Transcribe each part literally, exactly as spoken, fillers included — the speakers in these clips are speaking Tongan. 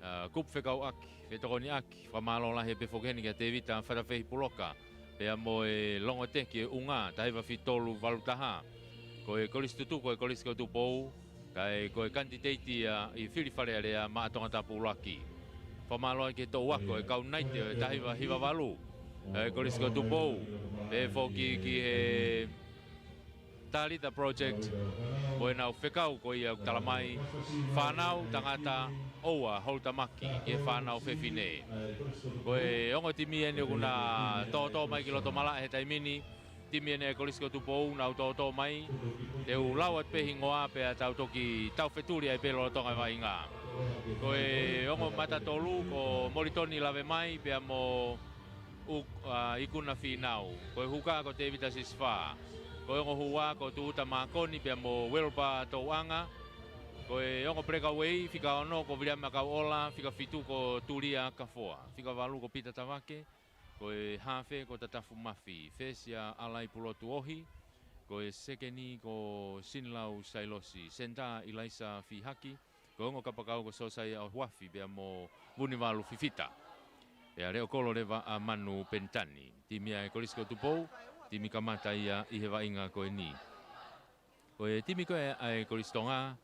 ʻa, kupu fekauʻaki, fetokoniʻaki, fakamālō lahi pē foki heni kia Tēvita Fatafehi Puloka, pea mo e Longoteki ʻo e ʻUnga, taha hiva fitu tolu valu taha. Ko e kolisi tutuku ʻo e Kolisi ko Tupou, kae ko e kanititeiti ia ʻi he fili Fale Alea maʻa Tongatapu ʻUluaki. Fakamālō ki he toʻu ako ʻo e kau Naite ʻo e taha hiva hiva valu, ʻa e Kolisi ko Tupou, pehē foki ki he Talita Project, ko ʻenau fekau ko ia ʻoku tala mai, fānau tangata ʻoua houtamaki ki he fānau fefine. Ko e ongo timi eni ʻoku na tōtō mai ki loto malaʻe he taimi ni, timi eni ʻa e Kolisi ko Tupou, nau tōtō mai, te u lau atu pē hingoa pea tau toki taufetuli ai pē lolotonga e vaʻinga. Ko e ongo mata tolu, ko Molitoni Lavemai, pea mo ʻU-, ʻa, Ikuna Fīnau. Ko e huka ko Tēvita Sisifā. Ko e ongo hua ko Tuʻuta Mākoni pea mo Uelopa Touʻanga. Ko e ongo peleka uei, fika ono, ko Viliami ʻAkauʻola, fika fitu ko Tulia Kafoa. Fika valu ko Pita Tavake. Ko e hafe ko Tatafu Mafi. Fesi ʻa Alai Pulotu Ohi. Ko e sekeni ko Sinilau Sailosi. Senitā ʻIlaisa Fihaki. Ko e ongo kapakau ko Sosaia ʻOhuafi pea mo Vunivalu Fifita. Pea leʻo kolo leva ʻa Manu Penitani. Timi ʻa e Kolisi ko Tupou, timi kamata ia ʻi he vaʻinga ko eni. Ko e timi ko ē ʻa e Kolisi Tonga,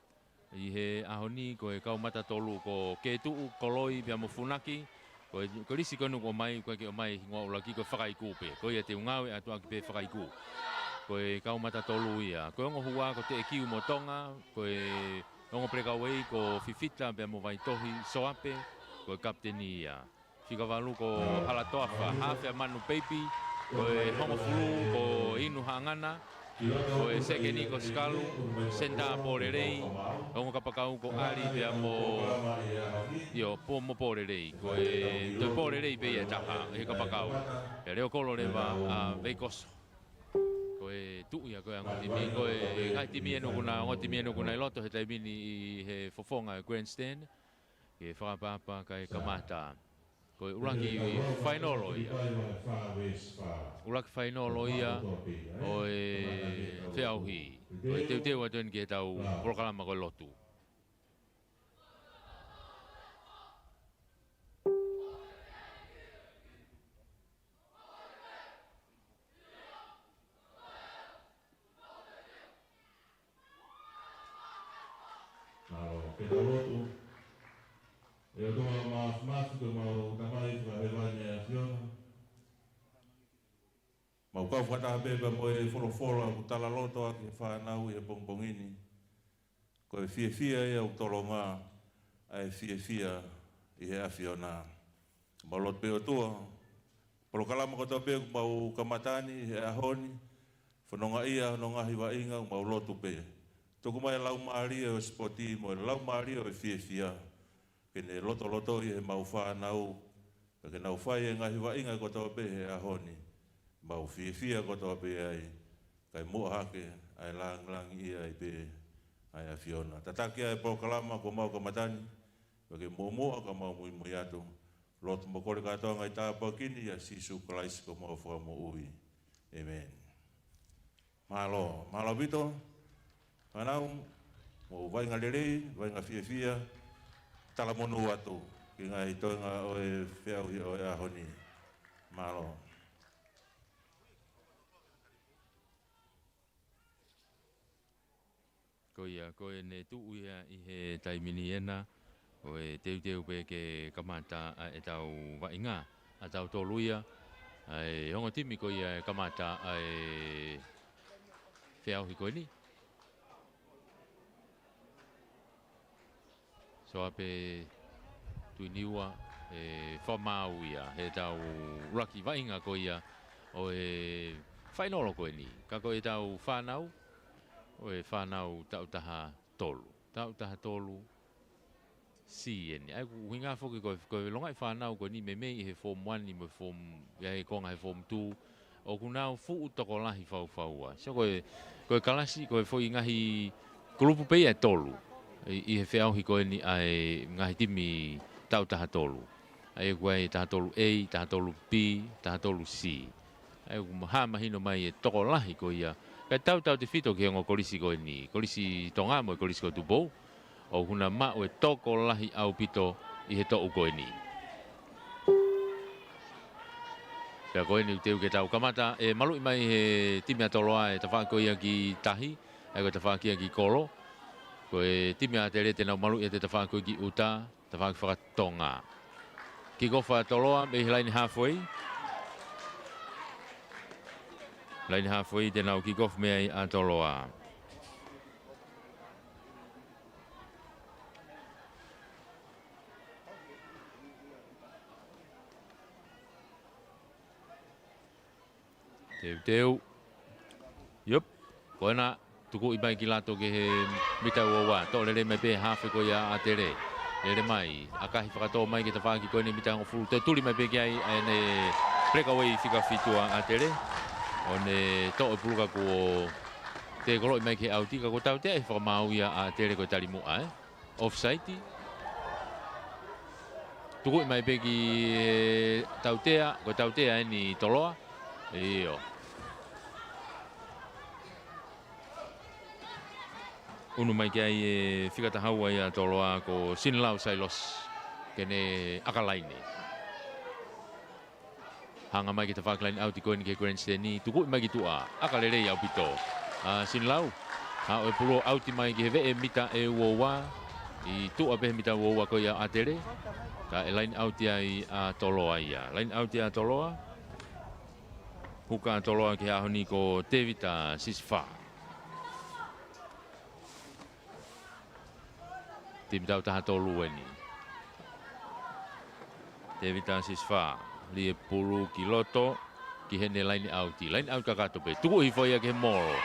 ʻi he ʻaho ni ko e kau mata tolu ko Ketuʻu, Koloi pea mo Funaki. Ko e, ko e lisi ko eni ʻoku ʻomai, ko e ke ʻomai hingoa ʻuluaki ko e fakaiku pē. Ko ia te u ngāueʻaki pē fakaiku. Ko e kau mata tolu ia. Ko e ongo hua ko Teʻekiu mo Tonga. Ko e ongo peleka uei ko Fifita pea mo Vaitohi Soape. Ko e kapiteni ia. Fika valu ko Halatoafa, hafe ʻa Manu Peipi. Ko e hongofulu ko Inu Haʻangana. Ko e sekeni ko Sikalu, senitā Pōlelei, ongo kapakau ko ʻAli pea mo, ʻio, pō mo Pōlelei, ko e, ko Pōlelei pē ia ʻe taha, ʻi he kapakau. Pea leʻo kolo leva ʻa Veikoso. Ko e tuʻu ia ko e ongo timi, ko e ngaahi timi eni ʻoku na, ongo timi eni ʻoku na ʻi loto he taimi ni ʻi he fofonga e grandstand, ke fakaʻapaʻapa kae kamata. Ko e ʻuluaki fainolo ia. ʻUluaki fainolo ia ʻo e feʻauhi. Ko e teuteu atu eni ki heʻetau polokalama ko e lotu. Mālō, ke tau lotu. ʻE ʻOtua Māfimafi, ko homau Tamai fakahēvani ʻa e ʻAfiona. Mau kau fakataha pē pea mo e folofola ʻoku talaloto ʻaki ʻe he fānau ʻi he pongipongi ni. Ko e fiefia ia ʻoku tolonga ʻa e fiefia ʻi he ʻAfiona. Mau lotu pē ʻOtua, polokalama kotoa pē ʻoku mau kamata ni he ʻaho ni, fononga ia, fononga hivaʻinga, mau lotu pē. Tuku mai e laumālie ʻo e sipoti mo e laumālie ʻo e fiefia. Ke ne lotoloto ʻi he mau fānau, pea ke nau fai e ngaahi vaʻinga kotoa pē he ʻaho ni. Mau fiefia kotoa pē ai, kae muʻa hake, ʻa e langilangiʻia ai pē ʻa e ʻAfiona. Tataki ʻa e polokalama kuo mau kamata ni, pea ke muʻomuʻa ka mau muimui atu. Lotu mo kole kātoa ngaahi tāpuaki ni ʻia Sīsū Kalaisi ko homau Fakamoʻui. ʻĒmeni. Mālō, mālō ʻaupito. Fānau, mou vaʻinga lelei, vaʻinga fiefia, talamonū atu ki he ngaahi toenga ʻo e feʻauhi ʻo e ʻaho ni. Mālō. Ko ia, ko ʻene tuʻu ia ʻi he taimi ni ena, ko e teuteu pē ke kamata ʻa ʻetau vaʻinga, ʻa tautolu ia, ʻa e ongo timi ko ia ʻe kamata ʻa e feʻauhi ko eni. Soape Tuiniua, ʻe fakamaau ia, heʻetau ʻuluaki vaʻinga ko ia ʻo e fainolo ko eni. Ka ko ʻetau fānau, ʻo e fānau taʻu taha tolu. Taʻu taha tolu, C eni. ʻA ia ʻoku ʻuhinga foki ko e, ko e longaʻi fānau ko eni meimei ʻi he form one mo e form, ʻi he konga he form two, ʻoku nau fuʻu tokolahi faufaua. So ko e, ko e kalasi, ko e foʻi ngaahi kulupu pē ia ʻe tolu. ʻI, ʻi he feʻauhi ko eni ʻa e ngaahi timi taʻu taha tolu. ʻA ia ʻoku ʻi ai taha tolu A, taha tolu B, taha tolu C. ʻA ia ʻoku hā mahino mai e tokolahi ko ia. Kae tautautefito ki he ongo kolisi ko eni. Kolisi Tonga mo e Kolisi ko Tupou. ʻOku na maʻu e tokolahi ʻaupito ʻi he toʻu ko eni. Pea ko eni ʻoku teu ke tau kamata, ʻe maluʻi mai he timi ʻa Toloa e tafaʻaki ko ia ki tahi, ʻa ia ko e tafaʻaki ia ki kolo. Ko e timi ʻa ʻAtele te nau maluʻi ʻa e tafaʻaki ko ia ki ʻuta, tafaʻaki fakatonga. Kick off ʻa Toloa mei he laine halfway. Laine halfway te nau kick off mei ai ʻa Toloa. Teuteu. Iop. Ko ena, tukuʻi mai ki loto ki he mita ua ua. Toʻo lelei mai pē hafe ko ia ʻa ʻAtele. Lele mai. ʻAkahi fakatō mai ki he tafaʻaki ko eni mita hongofulu. Toe tuli mai pē ki ai ʻa ʻene breakaway fika fitu ʻa ʻAtele. ʻO ne toʻo e pulu ka kuo tekoloʻi mai ki he ʻauti ka kuo tautea ʻe he fakamaau ia ʻa ʻAtele ko e tali muʻa, ē. Offside. Tukuʻi mai pē ki he tautea, ko e tautea eni Toloa. ʻIo. ʻUnu mai ki ai e fika taha ua ia Toloa ko Sinilau Sailosi. Ke ne ʻaka laine. Hanga mai ki he tafaʻaki laine ʻauti ko eni ki he grandstand, tukuʻi mai ki tuʻa. ʻAka lelei ʻaupito ʻa Sinilau. Haʻu e pulu ʻo ʻauti mai ki he veʻe mita ʻe ua ua. ʻI tuʻa pē he mita ua ua ko ia ʻa ʻAtele. Ka ʻe laine ʻauti ai ʻa Toloa ia. Laine ʻauti ʻa Toloa. Huka ʻa Toloa ki he ʻaho ni ko Tevita Sisifa. Timi tau taha tolu eni. Tevita Sisifa, lī e pulu ki loto, ki heʻene laine ʻauti. Laine ʻauti kakato pē. Tukuʻi hifo ia ki he molo.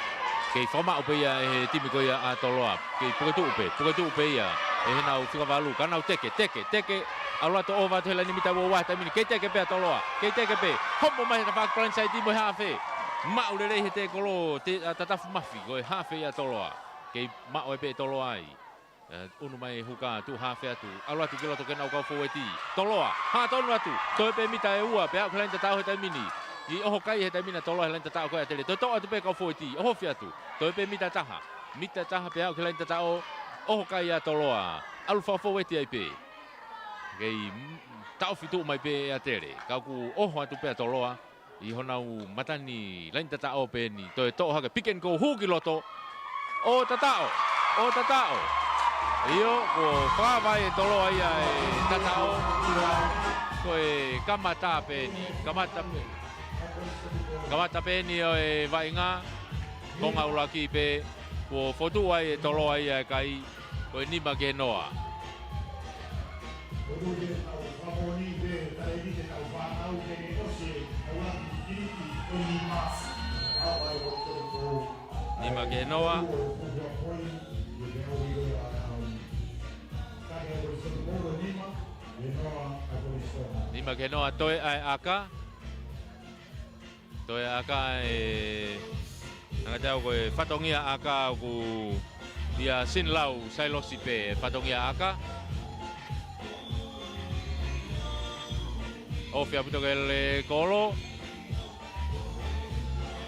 Kei fakamaʻu pē ia ʻe he timi ko ia ʻa Toloa. Kei puketuʻu pē, puketuʻu pē ia ʻe heʻenau fika valu. Ka nau teke, teke, teke. ʻAlu atu ʻo ova atu he laine mita ua ua he taimi ni. Kei teke pē ʻa Toloa. Kei teke pē. Homo mai he tafaʻaki blindside mo e hafe. Maʻu lelei he tekolo, te, ʻa Tatafu Mafi. Ko e hafe ia Toloa. Kei maʻu ai pē Toloa ai. ʻE, ʻunu mai huka, tuʻu hafe atu. ʻAlu atu ki loto ke nau kau fōueti. Toloa, hā tonu atu. Toe pē mita ʻe ua, pea aʻu ki he laine tataʻo he taimi ni. ʻI ʻoho kai he taimi ni ʻa Toloa he laine tataʻo ko ia ʻa ʻAtele. Toe toʻo atu pē kau fōueti, ʻohofi atu. Toe pē mita taha. Mita taha pea aʻu ki he laine tataʻo, ʻoho kai ʻa Toloa. ʻAlu fakafōueti ai pē. Kei, mm, taʻofi tuʻu mai pē ʻe ʻAtele. Ka ʻoku ʻoho atu pē ʻa Toloa. ʻI honau matani laine tataʻo pē eni, toe toʻo hake pick and go hū ki loto. ʻO tataʻo, ʻo tataʻo. ʻIo, kuo fakavaʻe ʻe Toloa ia e tataʻo. Ko e kamata pē eni, kamata pē. Kamata pē eni ʻo e vaʻinga, konga ʻuluaki pē, kuo fotu ai ʻe Toloa ia e kai. Ko e nima ki he noa. Nima ki he noa. Nima ki he noa toe ʻa e ʻaka. Toe ʻaka e, anga tau ko e fatongia ʻaka ʻoku ʻia Sinilau Sailosi pē fatongia ʻaka. ʻOfi ʻaupito ki he kolo.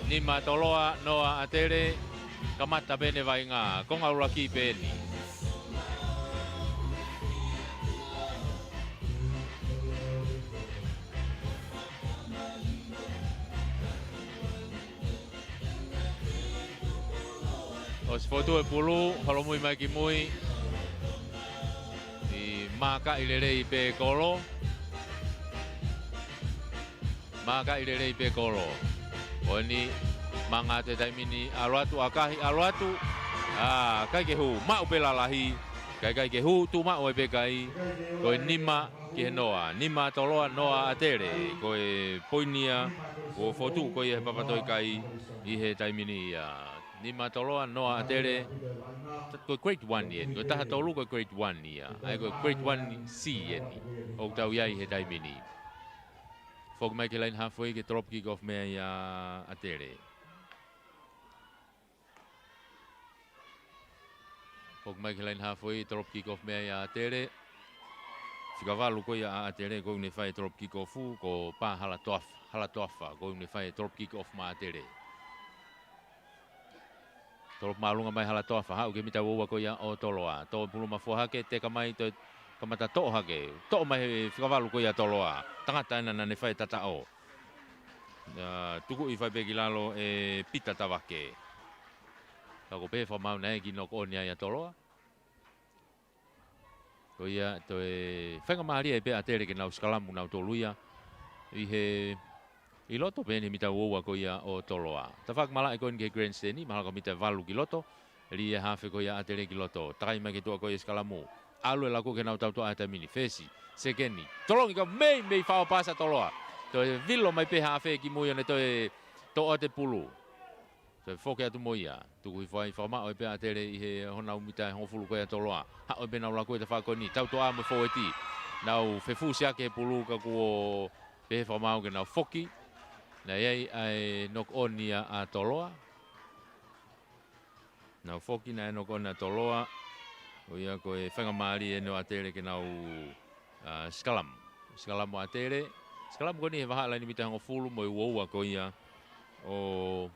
Nima Toloa, noa ʻAtele, kamata pē ʻene vaʻinga, konga ʻuluaki pē eni. ʻOsi fotu e pulu, holomui mai ki mui. ʻI mākaʻi lelei pē kolo. Mākaʻi lelei pē kolo. Ko eni, manga atu he taimi ni, ʻalu atu ʻakahi, ʻalu atu. ʻA, ʻikai ke hū, maʻu pē lalahi. Ka ʻikai ke hū, tuʻu maʻu ai pē kai. Ko e nima ki he noa. Nima Toloa, noa ʻAtele. Ko e poini ia kuo fotu ko ia he papatoʻi kai ʻi he taimi ni ia. Nima Toloa, noa ʻAtele. Ko e grade one ia. Ko e taha tolu ko e grade one ia. ʻA ia ko e grade one C eni. ʻOku tau ʻi ai he taimi ni. Foki mai ki he line halfway ke drop kick off mei ai ʻa ʻAtele. Foki mai ki he line halfway, drop kick off mei ai ʻa ʻAtele. Fika valu ko ia ʻa ʻAtele, ko ʻene fai drop kick off, ko Pā Halatoafa, Halatoafa, ko ʻene fai drop kick off maʻa ʻAtele. Drop māʻolunga mai Halatoafa, haʻu ki he mita ua ua ko ia ʻo Toloa. Tō pulu mafua hake, teka mai, toe Kamata toʻo hake, toʻo mai he fika valu ko ia Toloa. Tangata ena naʻa ne fai tataʻo. Ā, tukuʻi fai pē ki lalo ʻe Pita Tavake. Ka ko e pehē fakamaau naʻe ʻi ai e knock on ia ʻa Toloa. Ko ia toe faingamālie pē ʻa ʻAtele ke nau sikalamu nautolu ia. ʻI he ʻi loto pē ʻeni he mita ua ua ko ia ʻo Toloa. Tafaʻaki malaʻe ko eni ki he grandstand, mahalo ko e mita valu ki loto. Lī e hafe ko ia ʻa ʻAtele ki loto. Takai mai ki tuʻa ko ia sikalamu. ʻAlu e laku ke nau tautoʻa he taimi ni. Fesi, sekeni. Tolongi ka meimei fao pasa Toloa. Toe vilo mai pē hafe ki mui ʻo ne toe toʻo atu e pulu. Toe foki atu mo ia. Tuku hifo ai, fakamaʻu ai pē ʻa ʻAtele ʻi he honau mita ʻe hongofulu ko ia Toloa. Haʻu ai pē nau laku he tafaʻaki ko eni. Tautoʻa mo e fōueti. Nau fefusiaki he pulu ka kuo pehē fakamaau ke nau foki. Naʻe ʻi ai ʻa e knock on ia ʻa Toloa. Nau foki, naʻe knock on ʻa Toloa. Ko ia ko e faingamālie ʻeni ʻo ʻAtele ke nau, ā, sikalamu. Sikalamu ʻa ʻAtele. Sikalamu ko eni he vahaʻa laine mita ʻe hongofulu mo e ua ua ko ia ʻo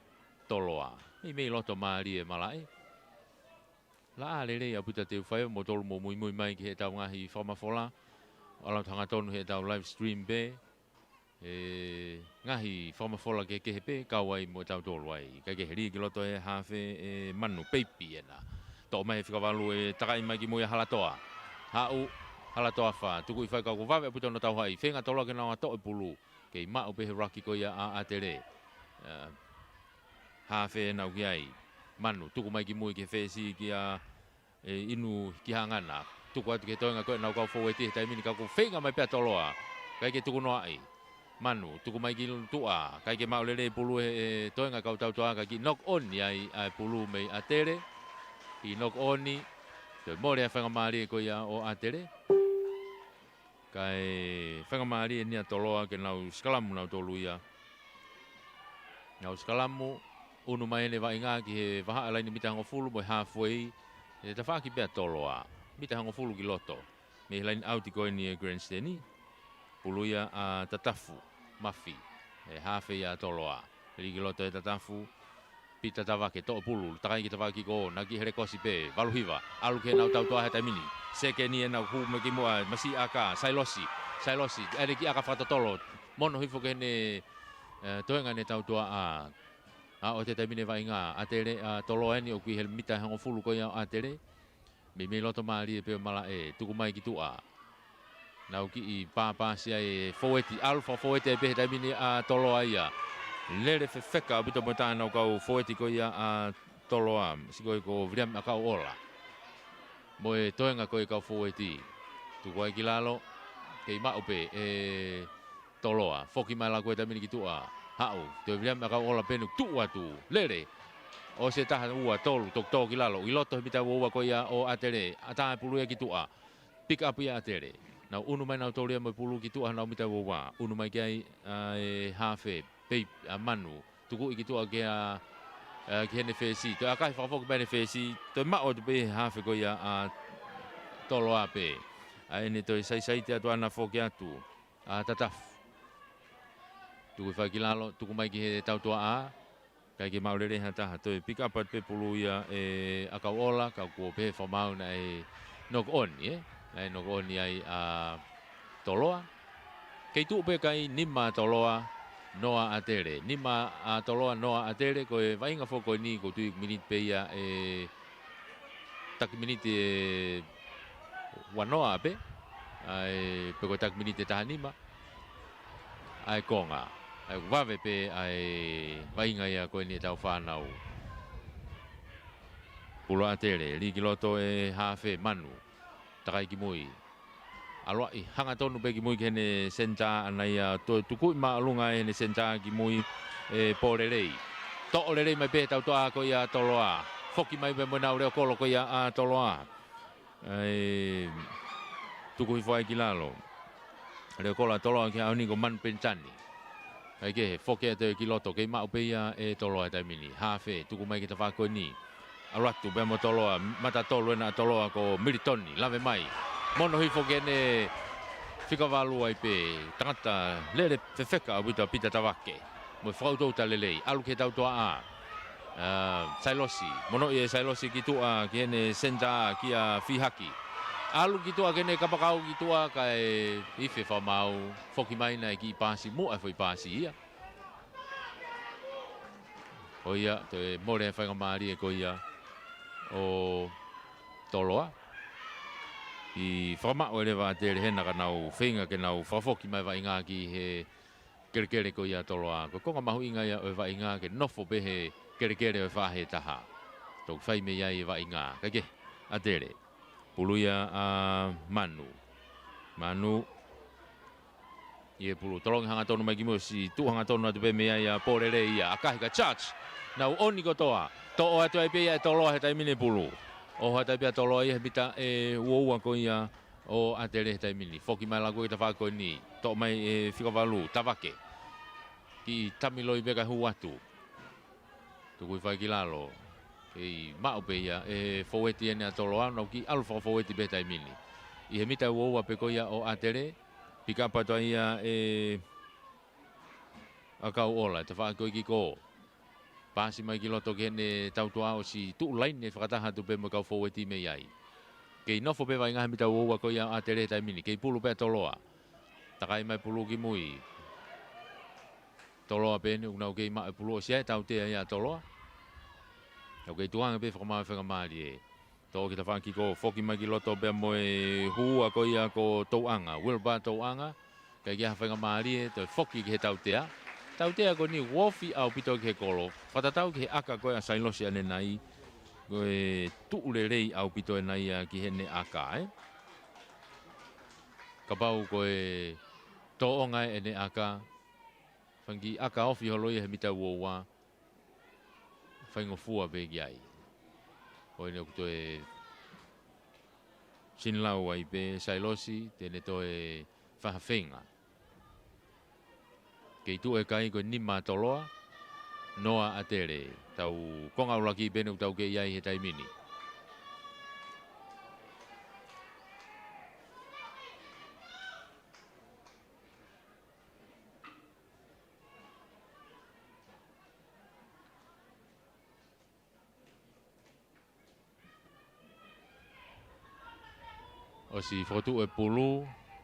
Toloa. Meimei loto mālie e malaʻe. Laʻā lelei ʻaupito te u fai ʻo moutolu mou muimui mai ki heʻetau ngaahi fakamafola. ʻAlu atu hangatonu heʻetau live stream pē. E ngaahi fakamafola kehekehe pē kau ai mo tautolu ai. Kae kehe, lī ki loto e hafe ʻe Manu, peipi ena. Toʻo mai he fika valu, ʻe takai mai ki mui ʻa Halatoa. Haʻu, Halatoa fā, tukuʻi fai ka kuo vave ʻaupito hono tauhaʻi. Feinga Toloa ke nau ʻā toʻo e pulu. Kei maʻu pē he ruck ko ia ʻa ʻAtele. Ā, hafe ena ʻoku ʻi ai. Manu, tuku mai ki mui ki he fesi kia, ē, Inu Kihangana. Tuku atu ki he toenga ko ē ʻenau kau fōueti he taimi ni ka kuo feinga mai pē ʻa Toloa. ʻIkai ke tukunoaʻi. Manu, tuku mai ki tuʻa. ʻIkai ke maʻu lelei e pulu he, ʻe, toenga kau tautoʻa ka kiʻi knock on ai ʻa e pulu mei ʻAtele. Kiʻi knock on. Toe mole ʻa e faingamālie ko ia ʻo ʻAtele. Kae faingamālie ʻeni ʻa Toloa ke nau sikalamu nautolu ia. Nau sikalamu, ʻunu mai ʻene vaʻinga ki he vahaʻa laine mita ʻe hongofulu mo e halfway, ʻe tafaʻaki pē ʻa Toloa. Mita ʻe hongofulu ki loto. Mei he line out ko eni e grandstand. Pulu ia ʻa Tatafu, Mafi. ʻE hafe ia ʻa Toloa. Lī ki loto ʻe Tatafu. Pita Tavake, toʻo pulu, takai ki tafaʻaki ko ē, naʻe kiʻi helekosi pē, valu hiva, ʻalu ki heʻenau tautoʻa he taimi ni. Sekeni ena hū mai ki muʻa, masiʻi ʻaka, Sailosi, Sailosi, ʻa ʻene kiʻi ʻaka fakatotolo, mono hifo ki heʻene, ē, toenga ʻene tautoʻa ʻa, ʻa ʻo te taimi ni vaʻinga, ʻAtele, ʻa Toloa ʻeni ʻoku ʻi he mita ʻe hongofulu ko ia ʻo ʻAtele. Meimei loto mālie pē ʻo malaʻe, tuku mai ki tuʻa. Nau kiʻi pāpasi ai e fōueti, ʻalu fakafōueti ai pē he taimi ni ʻa Toloa ia. Lele fefeka ʻaupito mo e taha ʻenau kau fōueti ko ia ʻa Toloa, siʻi ko ē ko Viliami ʻAkauʻola. Mo e toenga ko ē kau fōueti. Tuku ai ki lalo, kei maʻu pē ʻe Toloa, foki mai laku he taimi ni ki tuʻa. Haʻu, toe Viliami ʻAkauʻola pē ʻoku tuʻu atu. Lele. ʻOsi e taha, ua, tolu, toki tō ki lalo. ʻI loto he mita ua ua ko ia ʻo ʻAtele. ʻAtā e pulu ia ki tuʻa. Pick up ia ʻAtele. Nau ʻunu mai nautolu ia mo e pulu ki tuʻa honau mita ua ua. ʻUnu mai ki ai, ā, e hafe. Peipi, ʻa Manu. Tukuʻi ki tuʻa kia, ā, ki heʻene fesi. Toe ʻakahi fakafoki mai ʻene fesi. Toe maʻu atu pē he hafe ko ia ʻa Toloa pē. ʻA ʻene toe saisaiti atu ʻana foki atu. ʻA Tatafu. Tuku fai ki lalo, tuku mai ki he tautoʻa. ʻIkai ke maʻu lelei ha taha, toe pick up atu pē pulu ia ʻe ʻAkauʻola, ka kuo pehē fakamaau naʻe knock on, ē? Naʻe knock on ai ʻa Toloa. Kei tuʻu pē kai nima ʻa Toloa, noa ʻa ʻAtele. Nima ʻa Toloa, noa ʻa ʻAtele, ko e vaʻinga foki ko eni, ʻoku ou tui ko e miniti pē ia ʻe taki miniti ʻe ua noa pē, ʻa e pe ko e taki miniti ʻe taha nima, ʻa e konga, ʻa e vave pē, ʻa e vaʻinga ia ko eni ʻetau fānau. Pulu ʻa ʻAtele, lī ki loto e hafe Manu, takai ki mui. ʻAlu ʻo hangatonu pē ki mui ki heʻene senitā ʻana ia toe tukuʻi māʻolunga ʻe heʻene senitā ki mui ʻe Pōlelei. Toʻo lelei mai pē tautoʻa ko ia ʻa Toloa. Foki mai pē mo ʻenau leʻo kolo ko ia ʻa Toloa. ʻAi, tuku hifo ai ki lalo. Leʻo kolo ʻa Toloa ki he ʻaho ni ko Manu Penitani. ʻAi kehe, foki atu ki loto, kei maʻu pē ia ʻe Toloa he taimi ni. Hafe, tuku mai ki tafaʻaki ko eni. ʻAlu atu pē mo Toloa, mata tolu ena ʻa Toloa ko Militoni, lave mai. Mono hifo ki heʻene fika valu ai pē, tangata lele fefeka ʻaupito Pita Tavake. Mo e fakaʻutoʻuta lelei, ʻalu ki he tautoʻa. Ā, Sailosi, mono ʻi ʻe Sailosi ki tuʻa ki heʻene senitā kia Fihaki. ʻAlu ki tuʻa ke ne kapakau ki tuʻa kae ifi e fakamaau, foki mai naʻe kiʻi paasi muʻa e foʻi paasi ia. Ko ia, toe mole e faingamālie ko ia ʻo Toloa. ʻI fakamaʻu e leva ʻa ʻAtele hena ka nau feinga ke nau fakafoki mai vaʻinga ki he kelekele ko ia Toloa. Ko e konga mahuʻinga ia ʻo e vaʻinga ke nofo pē he kelekele ʻo e faʻahi ʻe taha. Toki fai mei ai e vaʻinga. Kae kehe, ʻAtele. Pulu ia ʻa Manu. Manu. ʻI he pulu, tolongi hangatonu mai ki muʻa, ʻosi tuʻu hangatonu atu pē mei ai ʻa Polele ia, ʻakahi kae charge. Nau ʻoni kotoa. Toʻo atu ai pē ia ʻe Toloa he taimi ni e pulu. ʻOho atu ai pē ʻa Toloa ia he mita ʻe uaua ko ia ʻo ʻAtele he taimi ni. Foki mai laku e tafaʻaki ko eni. Toʻo mai ʻe fika valu, Tavake. Kiʻi tamiloi pē kae hū atu. Tuku hifo ai ki lalo. Kei maʻu pē ia ʻe he foueti eni ʻa Toloa, nau kiʻi ʻalu fakafoueti pē he taimi ni. ʻI he mita uaua pē ko ia ʻo ʻAtele, pick up atu ai ia ʻe ʻAkauʻola, tafaʻaki ko ē ki kō. Paasi mai ki loto ki heʻene tautuʻa ʻosi tuʻu laine fakataha atu pē mo e kau foueti mei ai. Kei nofo pē vaʻinga he mita uaua ko ia ʻo ʻAtele he taimi ni, kei pulu pē ʻa Toloa. Takai mai pulu ki mui. Toloa pē eni ʻoku nau kei maʻu e pulu, ʻosi ʻi ai e tautea ia ʻa Toloa. ʻOku kei tukuange pē fakamaau e faingamālie. Toʻo ki tafaʻaki ko ē, foki mai ki loto pea mo e hū ʻa ko ia ko Touʻanga. Wilbur Touʻanga. ʻIkai ke ʻi ai ha faingamālie, toe foki ki he tautea. Tautea ko eni ʻoku ofi ʻaupito ki he kolo. Fakatatau ki he ʻaka ko ē ʻa Sailosi ʻanenai. Ko e tuʻu lelei ʻaupito ʻena ia ki heʻene ʻaka, ē. Kapau ko e tōʻonga ʻene ʻaka, fanga kiʻi ʻaka ofi holo ia he mita uaua, faingofua pē ki ai. Ko eni ʻoku toe sinilau ai pē Sailosi, te ne toe fai ha feinga. Kei tuʻu e kai ko e nima ʻa Toloa, noa ʻa ʻAtele. Tau konga ʻuluaki pē eni ʻoku tau kei ʻi ai he taimi ni. ʻOsi fokotuʻu e pulu,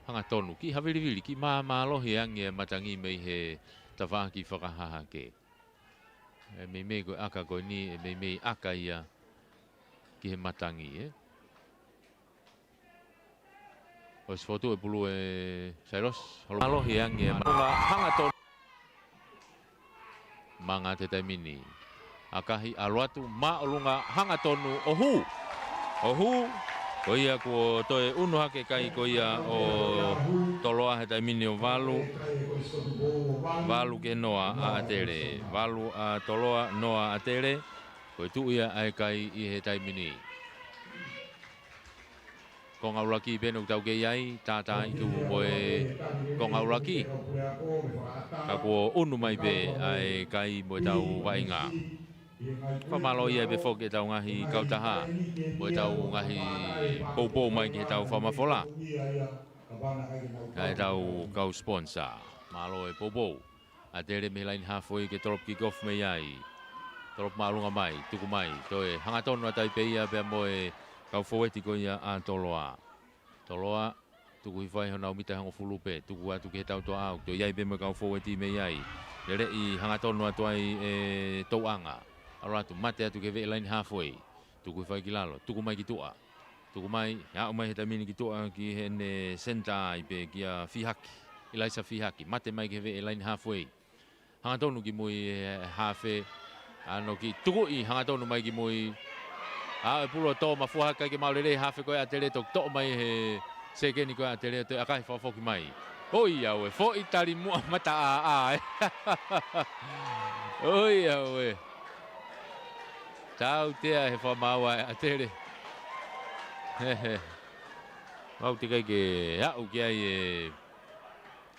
hangatonu, kiʻi havilivili, kiʻi māmālohi ange e matangi mei he tafaʻaki fakahahake. ʻE meimei ko e ʻaka ko eni, ʻe meimei ʻaka ia ki he matangi, ē. ʻOsi fokotuʻu e pulu ʻe Sailosi, holo mālohi ange e matangi, hangatonu. Manga atu he taimi ni. ʻAkahi, ʻalu atu, māʻolunga, hangatonu, ʻo hū. ʻO hū, ko ia kuo toe ʻunu hake kai ko ia ʻo Toloa he taimi ni ʻo valu. Valu ki he noa ʻa ʻAtele. Valu ʻa Toloa, noa ʻa ʻAtele. Ko e tuʻu ia ʻa e kai ʻi he taimi ni. Konga ʻuluaki pē eni ʻoku tau kei ʻi ai, tātāʻi tuʻu mo e konga ʻuluaki. Ka kuo ʻunu mai pē ʻa e kai mo ʻetau vaʻinga. Fakamālō ai pē foki ʻetau ngaahi kautaha, mo ʻetau ngaahi poupou mai ki heʻetau fakamafola. ʻA ʻetau kau sponsor. Mālō e poupou. ʻAtele mei he laine halfway ke tolopu kick off mei ai. Tolopu māʻolunga mai, tuku mai. Toe hangatonu atu ai pē ia pea mo e kau foueti ko ia ʻa Toloa. Toloa, tuku hifo ai honau mita ʻe hongofulu pē. Tuku atu ki he tautuʻa ʻoku toe ʻi ai pē mo e kau foueti mei ai. Leleʻi hangatonu atu ai ʻe Touʻanga. ʻAlu atu, mate atu ki he veʻe laine halfway. Tuku hifo ai ki lalo, tuku mai ki tuʻa. Tuku mai, aʻu mai he taimi ni ki tuʻa ki heʻene senitā ai pē kia Fihaki. ʻIlaisa Fihaki, mate mai ki he veʻe laine halfway. Hangatonu ki mui e hafe, ʻa hono kiʻi tukuʻi, hangatonu mai ki mui. ʻA e pulu ʻo tō mafua hake, ʻikai ke maʻu lelei e hafe ko ē ʻa ʻAtele, toki toʻo mai he sekeni ko ē ʻa ʻAtele, toe ʻakahi fakafoki mai. ʻOiauē, foʻi tali muʻa mataʻāʻā, ē. ʻOiauē. Tautea he fakamaau ʻa ʻAtele. Mau teʻeki ai ke aʻu ki ai e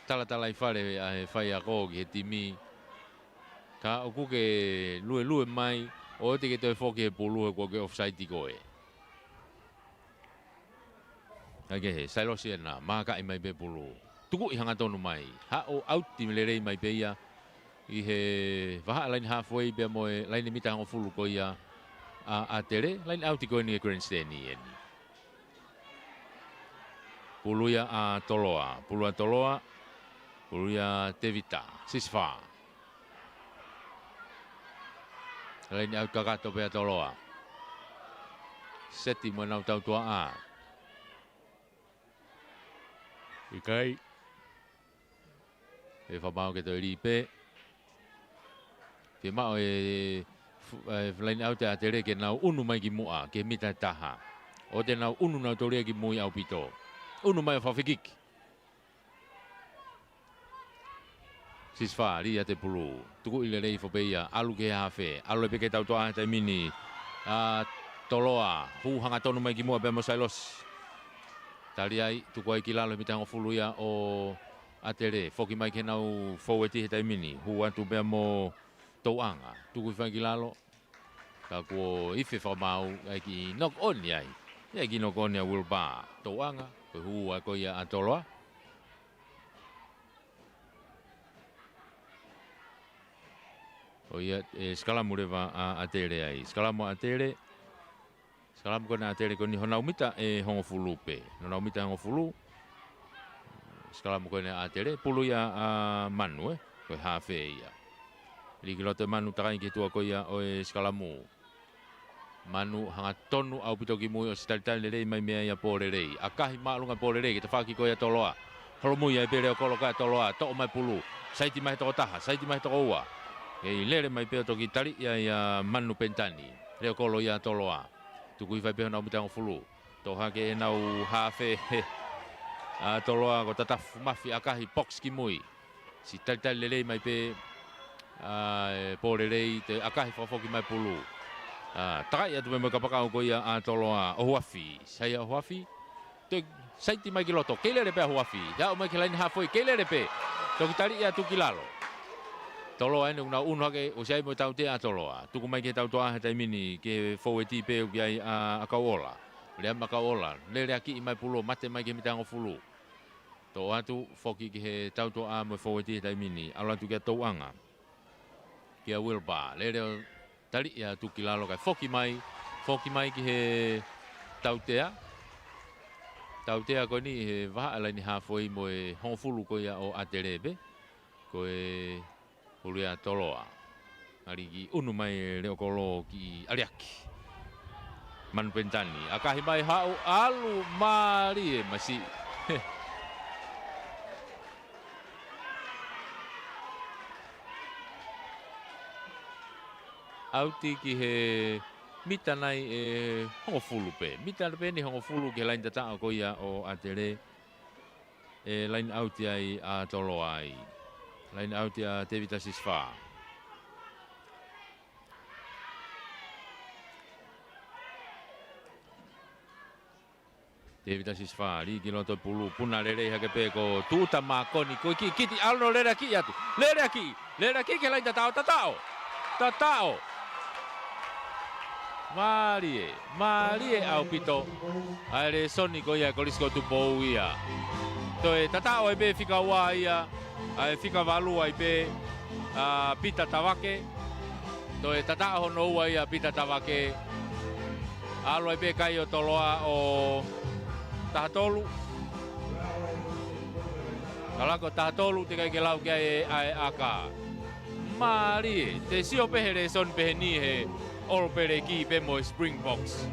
talatalaifale ʻa e faiako ki he timi. Ka ʻoku ke luelue mai, ʻoua te ke toe foki he pulu he kuo ke offside koe. Kae kehe, Sailosi ʻena, mākaʻi mai pē pulu. Tukuʻi hangatonu mai. Haʻu ʻauti lelei mai pē ia. ʻI he vahaʻa laine halfway pea mo e laine mita hongofulu ko ia ʻa, ʻa ʻAtele. Laine ʻauti ko eni e grandstand ʻeni. Pulu ia ʻa Toloa. Pulu ʻa Toloa. Pulu ia Tevita Sisifā. Laine ʻauti kakato pē ʻa Toloa. Seti mo ʻenau tautuaʻā. ʻIkai. ʻE fakamaau ke toe lī pē. Fiemaʻu e fu-, e laine ʻauti ʻa ʻAtele ke nau ʻunu mai ki muʻa, ki he mita ʻe taha. ʻOua te nau ʻunu nautolu ia ki mui ʻaupito. ʻUnu mai ʻo fakafekiki. Sisifā, lī ʻa e pulu. Tukuʻi lelei hifo pē ia, ʻalu ki he hafe. ʻAlu pē ki he tautuaʻā he taimi ni. ʻA Toloa, hū hangatonu mai ki muʻa pea mo Sailosi. Tali ai, tuku ai ki lalo he mita hongofulu ia ʻo ʻAtele. Foki mai ki heʻenau foueti he taimi ni. Hū atu pea mo Touʻanga. Tuku hifo ai ki lalo. Ka kuo ifi fakamaau ai, kiʻi knock on ai. ʻI ai e kiʻi knock on ʻa Wilba. Touʻanga, ko e hū ʻa ko ia ʻa Toloa. ʻO ia, ʻe sikalamu leva ʻa ʻAtele ai. Sikalamu ʻa ʻAtele. Sikalamu ko ena ʻa ʻAtele ko eni honau mita ʻe hongofulu pē. Honau mita ʻe hongofulu. Sikalamu ko ena ʻa ʻAtele. Pulu ia ʻa Manu, ē. Ko e hafe ia. Lī ki loto ʻe Manu, takai ki he tua ko ia ʻo e sikalamu. Manu hangatonu ʻaupito ki mui ʻosi talitali lelei mai mei ai ʻa Pōlelei. ʻAkahi māʻolunga Pōlelei ki he tafaʻaki ko ia ʻa Toloa. Holomui ai pē leʻo kolo ko ia ʻa Toloa, toʻo mai pulu. Saiti mai he toko taha, saiti mai he toko ua. Kei lele mai pē ʻo toki taliʻi ai ʻa Manu Penitani. Leʻo kolo ia ʻa Toloa. Tuku hifo ai pē honau mita hongofulu. Toʻo hake ʻenau hafe ʻa Toloa ko Tatafu Mafi, ʻakahi, box ki mui. Siʻi talitali lelei mai pē ʻa e Pōlelei, toe ʻakahi fakafoki mai pulu. ʻA, takai atu pē mo e kapakau ko ia ʻa Toloa, ʻohuafi. Sai ʻohuafi. Toe saiti mai ki loto, kei lele pē ʻohuafi. Aʻu mai ki he laine hafoi, kei lele pē. Toki taliʻi atu ki lalo. Toloa eni ʻoku nau ʻunu hake, ʻosi ʻai mo e tautea ʻa Toloa. Tuku mai ki he tautuaʻā he taimi ni, ki he foueti pē ʻoku ʻi ai ʻa, ʻa Kauʻola. Lea mai ʻa Kauʻola, lele ʻaki mai pulu, mate mai ki he mita hongofulu. Toʻo atu, foki ki he tautuaʻā mo e foueti he taimi ni, ʻalu atu kia Touʻanga. Kia Wilba, lele ʻo taliʻi atu ki lalo kae foki mai, foki mai ki he tautea. Tautea ko eni he vahaʻa laine hafoi mo e hongofulu ko ia ʻo ʻAtele pē. Ko e pulu ia ʻa Toloa. ʻAlu ki ʻunu mai e leʻo kolo ki ʻAliaki. Manu Penitani. ʻAkahi mai, haʻu, ʻalu, mālie, masiʻi. ʻAuti ki he mita nai ʻe hongofulu pē. Mita pē eni ʻe hongofulu ki he laine tataʻo ko ia ʻo ʻAtele. ʻE laine ʻauti ai ʻa Toloa ai. Laine ʻauti ʻa Tevita Sisifā. Tevita Sisifā, lī ki loto pulu, puna lelei hake pē ko Tuʻuta Makoni, ko e kiʻi kiti, ʻalu ʻo lele ʻaki atu. Lele ʻaki, lele ʻaki ki he laine tataʻo, tataʻo. Tataʻo. Mālie, mālie ʻaupito. ʻA e lēsoni ko ia ʻa e Kolisi ko Tupou ia. Toe tataʻo ai pē fika ua ia, ʻa e fika valu ai pē, ʻa Pita Tavake. Toe tataʻo hono ua ia ʻa Pita Tavake. ʻAlu ai pē kai ʻo Toloa ʻo taha tolu. Kalako taha tolu, teʻeki ai ke lau ki ai e ʻa e ʻaka. Mālie, te sio pē he lēsoni pehē ni he All Blacks pē mo e Springboks.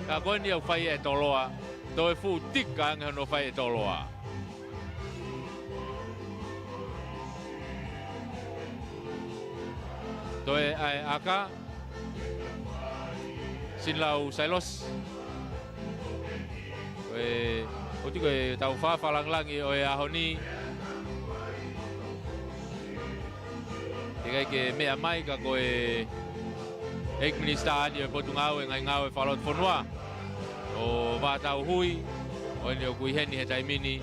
Ka ko eni ʻoku fai ʻe Toloa, toe fuʻu tika ange hono fai ʻe Toloa. Toe ʻa e ʻaka, Sinilau Sailosi. Ko e, ʻoku tiko ʻetau fakalāngilangi ʻo e ʻaho ni. Teʻeki ai ke meʻa mai ka ko e ʻEiki Minisitā ʻa eni ʻo e Potungāue, Ngaahi Ngāue Fakalotofonua ʻo Vātauhui, ʻo eni ʻoku ʻi heni he taimi ni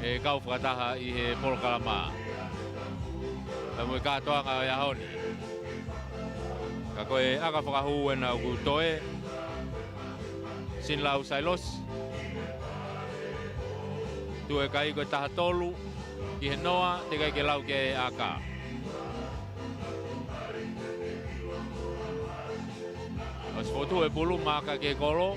ʻe kau fakataha ʻi he polokalama. Pea mo e kātoanga ʻo e ʻaho ni. Ka ko e ʻaka fakahū ena ʻoku toe, Sinilau Sailosi. Tuʻu e kai ko e taha tolu ki he noa, teʻeki ai ke lau ki ai e ʻaka. ʻOsi fokotuʻu e pulu, maaka ki he kolo.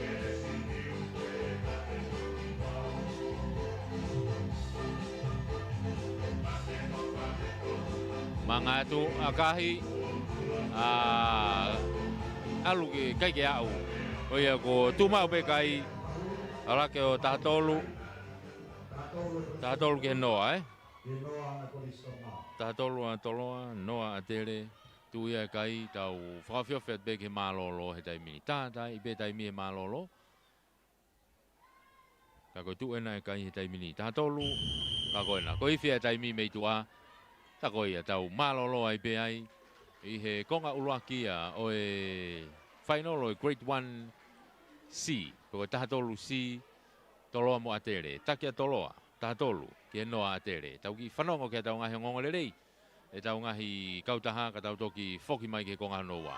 Manga atu ʻa Kahi, ʻa, ʻalu ke kai ke aʻu. ʻO ia ko Tumau pē kai, ʻalu hake ʻo taha tolu, taha tolu ki he noa, ē? Taha tolu ʻa Toloa, noa ʻa Tele, tuʻu ia e kai, tau fakaofiofi atu pē ki he mālōlō he taimi ni. Taha, taha ʻi pē taimi he mālōlō. Ka ko e tuʻu ena e kai he taimi ni. Taha tolu, ka ko ena. Ko e ifi e taimi mei tuʻa. Ka ko ia tau mālōlō ai pē ai. ʻI he konga ʻuluaki ia ʻo e final ʻo e Grade One C. Ko e taha tolu C, Toloa mo ʻAtele. Taki ʻa Toloa, taha tolu, ki he noa ʻa ʻAtele. Tau kiʻi fanongo ki heʻetau ngaahi ongoongolelei ʻetau ngaahi kautaha ka tau toki foki mai ki he konga hono ua.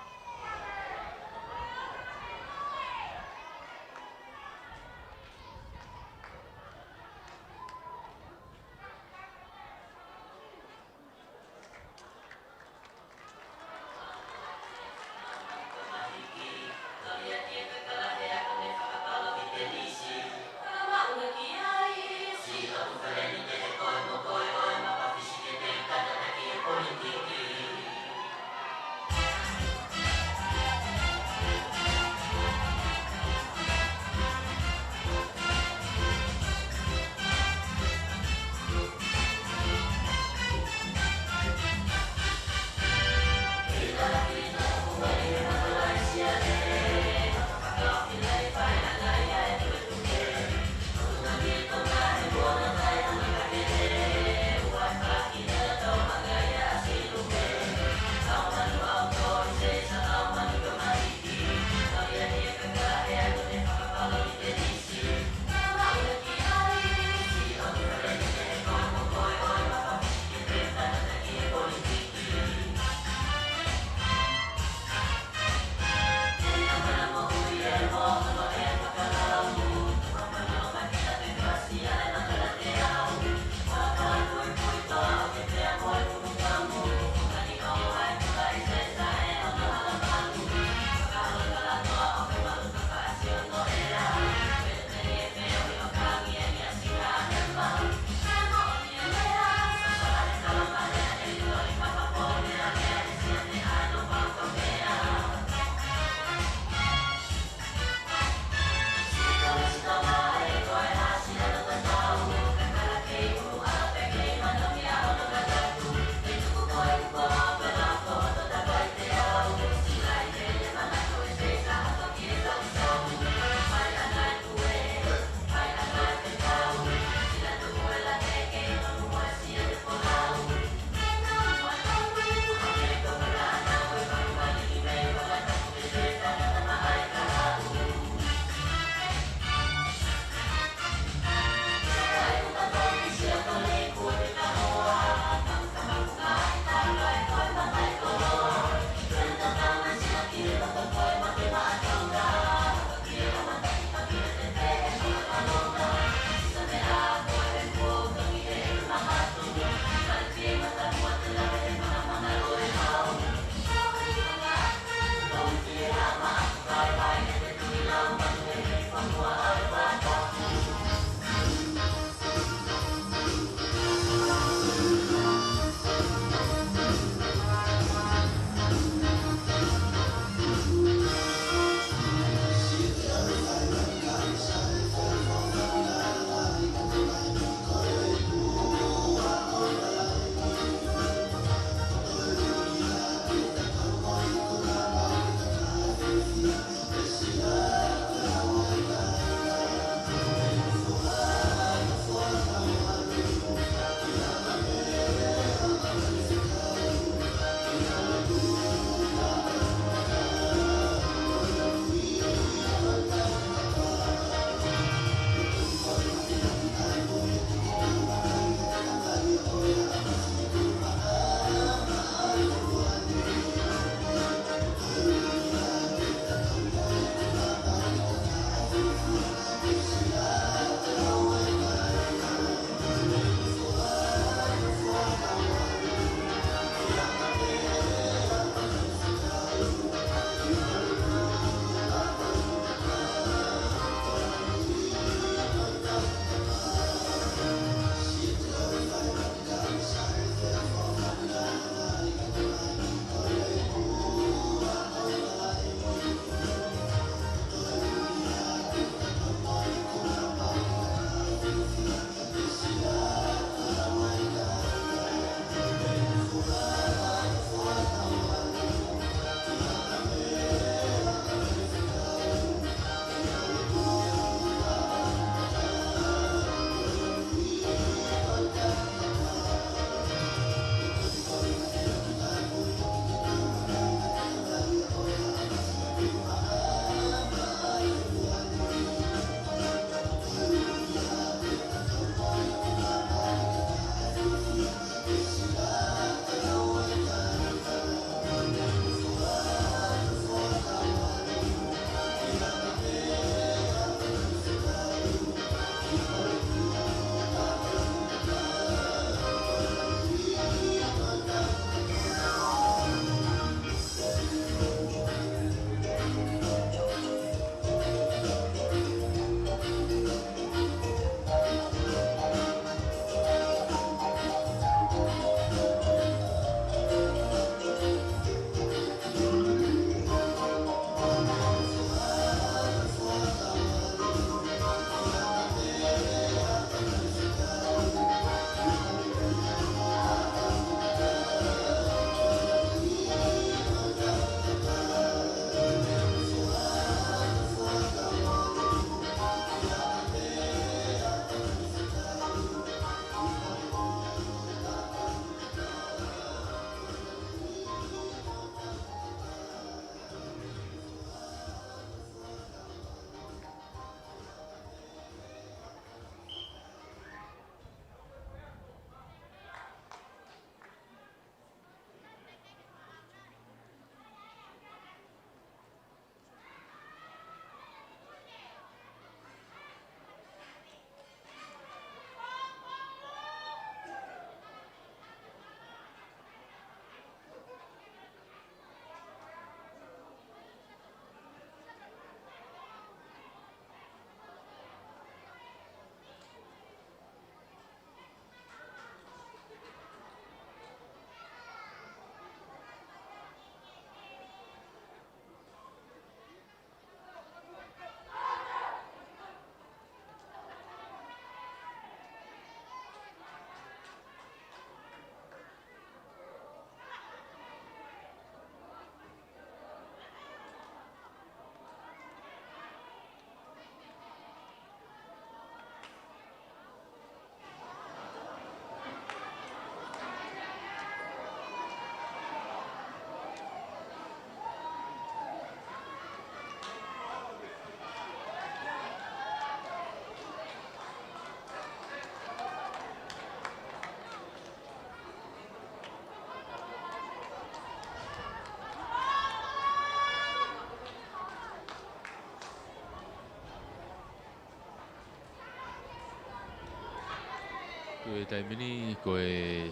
Ko e taimi ni, ko e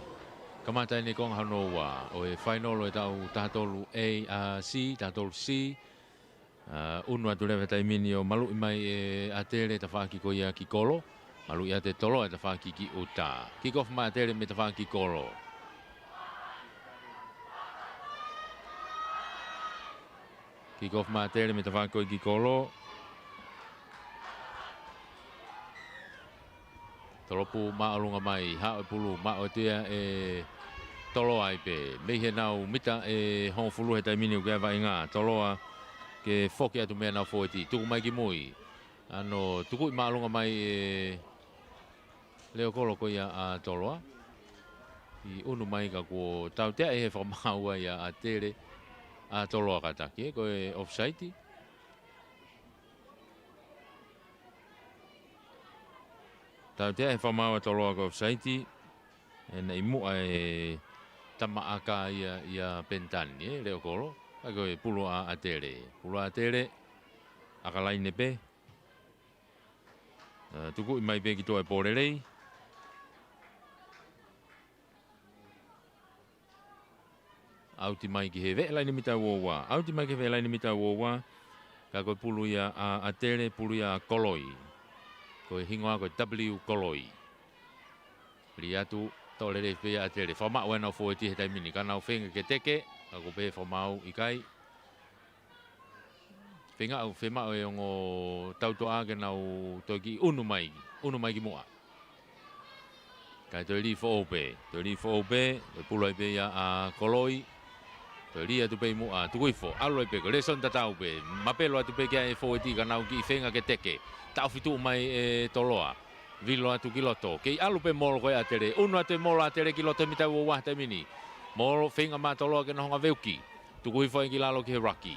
kamata eni e konga hono ua ʻo e fainolo ʻo e taʻu taha tolu A, a, C, taha tolu C. A, ʻunu atu leva he taimi ni ʻo maluʻi mai ʻe ʻAtele e tafaʻaki ko ia ki kolo. Maluʻi atu ʻe Toloa e tafaʻaki ki ʻuta. Kick off mai ʻAtele mei he tafaʻaki ki kolo. Kick off mai ʻAtele mei he tafaʻaki ko ia ki kolo. Tolopū māʻolunga mai, haʻu e pulu, maʻu atu ia ʻe Toloa ai pē. Mei he nau mita ʻe hongofulu he taimi ni ʻoku ʻi ai e vaʻinga. Toloa ke foki atu mei ai ʻenau fōueti. Tuku mai ki mui. ʻAno tukuʻi māʻolunga mai ʻe Leokolo ko ia ʻa Toloa. ʻI ʻunu mai ka kuo tautea ʻe he fakamaau ia ʻa ʻAtele ʻa Toloa kātaki, ē, ko e offside. Tautea ʻe he fakamaau ʻa Toloa ko e offside. ʻE, naʻe ʻi muʻa e tama ʻaka ia ʻia Penitani, ē, Leokolo. Ka ko e pulu ʻa ʻAtele. Pulu ʻa ʻAtele, ʻaka laine pē. A, tukuʻi mai pē ki tuʻa e pō lelei. ʻAuti mai ki he veʻe laine mita ua ua. ʻAuti mai ki he veʻe laine mita ua ua. Ka ko e pulu ia ʻa ʻAtele, pulu ia ʻa Koloi. Ko e hingoa ko e W Koloi. Lī atu, toʻo lelei pē ia ʻAtele. Fakamaʻu ʻenau fōueti he taimi ni. Ka nau feinga ke teke, ka ko e pehē fakamaau ʻikai. Feinga ʻo, fiemaʻu e ongo tautoʻa ke nau toe kiʻi ʻunu mai, ʻunu mai ki muʻa. Kae toe lī foʻou pē, toe lī foʻou pē, toe pulu ai pē ia ʻa Koloi. Toe lī atu pē ʻi muʻa, tuku hifo, ʻalu ai pē, ko e lēsoni tatau pē, mapelo atu pē ki ai e fōueti ka nau kiʻi feinga ke teke. Taʻofi tuʻu mai ʻe Toloa. Vilo atu ki loto. Kei ʻalu pē molo ko ia ʻa ʻAtele. ʻUnu atu e molo ʻa ʻAtele ki loto he mita ua ua he taimi ni. Molo feinga mai Toloa ke nau hanga veuki. Tuku hifo ai ki lalo ki he ruck.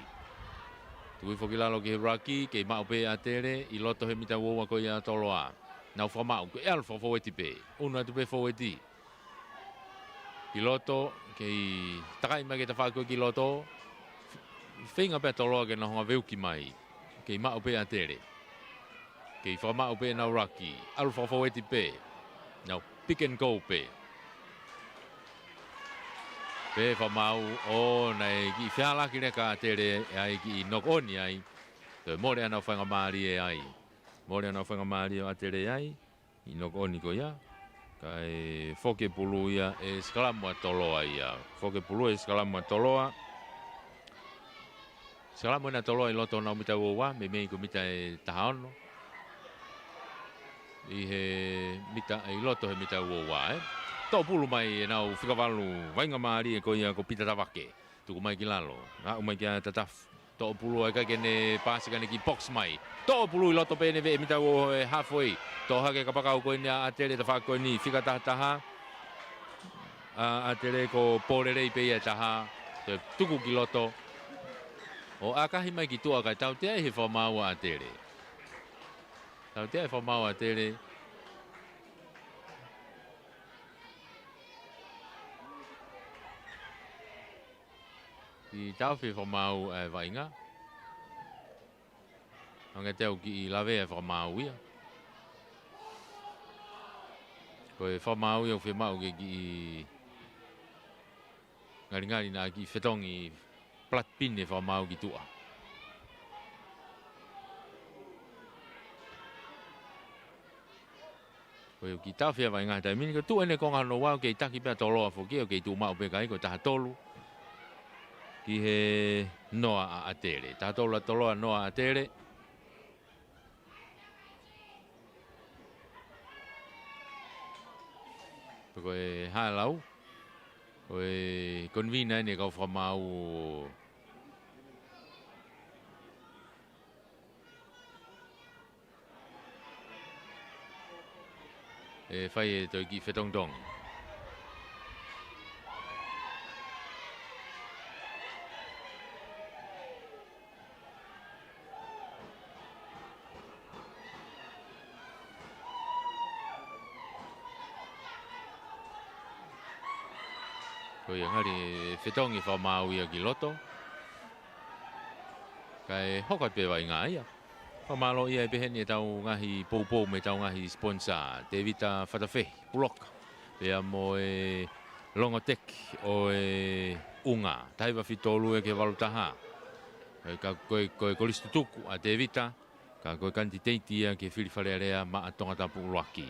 Tuku hifo ki lalo ki he ruck, kei maʻu pē ʻa ʻAtele, ʻi loto he mita ua ua ko ia ʻa Toloa. Nau fakamaʻu, ko e ʻalu fakafōueti pē. ʻUnu atu pē fōueti. Ki loto, kei takai mai ki he tafaʻaki ko ia ki loto. Feinga pē ʻa Toloa ke nau hanga veuki mai. Kei maʻu pē ʻa ʻAtele. Kei fakamaʻu pē ʻenau ruck. ʻAlu fakafōueti pē. Nau pick and go pē. Pē fakamaʻu ʻo naʻe kiʻi fehalaki leka ʻa ʻAtele ʻe ʻai kiʻi knock on ai. Toe mole ʻenau faingamālie ai. Mole ʻenau faingamālie ʻo ʻAtele ai. ʻI he knock on ko ia. Kae foki e pulu ia ʻe sikalamu ʻa Toloa ia. Foki e pulu ʻe sikalamu ʻa Toloa. Sikalamu ʻena Toloa ʻi loto honau mita ua ua, meimei ko e mita ʻe taha ono. ʻI he mita, ʻi loto he mita ua ua, ē. Toʻo pulu mai ʻenau fika valu, vaʻinga mālie ko ia ko Pita Tavake. Tuku mai ki lalo. Aʻu mai kia Tatafu. Toʻo pulu ʻikai ke ne paasi ka ne kiʻi box mai. Toʻo pulu ʻi loto pē ʻene veʻe mita ua ua he halfway. Toʻo hake kapakau ko eni ʻa ʻAtele tafaʻaki ko eni fika taha taha. ʻA ʻAtele ko e pō lelei pē ia ʻe taha. Toe tuku ki loto. ʻO ʻakahi mai ki tuʻa kae tautea ʻe he fakamaau ʻa ʻAtele. Tautea ʻe he fakamaau ʻa ʻAtele. ʻI taofi e fakamaau ʻa e vaʻinga. Hangē te u kiʻi lavea e fakamaau ia. Ko e fakamaau ia ʻoku fiemaʻu ke kiʻi ngalingali naʻa kiʻi fetongi platpin e fakamaau ki tuʻa. Ko e kiʻi taofi e vaʻinga he taimi ni, ko e tuʻu ʻeni e konga hono ua, kei taki pē ʻa Toloa foki, ʻo kei tuʻu maʻu pē kai, ko e taha tolu. Ki he noa ʻa ʻAtele. Taha tolu ʻa Toloa, noa ʻa ʻAtele. Ko e hā e lau. Ko e konvina ʻeni e kau fakamaau ʻe fai e toe kiʻi fetongitongi. Ko ia ngali fetongi fakamaau ia ki loto. Kae hoko atu pē vaʻinga ia. Fakamālō ia ʻe peheni ʻetau ngaahi poupou mei heʻetau ngaahi sponsor, Tevita Fatafehi, Puloka, pea mo e Longoteki ʻo e ʻUnga, taha hiva fitu tolu ia ki he valu taha. Ko e ka-, ko e, ko e kolisi tutuku ʻa Tevita, ka ko e kanititeiti ia ki he fili Fale Alea maʻa Tongatapu ʻUluaki.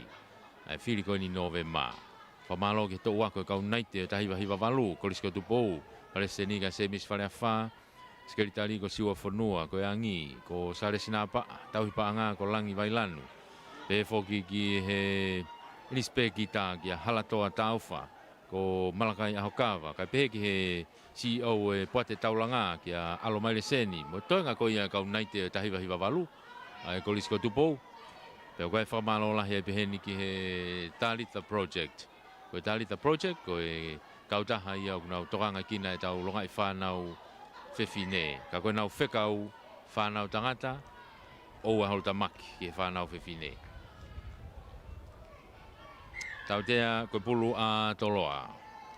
ʻA e fili ko eni Nōvema. Fakamālō ki he toʻu ako ʻo e kau Naite ʻo e taha hiva hiva valu, Kolisi ko Tupou, Palesiteni ko Semisi Faleafa, Sekelitali ko Siua Fonua, ko e Angi, ko Salesi Napaʻa, Tauhi Paʻanga ko Langi Vailanu. Pehē foki ki he lisipeki kia Halatoa Taufa, ko Malakai ʻAhokava, kae pehē ki he CEO ʻo e Poate Taulanga kia ʻAlo Maileseni, mo e toenga ko ia ʻo e kau Naite ʻo e taha hiva hiva valu, ʻa e Kolisi ko Tupou. Pea ko e fakamālō lahi ʻe peheni ki he Talitha Project. Ko e Talitha Project, ko e kautaha ia ʻoku nau tokangaʻi kinaua ʻetau longaʻi fānau fefine. Ka ko ʻenau fekau fānau tangata, ʻoua ʻe holotamaki ki he fānau fefine. Tautea ko e pulu ʻa Toloa.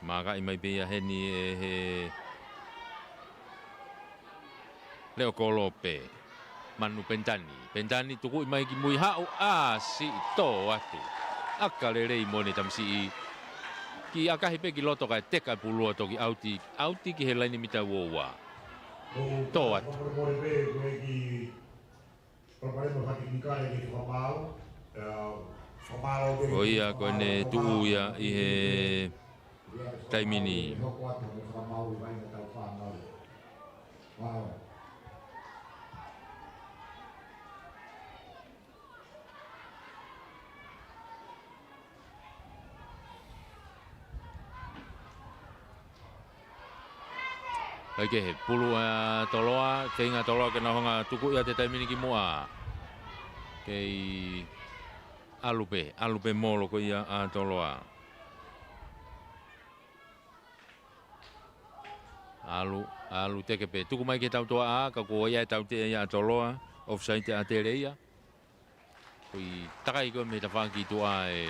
Mākaʻi mai pē ia heni ʻe he Leʻo Kolope. Manu Penitani. Penitani tukuʻi mai ki mui, haʻu, ʻā, siʻi tō atu. ʻAka lelei mo ʻene tamasiʻi. Kiʻi ʻakahi pē ki loto kae teka e pulu ʻo toki ʻauti. ʻAuti ki he laine mita ua ua. Tō atu. Ko ia ko ʻene tuʻu ia ʻi he taimi ni. Kae kehe, pulu ʻa Toloa, feinga Toloa ke nau hanga ʻo tukuʻi atu he taimi ni ki muʻa. Kei ʻalu pē, ʻalu pē molo ko ia ʻa Toloa. ʻAlu, ʻalu teke pē. Tuku mai ki he tautoʻa, ka ko ia e tautea ia ʻa Toloa, offside ʻa ʻAtele ia. Ko e takai ko ē mei he tafaʻaki tuʻa e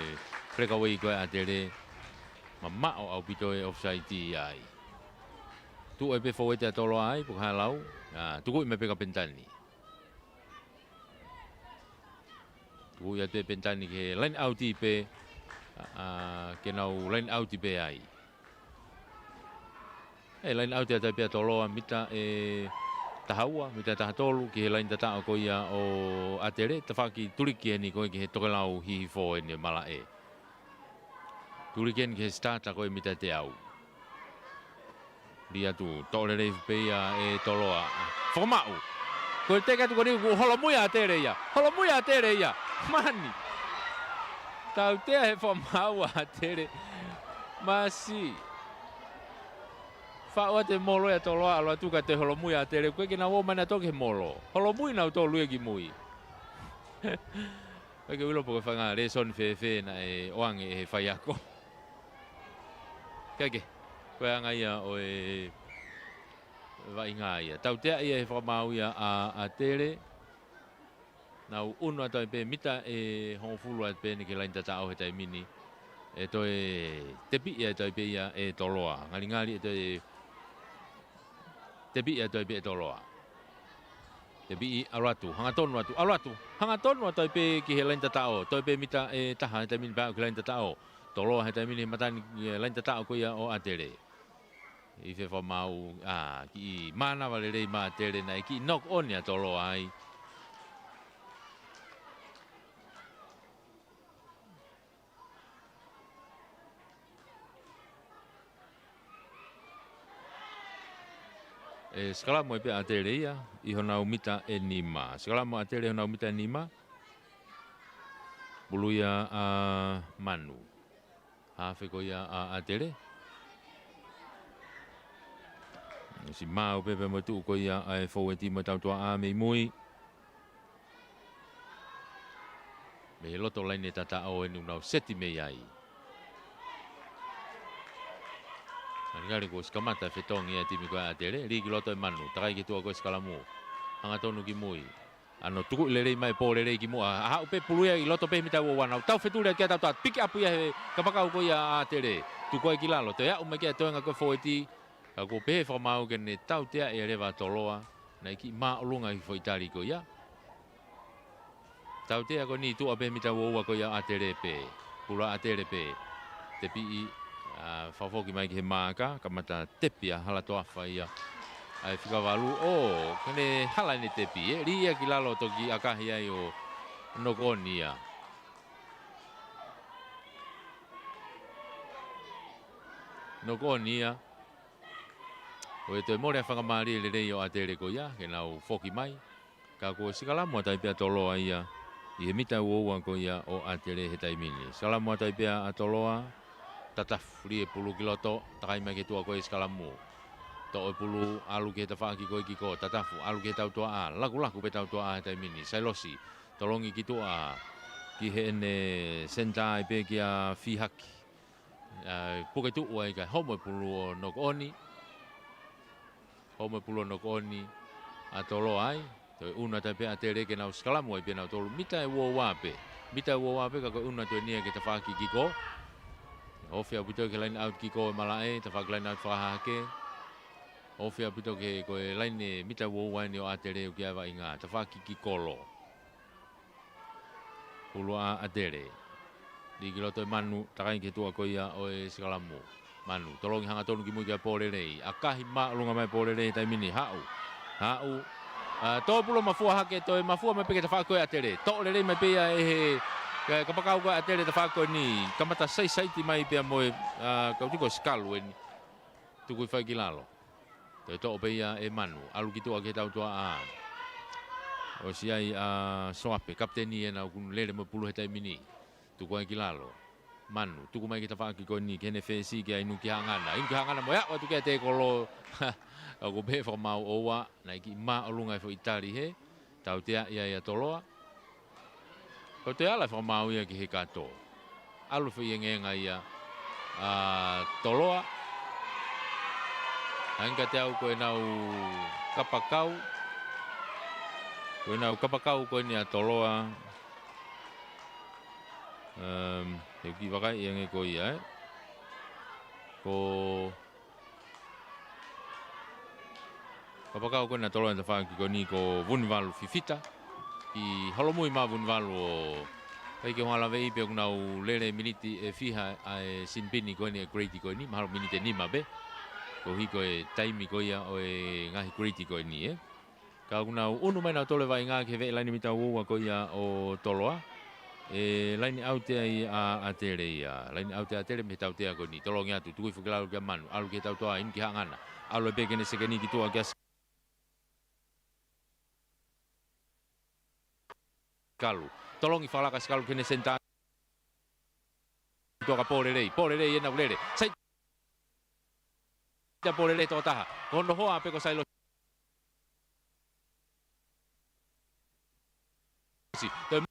breakaway ko ē ʻa ʻAtele. Mamaʻo ʻaupito e offside ia ai. Tuʻu ai pē foueti ʻa Toloa ai, pea ka lau. ʻA, tukuʻi mai pē kia Penitani. Tukuʻi atu ʻe Penitani ki he line out pē, ʻa, ʻa, ke nau line out pē ai. ʻE line out atu ai pē ʻa Toloa mita ʻe taha ua, mita ʻe taha tolu, ki he laine tataʻo ko ia ʻo ʻAtele, tafaʻaki tuliki eni ko ē ki he tokelau hihifo eni ʻo e malaʻe. Tuliki eni ki he starter ko ē mita ʻe teau. Lī atu, toʻo lelei pē ia ʻe Toloa. Fakamaʻu. Ko e teke atu ko eni kuo holomui ʻa ʻAtele ia. Holomui ʻa ʻAtele ia. Mani. Tautea he fakamaʻu ʻa ʻAtele. Masiʻi. Faʻu atu e molo ia ʻa Toloa, ʻalu atu kae toe holomui ʻa ʻAtele. Ko e ke nau ō mai nautolu ki he molo. Holomui nautolu ia ki mui. ʻIkai ke u ʻilo pe ko e fanga lēsoni fēfē naʻe ʻoange ʻe he faiako. Kae kehe, ko e anga ia ʻo e vaʻinga ia. Tautea ia he fakamaʻu ia ʻa, ʻa ʻAtele. Nau ʻunu atu ai pē mita ʻe hongofulu atu pē eni ki he laine tataʻo he taimi ni. ʻE toe tepiʻi atu ai pē ia ʻe Toloa. Ngalingali ʻe toe tepiʻi atu ai pē ʻe Toloa. Tepiʻi, ʻalu atu, hangatonu atu, ʻalu atu, hangatonu atu ai pē ki he laine tataʻo, toe pē mita ʻe taha he taimi ni pea aʻu ki he laine tataʻo. Toloa he taimi ni he mata ni ki he laine tataʻo ko ia ʻo ʻAtele. ʻI he fakamaʻu, ʻa, kiʻi mānava lelei maʻa ʻAtele naʻe kiʻi knock on ʻa Toloa ai. ʻE sikalamu ai pē ʻa ʻAtele ia, ʻi honau mita ʻe nima. Sikalamu ʻa ʻAtele honau mita ʻe nima. Pulu ia ʻa Manu. Hafe ko ia ʻa ʻAtele. Siʻi maʻu pē pea mo e tuʻu ko ia ʻa e foueti mo e tautoʻa mei mui. Mei he loto laine tataʻo eni ʻoku nau seti mei ai. Ngalingali kuo ʻosi kamata e fetongi ʻa e timi ko ē ʻa ʻAtele, lī ki loto ʻe Manu, takai ki tuʻa ko e sikalamu. Hangatonu ki mui. ʻAno tukuʻi lelei mai pō lelei ki muʻa. Haʻu pē pulu ia ʻi loto pē mita ua ua, nau tau fetuli atu ki ai tautoʻa, piki ʻapu ia he kapakau ko ia ʻa ʻAtele. Tuku ai ki lalo, toe aʻu mai ki ai toenga ko e foueti. Ka kuo pehē fakamaʻu ke ne tauteaʻi leva ʻa Toloa. Naʻe kiʻi māʻolunga ʻi he foʻi tali ko ia. Tautea ko eni tuʻa pē mita ua ua ko ia ʻa ʻAtele pē. Pulu ʻa ʻAtele pē. Tepiʻi, ʻa, fakafoki mai ki he maaka, kamata tepi ʻa Halatoafa ia. ʻA e fika valu, ʻo, ko ʻene hala ʻene tepi, ē. Lī ia ki lalo toki ʻakahi ai ʻo knock on ia. Knock on ia. ʻO e toe mole ʻa e fakamālie lelei ʻo ʻAtele ko ia, ke nau foki mai. Ka ko e sikalamu ʻa Taipea Toloa ia, ʻi he mita ua ua ko ia ʻo ʻAtele he taimi ni. Sikalamu ʻa Taipea ʻa Toloa, tatafu lī e pulu ki loto, takai mai ki he tuʻa ko e sikalamu. Toʻo e pulu, ʻalu ki he tafaʻaki ko e kiko, tatafu, ʻalu ki he tautuaʻā, lakulaku pē tautuaʻā he taimi ni. Sailosi, tolongi ki tuʻa, ki heʻene senitā ai pē kia Fihaki. ʻA, puke tuʻu ai kae homo e pulu ʻo knock on. Homo e pulu ʻo knock on ʻa Toloa ai. Toe ʻunu atu ai pē ʻa ʻAtele ke nau sikalamu ai pē nautolu. Mita ʻe ua ua pē. Mita ʻe ua ua pē ka ko e ʻunu atu eni ia ki he tafaʻaki kiko. Ofi ʻaupito ki he line out kiko ʻe malaʻe, tafaʻaki line out fakahahake. Ofi ʻaupito ki he ko e laine mita ʻe ua ua eni ʻo ʻAtele ʻoku ʻi ai e vaʻinga. Tafaʻaki kiko lō. Pulu ʻa ʻAtele. Lī ki loto ʻe Manu, takai ki he tuʻa ko ia ʻo e sikalamu. Manu, tolongi hangatonu ki mui kia Pōlelei. ʻAkahi māʻolunga mai Pōlelei he taimi ni, haʻu. Haʻu. ʻA, tō pulu mafua hake, toe mafua mai pē ki he tafaʻaki ko ia ʻa ʻAtele. Toʻo lelei mai pē ia ʻe he, ʻe he kapakau ko ia ʻa ʻAtele tafaʻaki ko eni. Kamata saisaiti mai pea mo e, ʻa, kau tiko sikalu eni. Tuku hifo ai ki lalo. Toe toʻo pē ia ʻe Manu, ʻalu ki tuʻa ki he tautuaʻā. ʻOsi ai ʻa Soape, kapiteni ena ʻoku lele mo e pulu he taimi ni. Tuku ai ki lalo. Manu, tuku mai ki he tafaʻaki ko eni, ki heʻene fesi, kia Inukihaʻangana. Inukihaʻangana mo e aʻu atu kia Tēkolo. ʻOku pehē fakamaau ʻoua, naʻe kiʻi māʻolunga e foʻi tali hē. Tauteaʻi ai ʻa Toloa. Ko e toe ala fakamaau ia ki he kato. ʻAlu foʻi engeenga ia ʻa Toloa. Hangē kiate au ko ʻenau kapakau. Ko ʻenau kapakau ko eni ʻa Toloa. Um, he kiʻi vakai ange ko ia, ē. Ko Kapakau ko ena Toloa he tafaʻaki ko eni ko Vunivalu Fifita. ʻI holomui mai Vunivalu ʻo ʻai ke u hanga ʻo laveʻi pe ʻoku nau lele miniti ʻe fiha ʻa e sinipini ko eni ʻa e grade ko eni, mahalo miniti ʻe nima pē. Koeʻuhi ko e taimi ko ia ʻo e ngaahi grade ko eni, ē. Ka ʻoku nau ʻunu mai nautolu e vaʻinga ki he veʻe laine mita ua ua ko ia ʻo Toloa. ʻE line out ai ʻa ʻAtele ia. Line out ʻa ʻAtele mei he tautea ko eni. Tolongi atu, tuku hifo ki lalo kia Manu. ʻAlu ki he tautea, Inukihaʻangana. ʻAlu ai pē ki heʻene sekeni ki tuʻa kia Sikalu. Tolongi fakalaka ʻa Sikalu ki heʻene senitā. Tuʻa kia Pōlelei. Pōlelei ena ʻoku lele. Sai Tapu lelei tokotaha. Ko hono hoa pē ko Sailosi. Toe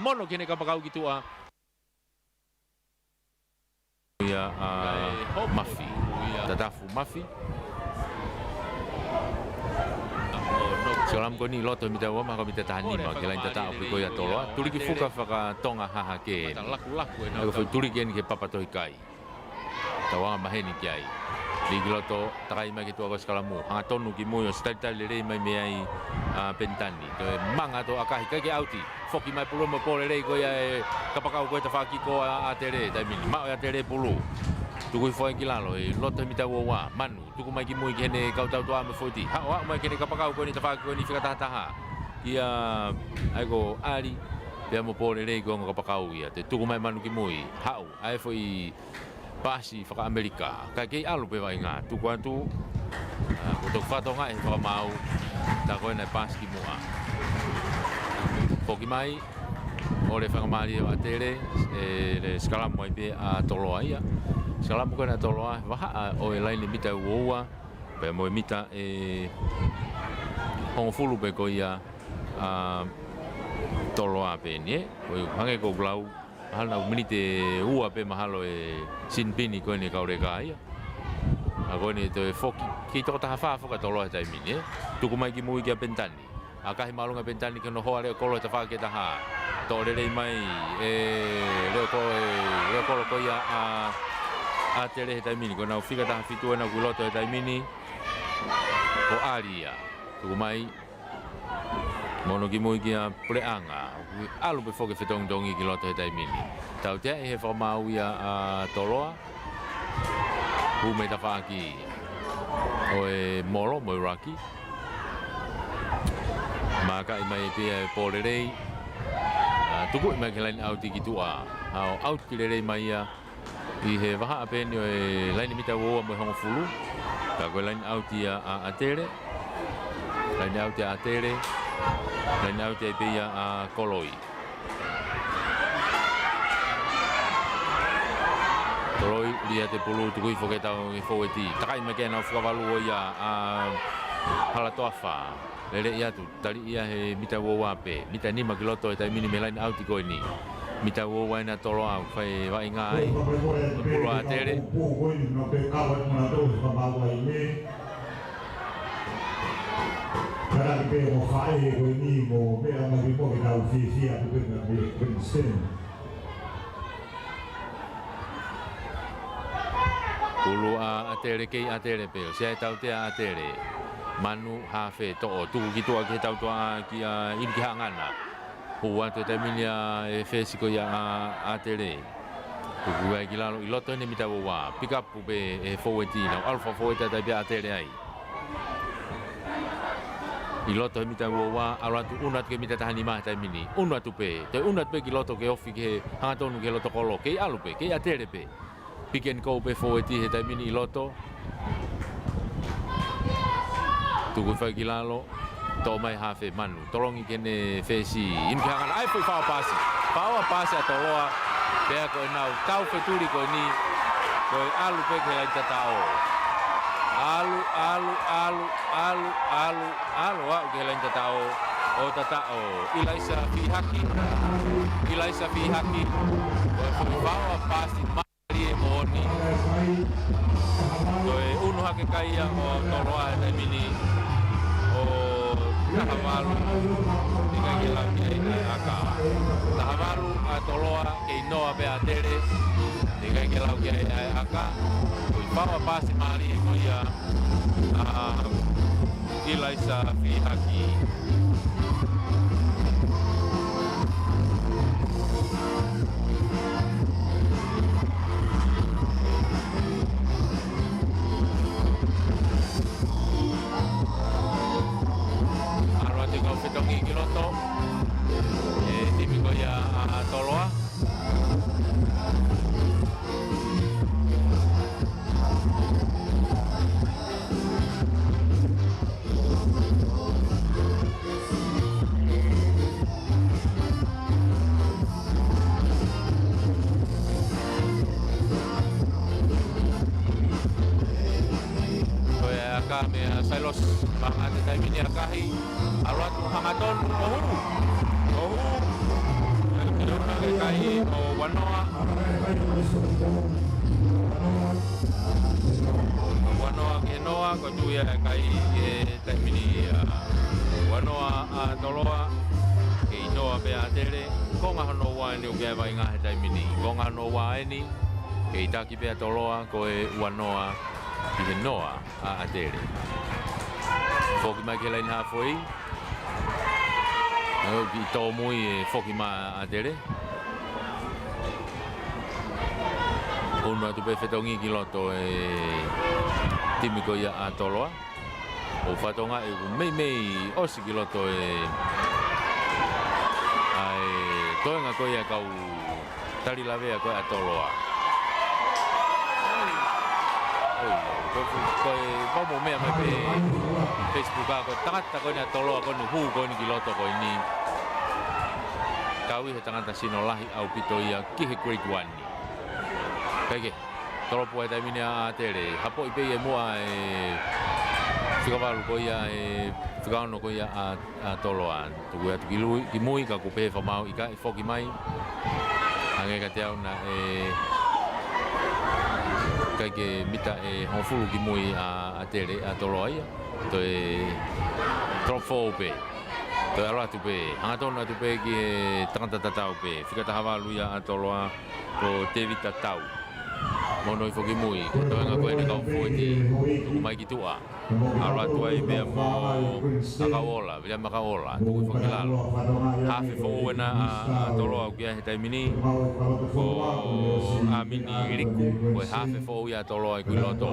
mono ki heʻene kapakau ki tuʻa. Ia, ʻa, Mafi. Tatafu Mafi. Sikalamu ko eni loto mita ua, mahalo ko e mita taha nima, ki he laine tataʻo pē ko ia ʻa Toloa. Tuliki fuka fakatonga hahake eni. Ko e foʻi tuliki eni ki he papa tohi kai. Tauanga maheni ki ai. Lī ki loto, takai mai ki tuʻa ko Sikalamu. Hangatonu ki mui ʻosi talitali lelei mai mei ai ʻa Penitani. Toe manga atu ʻo ʻakahi, ʻikai ke ʻauti. Foki mai pulu mo Pōlelei ko ia e kapakau ko e tafaʻaki ko ʻa ʻAtele, taimi ni. Maʻu ʻe ʻAtele pulu. Tuku hifo ai ki lalo, ʻi loto he mita ua ua. Manu, tuku mai ki mui ki heʻene kau tautea mo Foti. Haʻu, haʻu mai ki heʻene kapakau ko eni tafaʻaki ko eni fika taha taha. Kia, ʻa ia ko ʻAli, pea mo Pōlelei ko e ongo kapakau ia. Toe tuku mai Manu ki mui. Haʻu, ʻa e foʻi paasi fakaʻAmelika. Ka kei ʻalu pē vaʻinga. Tuku atu. ʻA, ko e toki fakatonga ʻe he fakamaau. Tā ko ena e paasi ki muʻa. Foki mai. ʻOle fakamālie ʻo ʻAtele. ʻE, le Sikalamu ai pē ʻa Toloa ia. Sikalamu ko ena ʻa Toloa. Vahaʻa ʻo e laine mita ua ua. Pea mo e mita ʻe hongofulu pē ko ia ʻa Toloa pē eni, ē. Ko e hangē ko ʻeku lau. Mahalo naʻa ku miniti ʻe ua pē mahalo e sinipini ko eni ʻa e kau leka ia. ʻA ko eni toe foki, kei tokotaha fā foki ʻa Toloa he taimi ni, ē. Tuku mai ki mui kia Penitani. ʻAkahi māʻolunga Penitani ki hono hoa Leokolo he tafaʻaki ʻe taha. Toʻo lelei mai ʻe Leokolo, ʻe Leokolo ko ia ʻa, ʻa ʻAtele he taimi ni. Ko ʻenau fika taha fitu ena ʻoku ʻi loto he taimi ni. Ko ʻAli ia. Tuku mai. Mono kimui kia Puleʻanga. ʻAlu pē foki e fetongitongi ki loto he taimi ni. Tautea ʻi he fakamaau ia ʻa Toloa. Hū mei tafaʻaki ʻo e molo mo e ruck. Mākaʻi mai pē ʻa e pōlelei. ʻA, tukuʻi mai ki he laine ʻauti ki tuʻa. ʻA, ʻo ʻauti lelei mai ia ʻi he vahaʻa pē eni ʻo e laine mita ua ua mo e hongofulu. Ka ko e laine ʻauti ia ʻa ʻAtele. Laine ʻauti ʻa ʻAtele. Laine ʻauti ai pē ia ʻa Koloi. Koloi, Liate Pulu, tuku hifo ke tau ki he fōueti. Takai mai ke nau fakavalu ʻo ia ʻa Halatoafa. Lele atu, tali ia he mita ua ua pē. Mita nima ki loto he taimi ni mei he laine ʻauti ko eni. Mita ua ua ena Toloa, fai vaʻinga ai. Pulu ʻa ʻAtele. Kalaki pē mo faʻē ko eni mo meʻa mai mo ke tau fiefia atu pē mo e Princeton. Pulu ʻa ʻAtele, kei ʻAtele pē, ʻosi ʻa e tautea ʻa ʻAtele. Manu, hafe, toʻo, tuku ki tuʻa ki he tautea kia ʻIliki Haʻangana. Hū atu he taimi ni ʻa e fesi ko ia ʻa ʻAtele. Tuku ai ki lalo ʻi loto eni mita ua ua. Pikapu pē ʻe he fōueti, nau ʻalu fakafōueti ʻa tai pē ʻa ʻAtele ai. ʻI loto he mita ua ua, ʻalu atu ʻunu atu ki he mita taha nima he taimi ni. ʻUnu atu pē, toe ʻunu atu pē ki loto ke ofi ki he hangatonu ki he loto kolo. Kei ʻalu pē, kei ʻAtele pē. Pick and go pē fōueti he taimi ni ʻi loto. Tuku hifo ki lalo, toʻo mai hafe Manu. Tolongi ki heʻene fesi, ʻIliki Haʻangana, ʻai foʻi faʻo paasi. Faʻo paasi ʻa Toloa, pea ko ʻenau tau fetuli ko eni, ko e ʻalu pē ki he laine tataʻo. ʻAlu, ʻalu, ʻalu, ʻalu, ʻalu, ʻalu, aʻu ki he laine tataʻo, ʻo tataʻo. ʻIlaisa Fihaki, ʻIlaisa Fihaki, ko e foʻi faʻo paasi ma- Mālie moʻoni. Toe ʻunu hake kai ia ʻo Toloa he taimi ni ʻo taha valu. ʻIkai ke lau ki ai ʻa e ʻaka. Taha valu ʻa Toloa, kei noa pē ʻa ʻAtele. ʻIkai ke lau ki ai ʻa e ʻaka. Ko e faʻo paasi mālie ko ia ʻa ʻIlaisa Fihaki. ʻAlu atu e kau fetongi ki loto. E timi ko ia ʻa Toloa. Ko e ʻaka meia Sailosi Maʻangata he taimi ni, ʻakahi. ʻAlu atu hangatonu ʻo hū. ʻO hū. Ke ʻunu hake kai ʻo Uanoa. Uanoa ki he noa, ko e tuʻu ia e kai he taimi ni ʻa Uanoa ʻa Toloa. Kei noa pē ʻa ʻAtele. Konga hono ua eni ʻoku ʻi ai e vaʻinga he taimi ni. Konga hono ua eni. Kei taki pē ʻa Toloa, ko e Uanoa ki he noa ʻa ʻAtele. Foki mai ki he laine hāfoi. ʻOku kiʻi tōmui e foki mai ʻa ʻAtele. ʻUnu atu pē fetongi ki loto e timi ko ia ʻa Toloa. ʻO fatongia ʻoku meimei ʻosi ki loto e, ʻa e toenga ko ia kau tali lavea ko ē ʻa Toloa. ʻOi, ko, ko, ko e mau mo meʻa mai pē Facebook ʻa ko e tangata ko eni ʻa Toloa ko eni hū ko eni ki loto ko eni. Kau ʻi he tangata sino lahi ʻaupito ia ki he grade one ni. Kae kehe, tolopu ai taimi ni ʻa ʻAtele, hapoʻi pē ia muʻa e fika valu ko ia e fika ono ko ia ʻa, ʻa Toloa. Tuku atu ki lui, ki mui, ka ʻoku pehē fakamaau ʻikai foki mai. Hangē kiate au naʻe ʻikai ke mita ʻe hongofulu ki mui ʻa, ʻa ʻAtele, ʻa Toloa ia. Toe drop fou pē. Toe ʻalu atu pē. Hangatonu atu pē ki he tangata tatau pē. Fika taha valu ia ʻa Toloa ko Tevita Tau. Monū foki mui, ko e toenga ko ē ʻa e kau fōueti, tuku mai ki tuʻa. ʻAlu atu ai pea mo Makauola, Viliami Makauola, tuku foki ki lalo. Hafe foʻou ena ʻa, ʻa Toloa ʻoku ʻi ai he taimi ni, ko ʻAmini Liku, ko e hafe foʻou ia ʻa Toloa ʻoku ʻi loto.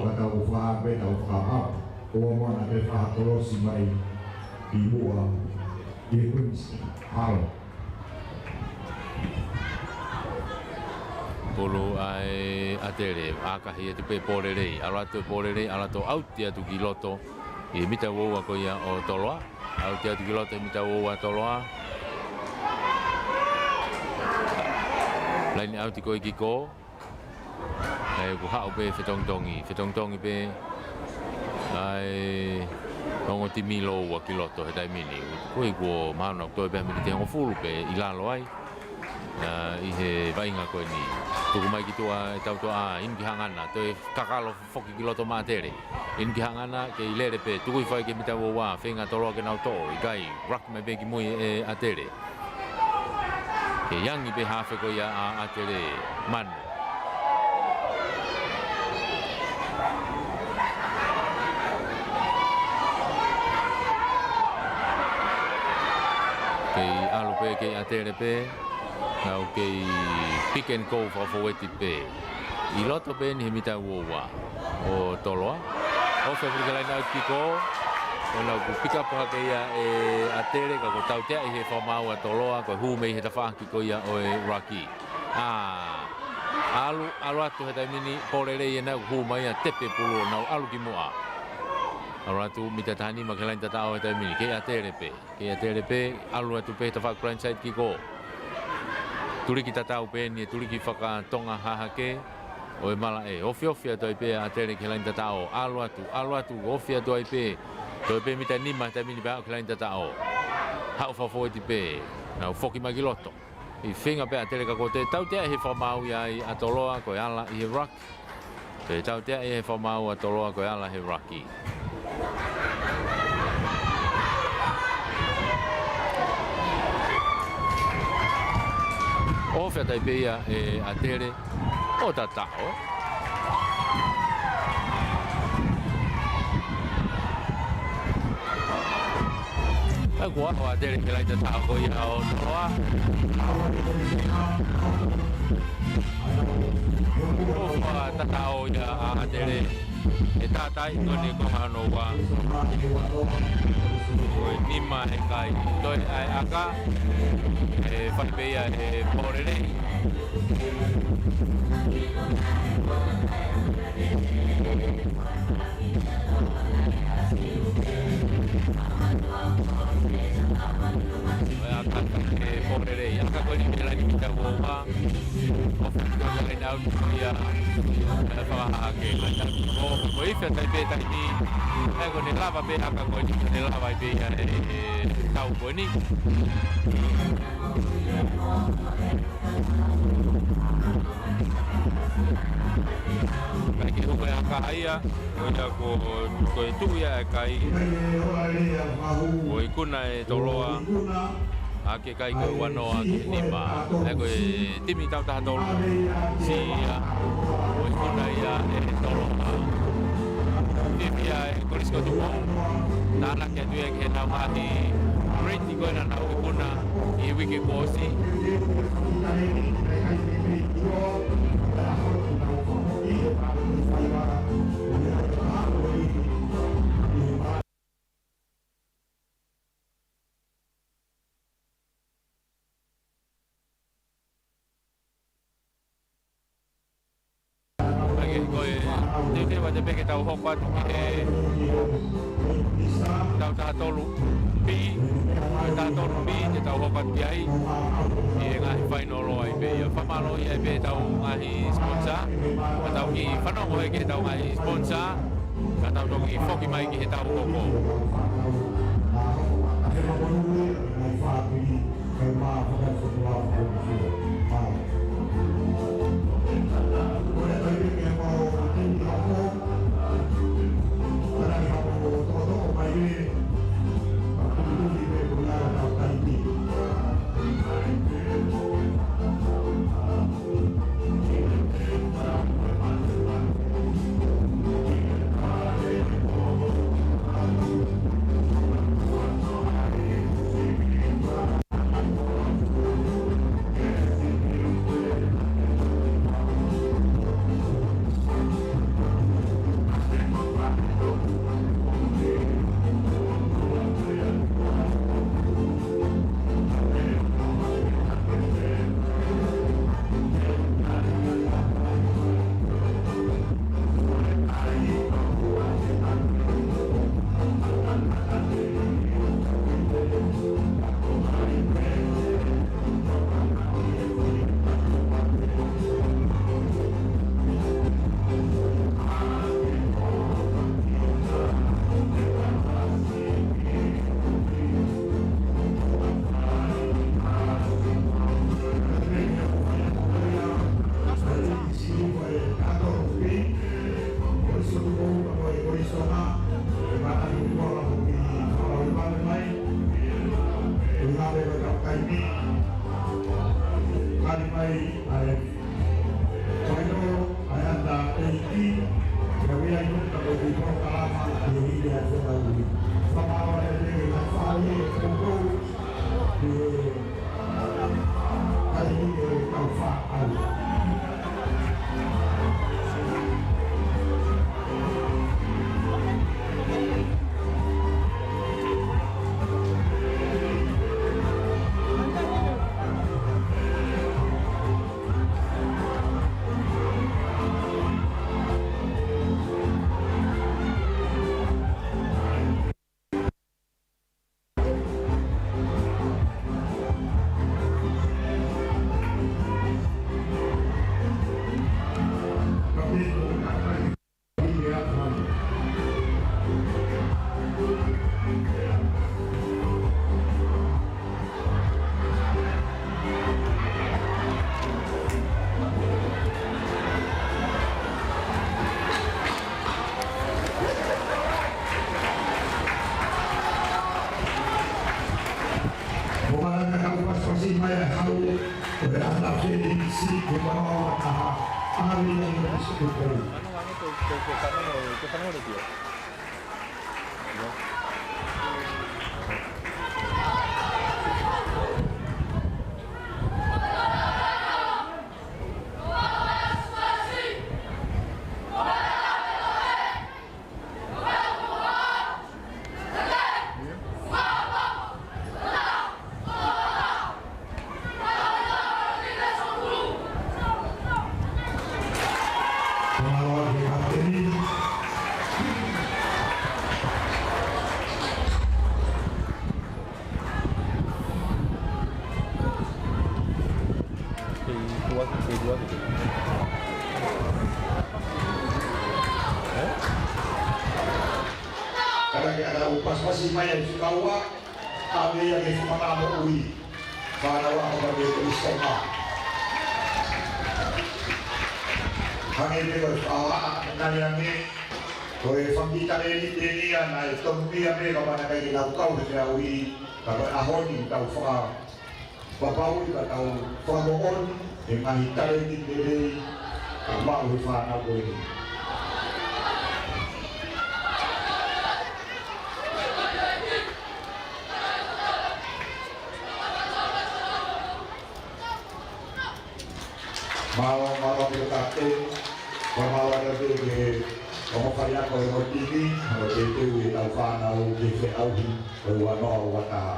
Pulu ʻa e ʻAtele, ʻakahi atu pē Polelei, ʻalu atu Polelei, ʻalu atu ʻauti atu ki loto, ʻi he mita ua ua ko ia ʻo Toloa, ʻauti atu ki loto he mita ua ua Toloa. Laine ʻauti ko ē ki kō, ʻa ia ʻoku haʻu pē Fetongitongi, Fetongitongi pē, ʻa e ongo timi lōua ki loto he taimi ni. Ko ia kuo mahalo ʻoku toe pē miniti hongofulu pē ʻi lalo ai. ʻA, ʻi he vaʻinga ko eni. Tuku mai ki tuʻa ʻetau toʻa, inu ki hangana, toe kakalo foki ki loto maʻa ʻAtele. Inu ki hangana, kei lele pē, tuku hifo ai ki he mita ua ua, feinga Toloa ke nau toʻo, ʻikai, ruck mai pē ki mui ʻe ʻAtele. Kei angi pē hafe ko ia ʻa ʻAtele, manu. Kei ʻalu pē, kei ʻAtele pē. Nau kei pick and go fakafōueti pē. ʻI loto pē eni he mita ua ua ʻo Toloa. ʻOfa puli ka laine ʻauti ki kō. ʻO nau kuo pick up hake ia ʻe ʻAtele ka kuo tauteaʻi he fakamaau ʻa Toloa, ko e hū mei he tafaʻaki ko ia ʻo e ruck. ʻA, ʻalu, ʻalu atu he taimi ni, Polelei ena kuo hū mai ʻa Tepe Pulu ʻo nau ʻalu ki muʻa. ʻAlu atu mita taha nima ki he laine tataʻo he taimi ni, kei ʻAtele pē. Kei ʻAtele pē, ʻalu atu pē tafaʻaki blind side ki kō. Tuliki tatau pē eni, tuliki fakatonga hahake, ʻo e malaʻe. Ofiofi atu ai pē ʻa ʻAtele ki he laine tataʻo. ʻAlu atu, ʻalu atu, ofi atu ai pē. Toe pē mita nima he taimi ni pea aʻu ki he laine tataʻo. Haʻu fakafōueti pē. Nau foki mai ki loto. ʻI feinga pē ʻa ʻAtele ka ko e tautea he fakamaau ia ai ʻa Toloa ko e ala ʻi he ruck. Ko e tautea he fakamaau ʻa Toloa ko e ala he ruck. ʻOfa atu ai pē ia ʻe ʻAtele ʻo tataʻo. ʻA ia kuo ʻalu ʻa ʻAtele ki he laine tataʻo ko ia ʻo Toloa. ʻOfa tataʻo ia ʻa ʻAtele. ʻE tātaaʻi ko eni ko hano ua. Ko e nima he kai. Toe ʻai ʻaka. ʻE fai pē ia ʻe Polelei. Ko e ʻaka ʻe Polelei, ʻaka ko eni mei he laine mita ua ua. ʻOfa atu ki he laine ʻauti ko ia, ʻe fakahahake, laine ʻauti ko, ko e ifi atu ai pē taimi, ʻa ia ko ʻene lava pē ʻaka ko eni, ko ʻene lava ai pē ia ʻe, ʻe tau ko eni. Kae ke hoko e ʻaka ia, ko ia ko, ko e tuʻu ia e kai. Ko e ikuna ʻe Toloa, ʻa e kai ko e ua noa ki he nima. ʻA ia ko e timi tau taha tolu. Sio ia, ko e ikuna ia ʻe Toloa. Timi ia ʻe Kolisi ko Tupou. Tānaki atu ia ki heʻenau ngaahi reti ko ē naʻa nau ikuna ʻi he uike kuo ʻosi. Ko e teuteu atu pē ke tau hoko atu ki he tau taha tolu B, tau taha tolu B, te tau hoko atu ki ai. ʻI he ngaahi fainolo ai pē ia. Fakamālō ai pē ʻetau ngaahi sponsor, ka tau kiʻi fanongo hake ki heʻetau ngaahi sponsor, ka tau toki foki mai ki heʻetau hoko. He manawa ua taha, ʻa ia ʻe Sikupu. Ano ange te, te, te whanau, te whanau le tio. Kei tuʻa, kei tuʻa. Ē? Ka ke ʻalu ʻo pasipasi mai ai fika ua, ʻave ia ki he Fuakava Moʻui. Fānau ʻa e Kolisi Tonga. Hangē pē ko e fakaʻaonga, naʻe ange, ko e fanga kiʻi talēniti ia naʻe tonu ia mei he kamata kai ke nau kau he feʻauhi, ka ko e ʻaho ni tau faka- Papau ka tau fakamoʻoni e ngaahi talēniti lelei ʻoku maʻu he fānau ko eni. Mālō, mālō ʻaupito kapiteni, mālō ʻaupito ki he kau faiako ʻo e timi, ʻo teuteu ʻetau fānau ki he feʻauhi ʻo e ua noa ua taha.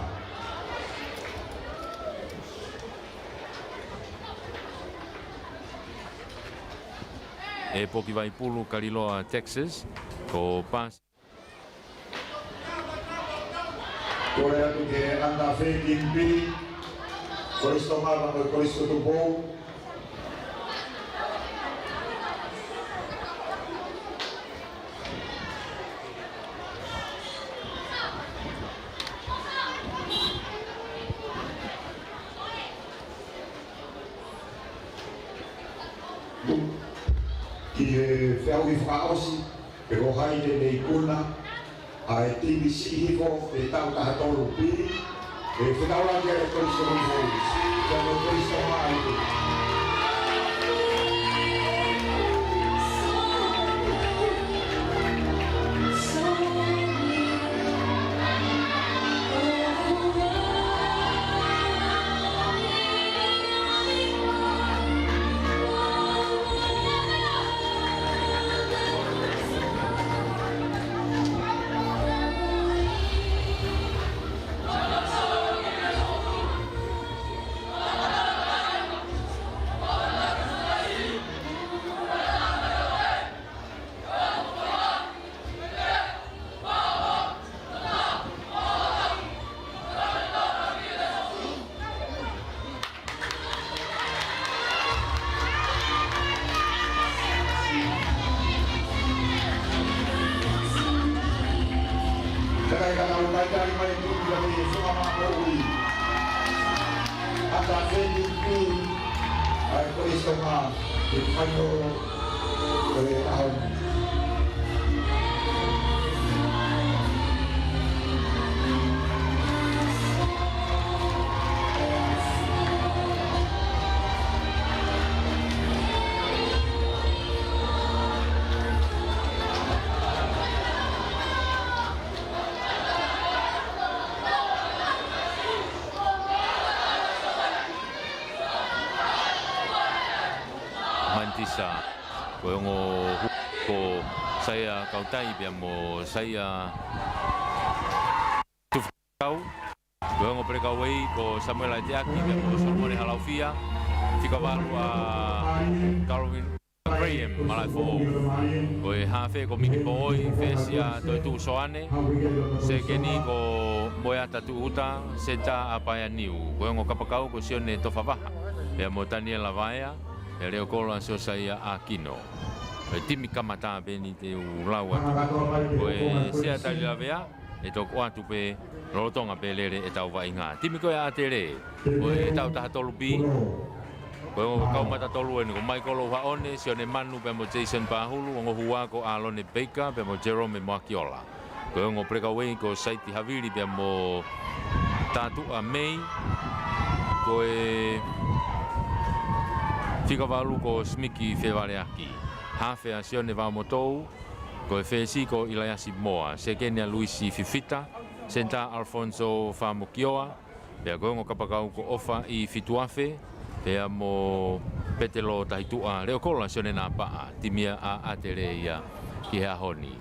ʻE Poki Vaipulu, Kaliloa, Texas, ko Pas. Kole atu ke anda feki mpi, Kolisi Tonga, ko e Kolisi Tupou. Ki he feʻauhi fakaʻosi, pe ko hai te ne ikuna ʻa e timi siʻi hifo ʻo e taʻu taha tolu B, ʻe fekau lagi ʻa e Kolisi Tonga Boys, ʻa e Kolisi Tonga Boys. Kakai ka nau kai kai mai tu ka ni e funga mā ko ui. Ata fendu ku. Ai ko iso mā. Te whai o. Ko e au. Mantisa, ko e ongo hu-, ko Saia Kautai pea mo Saia Tufau. Ko e ongo pelekaueiki ko Samuela Eteaki pea mo Solomone Halaufia. Fika valu ʻa Calvin Graham, Malaʻefoʻou. Ko e hafe ko Miki Poʻoi, fesi ʻa Toetuʻu Soane. Sekeni ko Moeata Tuʻuta, seta ʻa Paea Niu. Ko e ongo kapakau ko Sione Tofavaha pea mo Taniela Vaea. ʻE Leokolo ʻa Siosaia ʻAkino. Ko e timi kamata pē eni te u lau atu. Ko e Sea Talilavea, ʻe toki ʻoatu pē lolotonga pē lele ʻetau vaʻinga. Timi ko ia ʻa ʻAtele, ko e taʻu taha tolu B. Ko e ongo kaumata tolu eni, ko Michael Uhaone, Sione Manu pea mo Jason Pahulu, ongo hua ko ʻAlone Baker pea mo Jerome Moakiola. Ko e ongo pelekaueiki ko Saiti Havili pea mo Tatuʻa Mei. Ko e Fika valu ko Smiki Fevaleaki. Hafe ʻa Sione Vaomotou, ko e fesi ko ʻIlaiasi Moa, sekeni ʻa Luisi Fifita, senitā ʻAlefonso Famokioa, pea ko e ongo kapakau ko ʻOfa ʻi Fituafe, pea mo Petelo Tahituʻa, Leʻokola Sione Napaʻa, timi ʻa ʻAtele ia ki he ʻaho ni.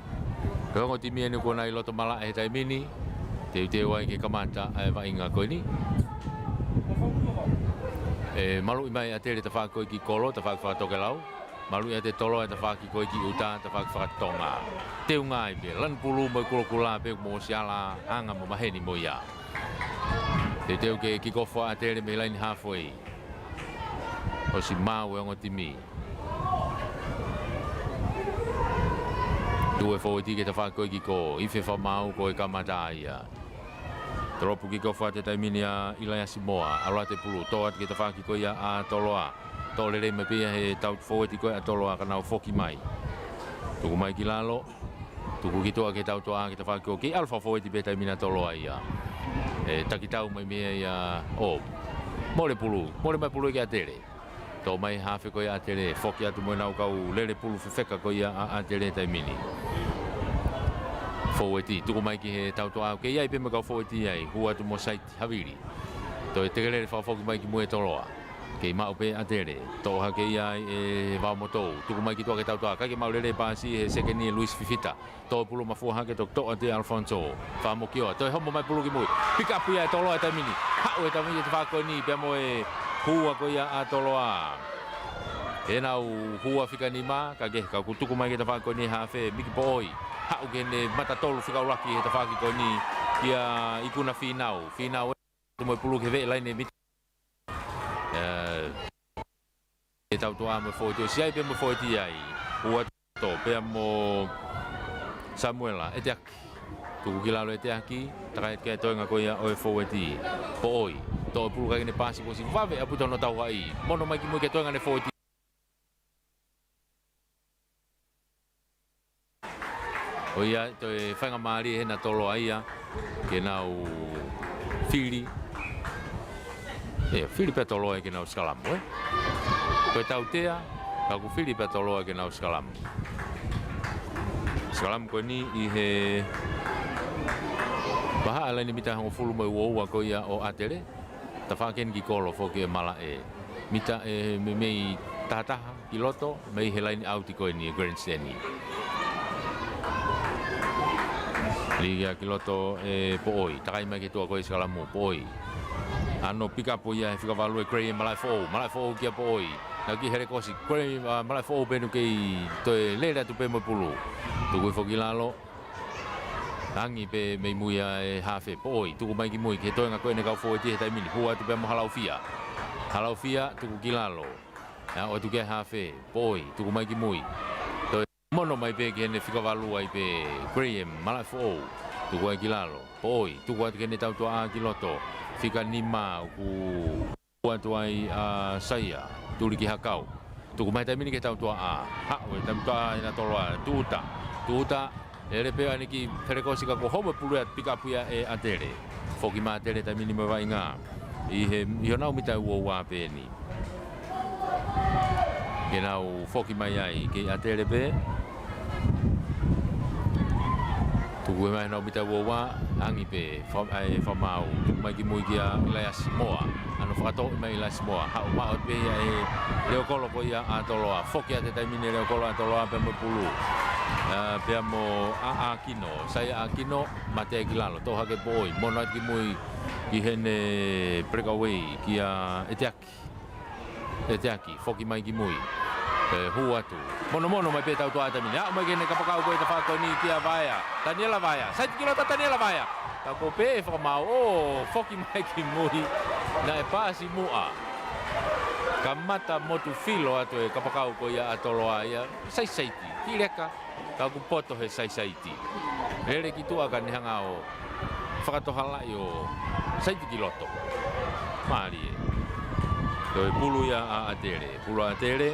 Ko e ongo timi eni kuo nau ʻi loto malaʻe he taimi ni, teuteu ai ke kamata ʻa e vaʻinga ko eni. ʻE maluʻi mai ʻAtele tafaʻaki ko ē ki kolo, tafaʻaki fakatokelau. Maluʻi ʻa e toloa ʻa e tafaʻaki ko ē ki ʻuta, tafaʻaki fakatonga. Teunga ai pē, lanu pulu mo e kulokula pē mo siala, anga mo maheni mo ia. Teuteu ke kikofu ʻa ʻAtele mei he laini hafoi. ʻOsi maʻu e ongo timi. Tuʻu e foueti ki he tafaʻaki ko ē ki kolo, ʻi he fakamaau ko e kamata ia. Tolopu kikofu atu he taimi ni ʻa ʻIlaiasi Moa, ʻalu atu e pulu, toʻo atu ki he tafaʻaki ko ia ʻa Toloa. Toʻo lelei mai pē ia he tau foueti ko ē ʻa Toloa ka nau foki mai. Tuku mai ki lalo, tuku ki tuʻa ki he tau toʻa ki he tafaʻaki ko ē, kei ʻalu fakafoueti pē he taimi ni ʻa Toloa ia. ʻE takitau mai mei ai ʻa, ʻo, mole pulu, mole mai pulu ki ʻAtele. Toʻo mai hafe ko ia ʻAtele, foki atu mo ʻenau kau lele pulu fefeka ko ia ʻa ʻAtele he taimi ni. Foueti, tuku mai ki he tau toʻa, kei ʻi ai pē mo e kau foueti ai, hū atu mo Saiti Havili. Toe tekelele fakafoki mai ki mui e Toloa. Kei maʻu pē ʻAtele, toʻo hake ia ʻe Vaomotou, tuku mai ki tuʻa ki he tau toʻa, ʻikai ke maʻu lelei e pasi he sekeni ʻe Luisi Fifita. Toe pulu mafua hake, toki toʻo atu ʻe ʻAlefonso Famokioa. Toe homo mai pulu ki mui. Pikapu ia ʻe Toloa he taimi ni. Haʻu he taimi ni e tafaʻaki ko eni pea mo e hua ko ia ʻa Toloa. ʻEnau hua fika nima, ka ke, ka kuo tuku mai ki he tafaʻaki ko eni hafe, Miki Poʻoi. Haʻu ki heʻene mata tolu fika ʻuluaki he tafaʻaki ko eni kia Ikuna Finau. Finau ē, tuku mai pulu ki he veʻe laine mita. ʻE, e tau toʻa mo e foueti, ʻosi ʻi ai pē mo e foueti ai. Hua to, pea mo Samuela, ʻEteaki. Tuku ki lalo ʻEteaki, takai ki he toenga ko ia ʻo e foueti. Poʻoi, toʻo pulu ʻikai ke ne pasi, kuo ʻosi vave ʻaupito hono tauhaʻi. Mono mai ki mui ki he toenga ʻene foueti. ʻOiauē, toe faingamālie hena Toloa ia, ke nau fili. ʻE, fili pē Toloa ia ke nau sikalamu, ē? Ko e tautea, ka kuo fili pē Toloa ia ke nau sikalamu. Sikalamu ko eni ʻi he vahaʻa laine mita hongofulu mo e uaua ko ia ʻo ʻAtele. Tafaʻaki eni ki kolo foki e malaʻe. Mita ʻe meimei tahataha ki loto, mei he laine ʻauti ko eni e grandstand. Lī ia ki loto ʻe Poʻoi, takai mai ki tuʻa ko e sikalamu Poʻoi. ʻAno pikapu ia he fika valu ʻe Graham Malaʻefoʻou, Malaʻefoʻou kia Poʻoi. Nau kiʻi helekosi, Graham, ʻa, Malaʻefoʻou pē ʻoku kei toe lele atu pē mo e pulu. Tuku hifo ki lalo. Angi pē mei mui ʻa e hafe, Poʻoi, tuku mai ki mui, ki he toenga ko ʻene kau foueti he taimi ni, hū atu pē mo Halaufia. Halaufia, tuku ki lalo. ʻE aʻu atu ki he hafe, Poʻoi, tuku mai ki mui. Toe mono mai pē ki heʻene fika valu ai pē, Graham Malaʻefoʻou, tuku ai ki lalo. Poʻoi, tuku atu ki heʻene tau toʻa ki loto. Fika nima ʻoku ʻoatu ai ʻa Saia, Tuli ki Hakau. Tuku mai taimi ni ki he tau toʻa. Haʻu e tau toʻa ʻena Toloa, Tuta. Tuta, ʻe lele pē ʻene kiʻi helekosi ka kuo homo e pulu ia, pikapu ia ʻe ʻAtele. Foki mai ʻAtele taimi ni mo e vaʻinga. ʻI he, ʻi honau mita uaua pē eni. Ke nau foki mai ai, kei ʻAtele pē. Tuku mai honau mita uaua, angi pē, fa-, ʻa e fakamaau. Tuku mai ki mui kia ʻIlaiasi Moa. ʻAno fakatoʻi mai ʻIlaiasi Moa. Haʻu maʻu pē ia ʻe Leokolo ko ia ʻa Toloa. Foki atu he taimi ni Leokolo ʻa Toloa pea mo e pulu. ʻA, pea mo ʻa, ʻAkino. Sai ʻAkino, mate ki lalo. Toʻo hake Poʻoi. Mono atu ki mui ki heʻene breakaway, kia ʻEteaki. ʻEteaki, foki mai ki mui. ʻE, hū atu. Monomono mai pē tau toʻa he taimi ni. Aʻu mai ki heʻene kapakau ko e tafaʻaki ko eni kia Vaea. Taniela Vaea. Saiti ki loto Taniela Vaea. Ka ko e pē ʻe fakamaau. ʻO, foki mai ki mui. Naʻe pasi muʻa. Kamata motu filo atu e kapakau ko ia ʻa Toloa ia. Saisaiti. Ki leka. Ka kuo poto he saisaiti. Lele ki tuʻa ka ne hanga ʻo fakatohalaʻi ʻo saiti ki loto. Mālie. Ko e pulu ia ʻa ʻAtele. Pulu ʻa ʻAtele.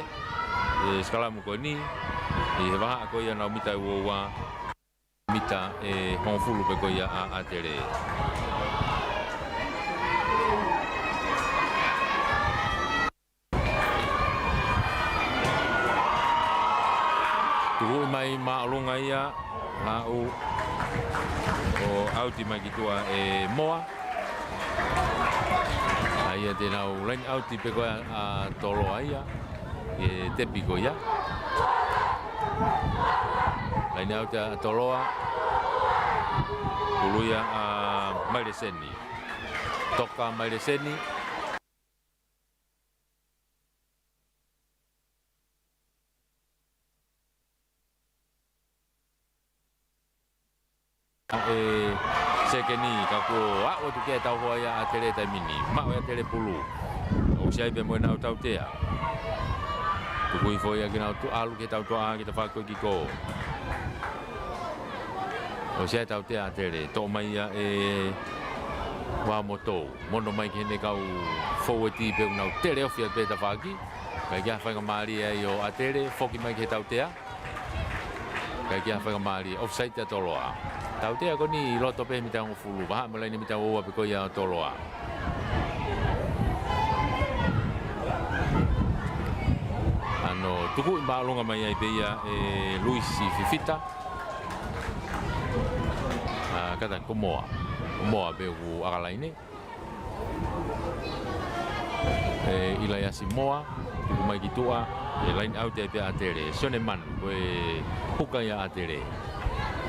ʻE sikalamu ko eni. ʻI he vahaʻa ko ia ʻenau mita uaua. Mita ʻe hongofulu pē ko ia ʻa ʻAtele. Tukuʻi mai māʻolunga ia, haʻu ʻo ʻauti mai ki tuʻa ʻe Moa. ʻA ia te nau line out pē ko ia ʻa Toloa ia, ʻi he tepi ko ia. Line out ʻa Toloa. Pulu ia ʻa Maileseni. Toka Maileseni. ʻE sekeni ka kuo aʻu atu ki ai e tauhoa ia ʻa ʻAtele he taimi ni. Maʻu ʻe ʻAtele pulu. ʻOsi ʻi ai pē mo ʻenau tautea. Tuku hifo ia ke nau ʻalu ki he tautea ki he tafaʻaki ko ē ki kō. ʻOsi ʻi ai e tautea ʻa ʻAtele. Toʻo mai ia ʻe Vaomotou. Mono mai ki heʻene kau foueti pea nau tele ofi atu pē tafaʻaki. ʻIkai ke ʻi ai ha faingamālie ai ʻo ʻAtele, foki mai ki he tautea. ʻIkai ke ʻi ai ha faingamālie, offside ʻa Toloa. Tautea ko eni ʻi loto pē mita hongofulu, vahaʻa mo e laine mita uaua pē ko ia ʻo Toloa. ʻAno tukuʻi māʻolunga mai ai pē ia ʻe Luisi Fifita. ʻA, kātaki ko Moa. Ko Moa pē ʻoku ʻakalaine. ʻE ʻIlaiasi Moa, tuku mai ki tuʻa, ʻe line out ai pē ʻa ʻAtele. Sione Manu, ko e huka ia ʻa ʻAtele.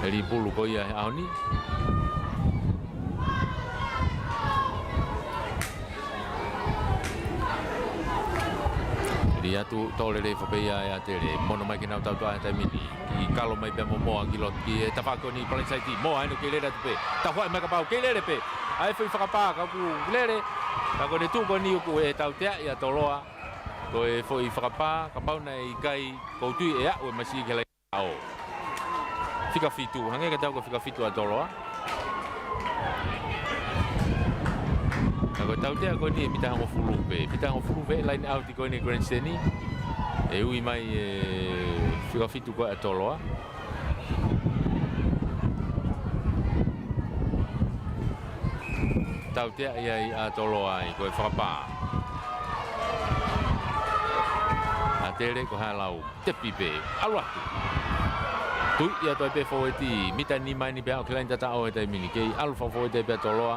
ʻE lī pulu ko ia he ʻaho ni. Lī atu, tō lelei hifo pē ia ʻe ʻAtele. Mono mai ke nau tautea he taimi ni. Kiʻi kalo mai pē mo Moa ki loto ki he tafaʻaki ko eni, blindside. Moa ʻene kei lele atu pē. Tauhoa mai kapau, kei lele pē. ʻA e foʻi fakapā, ka ʻoku lele. Ka ko ʻene tuʻu ko eni ʻoku ʻi ai e tautea ia ʻa Toloa. Ko e foʻi fakapā, kapau naʻe ʻikai, ʻoku ou tui ʻe aʻu e masiʻi ki he laine taʻo. Fika fitu, hangē ka tau ko e fika fitu ʻa Toloa. Ka ko e tautea ko eni ʻe mita hongofulu pē. Mita hongofulu pē line out ko eni ʻa Glenn Seni. ʻE ui mai e fika fitu ko ē ʻa Toloa. Tautea ia ʻa Toloa ai, ko e fakapā. ʻAtele ko e hā e lau, tepi pē, ʻalu atu. Tuiʻi atu ai pē foueti, mita nima eni pē aʻu ki he laine tataʻo he taimi ni, kei ʻalu fakafoueti ai pē ʻa Toloa,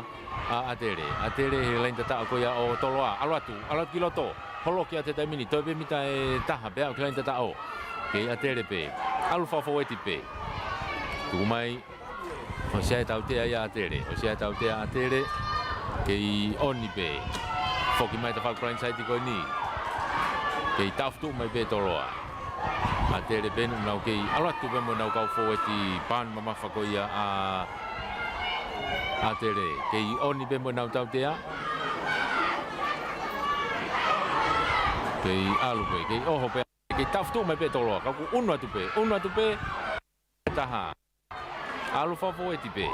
ʻa ʻAtele. ʻAtele he laine tataʻo ko ia ʻo Toloa, ʻalu atu, ʻalu atu ki loto, holoki atu he taimi ni, toe pē mita ʻe taha pē aʻu ki he laine tataʻo. Kei ʻAtele pē, ʻalu fakafoueti pē. Tuku mai, ʻosi ʻi ai e tautea ia ʻa ʻAtele. ʻOsi ʻi ai e tautea ʻa ʻAtele. Kei ʻoni pē. Foki mai tafaʻaki blindside ko eni. Kei taʻofi tuʻu mai pē Toloa. ʻAtele pē naʻa nau kei ʻalu atu pē mo ʻenau kau foueti paoni mamafa ko ia ʻa ʻAtele. Kei ʻoni pē mo ʻenau tautea. Kei ʻalu pē, kei ʻoho pē. Kei taʻofi tuʻu mai pē Toloa. Ka ʻoku ʻunu atu pē, ʻunu atu pē. Taha. ʻAlu fakafoueti pē.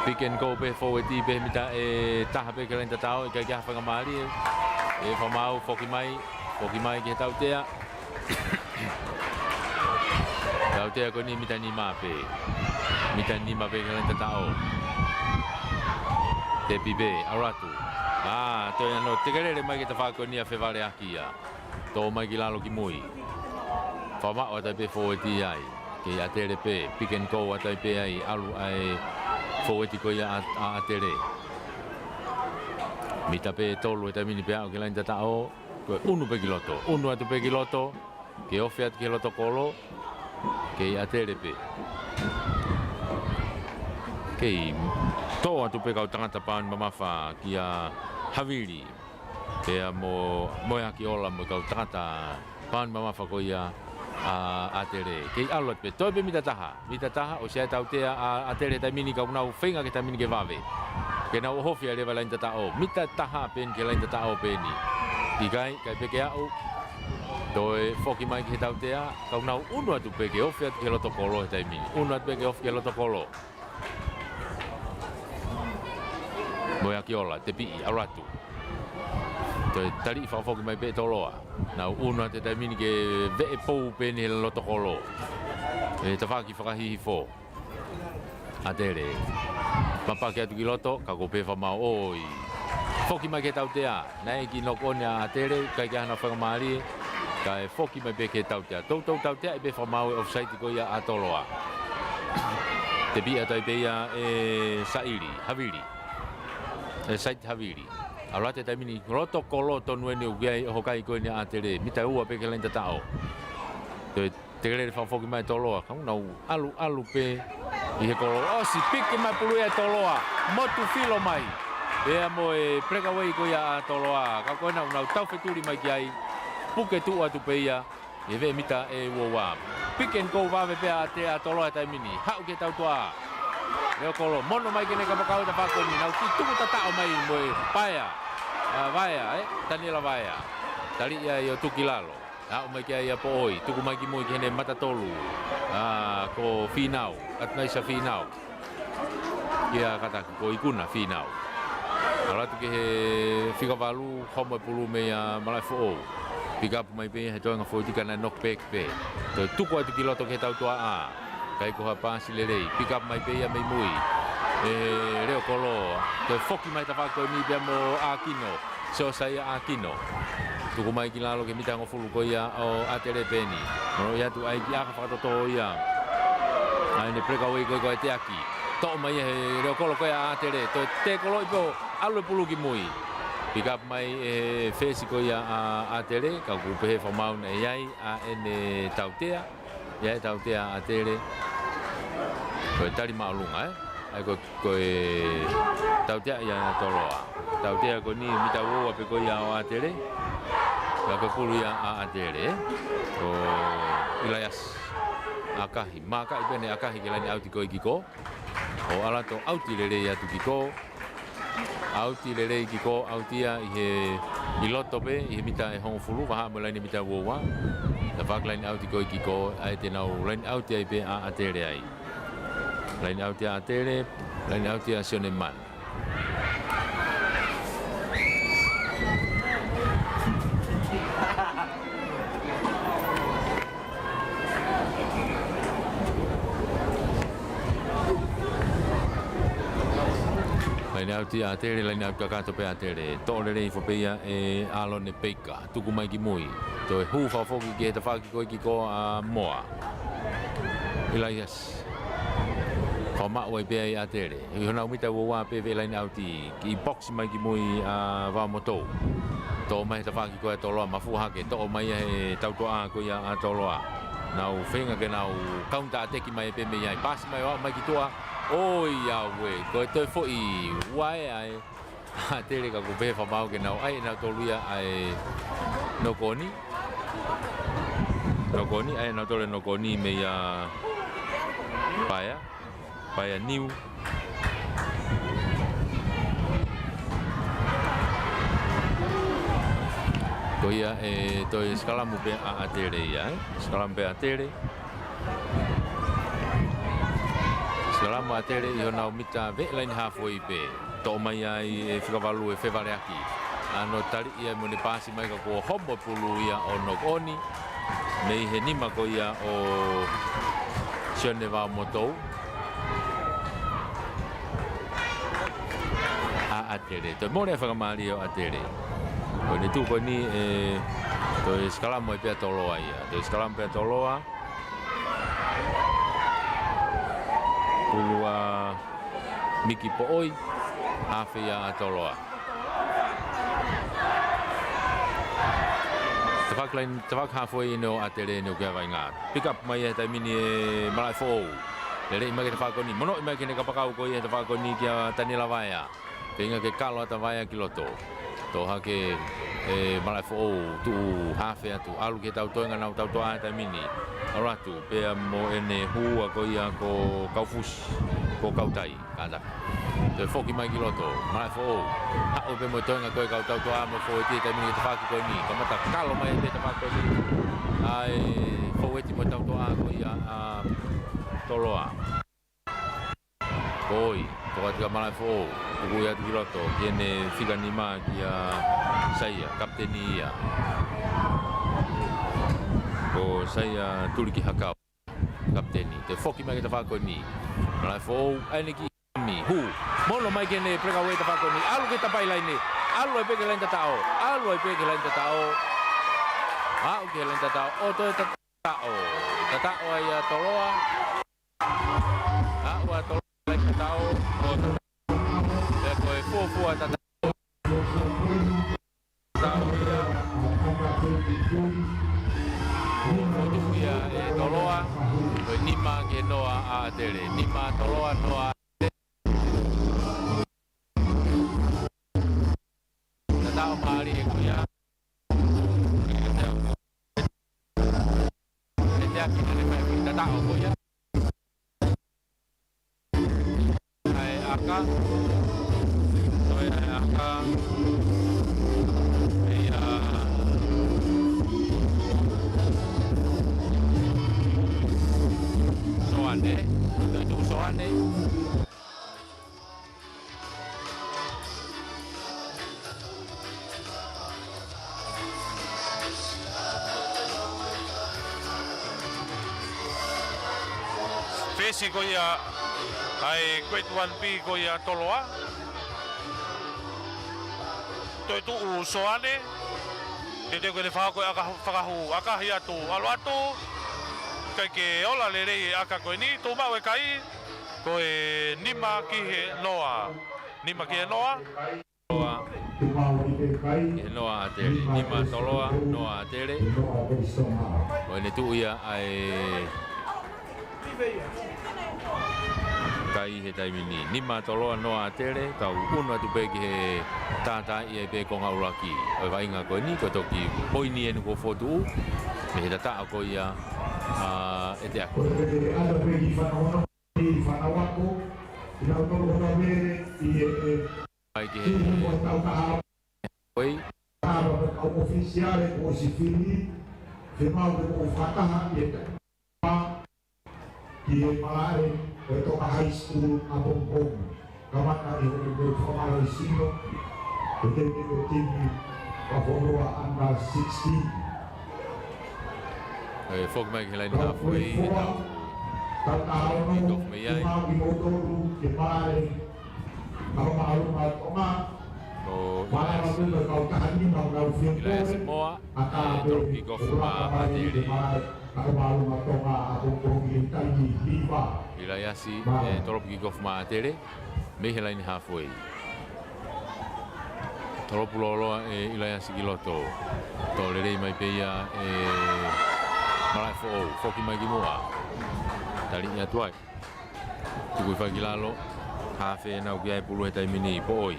Pick and go pē foueti pē mita ʻe taha pē ki he laine tataʻo, ʻikai ke ʻi ai ha faingamālie. ʻE fakamaau, foki mai, foki mai ki he tautea. Tautea ko eni mita nima pē. Mita nima pē ki he laine tataʻo. Tepi pē, ʻalu atu. ʻA, toe ʻano, tekelele mai ki he tafaʻaki ko eni ʻa Fevaleaki ia. Tō mai ki lalo ki mui. Fakamaʻu atu ai pē foueti ai. Kei ʻAtele pē, pick and go atu ai pē ai, ʻalu ai foueti ko ia ʻa, ʻa ʻAtele. Mita pē tolu he taimi ni pē aʻu ki he laine tataʻo, ko e ʻunu pē ki loto, ʻunu atu pē ki loto, kei ofi atu ki he loto kolo, kei ʻAtele pē. Kei tō atu pē kau tangata paoni mamafa kia Havili. Pea mo, mo e Akiola mo e kau tangata paoni mamafa ko ia ʻa, ʻa ʻAtele. Kei ʻalu atu pē, toe pē mita taha. Mita taha, ʻosi ʻi ai e tautea ʻa, ʻa ʻAtele he taimi ni ka ʻoku nau feinga ki he taimi ni ke vave. Ke nau ʻohofi ai leva e laine tataʻo. Mita taha pē eni ki he laine tataʻo pē eni. ʻIkai, ʻikai pē ke aʻu. Toe foki mai ki he tautea. Ka ʻoku nau ʻunu atu pē ke ofi atu ki he loto kolo he taimi ni. ʻUnu atu pē ke ofi ki he loto kolo. Mo e Akiola, tepiʻi, ʻalu atu. Toe taliʻi fakafoki mai pē Toloa. Nau ʻunu atu he taimi ni ke veʻe pou pē eni he loto kolo. ʻE tafaʻaki fakahihifo. ʻAtele. Papaki atu ki loto, ka ko e pē fakamaau ʻoi. Foki mai ki he tautea. Naʻe ʻi ai e kiʻi knock on ʻa ʻAtele, ʻikai ke ʻi ai hano faingamālie. Kae foki mai pē ki he tautea. Toutou tauteaʻi pē fakamaau e offside ko ia ʻa Toloa. Tepi atu ai pē ia ʻe Saili, Havili. ʻE Saiti Havili. ʻAlu atu he taimi ni, loto kolo tonu eni ʻoku ʻi ai ʻa e hokai ko eni ʻa ʻAtele. Mita ua pē ki he laini tataʻo. Toe tekelele fakafoki mai Toloa. Ka ʻoku nau ʻaluʻalu pē ʻi he kolo. ʻOsi piki mai pulu ia ʻe Toloa. Motu filo mai. Pea mo e breakaway ko ia ʻa Toloa. Ka ko ena ʻoku nau tau fetuli mai ki ai. Puke tuʻu atu pē ia. ʻI he veʻe mita ʻe ua ua. Pick and go vave pē ʻa ʻAte-, ʻa Toloa he taimi ni. Haʻu ki he tautea. Leokolo, mono mai ki heʻene kapakau he tafaʻaki ko eni. Nau kiʻi tuku tataʻo mai mo e Vaea. ʻA, Vaea, ē? Taniela Vaea. Tali ia ʻo tuku ki lalo. Haʻu mai ki ai ʻa Poʻoi. Tuku mai ki mui ki heʻene mata tolu. ʻA, ko Fīnau. ʻAtunaisa Fīnau. Kia Kataki ko Ikuna Fīnau. ʻAlu atu ki he fika valu, homo e pulu meia Malaʻefoʻou. Pick up mai pē he toenga fōuiti ka naʻe knock back pē. Toe tuku atu ki loto ki he tautea. ʻIkai ko ha paasi lelei. Pick up mai pē ia mei mui. ʻE Leokolo. Toe foki mai tafaʻaki ko eni pea mo ʻAkino. Siosaia ʻAkino. Tuku mai ki lalo ki he mita hongofulu ko ia ʻo ʻAtele pē eni. Mono ia atu ai ki ʻAka fakatoto ia. ʻA ʻene breakaway ko ia ko e teaki. Toʻo mai ia he Leokolo ko ia ʻa ʻAtele. Toe tekoloʻi pē ʻo ʻalu e pulu ki mui. Pick up mai ʻe he fesi ko ia ʻa ʻAtele. Ka ʻoku pehē fakamaau naʻe ʻi ai ʻa ʻene tautea. ʻI ai e tautea ʻa ʻAtele. Ko e tali māʻolunga, ē? ʻA ia ko, ko e tautea ia ʻa Toloa. Tautea ko eni mita ua ua pē ko ia ʻo ʻAtele. Ka ko e pulu ia ʻa ʻAtele, ē? Ko ʻIlaiasi ʻAkahi. Mākaʻi pē ʻe ʻAkahi ki he laini ʻauti ko e kiko. ʻO ʻalu atu ʻauti lelei atu kiko. ʻAuti lelei kiko, ʻauti ia ʻi he, ʻi loto pē, ʻi he mita ʻe hongofulu, vahaʻa mo e laini mita ua ua. Tafaʻaki laini ʻauti ko e kiko, ʻa ia te nau laini ʻauti ai pē ʻa ʻAtele ai. Laini ʻauti ʻa ʻAtele, laini ʻauti ʻa Sione Man. Laini ʻauti ʻa ʻAtele, laini ʻauti kakato pē ʻa ʻAtele. Toʻo lelei hifo pē ia ʻe ʻAlone Peika. Tuku mai ki mui. Toe hū fakafoki ki he tafaʻaki ko e kiko ʻa Moa. ʻIlaiasi. Fakamaʻu ai pē ʻa ʻAtele. ʻI honau mita ua ua pē veʻe laini ʻauti. Kiʻi box mai ki mui ʻa Vaomotou. Toʻo mai he tafaʻaki ko ia ʻa Toloa, mafuʻa hake, toʻo mai ia he tautea ko ia ʻa Toloa. Nau feinga ke nau counter attack mai pē mei ai. Paasi mai ʻo aʻu mai ki tuʻa. ʻOiauē, ko e toe foʻi uaea ʻa ʻAtele ka ʻoku pehē fakamaau ke nau ʻai ʻe nautolu ia ʻa e knock on. Knock on, ʻai ʻe nautolu e knock on meia Paea. Paea Niu. Ko ia ʻe toe sikalamu pē ʻa ʻAtele ia, ē? Sikalamu pē ʻa ʻAtele. Sikalamu ʻa ʻAtele ʻi honau mita veʻe laini halfway pē. Toʻo mai ai ʻe fika valu ʻe Fevaleaki. ʻAno tali ia mo ʻene paasi mai ka kuo homo e pulu ia ʻo knock on. Mei he nima ko ia ʻo Sione Vaomotou. ʻA ʻAtele. Toe mole e faingamālie ʻo ʻAtele. Ko ʻene tuʻu ko eni ʻe toe sikalamu ai pē ʻa Toloa ia. Toe sikalamu pē ʻa Toloa. Pulu ʻa Miki Poʻoi, hafe ia ʻa Toloa. Tafaʻaki laini, tafaʻaki halfway eni ʻo ʻAtele eni ʻoku ʻi ai e vaʻinga. Pick up mai ia he taimi ni ʻe Malaʻefoʻou. Lele mai ki he tafaʻaki ko eni, monoʻi mai ki heʻene kapakau ko ia he tafaʻaki ko eni kia Taniela Vaea. Feinga ke kalo atu ʻa Vaea ki loto. Toʻo hake ʻe Malaʻefoʻou, tuʻu hafe atu, ʻalu ki he tau toenga nau tautea he taimi ni. ʻAlu atu, pea mo ʻene hū ua ko ia ko Kaufusi, ko Kautai, kātaki. Toe foki mai ki loto, Malaʻefoʻou. Haʻu pē mo e toenga ko e kau tautea mo e fōueti he taimi ni ki he tafaʻaki ko eni. Kamata kalo mai pē tafaʻaki ko eni. ʻA e fōueti mo e tautea ko ia ʻa Toloa. Ko ʻOi, toka tika Malaʻefoʻou, tuku ia atu ki loto, ki heʻene fika nima kia Saia, kapiteni ia. Ko Saia Tuliki Hakau, kapiteni. Toe foki mai ki he tafaʻaki ko eni. Malaʻefoʻou, ʻai ʻene kiʻi mi, hū. Mono mai ki heʻene breakaway tafaʻaki ko eni. ʻAlu ki he tapaʻi laine. ʻAlu ai pē ki he laine tataʻo. ʻAlu ai pē ki he laine tataʻo. Aʻu He laine tataʻo, ʻo toe tataʻo. Tataʻo ai ʻa Toloa. ʻA ʻoua Toloa laine tataʻo, ʻo tataʻo. Pea ko e fuofua tataʻo. Tataʻo ia. Fotu ia ʻe Toloa. Ko e nima ki he noa ʻa ʻAtele. Nima Toloa, noa ʻAtele. Tataʻo mālie ko ia. ʻEteaki naʻe fai e tataʻo ko ia. ʻAi ʻaka. Toe ʻai ʻaka. Ia. Soane. Toe tuʻu Soane. Fesi ko ia ʻa e Grade One B ko ia Toloa. Toe tuʻu Soane. Teuteu ke ne fakahoko e ʻaka fakahū, ʻakahi atu, ʻalu atu. ʻIkai ke ola lelei e ʻaka ko eni, tuʻu maʻu e kai. Ko e nima ki he noa. Nima ki he noa. Noa. Ki he noa ʻAtele. Nima Toloa, noa ʻAtele. Ko ʻene tuʻu ia ʻa e kai he taimi ni. Nima Toloa, noa ʻAtele. Kau unu atu pē ki he tātaaʻi ai pē konga ʻuluaki. ʻO e vaʻinga ko eni, ko e toki poini eni kuo fotu. Mei he tataʻo ko ia ʻa ʻEteaki. Ko e ʻata pē ki Fanaono. ʻI Fanaoako, ʻi Nautolu ko Tavere, ʻi he, ʻe, mai ki he, ʻi he ʻi he ʻi he ʻi he ʻofisiale ko Sifili, ke mau ke mau fakataha ʻi he, ki he malaʻe ʻo e Toka High School ʻApongipongi. Kamata ʻi he ʻo e fakamālō ʻi Sino, ʻo e temi ʻo e timi ʻa Fonua under sixteen. ʻE, foki mai ki he laine haafe ʻi he tau. Tau taha ono, mai ai. Mau ki moutolu, ke malaʻe. Mau maʻalu mau Tonga. Ko malaʻe mau Tonga, kau taha ni mau nau fie. Ilaiasi Moa, ʻe, tolopu kick off maʻa ʻAtele. Ilaiasi, ʻe, tolopu kick off maʻa ʻAtele. Mei he laine haafe. Tolopu lōloa ʻe Ilaiasi ki loto. Tō lelei mai pē ia ʻe Malaʻefoʻou. Foki mai ki muʻa. Taliʻi atu ai. Tuku hifo ki lalo. Haafe ʻenau ki ai pulu he taimi ni, Poʻoi.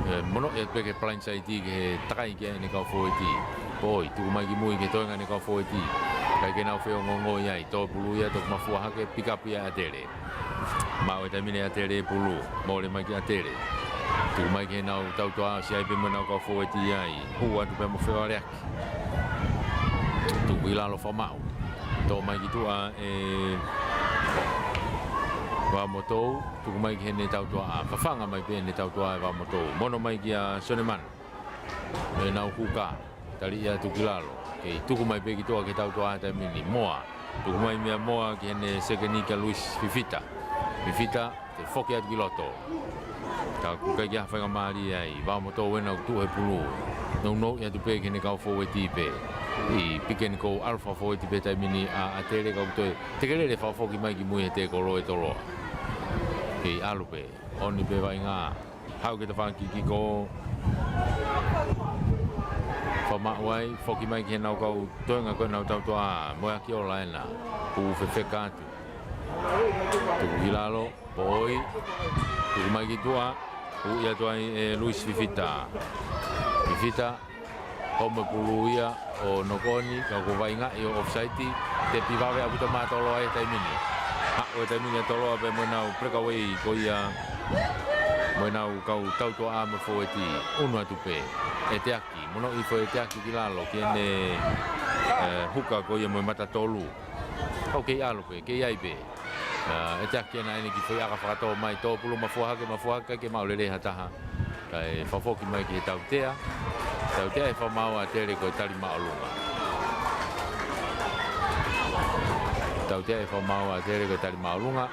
ʻE, mono ʻe peke blindside ki he takai ki ai ʻene kau fōueti. Poʻoi, tuku mai ki mui ke toenga ʻene kau fōueti. ʻIkai ke nau feongoongo ai, tō pulu ia, toki mafua hake, pick up ia ʻAtele. Maʻu e taimi ni ʻAtele pulu, mole mai ki ʻAtele. Tuku mai ki heʻenau tautoa, ʻosi ai pē mo ʻenau kau fōueti ai. Hū atu pē mo Fevaleaki. Tuku ki lalo Famaʻu. Tō mai ki tuʻa ʻe Vaomotou, tuku mai ki heʻene tautoa, fafanga mai pē ʻene tautoa ʻe Vaomotou. Mono mai kia Sonemana. ʻEnau kuka, taliʻi atu ki lalo. Kei tuku mai pē ki tuʻa ke tautoa he taimi ni. Moa. Tuku mai meia Moa ki heʻene sekeni kia Luis Fifita. Fifita, te foki atu ki loto. Ka ʻoku ʻikai ke ʻi ai ha faingamālie ai. Vaomotou ʻena ʻoku tuʻu he pulu. Nounou atu pē ki heʻene kau fōueti pē. ʻI piki eni ko e ʻalu fakafōueti pē taimi ni ʻa ʻAtele ka ʻoku toe. Tekelele fakafoki mai ki mui he tēkolo ʻe Toloa. Kei ʻalu pē. ʻOni pē vaʻinga. Haʻu ke tafaʻaki kick off. Famaʻu ai, foki mai ki heʻenau kau toenga ko ʻenau tautoa, Moeaki Ola ʻena. Hū fefeka atu. Tuku ki lalo, Poʻoi. Tuku mai ki tuʻa, hū atu ai ʻe Luis Fifita. Fifita, homo pulu ia ʻo nokoni, ka ko e vaʻinga ʻi he offside, tepi vave ʻaupito maʻa Toloa he taimi ni. Haʻu e taimi ni ʻa Toloa pea mo ʻenau breakaway ko ia, mo ʻenau kau tautoa mo e fōueti, unu atu pē. ʻEteaki, mono hifo ʻEteaki ki lalo, ki heʻene, ʻe, huka ko ia mo e mata tolu. ʻOku kei ʻalu pē, kei ʻi ai pē. ʻA, ʻEteaki ʻena ʻene kiʻi foʻi ʻaka fakatō mai, tō pulu mafua hake, mafua hake, ʻikai ke maʻu lelei ha taha. Kae fakafoki mai ki he tautea. Tautea ʻe Famaʻu ʻAtele ko e tali māʻolunga. Tautea ʻe Famaʻu ʻAtele ko e tali māʻolunga.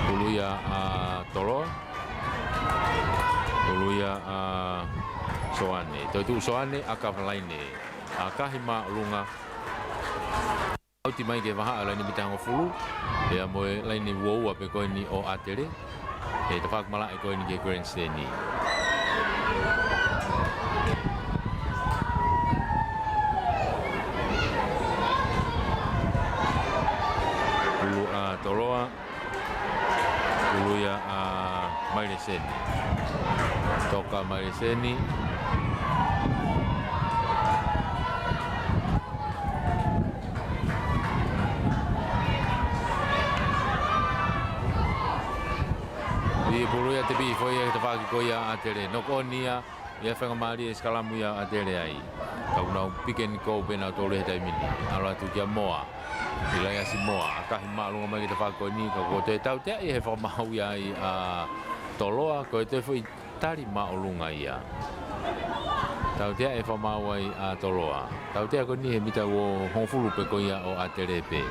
Pulu ia ʻa Toloa. Pulu ia ʻa Soane, toetuʻu Soane, ʻa Kavalaine. ʻAkahi māʻolunga. ʻAuti mai ki he vahaʻa laine mita hongofulu. Pea mo e laine uaua pē ko eni ʻo ʻAtele. ʻE tafaʻaki malaʻe ko eni ki he grandstand. Pulu ʻa Toloa. Pulu ia ʻa Maileseni. Toka Maileseni. ʻI pulu ia te pī foʻi e tafaʻaki ko ia ʻa ʻAtele. Noko ʻoni ia. Ia faingamālie e sikalamu ia ʻa ʻAtele ai. Ka ʻoku nau pick and go pē nautolu he taimi ni. ʻAlu atu kia Moa. ʻIlaiasi Moa. ʻAkahi māʻolunga mai ki he tafaʻaki ko eni ka ko e toe tautea ia he fakamaau ia ai ʻa Toloa. Ko e toe foʻi tali māʻolunga ia. Tautea e fakamaau ai ʻa Toloa. Tautea ko eni he mita uo hongofulu pē ko ia ʻo ʻAtele pē.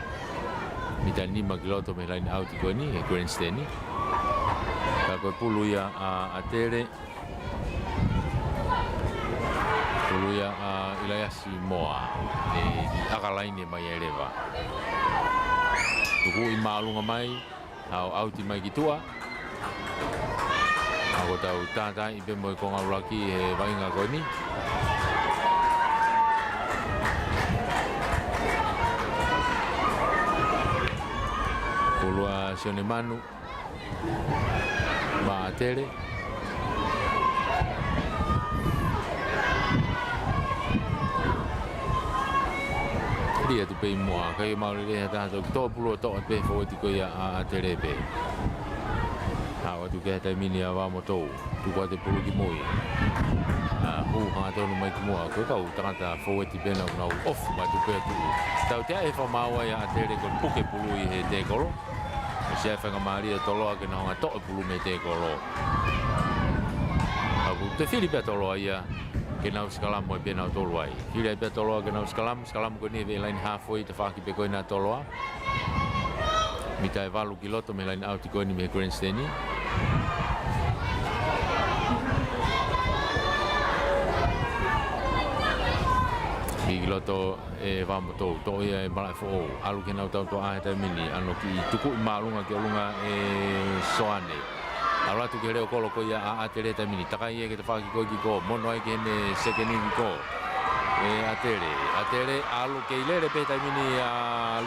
Mita nima ki loto mei he laine ʻauti ko eni, he grandstand. Ka ko e pulu ia ʻa ʻAtele. Pulu ia ʻa ʻIlaiasi Moa, ʻe ʻi ʻaka laine mai ai leva. Tukuʻi māʻolunga mai, hao ʻauti mai ki tuʻa. Ka ko ʻetau tātaaʻi pē mo e konga ʻuluaki he vaʻinga ko eni. Pulu ʻa Sione Manu. Maʻa ʻAtele. Lī atu pē ʻi muʻa, ʻikai ke maʻu lelei ha taha, toki toʻo pulu ʻo toʻo pē fōueti ko ia ʻa ʻAtele pē. Haʻu atu ki he taimi ni ʻa Vaomotou. Tuku atu e pulu ki mui. ʻA, hū hangatonu mai ki muʻa. Ko e kau tangata fōueti pē ena ʻoku nau ofi mai tupe atu. Tautea e fakamaau ai ʻa ʻAtele ko e puke pulu ʻi he tēkolo. ʻOsi ʻa e faingamālie ʻa Toloa ke nau hanga ʻo toʻo e pulu mei he tēkolo. ʻA, ko e toe fili pē ʻa Toloa ia ke nau sikalamu ai pē nautolu ai. Fili ai pē ʻa Toloa ke nau sikalamu, sikalamu ko eni he veʻe laine halfway, tafaʻaki pē ko ena ʻa Toloa. Mita ʻe valu ki loto mei he laine ʻauti ko eni mei he grandstand. Ki loto ʻe Vaomotou, toʻo ia ʻe Malaʻefoʻou, ʻalu ki heʻenau tautuʻa he taimi ni, ʻa hono kiʻi tukuʻi māʻolunga ki ʻolunga ʻe Soane. ʻAlu atu ki he leʻo kolo ko ia ʻa ʻAtele he taimi ni, takai ia ki he tafaʻaki ko ē ki kō, mono ai ki heʻene sekeni ki kō. ʻE ʻAtele, ʻAtele ʻalu kei lele pē he taimi ni ʻa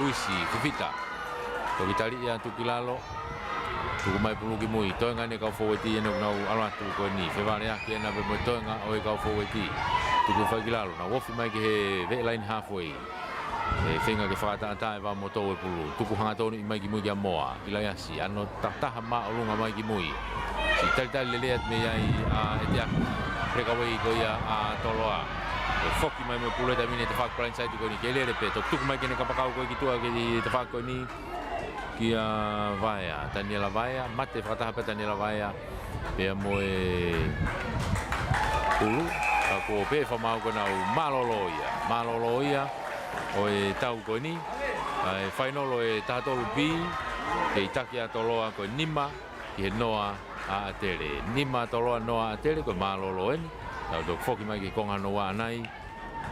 Luisi Fifita. Toki tali ia atu ki lalo. Tuku mai pulu ki mui, toenga ʻene kau fōueti ʻena ʻoku nau ʻalu atu ko eni. Fevaleaki ʻena pē mo e toenga ʻo e kau fōueti. Tuku fai ki lalo, nau ofi mai ki he veʻe laine halfway. ʻE feinga ke fakaʻataʻatā ʻe Vaomotou e pulu. Tuku hangatonu mai ki mui kia Moa, ʻIlaiasi, ʻa hono tataha māʻolunga mai ki mui. Siʻi talitali lelei atu mei ai ʻa ʻEteaku. Breakaway ko ia ʻa Toloa. ʻE foki mai mo e pulu he taimi ni he tafaʻaki blindside ko eni, kei lele pē, toki tuku mai ki heʻene kapakau ko ē ki tuʻa ki he tafaʻaki ko eni. Kia Vaea, Taniela Vaea, mate fakataha pē Taniela Vaea. Pea mo e pulu, ka ko e pē fakamaau ko ena ʻoku mālōlō ia. Mālōlō ia ʻo e tau ko eni. ʻA e fainolo ʻe taha tolu B, kei taki ʻa Toloa ko e nima ki he noa ʻa ʻAtele. Nima Toloa, noa ʻAtele, ko e mālōlō eni. Tau toki foki mai ki he konga hono ua ʻanai.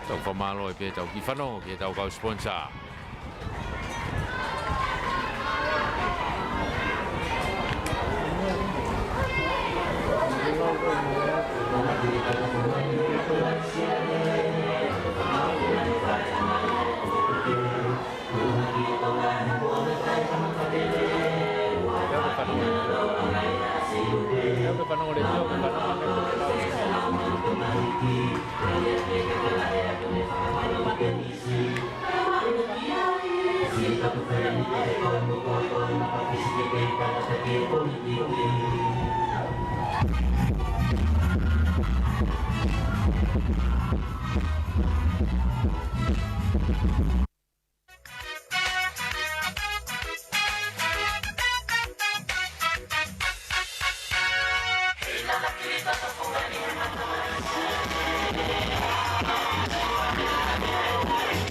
Tau fakamālō ai pē, tau kiʻi fanongo ki heʻetau kau sponsor.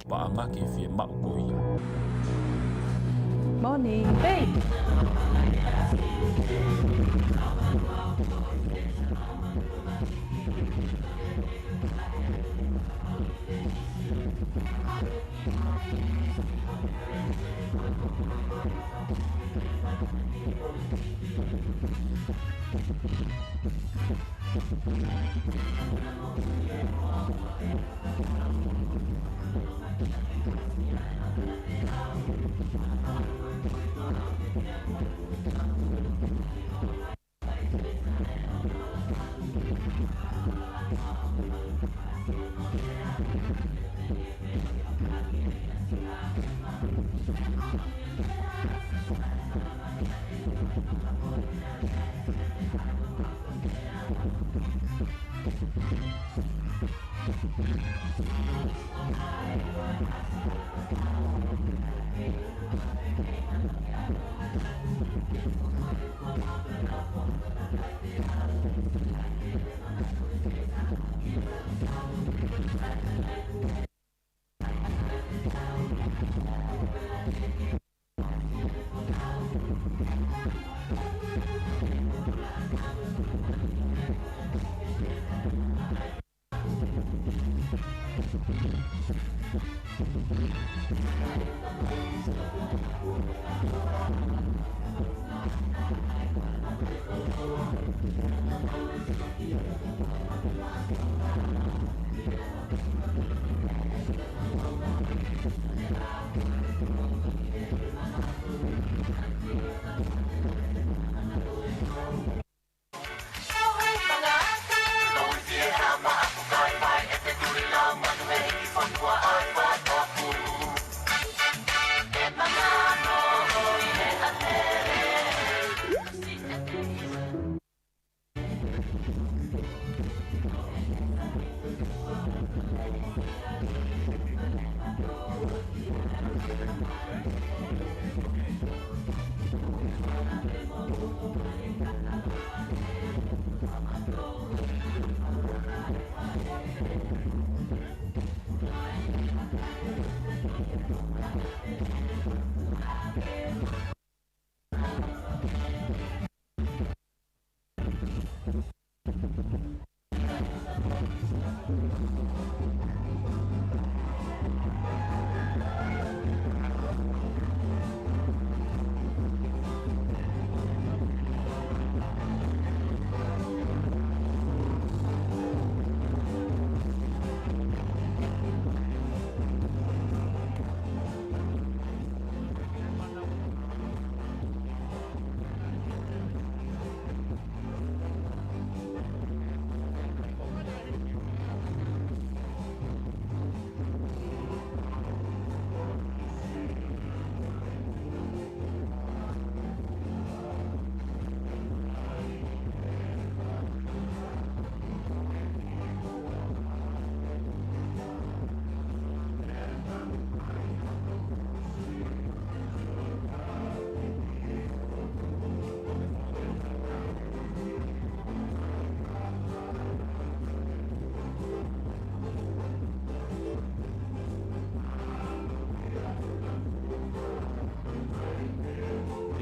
Paʻanga ke fiemaʻu ko ia. Morning. Hey.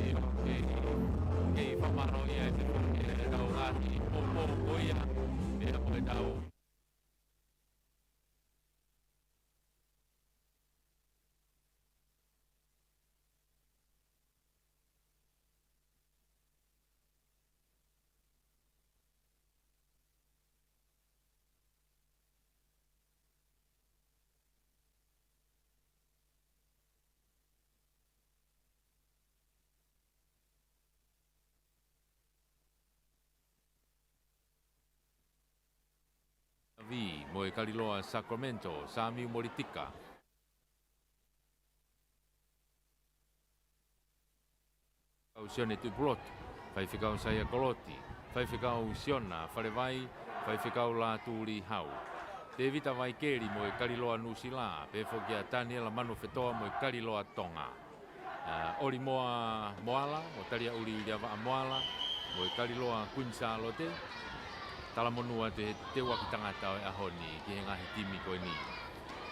ʻIo, kei, kei fakamālō ia ʻi he, ʻi he kau ngaahi poupou ko ia, pea mo e tau. Vī mo e Kaliloa Sacramento, Samiu Molitika. Faifekau Sione Tuʻipulotu, Faifekau Saia Koloti, Faifekau Siona Falevai, Faifekau Lātūli Hau. Tēvita Vaikeli mo e Kaliloa Nuʻusila, pehē foki kia Taniela Manuofetoa mo e Kaliloa Tonga. ʻA, ʻOlimoa Moala, ʻo Taliaʻuli Liavaʻa Moala, mo e Kaliloa Kuini Sālote, talamonū atu he teuaki tangata ʻo e ʻaho ni ki he ngaahi timi ko eni.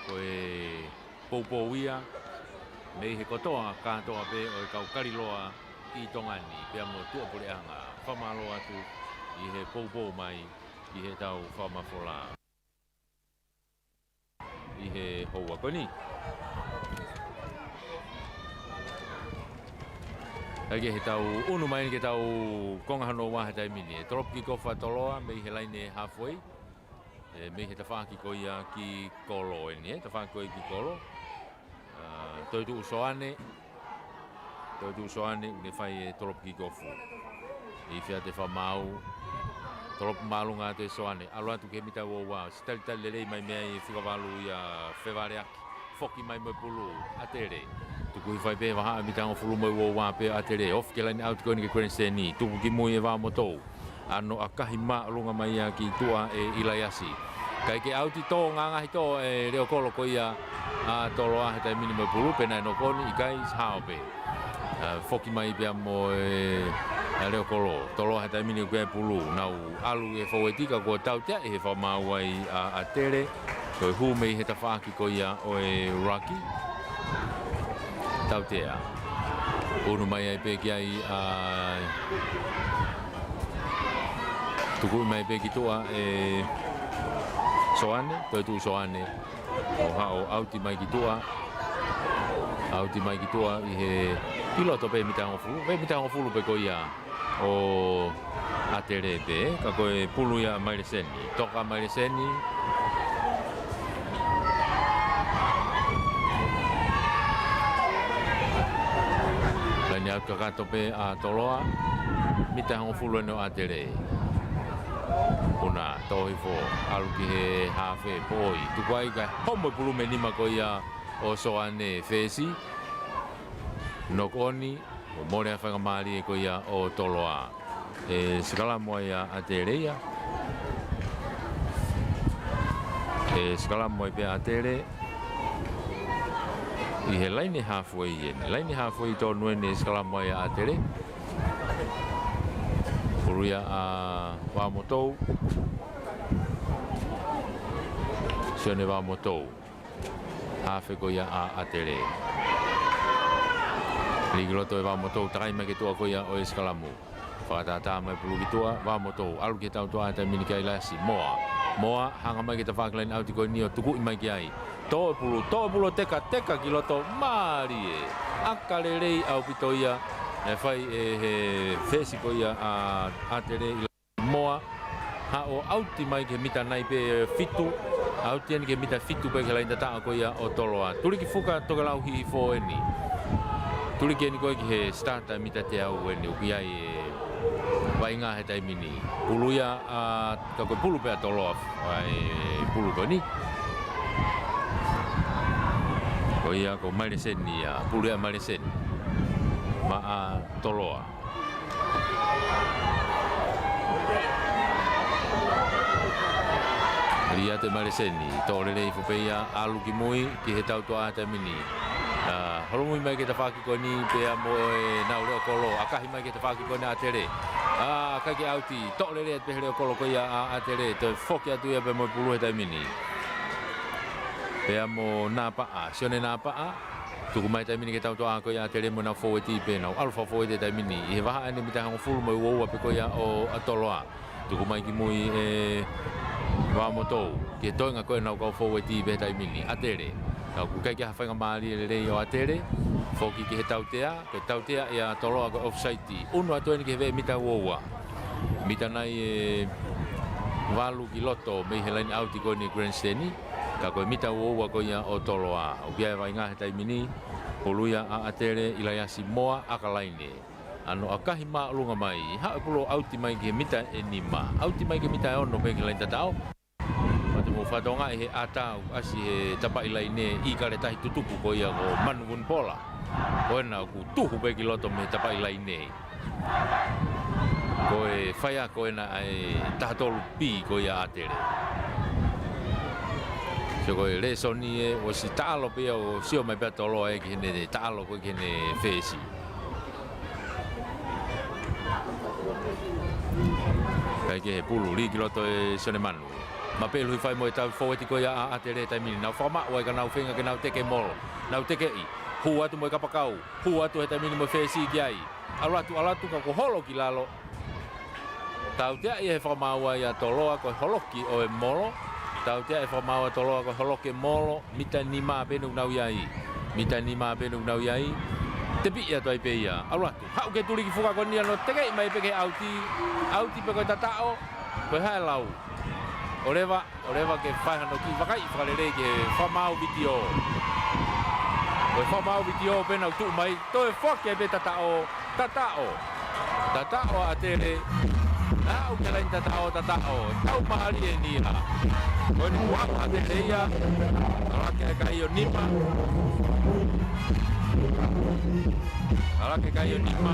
Ko e poupou ia mei he kotoa kātoa pē ʻo e kau Kaliloa ʻi Tonga ni, pea mo tuʻapuleʻanga, fakamālō atu ʻi he poupou mai ʻi he tau fakamafola. ʻI he houa ko eni. Kae kehe, tau ʻunu mai eni ki he tau konga hono ua he taimi ni. ʻE tolopu kick off ʻa Toloa mei he laine halfway. ʻE, mei he tafaʻaki ko ia ki kolo eni, ʻe, tafaʻaki ko ia ki kolo. ʻA, toetuʻu Soane. Toetuʻu Soane, ʻoku ne fai e tolopu kick off. ʻI he fia te fakamaau. Tolopu māʻolunga atu ʻe Soane. ʻAlu atu ki he mita ua ua. Siʻi talitali lelei mai mei ai e fika valu ia Fevaleaki. Foki mai mo e pulu ʻa ʻAtele. Tuku hifo ai pē he vahaʻa e mita hongofulu mo e ua ua pē ʻa ʻAtele. Ofi ki he laine ʻauti ko eni ki he grandstand. Tupu ki mui ʻe Vaomotou. ʻAno ʻakahi māʻolunga mai ia ki tuʻa ʻe ʻIlaiasi. Kae kehe ʻauti, tō ngangahi tō e leʻo kolo ko ia ʻa Toloa he taimi ni mo e pulu, pe naʻe nokoni, ʻikai, hao pē. ʻA, foki mai pea mo e, ʻa, leʻo kolo. Toloa he taimi ni ʻoku ʻi ai e pulu. Nau ʻalu e fōueti ka kuo tautea ʻi he fakamaau ai ʻa, ʻa ʻAtele. Ko e hū mei he tafaʻaki ko ia ʻo e ruck. Tautea. ʻUnu mai ai pē ki ai ʻa, tukuʻi mai pē ki tuʻa ʻe Soane, toetuʻu Soane. ʻO haʻu ʻauti mai ki tuʻa. ʻAuti mai ki tuʻa ʻi he, ʻi loto pē mita hongofulu, pē mita hongofulu pē ko ia ʻo ʻAtele pē, ka ko e pulu ia ʻa Maileseni. Toka Maileseni. Laine ʻauti kakato pē ʻa Toloa. Mita hongofulu ʻeni ʻo ʻAtele. Puna, tō hifo, ʻalu ki he hafe, poi. Tuku ai kae homo e pulu mei nima ko ia ʻo Soane, fesi. Nokoni, ʻo mole ʻa e faingamālie ko ia ʻo Toloa. ʻE sikalamu ai ʻa ʻAtele ia. ʻE sikalamu ai pē ʻa ʻAtele. ʻI he laine halfway ʻeni. Laine halfway tonu ʻeni ʻe sikalamu ai ʻa ʻAtele. Pulu ia ʻa Vaomotou. Sione Vaomotou. Hafe ko ia ʻa ʻAtele. Lī ki loto ʻe Vaomotou, takai mai ki tuʻa ko ia ʻo e sikalamu. Fakatātā mai pulu ki tuʻa, Vaomotou, ʻalu ki he tautea he taimi ni kia ʻIlaiasi, Moa. Moa, hanga mai ki he tafaʻaki laine ʻauti ko eni ʻo tukuʻi mai ki ai. Tō e pulu, tō e pulu, teka, teka ki loto, mālie. ʻAka lelei ʻaupito ia, ʻe fai ʻe he fesi ko ia ʻa ʻAtele. Moa, haʻu ʻauti mai ki he mita nai pē fitu, ʻauti ʻeni ki he mita fitu pē ki he laine tataʻo ko ia ʻo Toloa. Tuliki fuka Tokelau Hihifo ʻeni. Tuliki ʻeni ko ē ki he starter mita teau ʻeni, ʻoku ʻi ai e vaʻinga he taimi ni. Pulu ia ʻa, ka ko e pulu pē ʻa Toloa, ʻa e pulu ko eni. Ko ia ko Maileseni ia, pulu ia ʻa Maileseni. Maʻa Toloa. Lī atu ʻe Maileseni, tō lelei hifo pē ia, ʻalu ki mui, ki he tautea he taimi ni. ʻA, holomui mai ki he tafaʻaki ko eni, pea mo ʻenau leʻo kolo, ʻakahi mai ki he tafaʻaki ko eni ʻa ʻAtele. ʻA, ʻikai ke ʻauti, tō lelei atu pē he leʻo kolo ko ia ʻa, ʻa ʻAtele, toe foki atu ia pea mo e pulu he taimi ni. Pea mo Napaʻa, Sione Napaʻa, tuku mai taimi ni ki he tautea ko ia ʻa ʻAtele mo ʻenau fōueti pē, nau ʻalu fakafōueti he taimi ni. ʻI he vahaʻa ʻeni mita hongofulu mo e ua ua pē ko ia ʻo, ʻa Toloa. Tuku mai ki mui ʻe Vaomotou. Ki he toenga ko ē ʻenau kau fōueti pē he taimi ni. ʻAtele. Ka ʻoku ʻikai ke ʻi ai ha faingamālie lelei ʻo ʻAtele. Foki ki he tautea. Ko e tautea ia ʻa Toloa ko e offside. ʻUnu atu ʻeni ki he veʻe mita ua ua. Mita nai ʻe valu ki loto mei he laine ʻauti ko eni grandstand. Ka ko e mita ua ua ko ia ʻo Toloa. ʻOku ʻi ai e vaʻinga he taimi ni. Pulu ia ʻa ʻAtele, ʻIlaiasi, Moa, ʻaka laine. ʻAno ʻakahi māʻolunga mai, haʻu e pulu ʻauti mai ki he mita ʻe nima, ʻauti mai ki he mita ʻe ono pē ki he laine tataʻo. Mate mo fatonga ʻi he ʻata ʻoku ʻasi he tapaʻi laine ʻi kale tahi tutuku ko ia ko Manu Vunipola. Ko ena ʻoku tuhu pē ki loto mei he tapaʻi laine. Ko e faiako ena ʻa e taha tolu B ko ia ʻa ʻAtele. Sio ko e lēsoni ē, ʻosi taʻalo pē ia ʻo sio mai pē ʻa Toloa ē ki heʻene taʻalo ko ē ki heʻene fesi. Kae kehe pulu, lī ki loto ʻe Sione Manu. Mapeluhi fai mo e tau fōueti ko ia ʻa ʻAtele he taimi ni. Nau fakamaʻu ai ka nau feinga ke nau teke molo. Nau tekeʻi. Hū atu mo e kapakau. Hū atu he taimi ni mo e fesi ki ai. ʻAlu atu, ʻalu atu ka kuo holo ki lalo. Tautea ia he fakamaau ia ʻa Toloa ko e holoki ʻo e molo. Tautea e fakamaau ʻa Toloa ko e holoke molo, mita nima pē ʻoku nau ʻi ai. Mita nima pē ʻoku nau ʻi ai. Tepiʻi atu ai pē ia. ʻAlu atu. Haʻu ki he tuliki fuka ko eni ʻo tekeʻi mai pē ki he ʻauti. ʻAuti pe ko e tataʻo. Ko e hā e lau. ʻOleva, ʻoleva ke fai hano kiʻi vakai fakalelei ki he fakamaau vitiō. Ko e fakamaau vitiō pē naʻe tuʻu mai. Toe foki ai pē tataʻo. Tataʻo. Tataʻo ʻa ʻAtele. Aʻu ki he laine tataʻo, tataʻo. Tau mālie eni ia. Ko eni kuo ʻalu ʻa ʻAtele ia. Ala ke kai ʻo nima. Ala ke kai ʻo nima.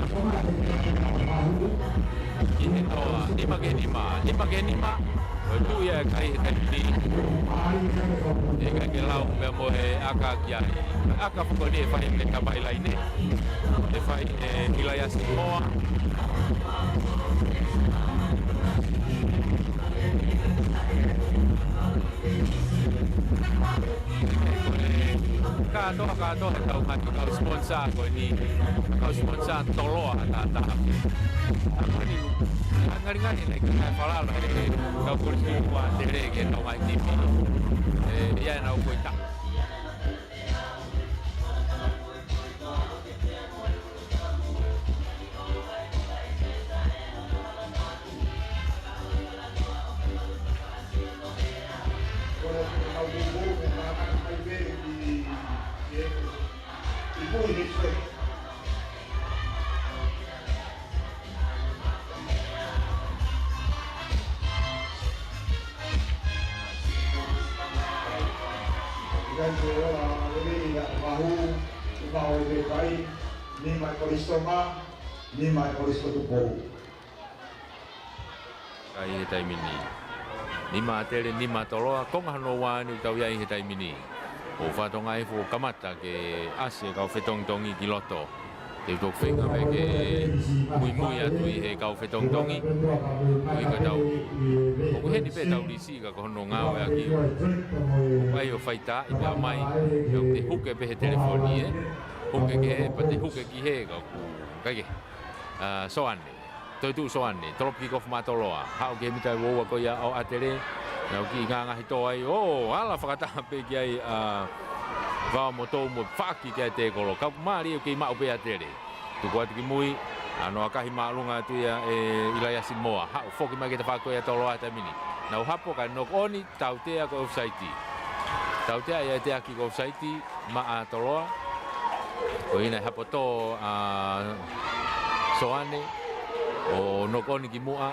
Ki he toa. Nima ki he nima. Nima ki he nima. Ko e tuʻu ia e kai he taimi ni. ʻIkai ke lau pea mo e ʻaka ki ai. ʻAka fuko ni ʻe fai ʻe he tamai laine. ʻE fai ʻe ʻIlaiasi Moa. Ko e kātoa, kātoa he tau ngaahi kau sponsor ko eni. Kau sponsor Toloa ʻa Tata. Ko eni, ngalingali naʻe ʻikai falala he kau kolisi ko ʻAtele ke tau ngaahi timi. ʻE, ia ʻenau ko e ta. Nima ʻa Kolisi Tonga, nima ʻa Kolisi Tupou. Kai he taimi ni. Nima ʻa ʻAtele, nima ʻa Toloa, konga hono ua eni ʻoku tau ʻi ai he taimi ni. ʻOku fakatokangaʻi ʻoku kamata ke ʻasi e kau fetongitongi ki loto. Te u toki feinga pē ke muimui atu ʻi he kau fetongitongi. Ko e ʻikai ke tau, ʻoku heni pē tau lisi ka ko hono ngāueʻaki. ʻOku ʻai ʻo faitaaʻi pea mai, ʻoku te huke pē he telefoni, ē. Huke ki hē, pea te huke ki hē, ka ʻoku ʻikai ke. ʻA, Soane. Toe tuʻu Soane, tolopu kick off maʻa Toloa. Haʻu ki he mita ʻe uaua ko ia ʻo ʻAtele. Nau kiʻi ngāngahito ai. ʻO, ala fakataha pē ki ai ʻa Vaomotou mo faʻaki ki ai e tēkolo. Ka ʻoku mālie ʻoku kei maʻu pē ʻa ʻAtele. Tuku atu ki mui, ʻa hono ʻakahi māʻolunga atu ia ʻe ʻIlaiasi Moa. Haʻu foki mai ki he tafaʻaki ko ia ʻa Toloa he taimi ni. Nau hapo kae knock on, tautea ko e offside. Tautea ia ʻe Teaki ko e offside. Maʻa Toloa. Ko ʻene hapo tō ʻa Soane. ʻO knock on ki muʻa.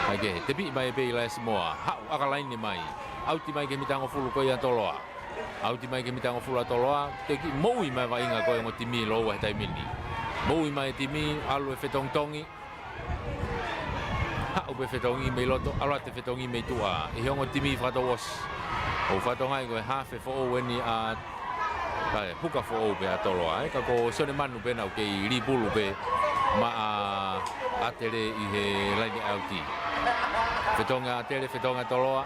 ʻAi ke, tepiʻi mai pē ʻIlaiasi Moa. Haʻu ʻaka laine mai. ʻAuti mai ki he mita hongofulu ko ia ʻa Toloa. ʻAuti mai ki he mita hongofulu ʻa Toloa. Teʻeki moʻui mai vaʻinga ko e ongo timi ʻe ua he taimi ni. Moʻui mai timi, ʻalu e fetongitongi. Haʻu pē fetongi mei loto, ʻalu atu e fetongi mei tuʻa. ʻI he ongo timi fakatouʻosi. ʻOku fakatokangaʻi ko e hafe foʻou eni ʻa, ʻa e huka foʻou pē ʻa Toloa, ē. Ka ko Sione Manu pē naʻa ku kei lipulu pē maʻa ʻAtele ʻi he laine ʻauti. Fetongi ʻa ʻAtele, fetongi ʻa Toloa.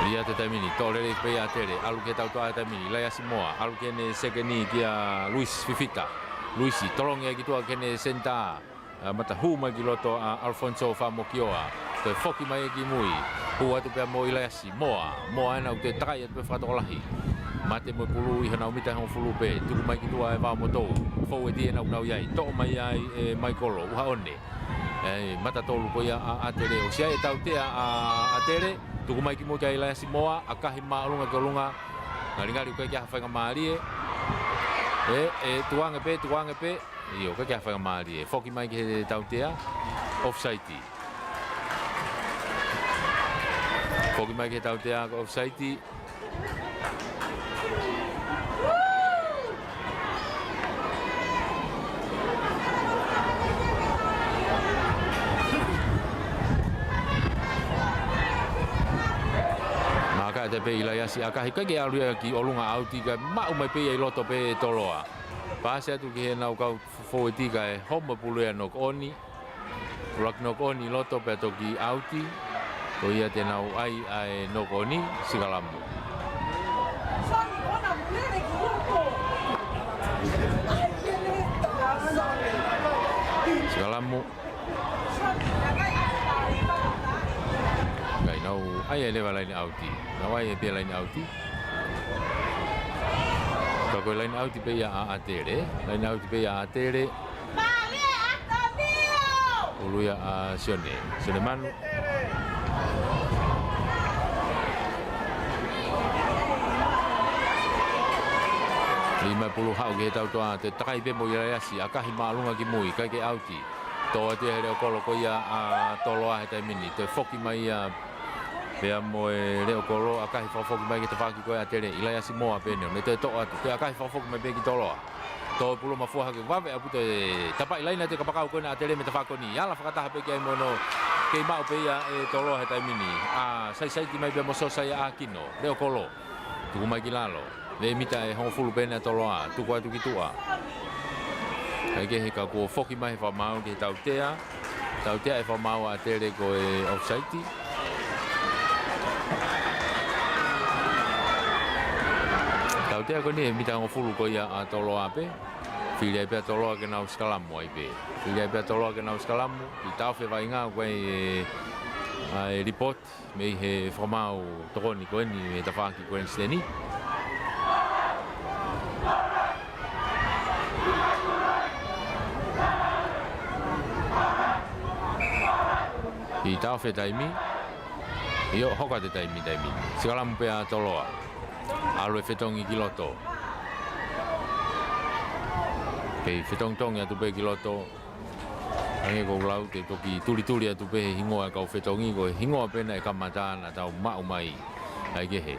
Ia he taimi ni, tō lelei pē ʻa ʻAtele, ʻalu ki he tautea he taimi ni, ʻIlaiasi Moa, ʻalu ki heʻene sekeni kia Luisi Fifita. Luisi, tolongi ai ki tuʻa ki heʻene senitā, ʻa, mata hū mai ki loto ʻa Alfonso Famokioa. Toe foki mai ki mui, hū atu pea mo ʻIlaiasi. Moa, Moa ena ʻoku toe takai atu pē fakatokolahi. Mate mo e pulu ʻi honau mita hongofulu pē, tuku mai ki tuʻa ʻe Vaomotou. Foueti ena ʻoku nau ʻi ai, toʻo mai ai ʻe Maikolo, ʻUhaʻone. ʻE, mata tolu ko ia ʻa, ʻa ʻAtele, ʻosi ʻai e tautea ʻa, ʻa ʻAtele, tuku mai ki mui kia ʻIlaiasi Moa, ʻakahi māʻolunga ki ʻolunga, ngalingali ʻoku ʻikai ke ʻi ai ha faingamālie. ʻE, ʻe, tukuange pē, tukuange pē, ʻio, ʻikai ke ʻi ai ha faingamālie. Foki mai ki he tautea, offside. Foki mai ki he tautea ko e offside. Maka ʻete pē ʻIlaiasi ʻakahi, ʻikai ke ʻalu ia ki ʻolunga ʻauti kae maʻu mai pē ia ʻi loto pē ʻe Toloa. Pasi atu ki heʻenau kau foueti kae homo pulu ia knock on. Ula knock on ʻi loto pea toki ʻauti. Ko ia te nau ʻai ʻa e knock on, sikalamu. Amu. Kai nau, ʻai e leva line out. Nau ʻai e pē line out. Ka ko e line out pē ia ʻa ʻAtele. Line out pē ia ʻa ʻAtele. Ulu ia ʻa Sione. Sione Manu. Lima pulu haʻu ki he tautoʻa, toe takai pē mo ʻIlaiasi, ʻakahi māʻolunga ki mui, ʻikai ke ʻauti. Tō atu ia he leʻo kolo ko ia ʻa Toloa he taimi ni. Toe foki mai ia pea mo e leʻo kolo, ʻakahi fakafoki mai ki he tafaʻaki ko ia ʻa ʻAtele, ʻIlaiasi Moa pē ʻene. Ne toe tō atu, toe ʻakahi fakafoki mai pē ki Toloa. Tō pulu mafua hake, vave ʻaupito e tapaʻi laine atu e kapakau ko ena ʻa ʻAtele mei he tafaʻaki ko eni. Ala fakataha pē ki ai mo hono kei maʻu pē ia ʻe Toloa he taimi ni. ʻA, saisaiti mai pē mo Sosaia ʻAkino, leʻo kolo. Tuku mai ki lalo. Mei mita ʻe hongofulu pē ena ʻa Toloa, tuku atu ki tuʻa. ʻIkai ke heka, kuo foki mai he fakamaau ki he tautea. Tautea ʻe he fakamaau ʻa ʻAtele ko e offside. Tautea ko eni he mita hongofulu ko ia ʻa Toloa pē. Fili ai pē ʻa Toloa ke nau sikalamu ai pē. Fili ai pē ʻa Toloa ke nau sikalamu. Kiʻi taʻofi e vaʻinga ko e, ʻa e report mei he fakamaau tokoni ko eni mei he tafaʻaki ko eni Siteni. Kiʻi taʻofi e taimi. ʻIo, hoko atu e taimi, taimi. Sikalamu pē ʻa Toloa. ʻAlu e fetongi ki loto. Kei fetongitongi atu pē ki loto. Hangē ko ʻeku lau, te toki tulituli atu pē he hingoa e kau fetongi, ko e hingoa pē ena ʻe kamata naʻa tau maʻu mai. ʻIkai ke he.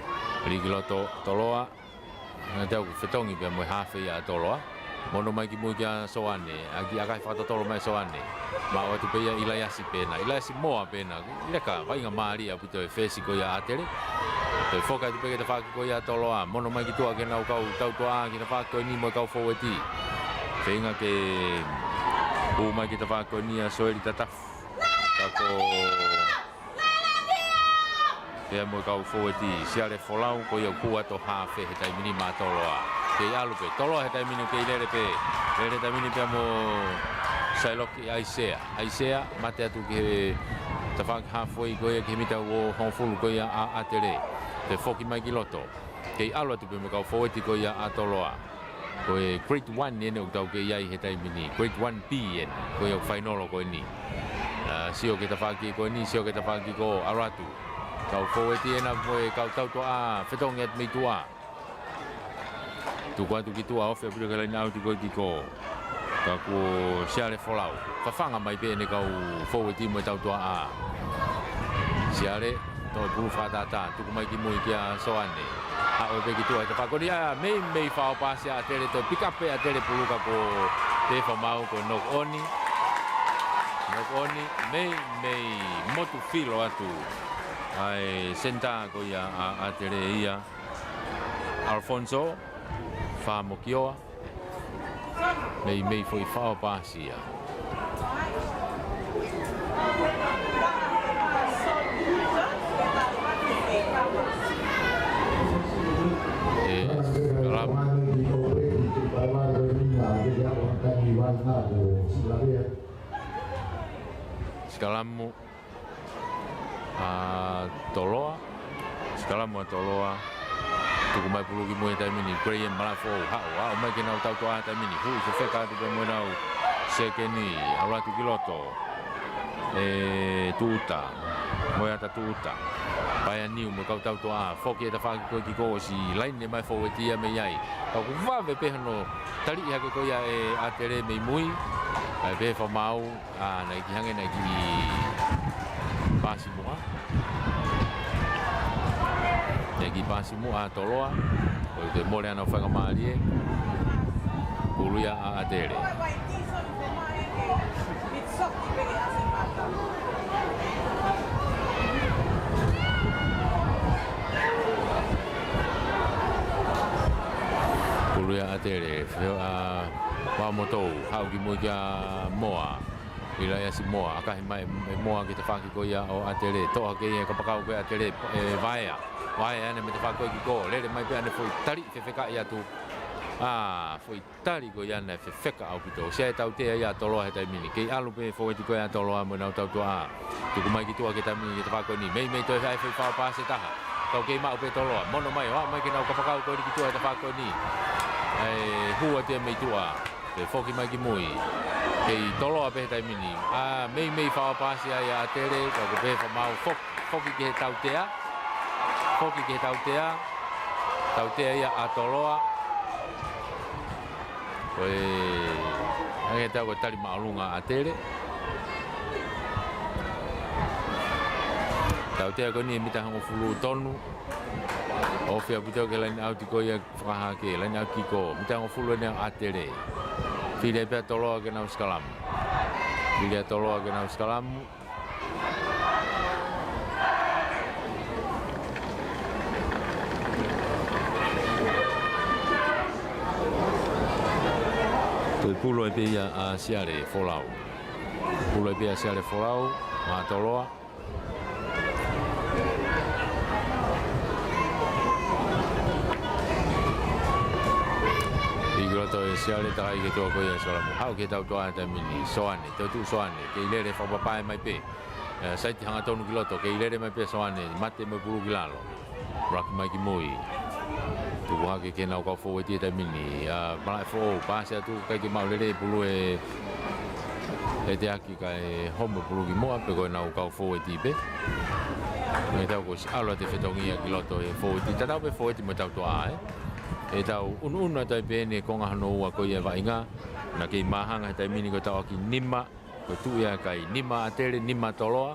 Lī ki loto, Toloa. Naʻa tau fetongi pē mo e hafe ia ʻa Toloa. Mono mai ki mui kia Soane, ʻaki ʻakahi fakatotolo mai Soane. Maʻu atu pē ia ʻIlaiasi pē ena, ʻIlaiasi Moa pē ena. Leka, vaʻinga mālie ʻaupito e fesi ko ia ʻa ʻAtele. Toe foki atu pē ki he tafaʻaki ko ia ʻa Toloa. Mono mai ki tuʻa ki heʻenau kau tautoʻa ki he tafaʻaki ko eni mo e kau foueti. Feinga ke hū mai ki he tafaʻaki ko eni ʻa Soeli Tatafu. Ka ko Pea mo e kau foueti, Siale Folau, ko ia ʻoku ʻato hafe he taimi ni maʻa Toloa. Kei ʻalu pē, Toloa he taimi ni kei lele pē. Lele he taimi ni pea mo Sailoki ʻAisea. ʻAisea, mate atu ki he tafaʻaki halfway ko ia ki he mita ʻe hongofulu ko ia ʻa ʻAtele. Toe foki mai ki loto. Kei ʻalu atu pē mo e kau foueti ko ia ʻa Toloa. Ko e grade one eni ʻoku tau kei ai he taimi ni. Grade one B eni. Ko ia ʻoku fainolo ko eni. ʻA, sio ki he tafaʻaki ko eni, sio ki he tafaʻaki ko ē, ʻalu atu. Kau foueti ena mo e kau tautoʻa, fetongi atu mei tuʻa. Tuku atu ki tuʻa, ofi ʻaupito ki he line out ko ē ki ko. Ka ko Siale Folau. Fafanga mai pē ʻene kau foueti mo e tautoʻa. Siale, toe pulu fakatātā, tuku mai ki mui kia Soane. Haʻu pē ki tuʻa he tafaʻaki ko eni, ʻa, meimei fakaʻosi ʻa ʻAtele, toe pick up pē ʻe ʻAtele pulu ka ko e fakamaau ko e knock on. Knock on, meimei motu filo atu. ʻA e senitā ko ia ʻa, ʻa ʻAtele ia. Alfonso, Famokioa. Meimei foʻi fakaʻosi ia. ʻE, sikalamu. Sikalamu. ʻA Toloa, sikalamu ʻa Toloa, tuku mai pulu ki mui he taimi ni, Graham Malafoʻou, haʻu, haʻu mai ki heʻenau tautoʻa he taimi ni, huʻi fefeka atu pē mo ʻenau sekeni, ʻalu atu ki loto, ʻe Tuʻuta, Moeata Tuʻuta, Paea Niu mo e kau tautoʻa, foki he tafaʻaki ko ē ki ko ʻosi, laine mai foueti ia mei ai, ka ʻoku vave pē hono taliʻi hake ko ia ʻe ʻAtele mei mui, ʻa e pehē fakamaau, ʻA, naʻe kiʻi hangē naʻe kiʻi paasi muʻa. Naʻe kiʻi paasi muʻa ʻa Toloa. Ko e toe mole ʻenau faingamālie. Pulu ia ʻa ʻAtele. Pulu ia ʻa ʻAtele. Feo ʻa Pamotou. Haʻu ki mui kia Moa. ʻIlaiasi Moa, ʻakahi mai ʻe Moa ki he tafaʻaki ko ia ʻo ʻAtele, toʻo hake ia kapakau ko ia ʻa ʻAtele, ʻe Vaea. Vaea ʻanai mei he tafaʻaki ko ē ki ko, lele mai pē ʻanai foʻi tali fefekaʻi atu. ʻA, foʻi tali ko ia naʻe fefeka ʻaupito. Sai e tautea ia ʻa Toloa he taimi ni. Kei ʻalu pē fōueti ko ia ʻa Toloa mo ʻenau tautea. Tuku mai ki tuʻa ki he taimi ni ki he tafaʻaki ko eni. Meimei toe ʻai foʻi fao paasi ʻe taha. Kau kei maʻu pē Toloa. Mono mai, ʻoatu mai ki heʻenau kapakau ko eni ki tuʻa he tafaʻaki ko eni. ʻAi, hū atu ia mei tuʻa. Pea foki mai ki mui. Kei Toloa pē he taimi ni. ʻA, meimei fao paasi ia ʻa ʻAtele, ka ko e pehē fakamaau fok-, foki ki he tautea. Foki ki he tautea. Tautea ia ʻa Toloa. Ko e, hangē ʻoku tau ko e tali māʻolunga ʻa ʻAtele. Tautea ko eni ʻe mita hongofulu tonu. Ofi ʻaupito ki he laine ʻauti ko ia fakahā ki he laine ʻauti kiko. Mita hongofulu eni ʻa ʻAtele. Fili pē ʻa Toloa ke nau sikalamu. Fili ʻa Toloa ke nau sikalamu. Toe pulu ai pē ia ʻa Siale Folau. Pulu ai pē ʻa Siale Folau, maʻa Toloa. ʻI loto ʻe Siale, takai ki tuʻa ko ia ʻa Siale mo haʻu ki he tautea he taimi ni. Soane, toetuʻu Soane, kei lele fakapapae mai pē. ʻE, saiti hangatonu ki loto, kei lele mai pē Soane, mate mo e pulu ki lalo. Laki mai ki mui. Tuku hake ki heʻenau kau fōueti he taimi ni. ʻA, malaʻe foʻou, paasi atu, ʻikai ke maʻu lelei e pulu ʻe, ʻe Teaki kae homo e pulu ki muʻa, pe ko ʻenau kau fōueti pē. Meimei kuo ʻosi ʻalu atu e fetongi ia ki loto e fōueti. Tatau pē fōueti mo e tautea, ē. ʻE tau unuunu atu ai pē eni e konga hono ua ko ia e vaʻinga. Naʻe kei māhanga he taimi ni ko e tauʻaki nima. Ko e tuʻu ia ʻa e kai, nima ʻa ʻAtele, nima ʻa Toloa.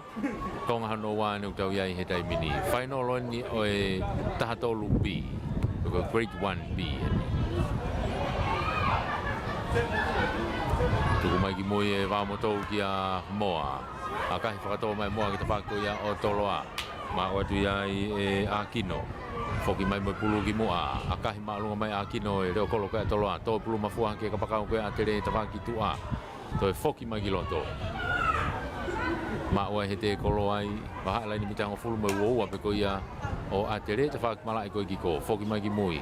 Konga hono ua eni ʻoku tau ʻi ai he taimi ni. Fainolo eni ʻo e taha tolu B. Ko e Grade one B eni. Tuku mai ki mui e vao motou kia Moa. ʻAkahi fakatō mai Moa ki he tafaʻaki ko ia ʻo Toloa. Maʻu atu ia ʻe ʻAkino. Foki mai mo e pulu ki muʻa. ʻAkahi māʻolunga mai ʻAkino e leʻo kolo ko ia ʻa Toloa. Tō pulu mafua ki he kapakau ko ia ʻa ʻAtele he tafaʻaki tuʻa. Toe foki mai ki loto. Maʻu ai he tēkolo ai, vahaʻa laine mita hongofulu mo e uaua pē ko ia ʻo ʻAtele, tafaʻaki malaʻe ko ē kiko, foki mai ki mui.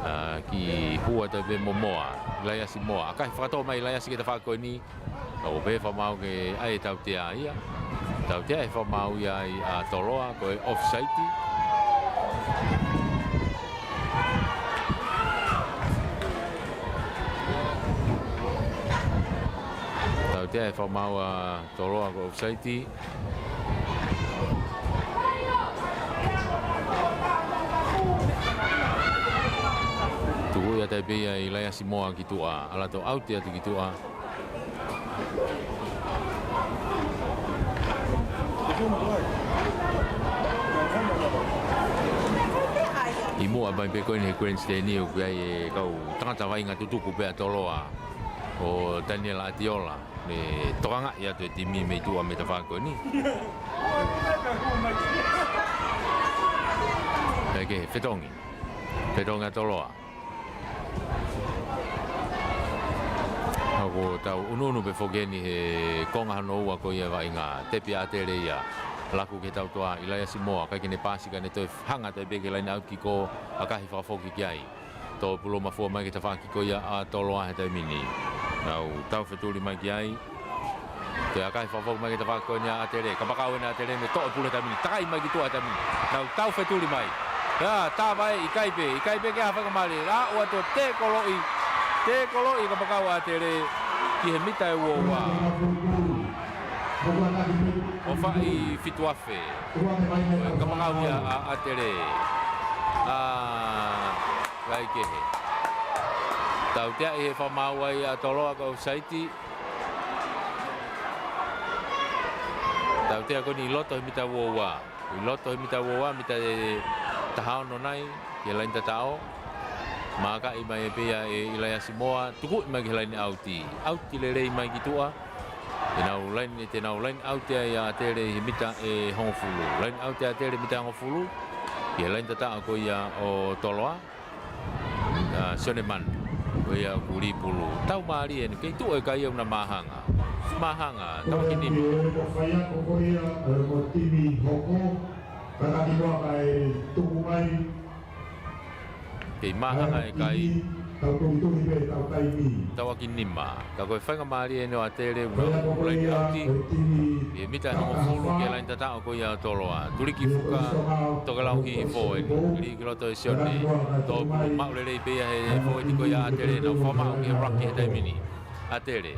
ʻA, kei hū atu ai pē mo Moa, ʻIlaiasi Moa. ʻAkahi fakatō mai ʻIlaiasi ki he tafaʻaki ko eni, ka ʻoku pehē fakamaau ke ʻai e tautea ia. Tautea ʻe fakamaau ia ai ʻa Toloa, ko e offside. Tautea ʻe fakamaau ʻa Toloa ko e offside. Tukuʻi atu ai pē ia ʻe ʻIlaiasi Moa ki tuʻa, ʻalu atu ʻauti atu ki tuʻa. ʻI muʻa mai pē ko eni he grandstand ʻoku ʻi ai e kau tangata vaʻinga tutuku pē ʻa Toloa, ko Taniela ʻAtiola, ne tokangaʻi atu e timi mei tuʻa mei he tafaʻaki ko eni. Pea ke fetongi. Fetongi ʻa Toloa. ʻA, ʻoku tau unuunu pē foki eni he konga hono ua ko ia e vaʻinga, tepi ʻa ʻAtele ia. Laku ki he tautea, ʻIlaiasi Moa, ʻikai ke ne paasi ka ne toe hanga atu ai pē ki he laine ʻauti kiko, ʻakahi fakafoki ki ai. Tō pulu mafua mai ki he tafaʻaki ko ia ʻa Toloa he taimi ni. Nau taufetuli mai ki ai. Toe ʻakahi fakafoki mai ki he tafaʻaki ko eni ʻa ʻAtele. Kapakau eni ʻa ʻAtele, ne toʻo e pulu he taimi ni. Takai mai ki tuʻa he taimi ni. Nau taufetuli mai. ʻIa, tavae, ʻikai pē, ʻikai pē ke ʻai ha faingamālie. ʻA, ʻoatu e tēkoloʻi. Tēkoloʻi kapakau ʻa ʻAtele ki he mita ʻe uaua. ʻOfa ʻi fitu afe. Ko e kapakau ia ʻa, ʻa ʻAtele. ʻA, lahi kehe. Tautea ʻe fakamaau ai ʻa Toloa ko e offside. Tautea ko eni ʻi loto he mita uaua. ʻI loto he mita uaua, mita ʻe taha ono nai, ki he laine tataʻo. Mākaʻi mai pē ia ʻe ʻIlaiasi Moa, tukuʻi mai ki he laine ʻauti. ʻAuti lelei mai ki tuʻa. Te nau laine, te nau laine ʻauti ai ʻa ʻAtele he mita ʻe hongofulu. Laine ʻauti ʻa ʻAtele mita ʻe hongofulu. Ki he laine tataʻo ko ia ʻo Toloa. ʻA, Sione Manu, ko ia ʻoku lī pulu. Tau mālie eni, kei tuʻu e kai ʻoku na māhanga. Māhanga, tau ki nima. Ko e faiako ko ia, ʻa, mo e timi hoko, kātaki muʻa kae tuku mai. Kei māhanga e kai. Tau tuli tuli pē tau taimi. Tau ʻaki nima. Ka ko e faingamālie eni ʻo ʻAtele, ʻuhinga ʻoku laine ʻauti. ʻI he mita hongofulu ki he laine tataʻo ko ia ʻo Toloa. Tuliki Fuka, Tokelau ki he fōueti. Tuliki ki loto ʻe Sione. Tōpulu, maʻu lelei pē ia he fōueti ko ia ʻAtele. Nau fakamaʻu ki he ruck he taimi ni. ʻAtele.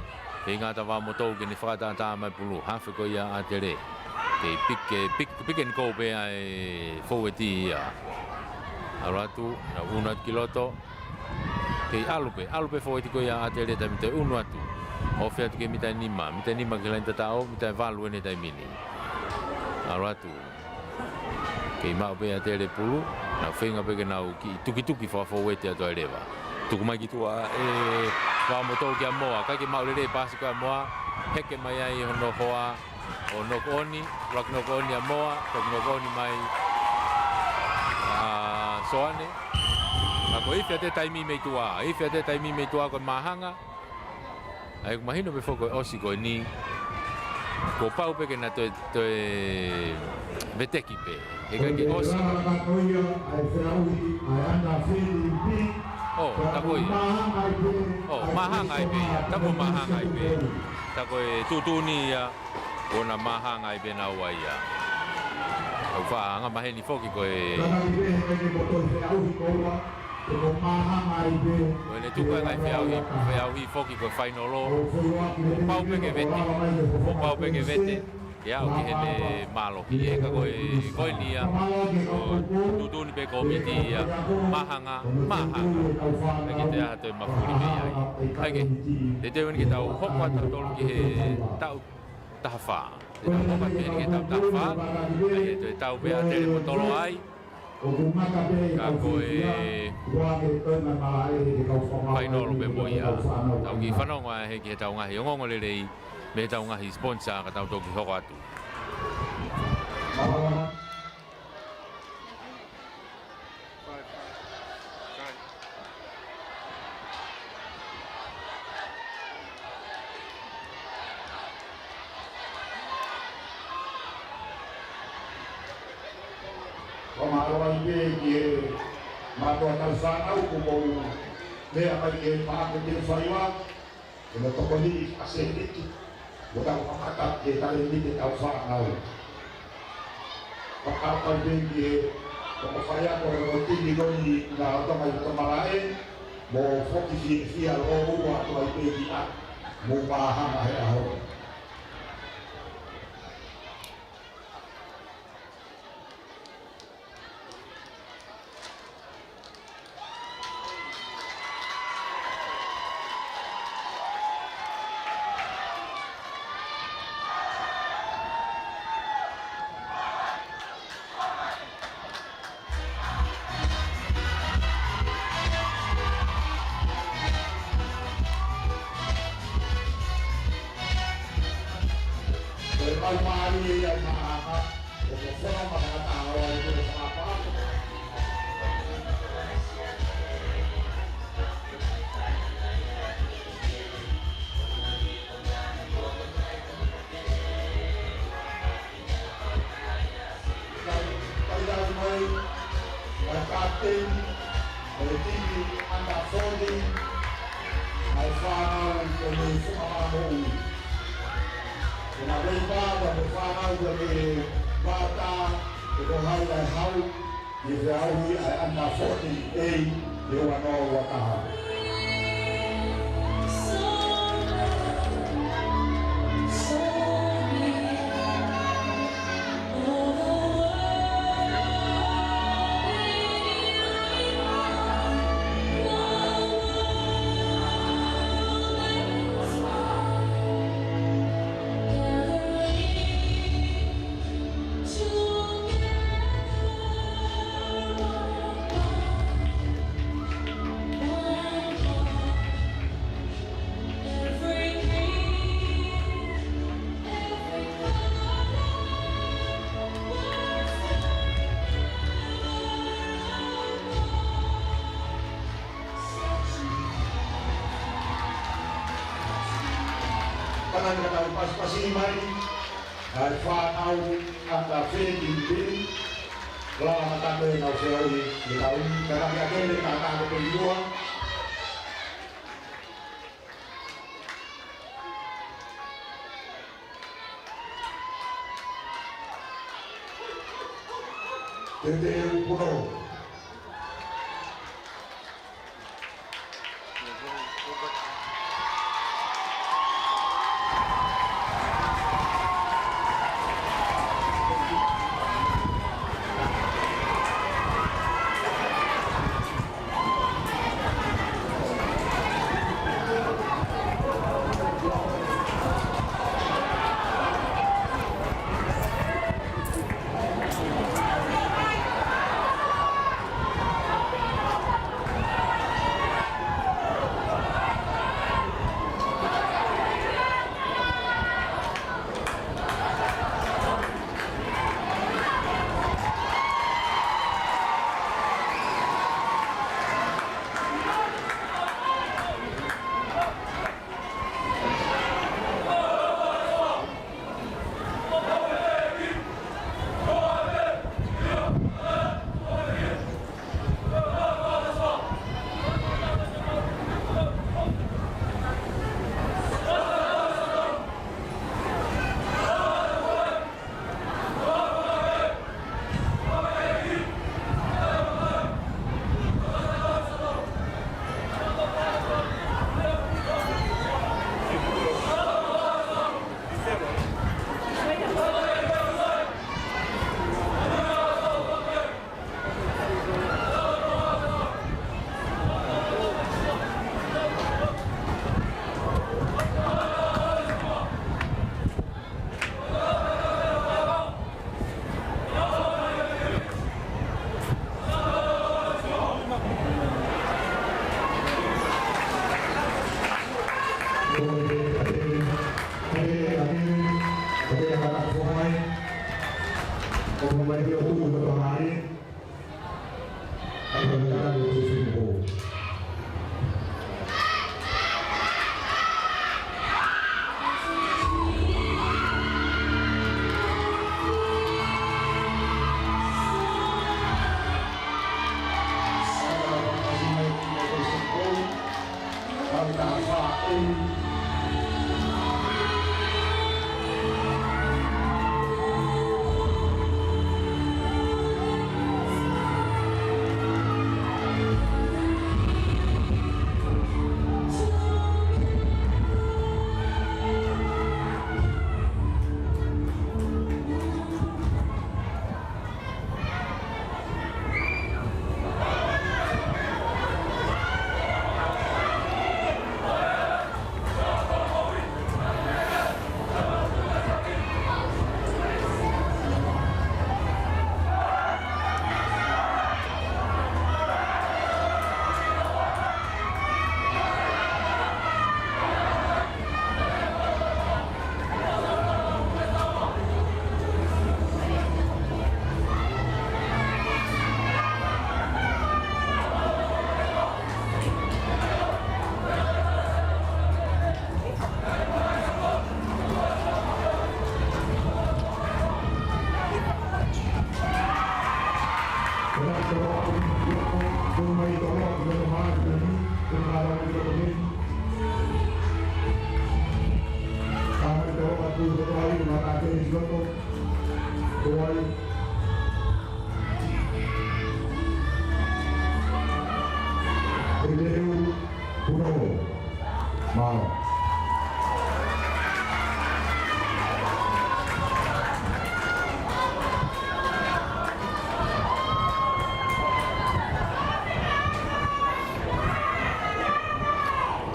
Feinga ʻa Vaomotou ke ne fakaʻataʻatā mai pulu. Hafe ko ia ʻAtele. Kei pick, kei pick, pick and go pē ʻa e fōueti ia. ʻAlu atu, nau ʻunu atu ki loto. Kei ʻalu pē, ʻalu pē fōueti ko ia ʻAtele taimi toe ʻunu atu. Ofi atu ki he mita ʻe nima, mita ʻe nima ki he laine tataʻo, mita ʻe valu eni he taimi ni. ʻAlu atu. Kei maʻu pē ʻAtele pulu, nau feinga pē ke nau kiʻi tukituki fakafōueti atu ai leva. Tuku mai ki tuʻa ʻe Vaomotou kia Moa, ʻikai ke maʻu lelei e paasi ko ia ʻa Moa, heke mai ai hono hoa, ʻo knock on, ruck knock on ʻa Moa, ruck knock on mai ʻa Soane. Ka ko e ifi ʻa e taimi mei tuʻa, ifi ʻa e taimi mei tuʻa ko e māhanga. ʻA ia ʻoku mahino pē foki ko e ʻosi ko eni. Kuo pau pē ke na toe, toe veteki pē. He ʻikai ke ʻosi. ʻO, tā ko ia. ʻO, māhanga ai pē. Tā ko e māhanga ai pē. Tā ko e tuʻutuʻuni ia. Ko ʻena māhanga ai pē naua ia. ʻOku faʻa angamaheni foki ko e. Ko ʻene tuku e ngaahi feʻauhi, feʻauhi foki ko e fainolo. Kuo pau pē ke vete. Kuo pau pē ke vete. Ke aʻu ki heʻene mālohi. He ka ko e, ko eni ia. Ko e tuʻutuʻuni pē kōmiti ia. Māhanga, māhanga. ʻIkai ke toe ʻi ai ha toe mafuli mei ai. ʻIkai ke. Te teu eni ke tau hoko atu tautolu ki he taʻu taha fā. Te tau hoko atu eni ki he taʻu taha fā. ʻA ia ʻe toe tau pē ʻa ʻAtele mo Toloa ai. Ka ko e fainolo pē mo ia. Tau kiʻi fanongo ā he ki heʻetau ngaahi ongoongolelei mei heʻetau ngaahi sponsor ka tau toki hoko atu. Fakamālō ai pē ki he mātuʻa tauhi fānau kuo mou meʻa mai ki he paʻake te faiva. Ko e tokoni ʻa e sēniti, mo tau kamata ke talēniti ʻetau fānau. Fakapapau pē ki he, ko e faiako ʻo e timi ko eni naʻa nau ʻomai ʻo tau malaʻe, mo foki fiefia ʻo ua atu ai pē ki ʻa, mo māhanga he ʻaho. Ko e laumālie ia ʻa e māhanga, ʻoku fonu mai ha taha ʻo e tele fakapā. Taitaiʻi mai ʻa e kapiteni ʻo e timi under forty, ʻa e fānau ko eni Fuka Māmoʻui. Ko e na vei pāta ko e fānau ko eni Vata, ko hai ʻa e hau, ʻi he feʻauhi ʻa e under forty A, ʻi he ua noa ua taha. Ka naʻe tau pasipasi mai ʻa e fānau under thirteen, lava mata ko ē ʻenau feʻauhi ʻi he taʻu ni, ka naʻe ʻi ai e taha ko ē pē ʻi lua. Teuteu Punou.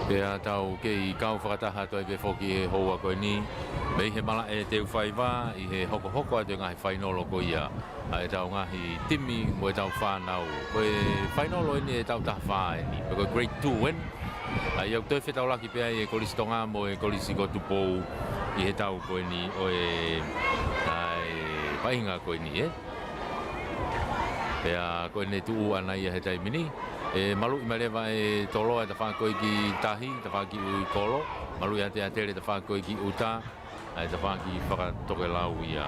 Pea tau kei kau fakataha atu ai pē foki he houa ko eni, mei he malaʻe Teufaiva ʻi he hokohoko atu e ngaahi fainolo ko ia ʻa ʻetau ngaahi timi mo ʻetau fānau. Ko e fainolo eni ʻetau taha fā eni, pe ko e grade two eni. ʻA ia ʻoku toe fetaulaki pē ai e Kolisi Tonga mo e Kolisi ko Tupou ʻi he tau ko eni ʻo e, ʻa e faʻahinga ko eni, ē. Pea ko ʻene tuʻu ʻana ia he taimi ni. ʻE maluʻi mai leva ʻe Toloa e tafaʻaki ko ē ki tahi, tafaʻaki ʻi kolo. Maluʻi atu ʻe ʻAtele e tafaʻaki ko ē ki ʻuta, ʻa e tafaʻaki fakatokelau ia.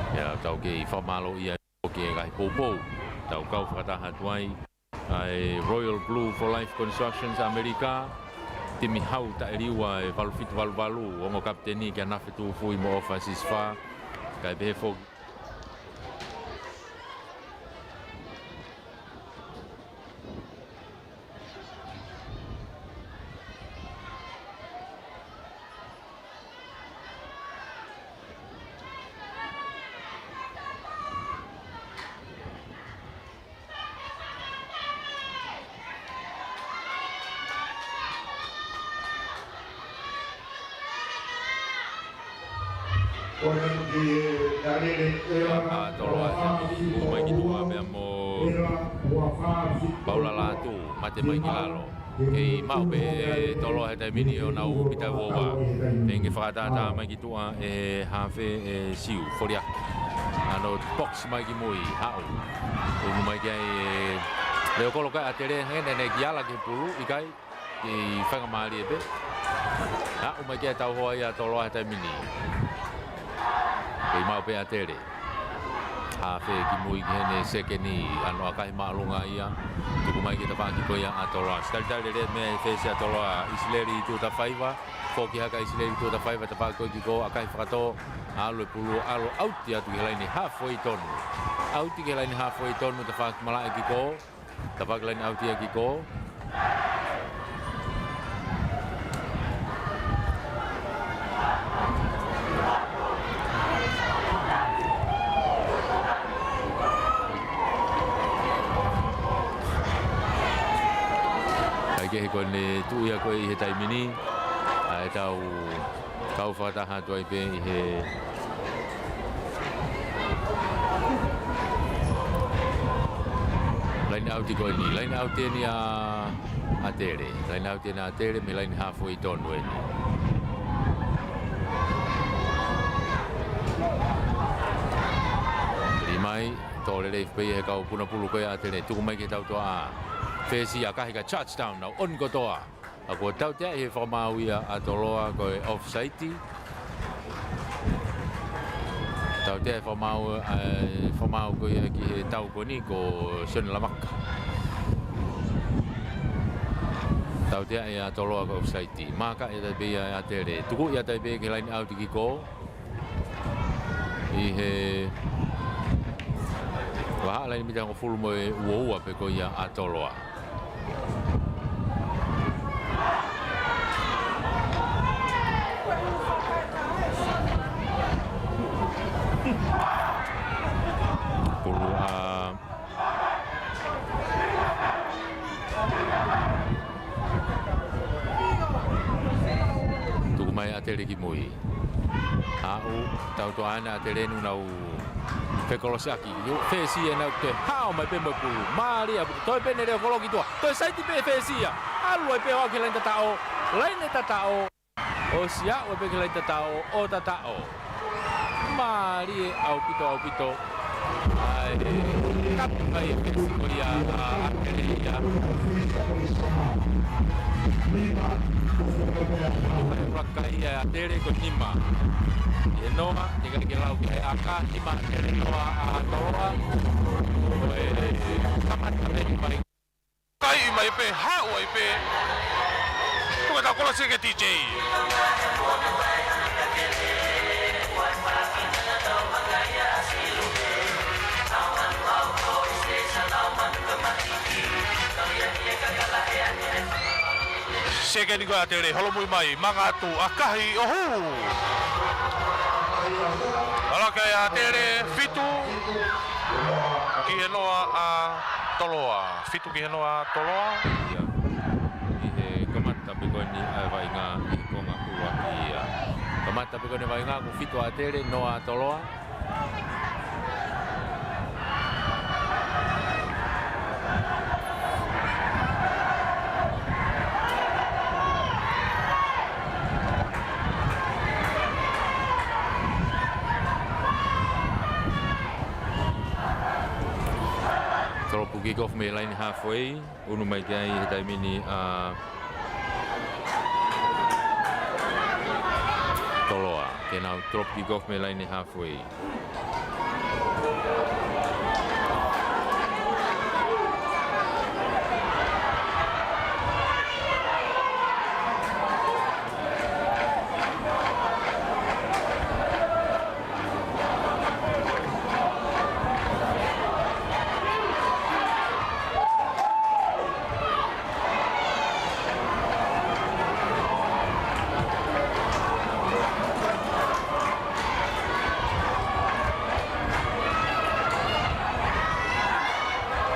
Pea tau kei fakamālō ia ki he ngaahi poupou tau kau fakataha atu ai, ʻa e Royal Blue for Life Constructions ʻAmelika, timi hau taʻeliua e valu fitu valu valu, ongo kapiteni kia Nafe Tūfui mo ʻOfa Sisifa, kae pehē foki ʻA Toloa he taimi ni, hū mai ki tuʻa pea mo Paula Lātū, mate mai ki lalo. Kei maʻu pē ʻe Toloa he taimi ni ʻo nau pita uaua. Pea ʻinge fakatātā mai ki tuʻa ʻe he hafe ʻe Siu, Foliaki. ʻAno box mai ki mui, haʻu. Unu mai ki ai ʻe Leokolo, kae ʻa Tele, hangē naʻe ʻikai ke ala ki he pulu, ʻikai. Kei faingamālie pē. Haʻu mai ki ai e tauhoa ia ʻa Toloa he taimi ni. Kei maʻu pē ʻa Tele. Hafe ki mui ki heʻene sekeni, ʻano ʻakahi māʻolunga ia. Tuku mai ki he tafaʻaki ko ia ʻa Toloa. Talitali lelei mei he fesi ʻa Toloa, ʻIsileli Tuʻutafaiva. Foki hake ʻa ʻIsileli Tuʻutafaiva, tafaʻaki ko ē ki kō, ʻakahi fakatō. ʻAlu e pulu, ʻalu ʻauti atu ki he laine halfway tonu. ʻAuti ki he laine halfway tonu, tafaʻaki malaʻe ki kō. Tafaʻaki laine ʻauti ia ki kō. ʻIkai ke he ko ʻene tuʻu ia ko ē ʻi he taimi ni. ʻA e tau Kau fakataha atu ai pē ʻi he laine ʻauti ko eni. Laine ʻauti eni ʻa, ʻa Tele. Laine ʻauti eni ʻa Tele mei he laine halfway tonu eni. Tuli mai, tō lelei pē ia he kau puna pulu ko ia ʻa Tele. Tuku mai ki he tautoʻa. Fesi ʻakahi ka touchdown, nau ʻoni kotoa. ʻA, kuo tautea ʻi he fakamaau ia ʻa Toloa ko e offside. Tautea ʻi he fakamaau, ʻa e fakamaau ko ia ki he tau ko eni ko Sione Lamaka. Tautea ʻia Toloa ko e offside. Maaka ia ʻe Tele pē ia ʻa Tele. Tuku ia ʻe Tele pē ki he laine ʻauti ki kō. ʻI he vahaʻa laine mita hongofulu mo e uaua pē ko ia ʻa Toloa. Pulu ʻa Tuku mai ʻa Tele ki mui. Haʻu, tautoʻa ʻa Tele, nau fekolosi ʻaki. Fesi ʻenau toe hao mai pē mo e pulu. Mālie ʻaupito, toe pē ʻene leokolo ki tuʻa. Toe saiti pē fesi ia. ʻAlu ai pē ʻo aʻu ki he laine tataʻo. Laine tataʻo. ʻOsi aʻu ai pē ki he laine tataʻo, ʻo tataʻo. Mālie ʻaupito, ʻaupito. ʻAi, kapi mai e fesi ko ia ʻa, ʻa Tele ia. ʻAi, ʻuluaki kai ia ʻa Tele ko e nima. ʻI he noa, teʻeki ai ke lau ki ai ʻa e ʻaka, nima ʻa Tele, noa ʻa Toloa. Ko e kamata mei mai. Kai mai pē, haʻu ai pē. Tuku e tau kolosi ki he D J. Sekeni ko ia ʻa Tele, holomui mai, manga atu, ʻakahi ʻo hū. ʻAlu ki ai ʻa Tele, fitu ki he noa ʻa Toloa. Fitu ki he noa ʻa Toloa. Ia. ʻI he kamata pē ko eni ʻa e vaʻinga ʻi he konga ʻuluaki ia. Kamata pē ko eni vaʻinga, ko e fitu ʻa Tele, noa ʻa Toloa. Tolopu kick off mei he laine halfway. Unu mai ki ai he taimi ni ʻa Toloa. Ke nau drop kick off mei he laine halfway.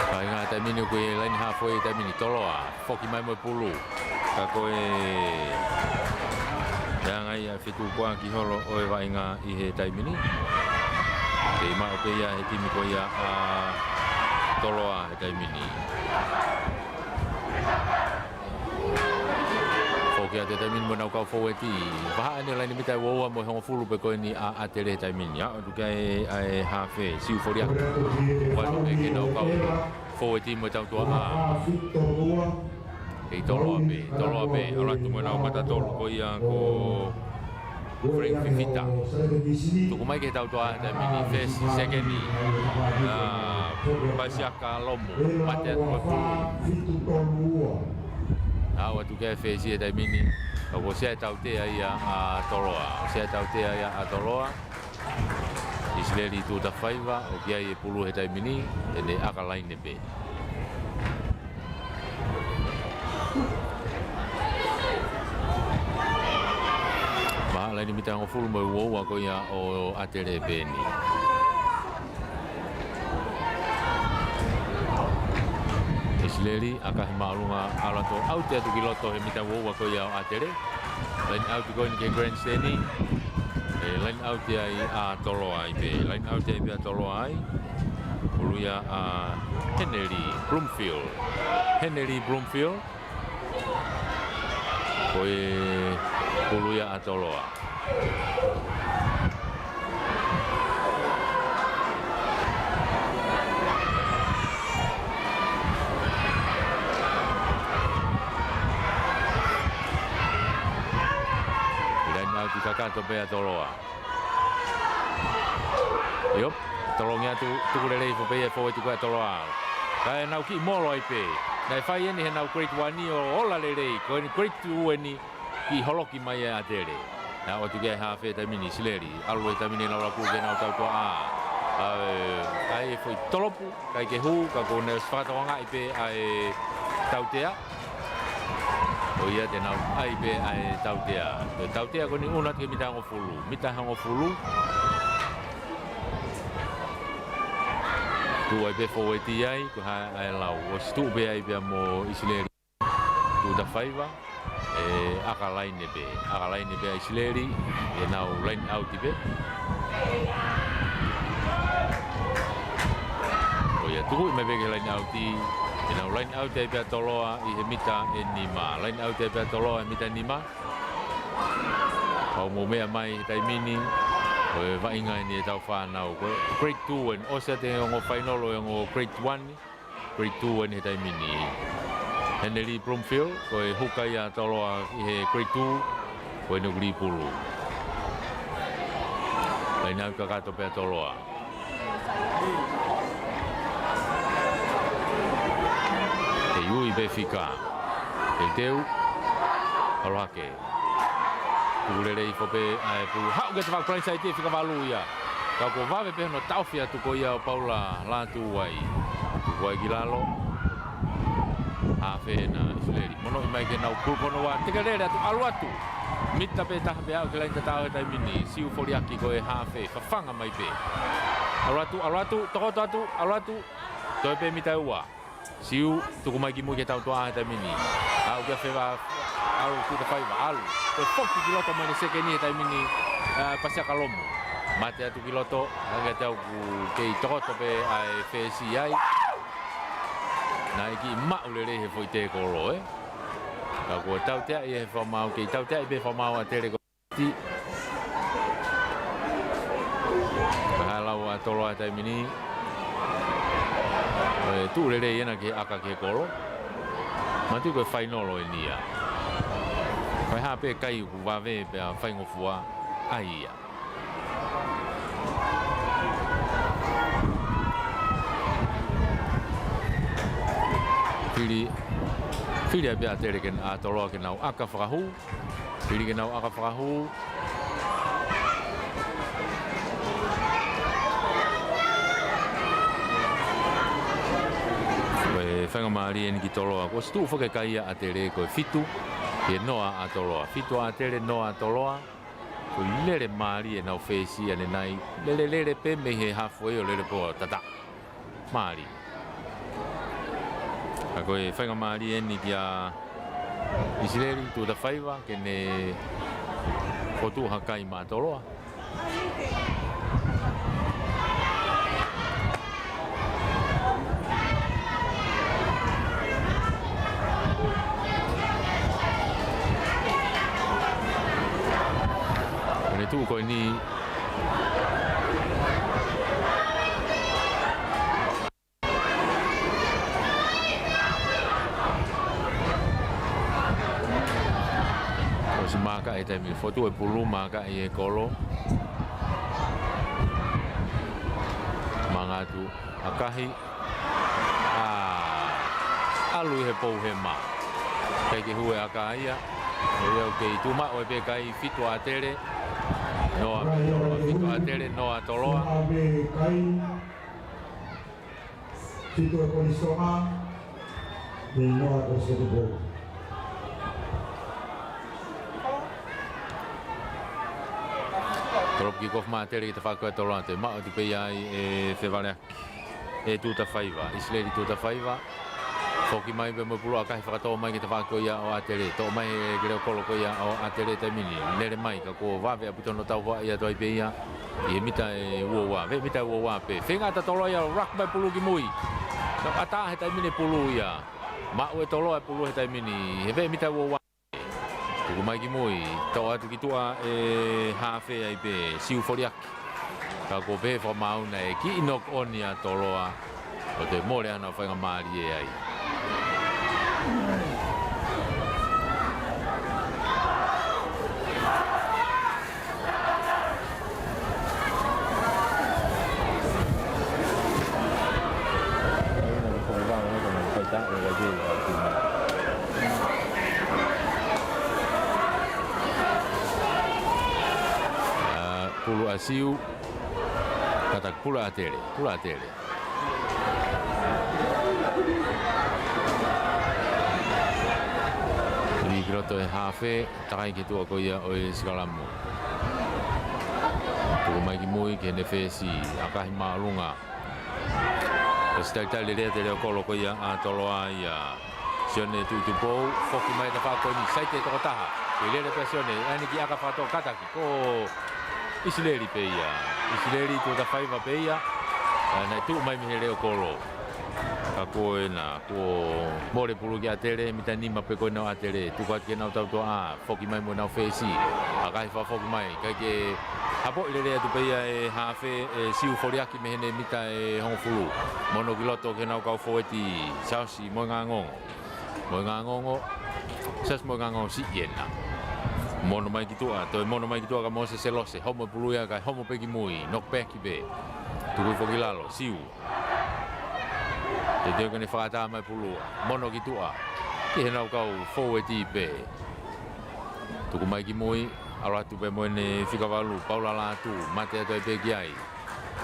Vaʻinga taimi ni ko e laine halfway taimi ni, Toloa. Foki mai mo e pulu. Ka ko e Pea ngai a fetukuaki holo ʻo e vaʻinga ʻi he taimi ni. Kei maʻu pē ia he timi ko ia ʻa Toloa he taimi ni. Foki atu he taimi ni mo ʻenau kau fōueti. Vahaʻa ʻene laine mita ʻe uaua mo e hongofulu pē ko eni ʻa ʻAtele he taimi ni. ʻA, ʻoku tuku ai ʻa e hafe, Siu Foliaki. Ua tu pē ke nau kau fōueti mo e tautua ʻa. Kei Toloa pē, Toloa pē, ʻalu atu mo ʻenau mata tolu ko ia ko Frank Fifita. Tuku mai ke tautua he taimi ni, fesi, sekeni. ʻA, Pasiaka Lomu, mate atu ko e pulu. ʻA, ʻoatu ke fesi he taimi ni, ʻoku ʻosi ʻa e tautea ia ʻa Toloa, ʻosi ʻa e tautea ia ʻa Toloa. ʻIsileli Tuʻutafaiva, ʻoku ʻi ai e pulu he taimi ni, ʻene ʻaka laine pē. Vahaʻa laine mita hongofulu mo e uaua ko ia ʻo ʻAtele pē eni. ʻIsileli, ʻaka he māʻolunga ʻalu atu, ʻauti atu ki loto he mita uaua ko ia ʻo ʻAtele. Laine ʻauti ko eni ki he grandstand. ʻE laine ʻauti ai ʻa Toloa ai pē. Laine ʻauti ai pē ʻa Toloa ai. Pulu ia ʻa Henry Bloomfield. Henry Bloomfield. Ko e pulu ia ʻa Toloa. Laine ʻauti kakato pē ʻa Toloa. ʻIo, tolongi atu, tuku lelei hifo pē ia e fōueti ko ia ʻa Toloa. Kae nau kiʻi molo ai pē. Naʻe fai eni heʻenau grade one ʻo ola lelei. Ko eni grade two eni kiʻi holoki mai ʻa ʻAtele. Naʻe ʻoatu ke hafe taimi ni ʻIsileli. ʻAlu he taimi ni ʻenau laku ke nau tautua ʻa. ʻA e, ʻa e foʻi tolopu, ʻikai ke hū, ka ko ʻene fakatokangaʻi pē ʻa e tautea. ʻO ia te nau ʻai pē ʻa e tautea. Ko e tautea ko eni ʻuna atu ki he mita hongofulu. Mita hongofulu. Tuʻu ai pē fōueti ai, ko e hā ʻa e lau. ʻOsi tuʻu pē ai pea mo ʻIsileli Tuʻutafaiva. ʻE ʻaka laine pē. ʻAka laine pē ʻa ʻIsileli. ʻEnau laine ʻauti pē. ʻO ia tuku mai pē ki he laine ʻauti. ʻEnau laine ʻauti ai pē ʻa Toloa ʻi he mita ʻe nima. Laine ʻauti ai pē ʻa Toloa he mita ʻe nima. Pau mo meʻa mai he taimi ni, ko e vaʻinga eni ʻetau fānau. Ko e grade two eni, ʻosi atu e ongo fainolo e ongo grade one, grade two eni he taimi ni. Henry Bloomfield, ko e huka ia ʻa Toloa ʻi he grade two, ko ʻene ʻuliʻuli pulu. Laine ʻauti kakato pē ʻa Toloa. Kei ui pē fika. Kei teu. ʻAlu hake. Tuku lelei hifo pē ʻa e pulu. Haʻu ki he tafaʻaki palaini saiti e fika valu ia. Ka kuo vave pē hono taʻofi atu ko ia ʻo Paula Lātūai. Tuku ai ki lalo. Hafe ena ʻIsileli. Monoʻi mai ke nau kulu kono ua. Teke lele atu, ʻalu atu. Mita pē taha pē aʻu ki he laine tatau he taimi ni. Siu Foliaki ko e hafe. Fafanga mai pē. ʻAlu atu, ʻalu atu, tokoto atu, ʻalu atu. Toe pē mita ua. Siu, tuku mai ki mui ke tautua he taimi ni. Aʻu ki he feva, ʻalu Tuʻutafaiva, ʻalu. Ko e foki ki loto mai ʻene sekeni he taimi ni, ʻa, Pasiaka Lomu. Mate atu ki loto, hangē te au ku kei tokoto pē ʻa e fesi ai. Naʻe kiʻi maʻu lelei he foʻi tēkolo, ē. Ka kuo tauteaʻi he fakamaau, kei tauteaʻi pē fakamaau ʻAtele ko Ti. Ka hā lau ʻa Toloa he taimi ni. ʻE tuʻu lelei ena ke ʻaka ki he kolo. Manatuʻi ko e fainolo eni ia. Ko e hā pē kai ʻoku vave pea faingofua ai ia. Fili, fili ai pē ʻa ʻAtele ke, ʻa Toloa ke nau ʻaka fakahū. Fili ke nau ʻaka fakahū. Ko e faingamālie eni ki Toloa. Kuo ʻosi tuʻu foki e kai ʻa ʻAtele ko e fitu. Ke noa ʻa Toloa. Fitu ʻa ʻAtele, noa ʻa Toloa. Ko e lele mālie ʻenau fesi ʻanenai. Lele lele pē mei he halfway ʻo lele pē ʻo tata. Mālie. Ka ko e faingamālie eni kia ʻIsileli Tuʻutafaiva ke ne Fotu ha kai maʻa Toloa. Ko ʻene tuʻu ko eni. ʻOsi maaka ʻi he taimi ni, fotu e pulu, maaka ʻi he kolo. Mangatu ʻakahi. ʻA, ʻalu ʻi he pou hema. ʻIkai ke hū e ʻaka ia. ʻOku kei tuʻu maʻu ai pē kai, fitu ʻa ʻAtele. Noa, fitu ʻa ʻAtele, noa Toloa. Fitu e Polisonga, ni noa ko Setupou. Drop kick off maʻa ʻAtele ki he tafaʻaki ʻa Toloa, toe maʻu atu pē ia ʻe Fevaleaki. ʻE Tuʻutafaiva, ʻIsileli Tuʻutafaiva. Foki mai pē mo e pulu ʻakahi, fakatō mai ki he tafaʻaki ko ia ʻo ʻAtele. Toʻo mai ʻe he leʻo kolo ko ia ʻo ʻAtele taimi ni. Lele mai ka kuo vave ʻaupito hono tauvaʻi atu ai pē ia. ʻI he mita ʻe uaua, veʻe mita ʻe uaua pē. Feinga ʻa Toloa ia ʻo ruck mai pulu ki mui. Naʻe ʻatā he taimi ni pulu ia. Maʻu ʻe Toloa e pulu he taimi ni. He veʻe mita ʻe uaua. Tuku mai ki mui. Toʻo atu ki tuʻa ʻe he hafe ai pē. Siu Foliaki. Ka kuo pehē fakamaau naʻe kiʻi knock on ʻa Toloa. ʻO toe mole ʻa hono faingamālie ai. ʻA, pulu ʻa Siu. Kātaki, pulu ʻa ʻAtele, pulu ʻa ʻAtele. Lī ki loto ʻe he hafe, takai ki tuʻa ko ia ʻo e sikalamu. Tuku mai ki mui ki heʻene fesi, ʻakahi māʻolunga. ʻOsi talitali lelei ʻa e leʻo kolo ko ia ʻa Toloa ia. Sione Tuʻitupou, foki mai tafaʻaki ko eni, saiti ʻe toko taha. Kei lele pē ʻa Sione, ʻalu ki he ʻaka fakatō, kātaki, ko ʻIsileli pē ia. ʻIsileli Tuʻutafaiva pē ia. ʻA, naʻe tuʻu mai mei he leʻo kolo. Ka ko ena, kuo mole pulu kia ʻAtele, mita nima pē ko ena ʻo ʻAtele. Tuku atu ki heʻenau tautuʻa, foki mai mo ʻenau fesi. ʻAkahi fakafoki mai, ʻikai ke hapoʻi lelei atu pē ia ʻe he hafe, ʻe Siu Foliaki mei heʻene mita ʻe hongofulu. Mono ki loto ki heʻenau kau fōueti, Siaosi Moengangongo. Moengangongo, Siaosi Moengangongo, siʻi ena. Mono mai ki tuʻa, toe mono mai ki tuʻa kia Mōsese Lose, homo pulu ia kae homo pē ki mui, knock back pē. Tukui foki ki lalo, Siu. Teuteu ke ne fakaʻatā mai pulu, mono ki tuʻa. Ki heʻenau kau fōueti pē. Tuku mai ki mui, ʻalu atu pē mo ʻene fika valu, Paula Lātū, mate atu ai pē ki ai.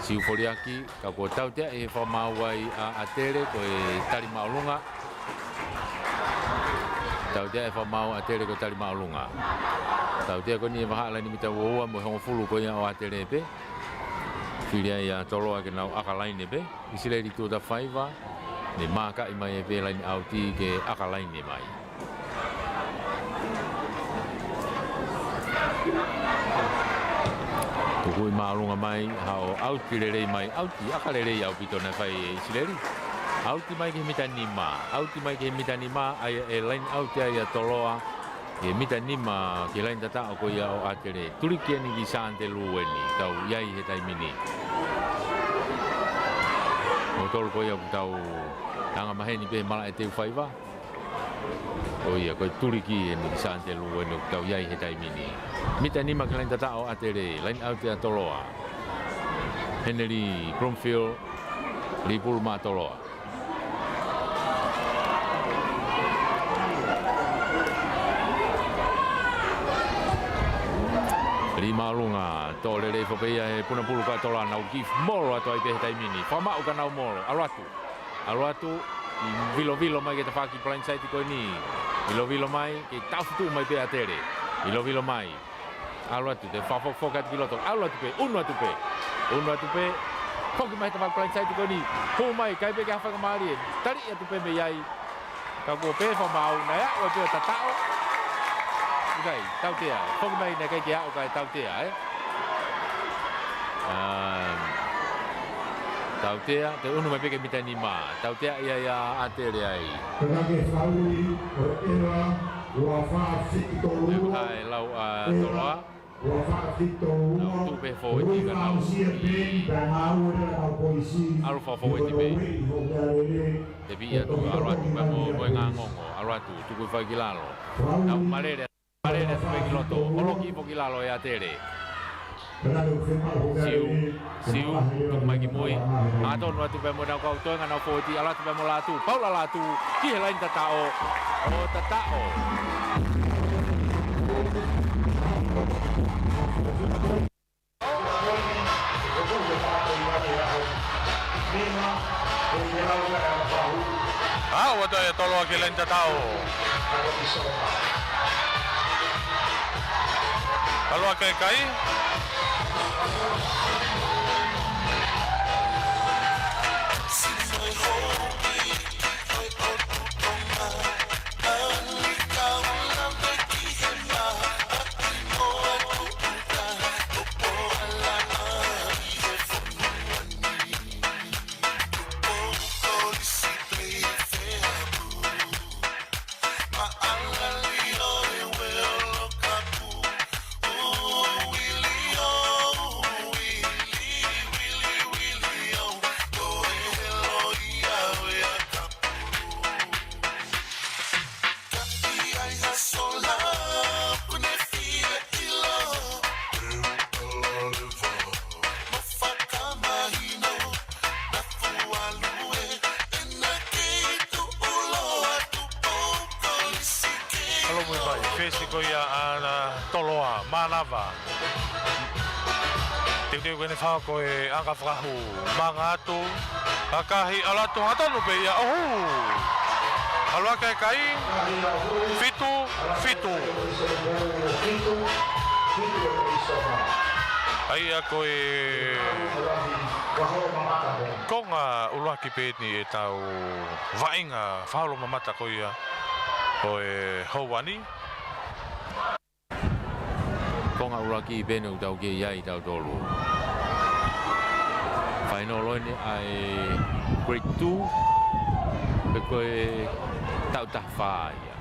Siu Foliaki, ka kuo tautea ʻe he fakamaau ai ʻa ʻAtele ko e tali māʻolunga. Tautea ʻe he fakamaau ʻa ʻAtele ko e tali māʻolunga. Tautea ko eni ʻe vahaʻa laine mita uaua mo e hongofulu ko ia ʻo ʻAtele pē. Fili ai ʻa Toloa ke nau ʻaka laine pē. ʻIsileli Tuʻutafaiva, ne mākaʻi mai ai pē laine ʻauti ke ʻaka laine mai. Tukui māʻolunga mai, haʻu ʻauti lelei mai, ʻauti ʻaka lelei ʻaupito naʻe fai ʻe ʻIsileli. ʻAuti mai ki he mita nima, ʻauti mai ki he mita nima, ʻa ia ʻe laine ʻauti ai ʻa Toloa, ki he mita nima, ki he laine tataʻo ko ia ʻo ʻAtele. Tuliki eni ki Sante Lū eni, tau ʻi ai he taimi ni. Mo tolu ko ia ʻoku tau anga maheni pē he malaʻe Teufaiva. ʻO ia, ko e tuliki eni ki Sante Lū eni ʻoku tau ʻi ai he taimi ni. Mita nima ki he laine tataʻo ʻo ʻAtele, laine ʻauti ʻa Toloa. Heneli Bloomfield, lī pulu maʻa Toloa. Lī māʻolunga, toʻo lelei foki pē ia ʻe he puna pulu ko Toloa, nau kiʻi molo atu ai pē he taimi ni. Fakamaʻu ka nau molo, ʻalu atu. ʻAlu atu, vilovilo mai ki he tafaʻaki blind side ko eni. Vilovilo mai, kei taʻofi tuʻu mai pē ʻa ʻAtele. Vilovilo mai. ʻAlu atu, toe fakafokifoki atu ki loto. ʻAlu atu pē, ʻunu atu pē. ʻUnu atu pē. Foki mai he tafaʻaki blind side ko eni. Hū mai, ʻikai pē ke ʻi ai ha faingamālie. Taliʻi atu pē mei ai. Ka kuo pehē fakamaau, naʻe aʻu ai pē ʻo tataʻo. Kai, tautea, foki mai naʻe ʻikai ke aʻu kae tautea, ē? ʻA, tautea, toe ʻunu mai pē ki he mita nima, tautea ia ʻa ʻAtele ai. Kakake fauli, ʻo ʻEla, ua fā fitu tolu ua. Lau ʻa Toloa. Ua fā fitu tolu ua. Nau tuʻu pē fōueti ka nau ʻalu fakafōueti pē. Te pia tu, ʻalu atu pē mo, mo e ngangongo, ʻalu atu, tuku hifo ki lalo. Nau malele. Malele atu pē ki loto, ʻoloki hifo ki lalo ʻe ʻAtele. Siu, Siu, tuku mai ki mui. Hangatonu atu pē mo ʻenau kau toenga, nau fōueti, ʻalu atu pē mo Lātū. Paula Lātū, ki he laine tataʻo. ʻO tataʻo. ʻA, ʻoatu ʻe Toloa ki he laine tataʻo. Toloa ke kai. ʻAlu mai mai, fesi ko ia ʻa Toloa, mānava. Teuteu ke ne fakahoko e anga fakahū, manga atu, ʻakahi, ʻalu atu, hangatonu pē ia, ʻohu. ʻAlu hake e kai, fitu, fitu. ʻA ia ko e konga ʻuluaki pē eni ʻetau vaʻinga fakaholo mamata ko ia ʻo e houa ni. Konga ʻuluaki pē eni ʻoku tau kei ʻi ai tautolu. Fainolo eni ʻa e grade two, pe ko e taʻu taha fā ia.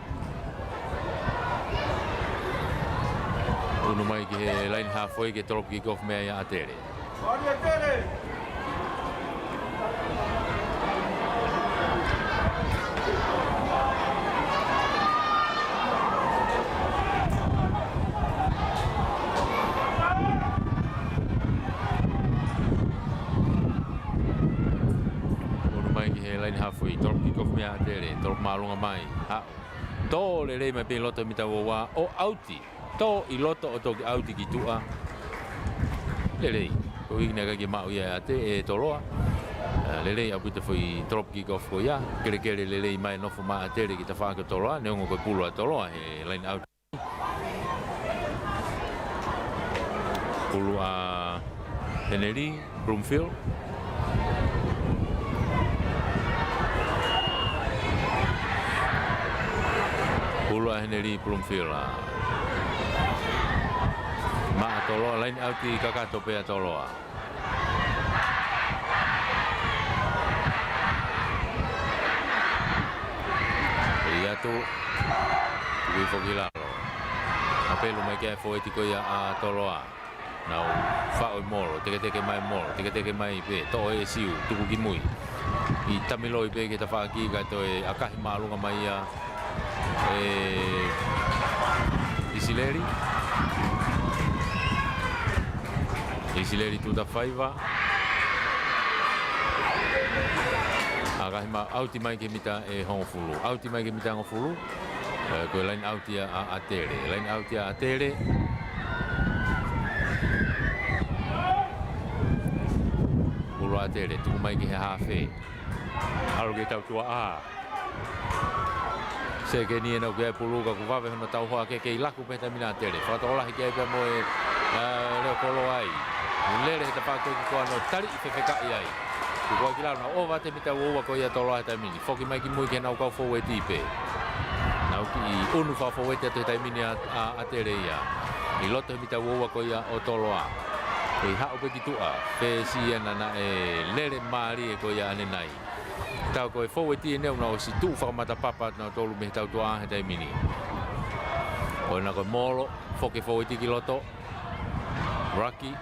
ʻUnu mai ki he laine halfway ke drop kick off mei ai ʻa ʻAtele. ʻUnu mai ki he laine halfway, drop kick off mei ai ʻa ʻAtele, drop māʻolunga mai. Haʻu. Tō lelei mai pē ʻi loto mita ua ua, ʻo ʻauti. Tō ʻi loto ʻo toki ʻauti ki tuʻa. Lelei. Ko e ʻuhinga naʻe ʻikai ke maʻu ia ʻe ʻAte-, ʻe Toloa. ʻA, lelei ʻaupito foʻi drop kick off ko ia. Kelekele lelei mai, nofo mai ʻa ʻAtele ki tafaʻaki ʻo Toloa, neongo ko e pulu ʻa Toloa he laine ʻauti. Pulu ʻa Heneli Bloomfield. Pulu ʻa Heneli Bloomfield ʻa. Maʻa Toloa, laine ʻauti kakato pē ʻa Toloa. ʻEli atu. Tuku hifo ki lalo. Mapelu mai ki ai e fōueti ko ia ʻa Toloa. Nau faʻo e molo, teketeke mai molo, teketeke mai pē, toʻo ʻe Siu, tuku ki mui. ʻI tamiloi pē ki tafaʻaki kae toe ʻakahi māʻolunga mai ia ʻe ʻIsileli. ʻIsileli Tutafaiva. ʻAkahi mā-, ʻauti mai ki he mita ʻe hongofulu. ʻAuti mai ki he mita hongofulu. ʻE, ko e laine ʻauti ia ʻa, ʻa ʻAtele. Laine ʻauti ia ʻa ʻAtele. Pulu ʻa ʻAtele, tuku mai ki he hafe. ʻAlu ki he tautuaʻā. Sekeni ena ʻoku ʻi ai e pulu ka kuo vave hono tauhoa ke kei laku pē he taimi ni ʻa ʻAtele. Fakatokolahi ki ai pea mo e, ʻa, leʻo koloa ai. Lele he tafaʻaki ko ē ki he koa, nau taliʻi fefekaʻi ai. Tuku ai ki lalo, nau ʻova atu e mita ua ua ko ia ʻa Toloa he taimi ni. Foki mai ki mui ki heʻenau kau fōueti pē. Nau kiʻi ʻunu fakafoueti atu he taimi ni ʻa, ʻa ʻAtele ia. ʻI loto he mita ua ua ko ia ʻo Toloa. ʻI haʻu pē ki tuʻa, fesi ia naʻe lele mālie ko ia ʻanenai. Tau ko e foueti eni ʻoku nau ʻosi tuʻu fakamatapapa ʻa nautolu mei he tautuʻa he taimi ni. Ko ena ko e molo, foki foueti ki loto. Raki,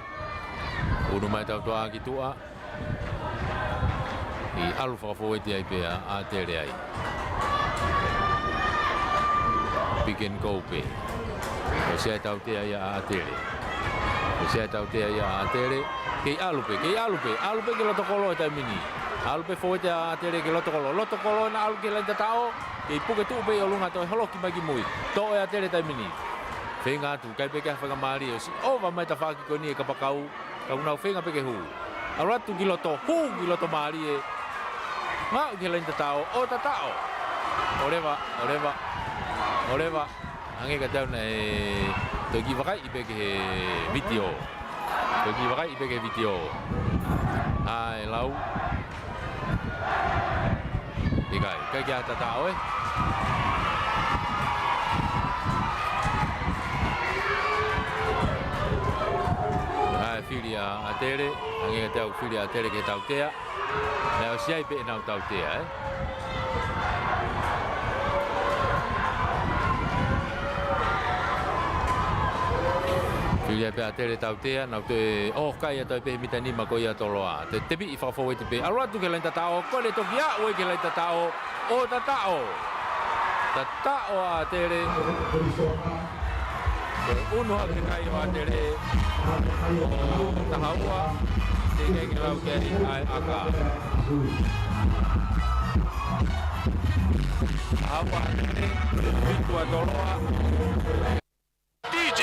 ʻunu mai tautuʻa ki tuʻa. ʻI ʻalu fakafoueti ai pē ʻa ʻAtele ai. Pick and go pē. ʻOsi ʻa e tautea ia ʻa ʻAtele. ʻOsi ʻa e tautea ia ʻa ʻAtele. Kei ʻalu pē, kei ʻalu pē, ʻalu pē ki loto kolo he taimi ni. ʻAlu pē foueti ʻa ʻAtele ki loto kolo. Loto kolo naʻe ʻalu ki he laini tataʻo. Kei puke tuʻu pē ʻi ʻolunga toe holoki mai ki mui. Toʻo ʻe ʻAtele taimi ni. Feinga atu, kai pē ke ha faingamālie ʻosi ʻova mai tafaʻaki ko eni ʻe Kapakau. Ka ʻoku nau feinga pē ke hū. ʻAlu atu ki loto, hū ki loto mālie. Ngaʻu ki he laini tataʻo, ʻo tataʻo. ʻOleva, ʻoleva, ʻoleva. Hangē ka tau naʻe toe kiʻi vakaiʻi pē ki he vitiō. Toe kiʻi vakaiʻi pē ki he vitiō. ʻAi, lau. ʻIkai, ʻikai ke ʻi ai ha tataʻo, ē? ʻAi, fili ʻa ʻAtele, hangē ka tau fili ʻa ʻAtele ki he tautea. Naʻe ʻosi ʻi ai pē ʻenau tautea, ē? Fili ai pē ʻa ʻAtele tautea, nau toe ʻoho kai atu ai pē he mita nima ko ia ʻa Toloa. Te, tepiʻi fakafoueti pē. ʻAlu atu ki he laini tataʻo, ko ʻene toki aʻu ē ki he laini tataʻo, ʻo tataʻo. Tataʻo ʻa ʻAtele. Ko e ʻunu hake kai ʻo ʻAtele. ʻO taha ua, teʻeki ke lau ki ai ʻa e ʻaka. Taha ua ʻAtele, fitu ʻa Toloa. D J.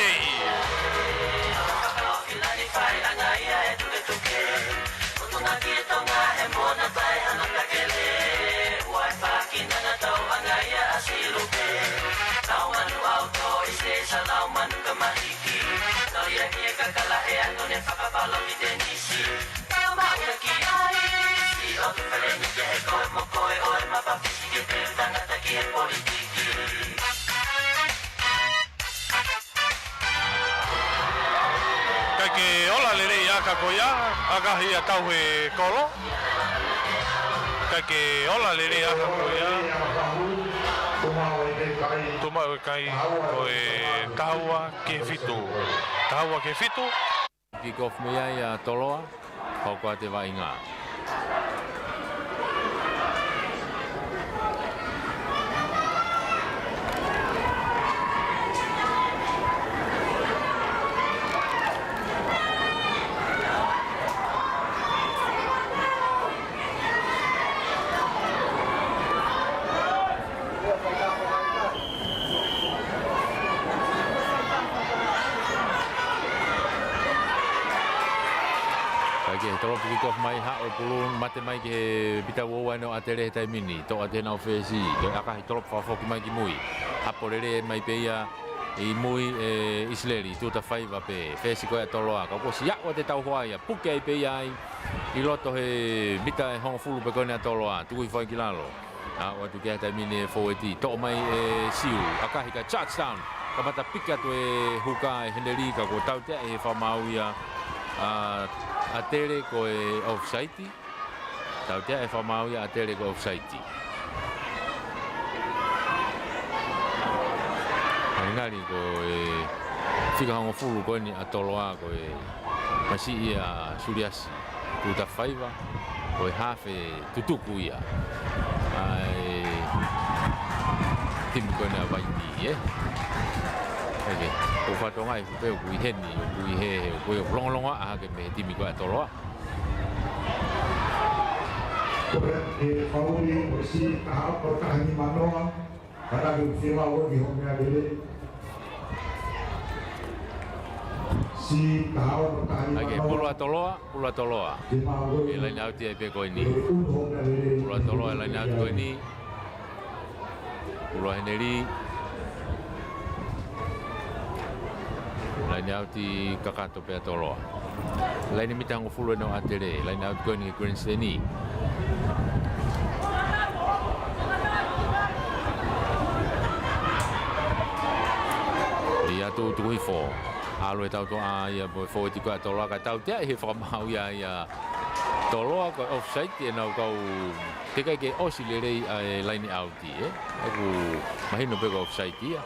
Kae ke ola lelei ʻa e ʻaka ko ia, ʻakahi ʻa Tauhekolo. Kae ke ola lelei ʻa e ʻaka ko ia. Tuʻu maʻu e kai, ko e taha ua ki he fitu. Taha ua ki he fitu. Kick off mei ai ʻa Toloa, hoko atu e vaʻinga. Kae ke tolopu kick off mai, haʻu e pulu, mate mai ki he mita ua ua ʻo ʻAtele he taimi ni, toʻo atu ʻenau fesi, toe ʻakahi tolopu fakafoki mai ki mui. Hapo lelei mai pē ia ʻi mui ʻe ʻIsileli, tuʻuta faiva pē, fesi ko ia ʻa Toloa, ka kuo ʻosi aʻu atu e tauhoa ia, puke ai pē ia ai, ʻi loto he mita ʻe hongofulu pē ko eni ʻa Toloa, tuku hifo ai ki lalo. Aʻu atu ki he taimi ni e fōueti, toʻo mai ʻe Siu, ʻakahi kae touchdown. Kamata piki atu e huka ʻe Heneli ka kuo tautea ʻe he fakamaau ia ʻa ʻAtele ko e offside. Tautea ʻe he fakamaau ia ʻa ʻAtele ko e offside. Ngali ko e fika hongofulu ko eni ʻa Toloa ko e masiʻi ʻa Suliasi. Tuʻuta faiva, ko e hafe tutuku ia ʻa e timi ko ena ʻa Vaiti, ē? ʻIkai ke, ʻoku fatongia ʻi he kupe, ʻoku ʻi heni, ʻoku ʻi he, ʻoku ʻi he longolongo ʻa hake mei he timi ko ia ʻa Toloa. Ko e, e fauli, ʻosi, taha, ko e taha nima noa. Ka naʻe fiemaʻu ki hoʻo meʻa lelei. Si taha ono taha nima noa. ʻIkai ke, pulu ʻa Toloa, pulu ʻa Toloa. Fiemaʻu. ʻE line out ia ʻi he pē ko eni. Pulu ʻa Toloa, ʻe line out ko eni. Pulu ʻa Heneli. Line out ʻi kakato pē ʻa Toloa. Laine mita hongofulu ʻena ʻo ʻAtele, line out ko eni ki he grandstand. Tuʻu tuku hifo. ʻAlu e tautoʻa ia mo e fōueti ko ē ʻa Toloa kae tautea ʻe he fakamaau ia ʻa Toloa ko e offside ʻenau kau teʻeki ke ʻosi lelei ʻa e laine ʻauti, ē. ʻOku mahino pē ko e offside ia.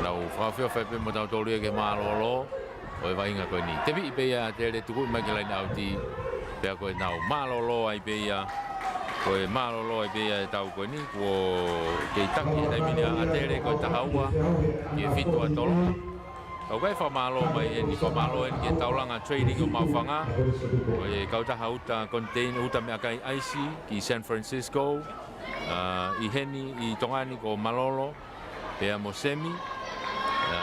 Nau fakaʻofoʻofa pē mo tautolu ia ke mālōlō ʻo e vaʻinga ko eni. Tepiʻi pē ia ʻa ʻAtele tuku mai ki he laine ʻauti. Pea ko ʻenau mālōlō ai pē ia. Ko e mālōlō ai pē ia e tau ko eni. Kuo kei taki he taimi ni ʻa ʻAtele ko e taha ua ki he fitu ʻa Toloa. Kau kai fakamālō mai eni, fakamālō eni ki he Taulanga Trading ʻo Maʻufanga. Ko e kautaha uta container, uta meʻakai ʻaisi ki San Francisco. ʻA, ʻi heni, ʻi Tonga ni ko Malolo. Pea mo Semi. ʻA,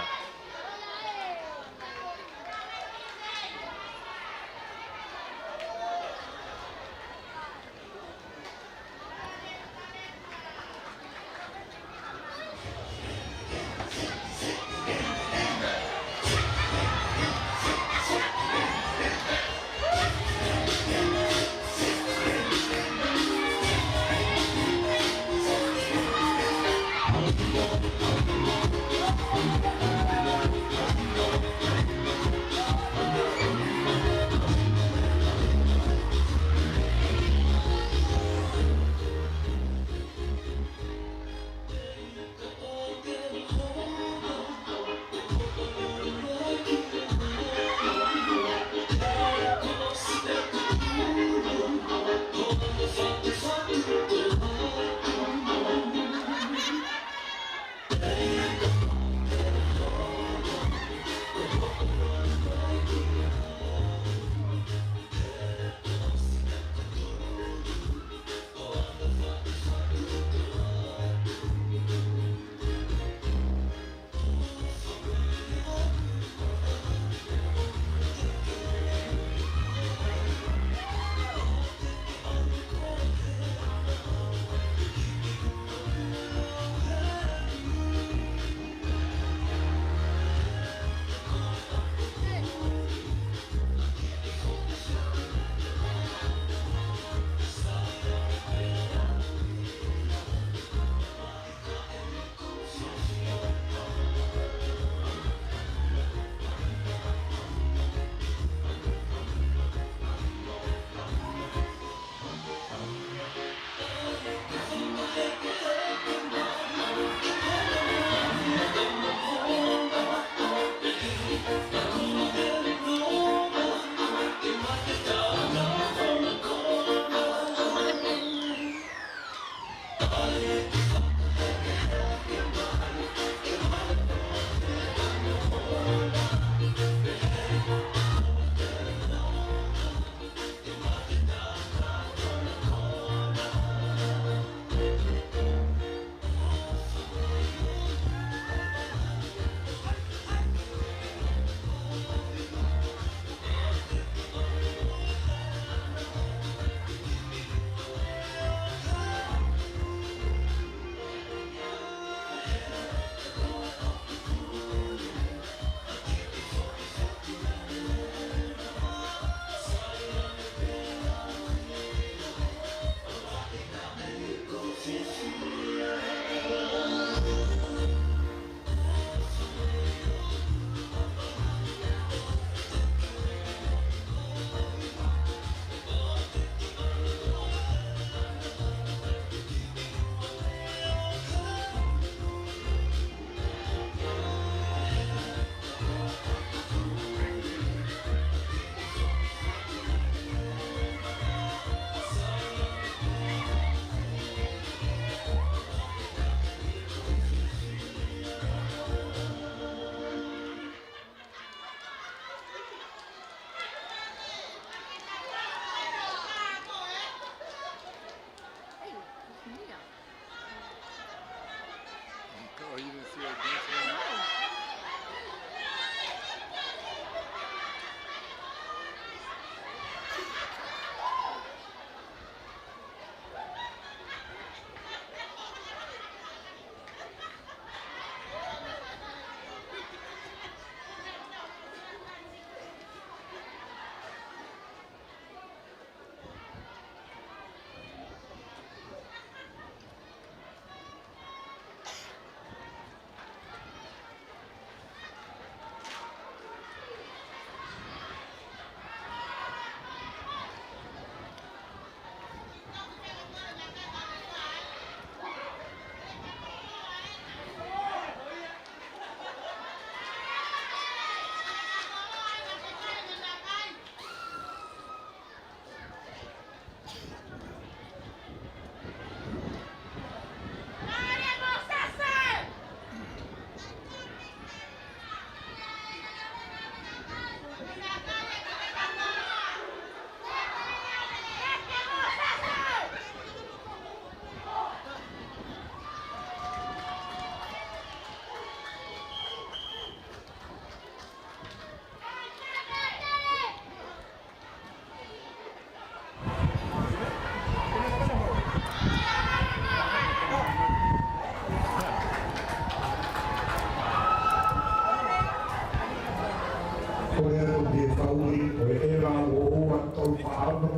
Ko ia ko e faʻuli ʻo e ʻEla ua ua tolu fā ono.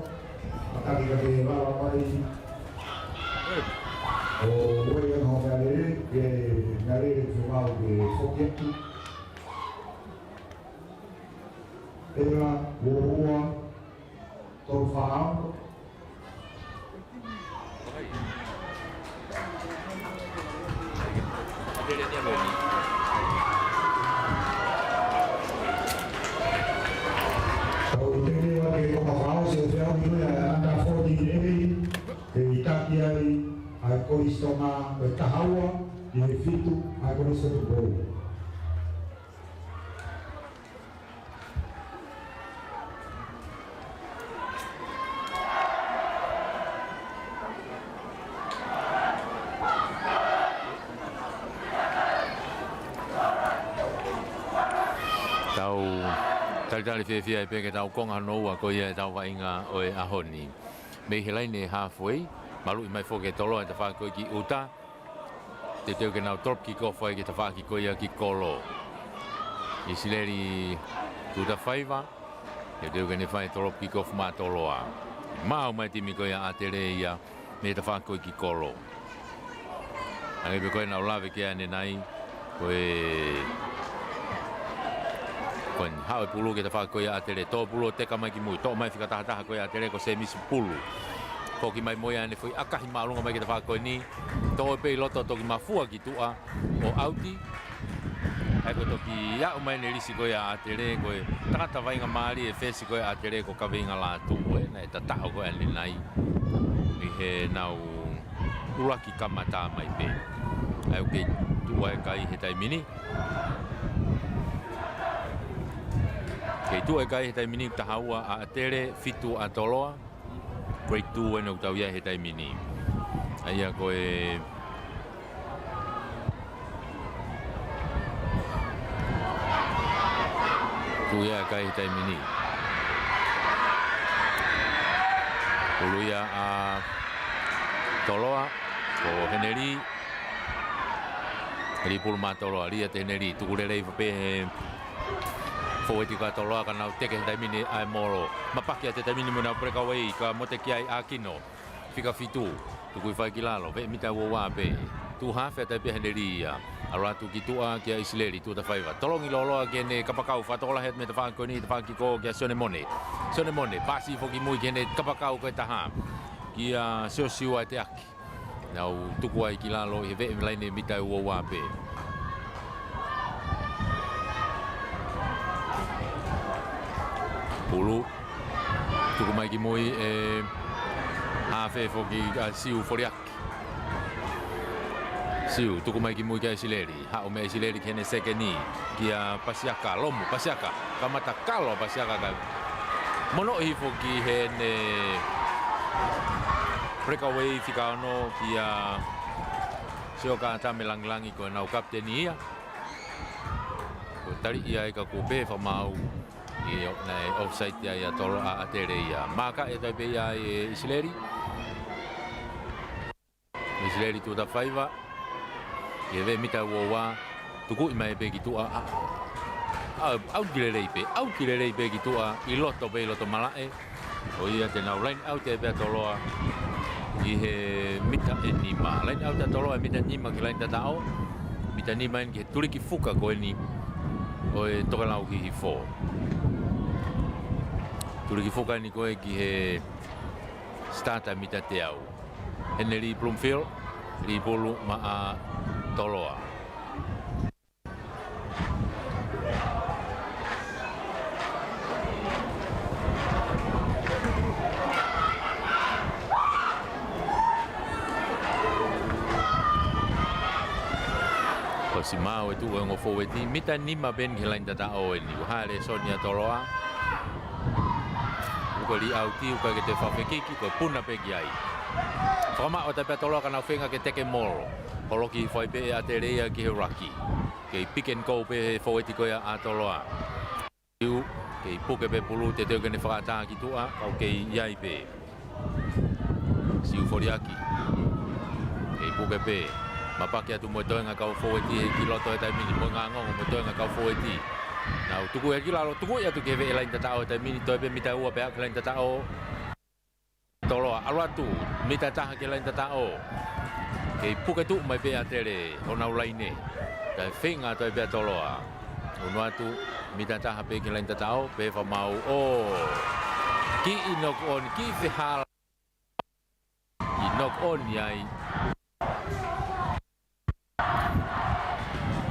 Mataki ka ke lava mai. ʻO ue ia no mea lele, ke mea lele ke mau ke foki atu. ʻEla ua ua tolu fā ono. Tau teke wa ke ko ka fao se fea mi ko ia under fourteen A, ke ʻi taki ai ʻa e Kolisi Tonga ʻo e taha ua ki he fitu ʻa e Kolisi Tupou. Tau talitali fiefia ai pē ki he tau konga hono ua ko ia ʻetau vaʻinga ʻo e ʻaho ni. Mei he laine halfway, maluʻi mai foki e Toloa ʻi he tafaʻaki ko ē ki ʻuta. Teuteu ke nau tolopu kick off ai ki he tafaʻaki ko ia ki kolo. ʻIsileli Tuʻutafaiva, teuteu ke ne fai tolopu kick off maʻa Toloa. Maʻu mai timi ko ia ʻa ʻAtele ia mei he tafaʻaki ko ē ki kolo. Hangē pē ko ē naʻa ku lave ki ai ʻanenai, ko e, ko e haʻu e pulu ki he tafaʻaki ko ia ʻa ʻAtele, tō pulu ʻo teka mai ki mui, toʻo mai fika taha taha ko ia ʻa ʻAtele ko Semisi Pulu. Foki mai mo ia ʻene foʻi ʻakahi māʻolunga mai ki he tafaʻaki ko eni, tō pē ʻi loto toki mafua ki tuʻa ʻo ʻauti. ʻA ia ko e toki aʻu mai ʻene lisi ko ia ʻa ʻAtele, ko e tangata vaʻinga mālie e fesi ko ia ʻa ʻAtele ko Kaveinga Lātū, ē, naʻe tataʻo ko ē ʻanenai ʻi heʻenau ʻuluaki kamata mai pē. ʻA ia ʻoku kei tuʻu ʻa e kai he taimi ni. Kei tuʻu ʻa e kai he taimi ni, taha ua ʻa ʻAtele, fitu ʻa Toloa. Grade two ʻena ʻoku tau ʻi ai he taimi ni. ʻA ia ko e tuʻu ia ʻa e kai he taimi ni. Pulu ia ʻa Toloa, ko Heneli. Heneli pulu maʻa Toloa, lī ʻa Heneli, tuku lelei pē he fōueti ko ia ʻa Toloa ka nau teke he taimi ni ʻa e molo. Mapaki atu he taimi ni mo ʻenau breakaway, ka mote ki ai ʻa Kino. Fika fitu, tuku ʻi fai ki lalo, veʻe mita ua ua pē. Tuʻu hafe atu ai pē Heneli ia. ʻAlu atu ki tuʻa kia ʻIsileli Tuʻutafaiva. Tolongi lōloa ki heʻene kapakau, fakatokolahi atu mei he tafaʻaki ko eni, tafaʻaki ko ē kia Sione Mone. Sione Mone, pasi foki mui ki heʻene kapakau ko e taha. Kia Siosiua Eteaki. Nau tuku ai ki lalo ʻi he veʻe laine mita ua ua pē. Pulu. Tuku mai ki mui ʻe hafe foki ʻa Siu Foliaki. Siu, tuku mai ki mui kia ʻIsileli. Haʻu mei ʻIsileli ki heʻene sekeni. Kia Pasiaka, lomu, Pasiaka. Kamata kalo Pasiaka ka monoʻi foki heʻene breakaway fika ono kia Sioka Tame Langilangi ko ʻenau kapiteni ia. Ko e tali ia ʻi ka kuo pē fakamaau ʻi he naʻe offside ia ʻa Toloa ʻa ʻAtele ia. Maka e tai pē ia ʻe ʻIsileli. ʻIsileli Tuʻutafaiva. ʻI he veʻe mita ua ua. Tukuʻi mai pē ki tuʻa. ʻA, ʻa, ʻauti lelei pē. ʻAuti lelei pē ki tuʻa. ʻI loto pē, ʻi loto malaʻe. ʻO ia te nau line out ai pē ʻa Toloa. ʻI he mita ʻe nima. Line out ʻa Toloa ʻe mita nima ki he laine tataʻo. Mita nima eni ki he tuliki fuka ko eni. ʻO e tokelau ki hifo. Tuliki fuka eni ko ē ki he starter mita teau. Heneli Bloomfield, lī pulu maʻa Toloa. Ko e siʻi maau e tuʻu e ongo fōueti, mita nima pē eni ki he laine tataʻo eni. Ua hale soni ʻa Toloa. Uka lī ʻauti, uka ke te fafekiki, ko e puna pē ki ai. Fakamaʻu atu ai pē ʻa Toloa ka nau feinga ke teke molo. Holoki fai pē ʻe ʻAtele ia ki he ruck. Kei pick and go pē he fōueti ko ia ʻa Toloa. Iu, kei puke pē pulu, teuteu ke ne fakaʻatā ki tuʻa, kau kei ʻi ai pē. Siu Foliaki. Kei puke pē. Mapaki atu mo e toenga kau fōueti he ki loto he taimi ni. Mo e ngangongo mo e toenga kau fōueti. Nau tuku ia ki lalo, tuku ia atu ki he veʻe laine tataʻo he taimi ni, toe pē mita ua pē ʻaʻu ki he laine tataʻo. Toloa, ʻalu atu, mita taha ki he laine tataʻo. Kei puke tuʻu mai pē ʻa ʻAtele honau laine. Kae feinga atu ai pē ʻa Toloa. Unu atu, mita taha pē ki he laine tataʻo, pehē fakamaau, ʻo. Kiʻi knock on, kiʻi fehālaaki. Kiʻi knock on ai.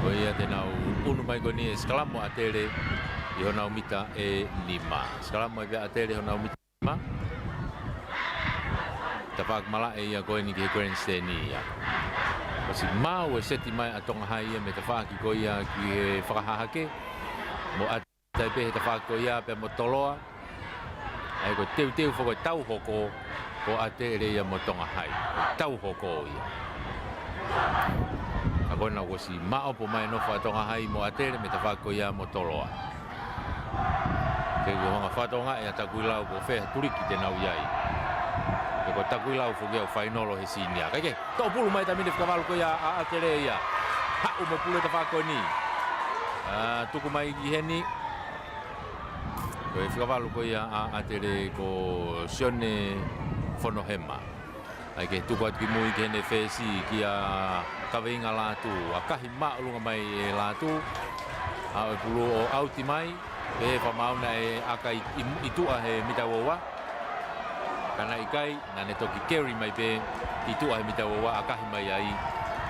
Ko ia te nau unu mai ko eni e sikalamu ʻa ʻAtele ʻi honau mita ʻe nima. Sikalamu ai pē ʻa ʻAtele honau mita ʻe nima. Tafaʻaki malaʻe ia ko eni ki he grandstand ia. Kuo ʻosi maʻu e seti mai ʻa Tonga Hai ia mei he tafaʻaki ko ia ki he fakahahake. Mo ʻAtele pē he tafaʻaki ko ia pea mo Toloa. ʻA ia ko e teuteu foki e tau hoko, ko ʻAtele ia mo Tonga Hai. Tau hoko ia. Ka ko ena kuo ʻosi maʻopo mai e nofo ʻa Tonga Hai mo ʻAtele mei he tafaʻaki ko ia mo Toloa. Ke u hanga fakatokangaʻi ʻa Takuilau ko fē ha tuliki te nau ʻi ai. He ko Takuilau foki ia ʻoku fainolo he senior. Kae kehe, toʻo pulu mai he taimi ni e fika valu ko ia ʻa ʻAtele ia. Haʻu mo e pulu he tafaʻaki ko eni. ʻA, tuku mai ki heni. Ko e fika valu ko ia ʻa ʻAtele ko Sione Fonohema. ʻA ia ke tuku atu ki mui ki heʻene fesi kia Kaveinga Lātū. ʻAkahi māʻolunga mai e Lātū. Haʻu e pulu ʻo ʻauti mai. Pehē fakamaau naʻe ʻaka ʻi, ʻi, ʻi tuʻa he mita ua ua. Ka naʻe ʻikai, naʻa ne toki carry mai pē ʻi tuʻa he mita ua ua, ʻakahi mai ai.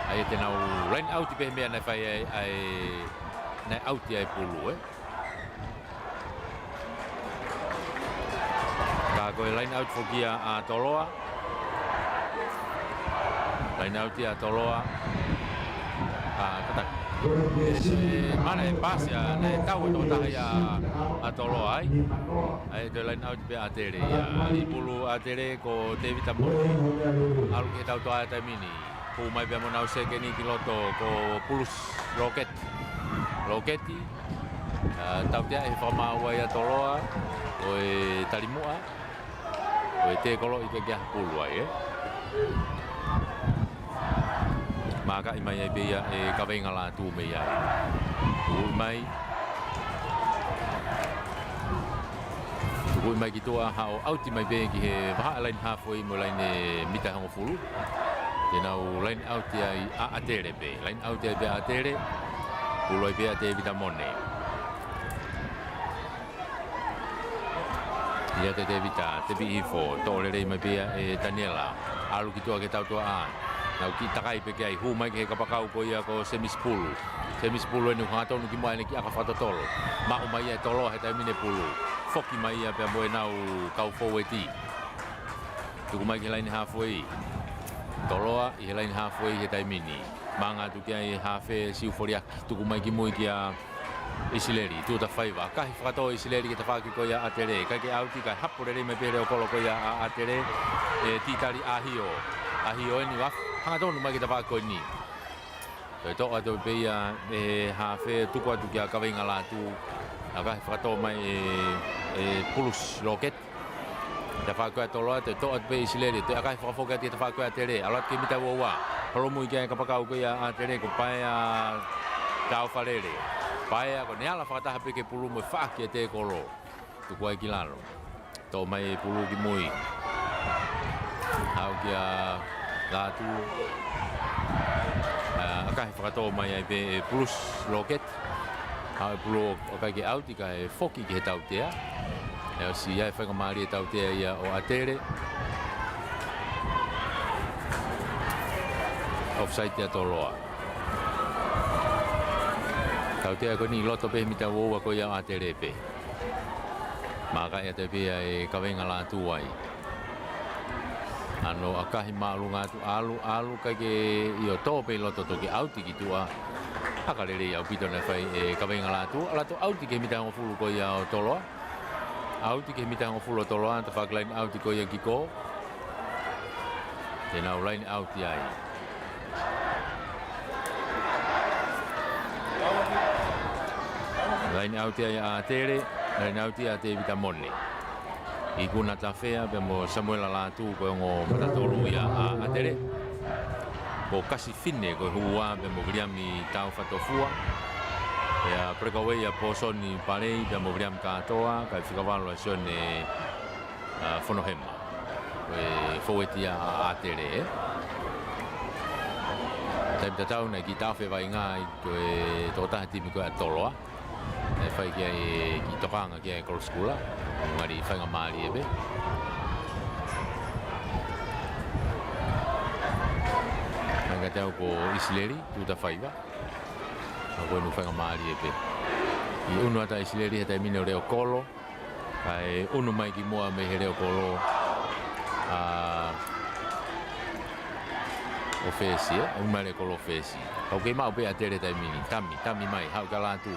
ʻA ia te nau line out pē he meʻa naʻe fai ai, ʻa e, naʻe ʻauti ai e pulu, ē. Ka ko e line out foki ia ʻa Toloa. Line out ia ʻa Toloa. ʻA, kātaki. E, e, mana e pasi ʻa, naʻe tau e tokotaha ia ʻa Toloa ai. ʻA ia toe line out pē ʻa ʻAtele ia. ʻI pulu ʻa ʻAtele ko Tevita Moni. ʻAlu ki he tau toa he taimi ni. Hū mai pē mo nau sekeni ki loto ko Pulusi Loketi. Loketi. ʻA, tautea he fakamaau ia ʻa Toloa, ko e talimuʻa, ko e tēkoloʻi ke ke aha pulu ai, ē? Mākaʻi mai ai pē ia ʻe Kaveinga Lātū mei ai. Tukuʻi mai. Tukuʻi mai ki tuʻa haʻu ʻauti mai pē ki he vahaʻa line halfway mo e line mita hongofulu. Te nau line out ia ʻa ʻAtele pē. Line out ia pē ʻa ʻAtele. Pulu ai pē ʻa Tevita Mone. ʻIa te Tevita, tepi hifo, toʻo lelei mai pē ia ʻe Taniela. ʻAlu ki tuʻa ki he tau toa. Nau kiʻi takai pē ki ai, hū mai ki he kapakau ko ia ko Semisi Pulu. Semisi Pulu eni hangatonu ki muʻa ʻene kiʻi ʻaka fakatotolo. Maʻu mai ia ʻe Toloa he taimi ni e pulu. Foki mai ia pea mo ʻenau kau foueti. Tuku mai ki he line halfway. Toloa ʻi he line halfway he taimi ni. Maʻu atu ki ai e hafe Siu Foliaki. Tuku mai ki mui kia ʻIsileli. Tuʻu tafaiva. ʻAkahi fakatō ʻIsileli ki he tafaʻaki ko ia ʻa ʻAtele. ʻIkai ke ʻauti kae hapo lelei mai pē he leʻo kolo ko ia ʻa ʻAtele. ʻE Titali ʻAhio. ʻAhio eni ua. Hangatonu mai ki he tafaʻaki ko eni. Toe toʻo atu pē ia ʻe he hafe tuku atu kia Kaveinga Lātū. ʻAkahi fakatō mai ʻe, ʻe Pulusi Loketi. Tafaʻaki ko ia ʻa Toloa, toe toʻo atu pē ʻIsileli, toe ʻakahi fakafoki atu ki he tafaʻaki ko ia ʻa ʻAtele, ʻalu atu ki he mita ua ua. Holomui ki ai e kapakau ko ia ʻa ʻAtele, ko Paea Taufalele. Paea ko ʻene ala fakataha pē ki he pulu mo e faʻaki e tēkolo. Tuku ai ki lalo. Toʻo mai e pulu ki mui. Haʻu kia Lātū. ʻA, ʻakahi fakatō mai ai pē ʻe Pulusi Loketi. Haʻu e pulu ʻo ʻikai ke ʻauti kae foki ki he tautea. ʻE ʻosi ʻi ai e faingamālie e tautea ia ʻo ʻAtele. Offside ia ʻa Toloa. Tautea ko eni ʻi loto pē he mita ua ua ko ia ʻa ʻAtele pē. Mākaʻi atu pē ia ʻe Kaveinga Lātū ai. ʻAno ʻakahi māʻolunga atu ʻalu, ʻalu ʻikai ke ʻio tō pē ʻi loto toki ʻauti ki tuʻa. ʻAka lelei ʻaupito naʻe fai ʻe Kaveinga Lātū, ʻalu atu ʻauti ki he mita hongofulu ko ia ʻo Toloa. ʻAuti ki he mita hongofulu ʻo Toloa, tafaʻaki line out ko ia ki kō. Te nau line out ai. Line out ai ʻa ʻAtele, line out ʻa Tevita Mone. Ikuna Tafea pea mo Samuela Lātū ko e ongo matatolu ia ʻa ʻAtele. Ko Kasi Fine ko e hū ua pea mo Viliami Taufatofua. ʻIa, breakaway ʻa Pōsoni Palei pea mo Viliami Kātoa, kae fika valu ʻa Sione, ʻa, Fonohema. Ko e fōueti ia ʻa ʻAtele, ē. Taimi tatau naʻe kiʻi taʻofi e vaʻinga ʻi he tokotaha timi ko ē ʻa Toloa. ʻE fai ki ai e kiʻi tokanga ki ai e kolo sikula. Ngali faingamālie pē. Mai kiate au ko ʻIsileli Tuʻutafaiva. Ka ko eni ʻoku faingamālie pē. ʻI ʻunu atu ʻa ʻIsileli he taimi ni ʻo leʻo kolo. Kae ʻunu mai ki muʻa mei he leʻo kolo ʻa, ʻo Fesi, ē? ʻUnu mai leʻo kolo ʻo Fesi. Ka ʻoku kei maʻu pē ʻa ʻAtele taimi ni. Tami, tami mai, haʻu kia Lātū.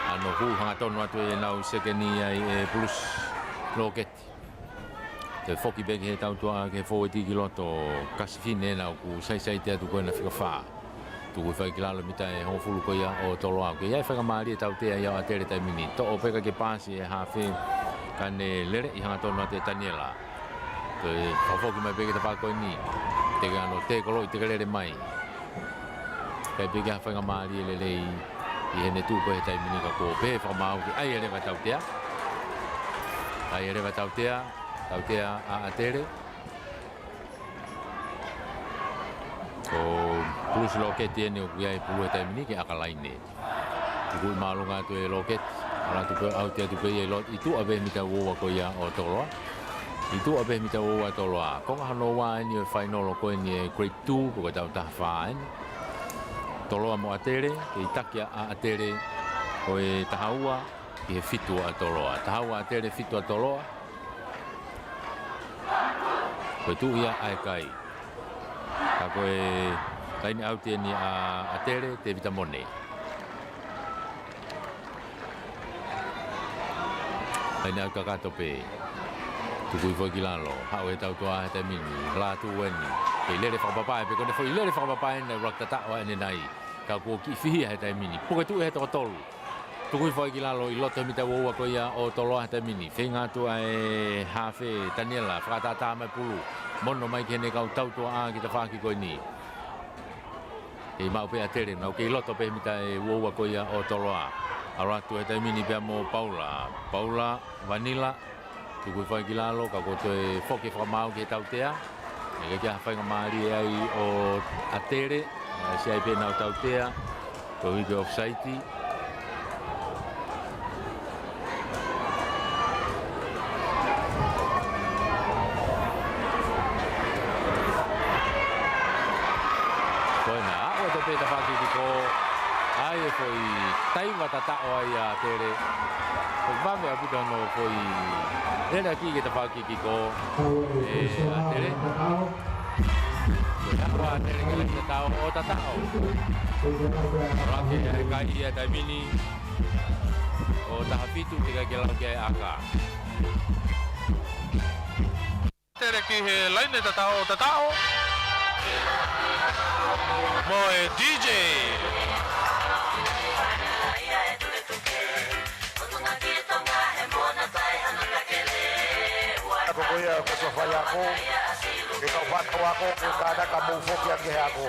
ʻAno hū hangatonu atu ʻenau sekeni ai e Blues Loketi. Toe foki pē ki he tautuʻa ki he fōueti ki loto, Kasifine ena ʻoku saisaite atu ko ena fika fā. Tuku hifo ai ki lalo mita ʻe hongofulu ko ia ʻo Toloa. ʻOku ʻi ai e faingamālie e tautea ia ʻo ʻAtele taimi ni. Toʻo pē kae ke paasi e hafe ka ne lele ʻi hangatonu atu e Taniela. Toe fakafoki mai pē ki he tafaʻaki ko eni. Teʻeki ke ʻano tēkoloʻi, teʻeki ke lele mai. Kae pē ke ha faingamālie lelei ʻi heʻene tuʻu ko ē he taimi ni ka ko e pē fakamaau ke ʻai leva tautea. ʻAi leva tautea, tautea ʻa ʻAtele. Ko Blues Loketi eni ʻoku ʻi ai e pulu he taimi ni ki he ʻakalaine. Tuku ʻi māʻolunga atu e Loketi. ʻAlu atu pē, ʻauti atu pē ia ʻi loto, ʻi tuʻa pē mita ua ua ko ia ʻo Toloa. ʻI tuʻa pē mita ua ua Toloa. Konga hono ua eni ʻo e fainolo ko eni e Grade Two, ko e kau taha fā eni. Toloa mo ʻAtele, kei taki ʻa ʻAtele ʻo e taha ua ki he fitu ʻa Toloa. Taha ua ʻAtele, fitu ʻa Toloa. Ko e tuʻu ia ʻa e kai. Ka ko e laine ʻauti eni ʻa ʻAtele, Tevita Mone. Laine ʻauti kakato pē. Tuku hifo ai ki lalo. Haʻu e tautuʻa he taimi ni. Lātū eni. Kei lele fakapapaʻe pē ko ʻene foʻi lele fakapapaʻe ena ʻoku ʻuluaki tataʻo ʻa ʻene nai. Ka kuo kiʻi fihia he taimi ni. Puke tuʻu he toko tolu. Tuku hifo ai ki lalo ʻi loto he mita ua ua ko ia ʻo Toloa he taimi ni. Feinga atu ʻa e hafe Taniela. Fakatātā mai pulu. Mono mai ki heʻene kau tautuʻa ki he tafaʻaki ko eni. Kei maʻu pē ʻAtele, nau kei loto pē he mita ʻe ua ua ko ia ʻo Toloa. ʻAlu atu he taimi ni pea mo Paula. Paula, Vanila, tuku hifo ai ki lalo, ka kuo toe foki e fakamaau ki he tautea. ʻIkai ke ʻi ai ha faingamālie ai ʻo ʻAtele, ʻa, ʻosi ʻai pē ʻenau tautea, ko e ʻuhi ko e offside. Ko ena, aʻu atu pē tafaʻaki kiko, ʻai e foʻi taiva tataʻo ai ʻa ʻAtele. Ko e vave ʻaupito hono foʻi lele ki he tafaʻaki kiko ʻe ʻAtele. Ko e haʻu ʻa ʻAtele ki he tataʻo, ʻo tataʻo. Laka e kai ia taimi ni. ʻO taha fitu teʻeki ke lau ki ai e ʻaka. ʻAtele ki he laine tataʻo, tataʻo. Mo e D J. Ako ko ia ko e sofa ia ko. Ke kau fata wa ko, ke kātaki mo foki ange he ako.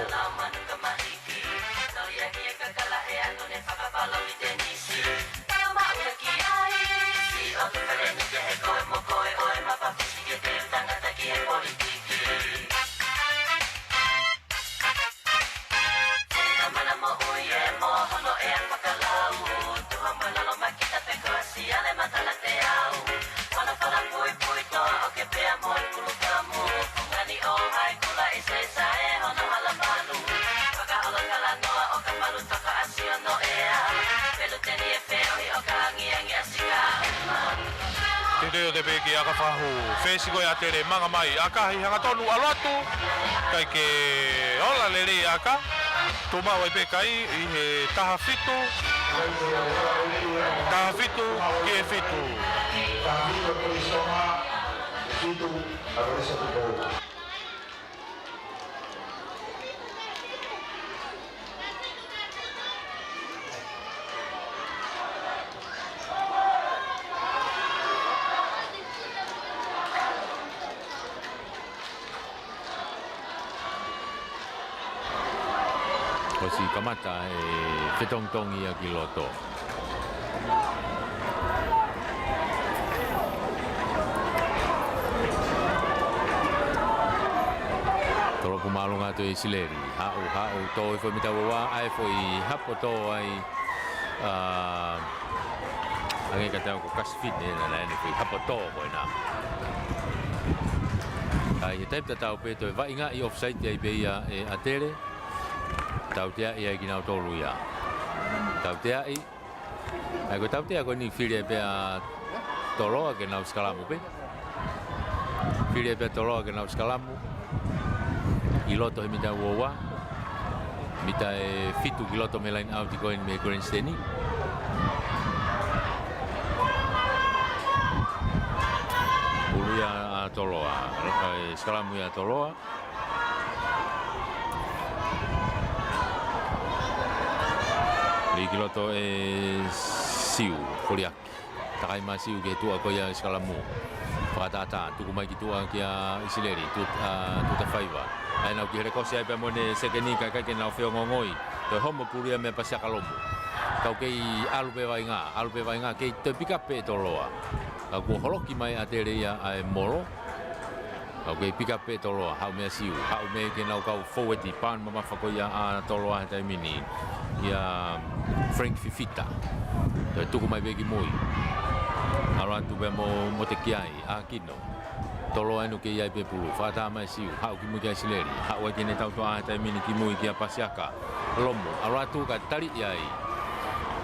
Te teo te peki ʻaka fahu. Fesi ko e ʻAtele manga mai. ʻAka ʻi hangatonu ʻalu atu. ʻIkai ke ola lelei ʻaka. Tuʻu maʻu ai pē kai ʻi he taha fitu. Taha fitu ki he fitu. ʻOsi kamata e Fetongitongi ia ki loto. Tolopu māʻolunga atu ʻe ʻIsileli. Haʻu, haʻu, tō hifo mita ua ua, ʻa e foʻi hapo tō ai, ā, ange ka tau ko Kasifine, naʻa ne foʻi hapo tō ko ena. ʻA ia, taimi tatau pē toe vaʻinga ʻi offside ai pē ia ʻe ʻAtele. Tauteaʻi ai kinautolu ia. Tauteaʻi. ʻA ia ko e tautea ko eni fili ai pē ʻa Toloa ke nau sikalamu pē. Fili ai pē ʻa Toloa ke nau sikalamu. ʻI loto he mita ua ua. Mita ʻe fitu ki loto mei he line out ko eni mei Grandstand. Pulu ia ʻa Toloa. ʻA e sikalamu ia ʻa Toloa. Lī ki loto ʻe Siu, Foliaki. Takai mai Siu ki he tuʻa ko ia sikalamu. Fakatātā, tuku mai ki tuʻa kia ʻIsileli, tut-, ā, tuta faiva. ʻA ia nau kiʻi helekosi ai pē mo ʻene sekeni kae ʻikai ke nau feongoongoi. Toe homo pulu ia mei Pasiaka Lomu. Kau kei ʻalu pē vaʻinga, ʻalu pē vaʻinga, kei toe pick up pē ʻe Toloa. Ka kuo holoki mai ʻe ʻAtele ia ʻa e molo. Kau kei pick up pē ʻe Toloa, haʻu meia Siu, haʻu mei he nau kau forward ʻi pān mamafa ko ia ʻa Toloa he taimi ni. Kia Frank Fifita. Toe tuku mai pē ki mui. ʻAlu atu pē mo, mo te kiai, ʻa Kino. Toloa inu kei ʻi ai pē pulu, fakatātā mai Siu, haʻu ki mui kia ʻIsileli, haʻu ai ki heʻene tautoʻa he taimi ni ki mui kia Pasiaka Lomu, ʻalu atu ka tali ʻi ai.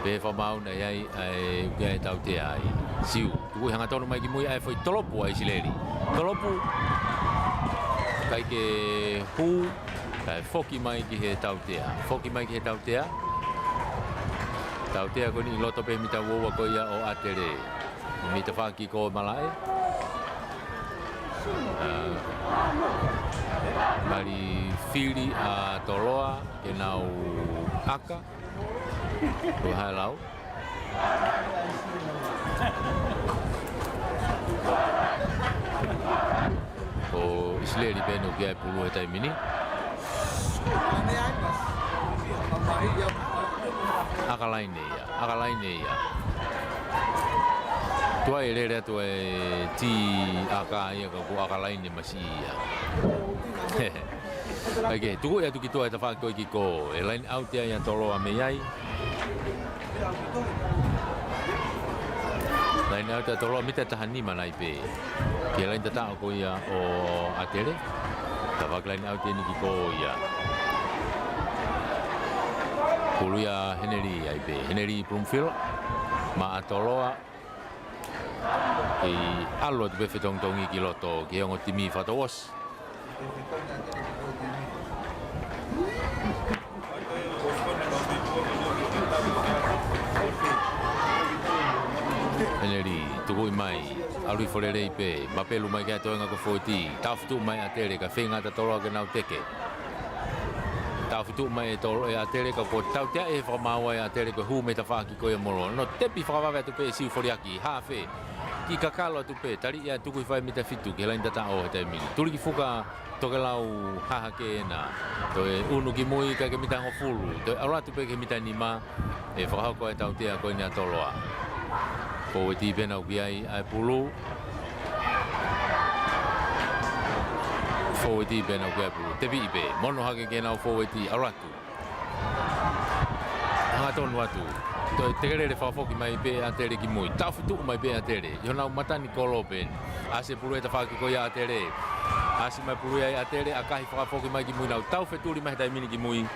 Pē fakamaau naʻe ʻi ai, ʻa e, ʻoku ʻi ai e tautea ai. Siu. Tuku hangatonu mai ki mui ʻa e foʻi tolopu ʻa ʻIsileli. Tolopu. ʻIkai ke hū. Kae foki mai ki he tautea. Foki mai ki he tautea. Tautea ko eni ʻi loto pē mita ua ua ko ia ʻo ʻAtele. Mita fā ki ko malaʻe. Ā, mali fili ʻa Toloa ke nau ʻaka. Ko hai lau. Ko ʻIsileli pē ʻoku ʻi ai e pulu he taimi ni. ʻAka laine ia, ʻaka laine ia. Tuai lele atu e tī ʻaka ia ka ko ʻaka laine masiʻi ia. ʻAi ke, tuku ia atu ki tuʻa e tafaʻaki ko ē ki ko e line out ia ʻa Toloa mei ai. Line out ʻa Toloa mita taha nima nai pē. Ki he line tataʻo ko ia ʻo ʻAtele. Tafaʻaki line out eni ki ko ia. Pulu ia Heneli ai pē. Heneli Bloomfield. Maʻa Toloa. ʻI ʻalu atu pē fetongitongi ki loto ki he ongo timi fakatouʻosi. Heneli, tukuʻi mai, ʻalu hifo lelei pē, mapelu mai ki he toenga ko Foti, taʻofi tuʻu mai ʻAtele, ka feinga ʻa Toloa ke nau teke. Taʻofi tuʻu mai ʻe Tolo-, ʻe ʻAtele ka kuo tautea ʻe he fakamaau ʻa ʻAtele ko e hū mei he tafaʻaki ko ia molo. Nō tepi fakavave atu pē ʻe Siu Foliaki, hafe. Kiʻi kakalo atu pē, tali ia tuku hifo ai mita fitu ki he laini tataʻo he taimi ni. Tulikifuka Tokelau Hahake ena. Toe unu ki mui ʻikai ke mita hongofulu. Toe ʻalu atu pē ki he mita nima. ʻE fakahoko e tautea ko eni ʻa Toloa. Fōueti pē ena ʻoku ʻi ai ʻa e pulu. Fōueti pē ena ʻoku ʻi ai ʻa e pulu. Tepiʻi pē. Mono hake ke nau fōueti ʻalu atu. Hangatonu atu. Toe tekelele fakafoki mai pē ʻAtele ki mui. Taʻofi tuʻu mai pē ʻAtele. ʻI honau matani kolo pē eni. ʻAsi e pulu he tafaʻaki ko ia ʻAtele. ʻAsi mai pulu ia ʻa ʻAtele, ʻakahi fakafoki mai ki mui nau tau fetuli mai he taimi ni ki mui.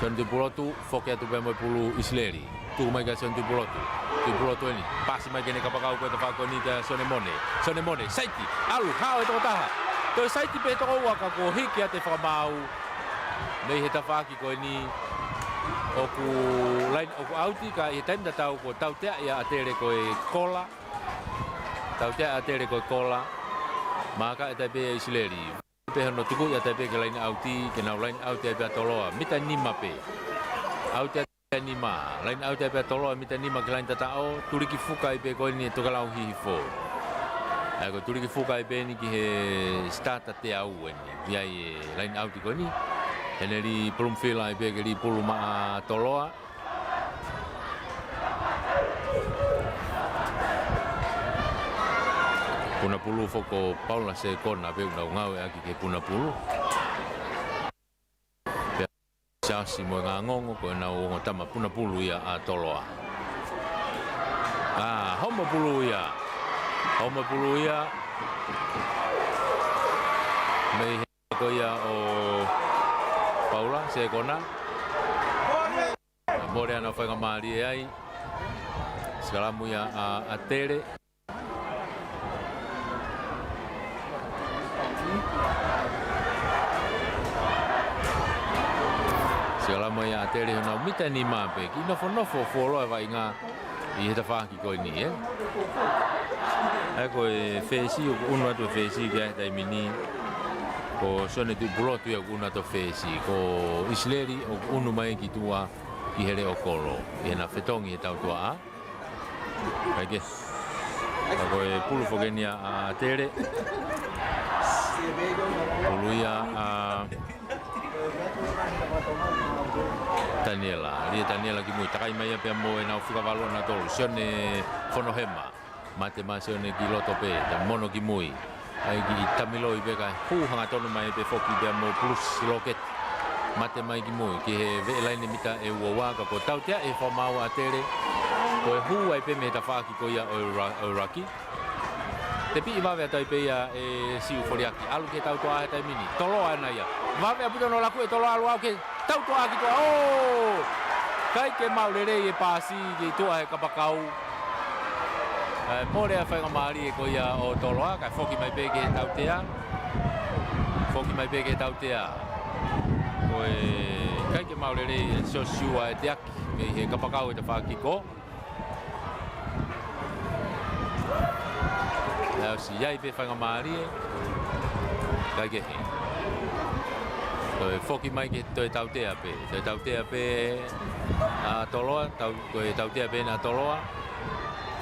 Sione Tuʻipulotu, foki atu pē mo e pulu ʻIsileli. Tuku mai kia Sione Tuʻipulotu. Tuʻipulotu eni. Pasi mai ki heʻene kapakau ko e tafaʻaki ko eni kia Sione Mone. Sione Mone, saiti. ʻAlu, hao e toko taha. Toe saiti pē toko ua ka kuo hiki atu e fakamaau. Mei he tafaʻaki ko eni ʻoku laini, ʻoku ʻauti ka ʻi he taimi tatau kuo tautea ʻe ʻAtele ko e kola. Tautea ʻe ʻAtele ko e kola. Maaka e taipe ʻa ʻIsileli. Pea hono tuku ia taipe ke laini ʻauti, ke nau laini ʻauti ai pē ʻa Toloa. Mita nima pē. ʻAuti ʻa nima. Laini ʻauti ai pē ʻa Toloa, mita nima ki he laini tataʻo. Tulikifuka ai pē ko eni ʻe Tokelau Hihifo. ʻA ia ko e tulikifuka ai pē eni ki he starter teau eni. ʻI ai e laini ʻauti ko eni. Heneli Bloomfield ai pē ke lī pulu maʻa Toloa. Puna pulu foki ko Paula Sekona pē ʻoku nau ngāueʻaki ke puna pulu. Pea Siaosi mo e Ngangongo ko ʻenau ongo tama puna pulu ia ʻa Toloa. ʻA, homo pulu ia. Homo pulu ia. Mei he ko ia ʻo Paula Sekona. Mole ʻenau faingamālie ai. Sikalamu ia ʻa, ʻa Tele. Sikalamu ia ʻa Tele honau mita ʻe nima pē. Kiʻi nofonofo fuoloa e vaʻinga ʻi he tafaʻaki ko eni, ē? ʻA ia ko e fesi, ʻoku ʻunu atu e fesi ki he taimi ni. Ko Sione Tuʻipulotu ia ʻoku ʻunu atu e fesi. Ko ʻIsileli ʻoku ʻunu mai ki tuʻa ki he leʻo kolo. ʻI heʻena fetongi he tautuaʻa. ʻA ia ke. Ka ko e pulu foki eni ia ʻa Tele. Pulu ia ʻa Taniela, lī ʻe Taniela ki mui, takai mai ia pea mo ʻenau fika valu ʻanautolu, Sione Fonohema. Mate mai Sione ki loto pē, ta mono ki mui. ʻA ia kiʻi tamiloi pē kae hū hangatonu mai pē foki pea mo Bruce Lockett. Mate mai ki mui, ki he veʻe laine mita ʻe ua ua ka ko e tautea ʻe he fakamaau ʻa Tele. Ko e hū ai pē mei he tafaʻaki ko ia ʻo e ra-, ʻo e raki. Tepiʻi vave atu ai pē ia ʻe Siu Foliaki. ʻAlu ki he tautuaʻa he taimi ni. Toloa ʻena ia. Vave ʻaupito hono laku ʻe Toloa ʻalu au ki he tautuaʻa ki tuʻa. ʻŌ! ʻIkai ke maʻu lelei e pasi ki tuʻa he kapakau. ʻE, mole ʻa e faingamālie ko ia ʻo Toloa, kae foki mai pē ki he tautea. Foki mai pē ki he tautea. Ko e ʻikai ke maʻu lelei ʻe Siosiua e teaki mei he kapakau he tafaʻaki ko. ʻE ʻosi ʻi ai pē faingamālie. ʻIkai ke hē. Toe foki mai ke toe tautea pē. Toe tautea pē ʻa Toloa, tau, toe tautea pē ʻa Toloa.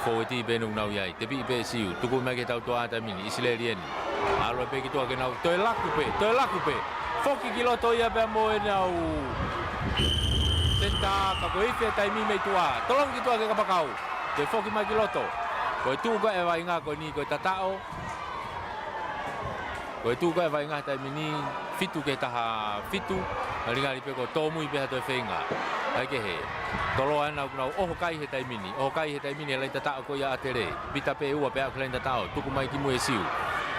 Fōueti pē ʻoku nau ʻi ai. Tepiʻi pē Siu. Tuku mai ki he tautuaʻa he taimi ni. ʻIsileli eni. ʻAlu pē ki tuʻa ke nau. Toe laku pē, toe laku pē. Foki ki loto ia pea mo ʻenau senitā ka ko e ifi e taimi mei tuʻa. Tolongi ki tuʻa ki he kapakau. Toe foki mai ki loto. Ko e tuʻu ko ē e vaʻinga ko eni ko e tataʻo. Ko e tuʻu ko ē e vaʻinga he taimi ni fitu ki he taha fitu. Ngalingali pē kuo tōmui pē ha toe feinga. ʻIkai ke hē. Toloa ʻena ʻoku nau ʻoho kai he taimi ni. ʻOho kai he taimi ni he laine tataʻo ko ia ʻa Tele. Mita pē ʻe ua pea ʻoku laine tataʻo. Tuku mai ki mui ʻe Siu.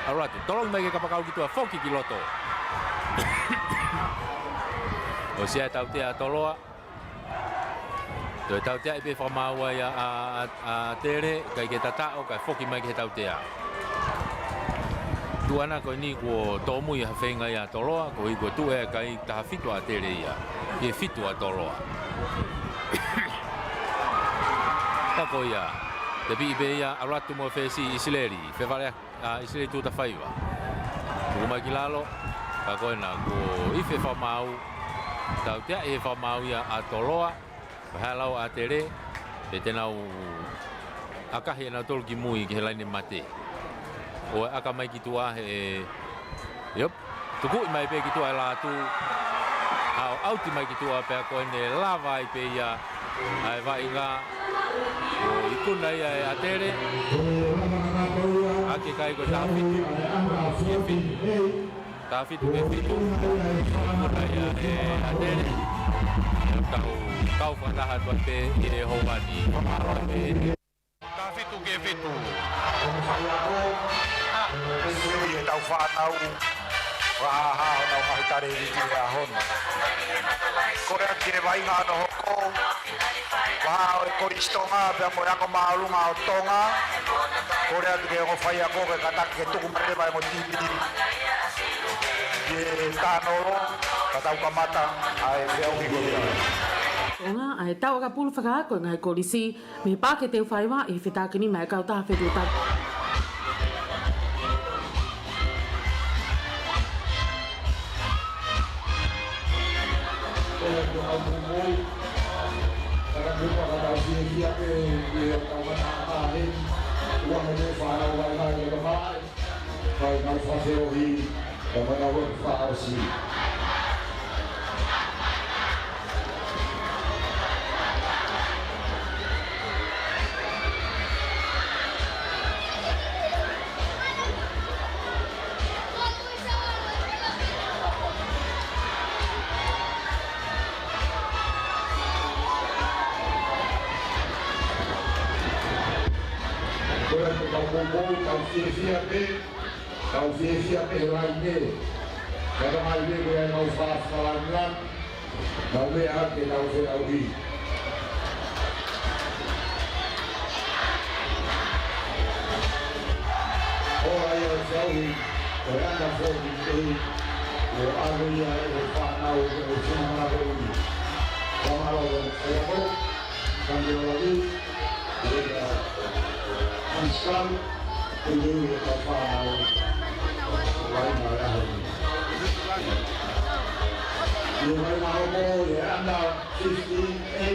ʻAlu atu. Tolongi mai ki he kapakau ki tuʻa. Foki ki loto. ʻOsi ia e tautea ʻa Toloa. Toe tautea ai pē fakamaau ia ʻa, ʻa, ʻa Tele, ʻikai ke tataʻo, kae foki mai ki he tautea. Tuʻu ʻena ko eni kuo tōmui ha feinga ia ʻa Toloa, koeʻuhi ko e tuʻu e kai taha fitu ʻa Tele ia. ʻI he fitu ʻa Toloa. Ka ko ia, tepiʻi pē ia, ʻalu atu mo e fesi ʻIsileli, fevale ʻa ʻIsileli tuʻuta faiva. Tuku mai ki lalo, ka ko ʻena kuo ifi e fakamaau, tautea ʻe he fakamaau ia ʻa Toloa, pea haʻu ʻa Tele, pea te nau ʻakahi ʻenautolu ki mui ki he laine mate. ʻO ʻaka mai ki tuʻa he, ʻiop, tukuʻi mai pē ki tuʻa e lātū, ʻo ʻauti mai ki tuʻa pea ko ʻene lava ai pē ia, ʻa e vaʻinga, ʻo ikuna ia ʻe ʻa Tele, ʻa e kai ko e taha fitu, taha fitu ki he fitu, ikuna ia ʻe ʻa Tele, ʻo tau, tau fakataha atu pē ʻi he houa ni. Taha fitu ki he fitu. ʻI heʻetau fānau, ʻoku hā honau ngaahi talēniti he ʻaho ni. Kole atu ki he vaʻinga ʻo hoko. Vaʻa ʻo e Kolisi Tonga, pea mo e Ako Māʻolunga ʻo Tonga. Kole atu ki he ongo faiako ke kātaki ke tuku mai leva e ongo timi ki he tānolo, ka tau kamata ʻa e feʻauhi ko ia. Tonga, ʻa e tauʻaki pulu fakaako e ngaahi kolisi, mei he Paʻake Teufaiva ʻi he fetākinima e kautaha fetuʻutaki. Ko e tau fiefia pē, tau fiefia pē laine. Ka ka mai pē ko e mau fāfā langa, tau meʻa ke tau feʻauhi. ʻO ai ʻa e feʻauhi, ko e ʻana foki pē, ʻo ʻave ia ʻe he fānau, ʻe he fānau ʻi. Ka mālō, ʻe ʻo, ka mālō, ʻe ʻo, Anskal, ʻe ʻo, ʻe ka fānau, ʻo ai ma ʻe ʻaho ni. ʻE ʻo ai ma ʻo ko e under fifteen A,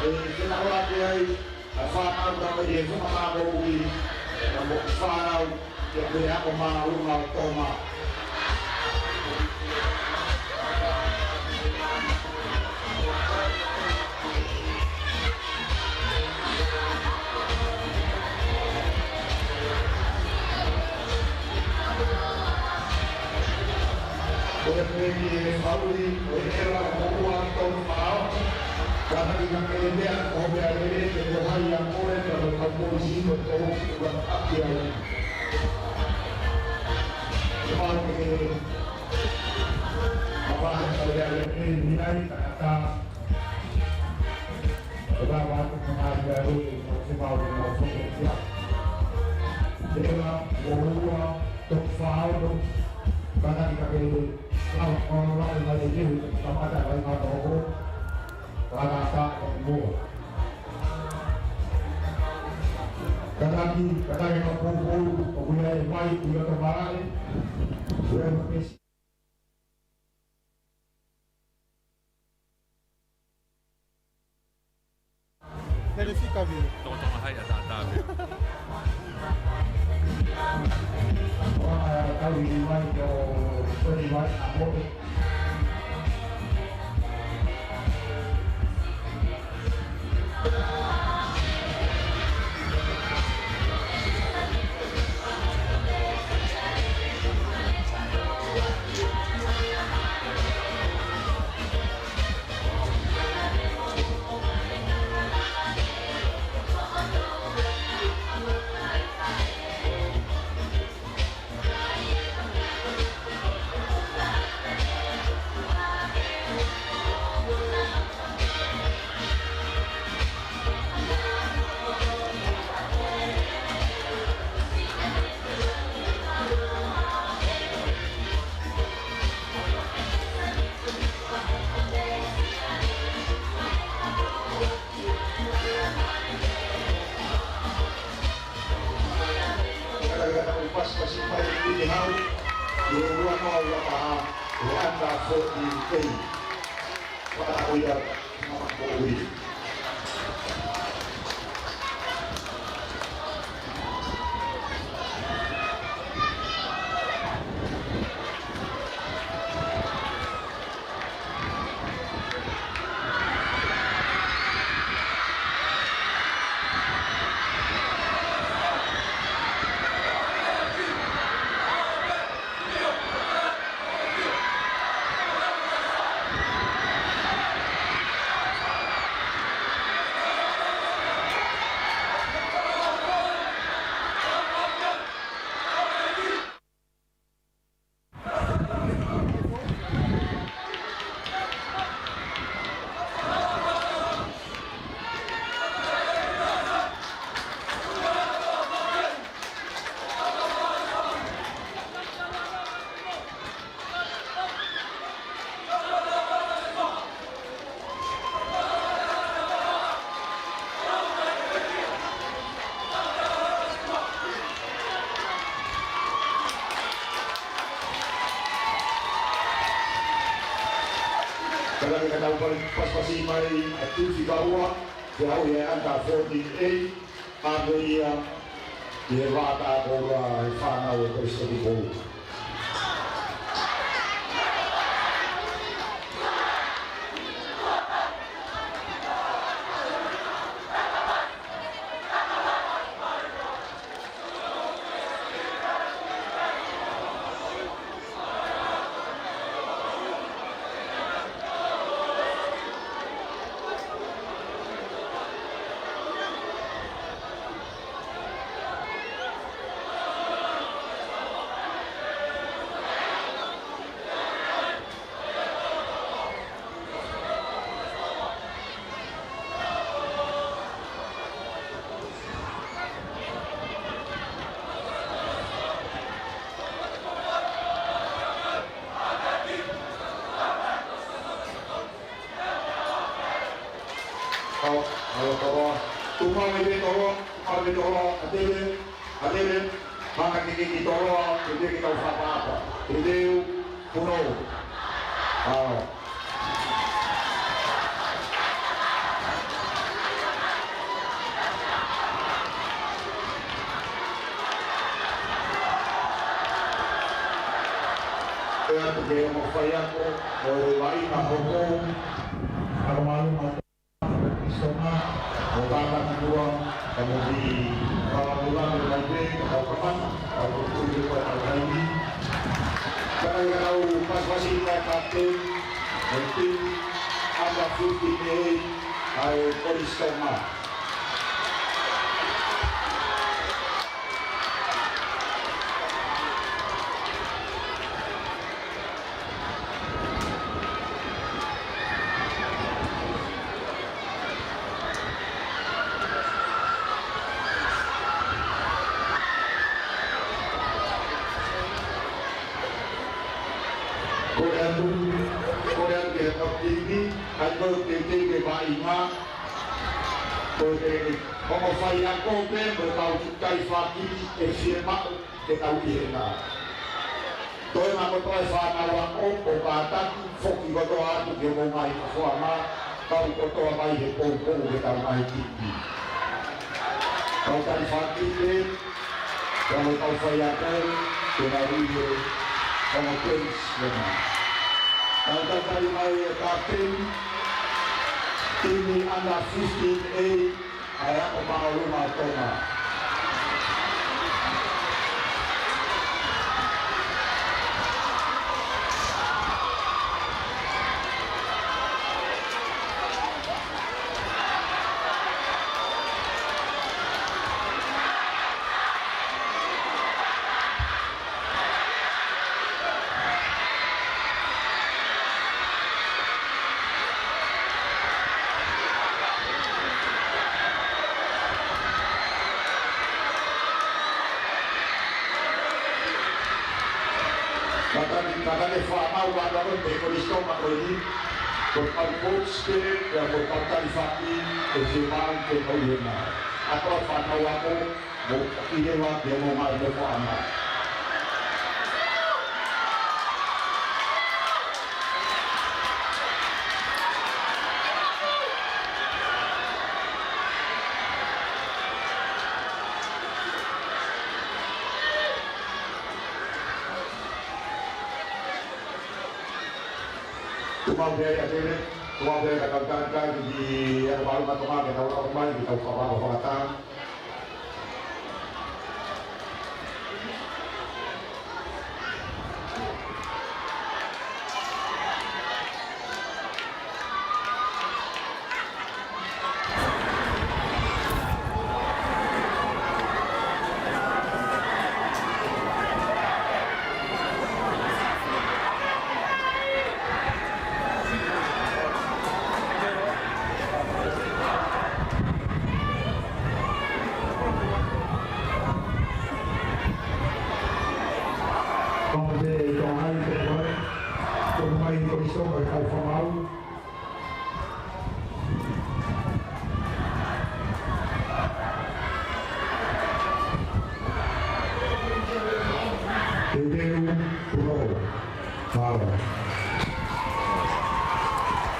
ʻe, ke na ʻoatu ai, ʻa e fānau ka mai e fānau ʻi, ʻa e fānau, ke ke ako māʻolunga ʻo tō mai. Ko e pēki e fauli, ko e ʻela ko ua tau fao. Ka na ki na ke lea, ko mea lele, ke ko hai a koe, ka ko ka polisi, ko tō, ko ka aki ai. Ke pau ke, ka paha ka lea lele, ni ai, ka ka. Ko ka paha ka ka lea lele, ko se mau, ko se mau, ko se mau. Ela, ko ua, tau fao, ka na ki na ke lea. Kātaki, kātaki ka poupou, ʻoku ʻi ai mai, ʻi loto malaʻe, ʻi ai mai. Telefika vi. Tonga tonga hai a ta ta vea. Ua, tau ʻi mai ko, ko ʻi mai a mo. Pasipasi mai ʻi he hau, ʻi he ua noa ua taha, ʻi he under fourteen A. Wata ko ia, mama ko ui. Kātaki ka tau pali pasipasi mai ʻa e timi fika ua, ke aʻu ʻi he under fourteen A, ʻa ko ia, ʻi he vata ko ua e fānau ʻo e Kolisi Toki Pou. Mālō Toloa. Tuʻu mai mei Toloa, tuʻu mai mei Toloa, ʻAtele, ʻAtele, hanga ke ke ki Toloa, ke ke ki tau fakapaʻapa. Teuteu, Punou. Mālō. Pea atu ki he ongo faiako ʻo e Vaʻinga Hoko, ʻa e mālō ma Soma, ʻo kātaki muʻa, ka mo ki, ka mo ki mai pē, ka tau kamata, ka tau kutui ko e tau taimi. Ka ʻi he tau pasipasi ʻa e kapiteni ʻo e timi under fifteen A ʻa e Kolisi Tonga. Kole atu, kole atu ki he kapiteni, ʻa ia ko e teuteu ki he vaʻinga, ko e ongo faiako pē, mo e kau taifaki, ʻe fiemaʻu ke tau ʻi hena. Toe maʻu kotoa e fānau ako, ʻo kātaki, foki kotoa atu ki homou ngaahi kafoʻanga, kau kotoa mai he poupou ke tau ngaahi timi. Kau taifaki pē, kau kau faiako, ke nau ʻi he ongo Kolisi Tonga. Kau taifaki mai e kapiteni, timi under fifteen A, ʻa e Ako Māʻolunga ʻo Tonga. Kātaki, kātaki fānau, kātaki pē Kolisi Tonga ko eni, ko e kau coach pē, pea ko e kau taifaki, ʻe fiemaʻu ke tau ʻi hena. ʻA e kau fānau ako, mo ki he wa, ke mo mai mo ko ama. Tuʻu maʻu pē ʻa ʻAtele, tuʻu maʻu pē ʻa e kau taifaki, ʻa e kau mālō Tonga, ke tau lau mai, ke tau kavalo fakatanga.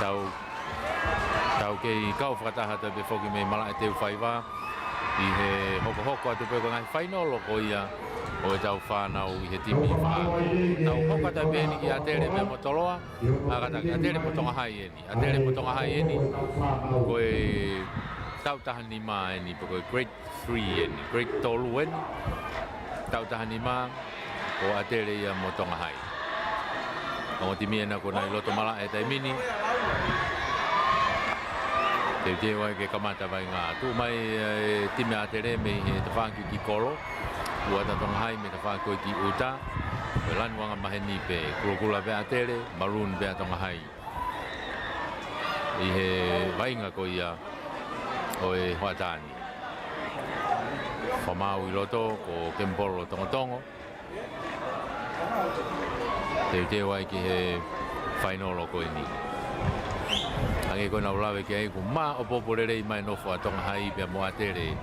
Tau, tau kei kau fakataha atu pē foki mei malaʻe Teufaiva ʻi he hokohoko atu pē ko e ngaahi fainolo ko ia ʻo e tau fānau ʻi he timi fā. Tau hoko atu pē eni ki ʻAtele pea mo Toloa, ʻa kātaki ʻAtele mo Tonga Hai eni. ʻAtele mo Tonga Hai eni, ko e tau taha nima eni, pe ko e grade three eni, grade tolu eni. Tau taha nima, ko ʻAtele ia mo Tonga Hai. Ongo timi ena ko ena ʻi loto malaʻe he taimi ni. Teuteu ai ke kamata vaʻinga. Tuʻu mai e timi ʻAtele mei he tafaʻaki ki kolo. Uata Tonga Hai mei he tafaʻaki ki ʻuta. Ko e lanu anga maheni pē, kulokula pē ʻAtele, maroon pē ʻa Tonga Hai. ʻI he vaʻinga ko ia ʻo e hoʻatā ni. Fakamaau ʻi loto ko Kemipolo Tongotongo. Teuteu ai ki he fainolo ko eni. Hangē ko ʻenau lave ki ai, kuo maʻopoʻopo lelei mai e nofo ʻa Tonga Hai pea mo ʻAtele.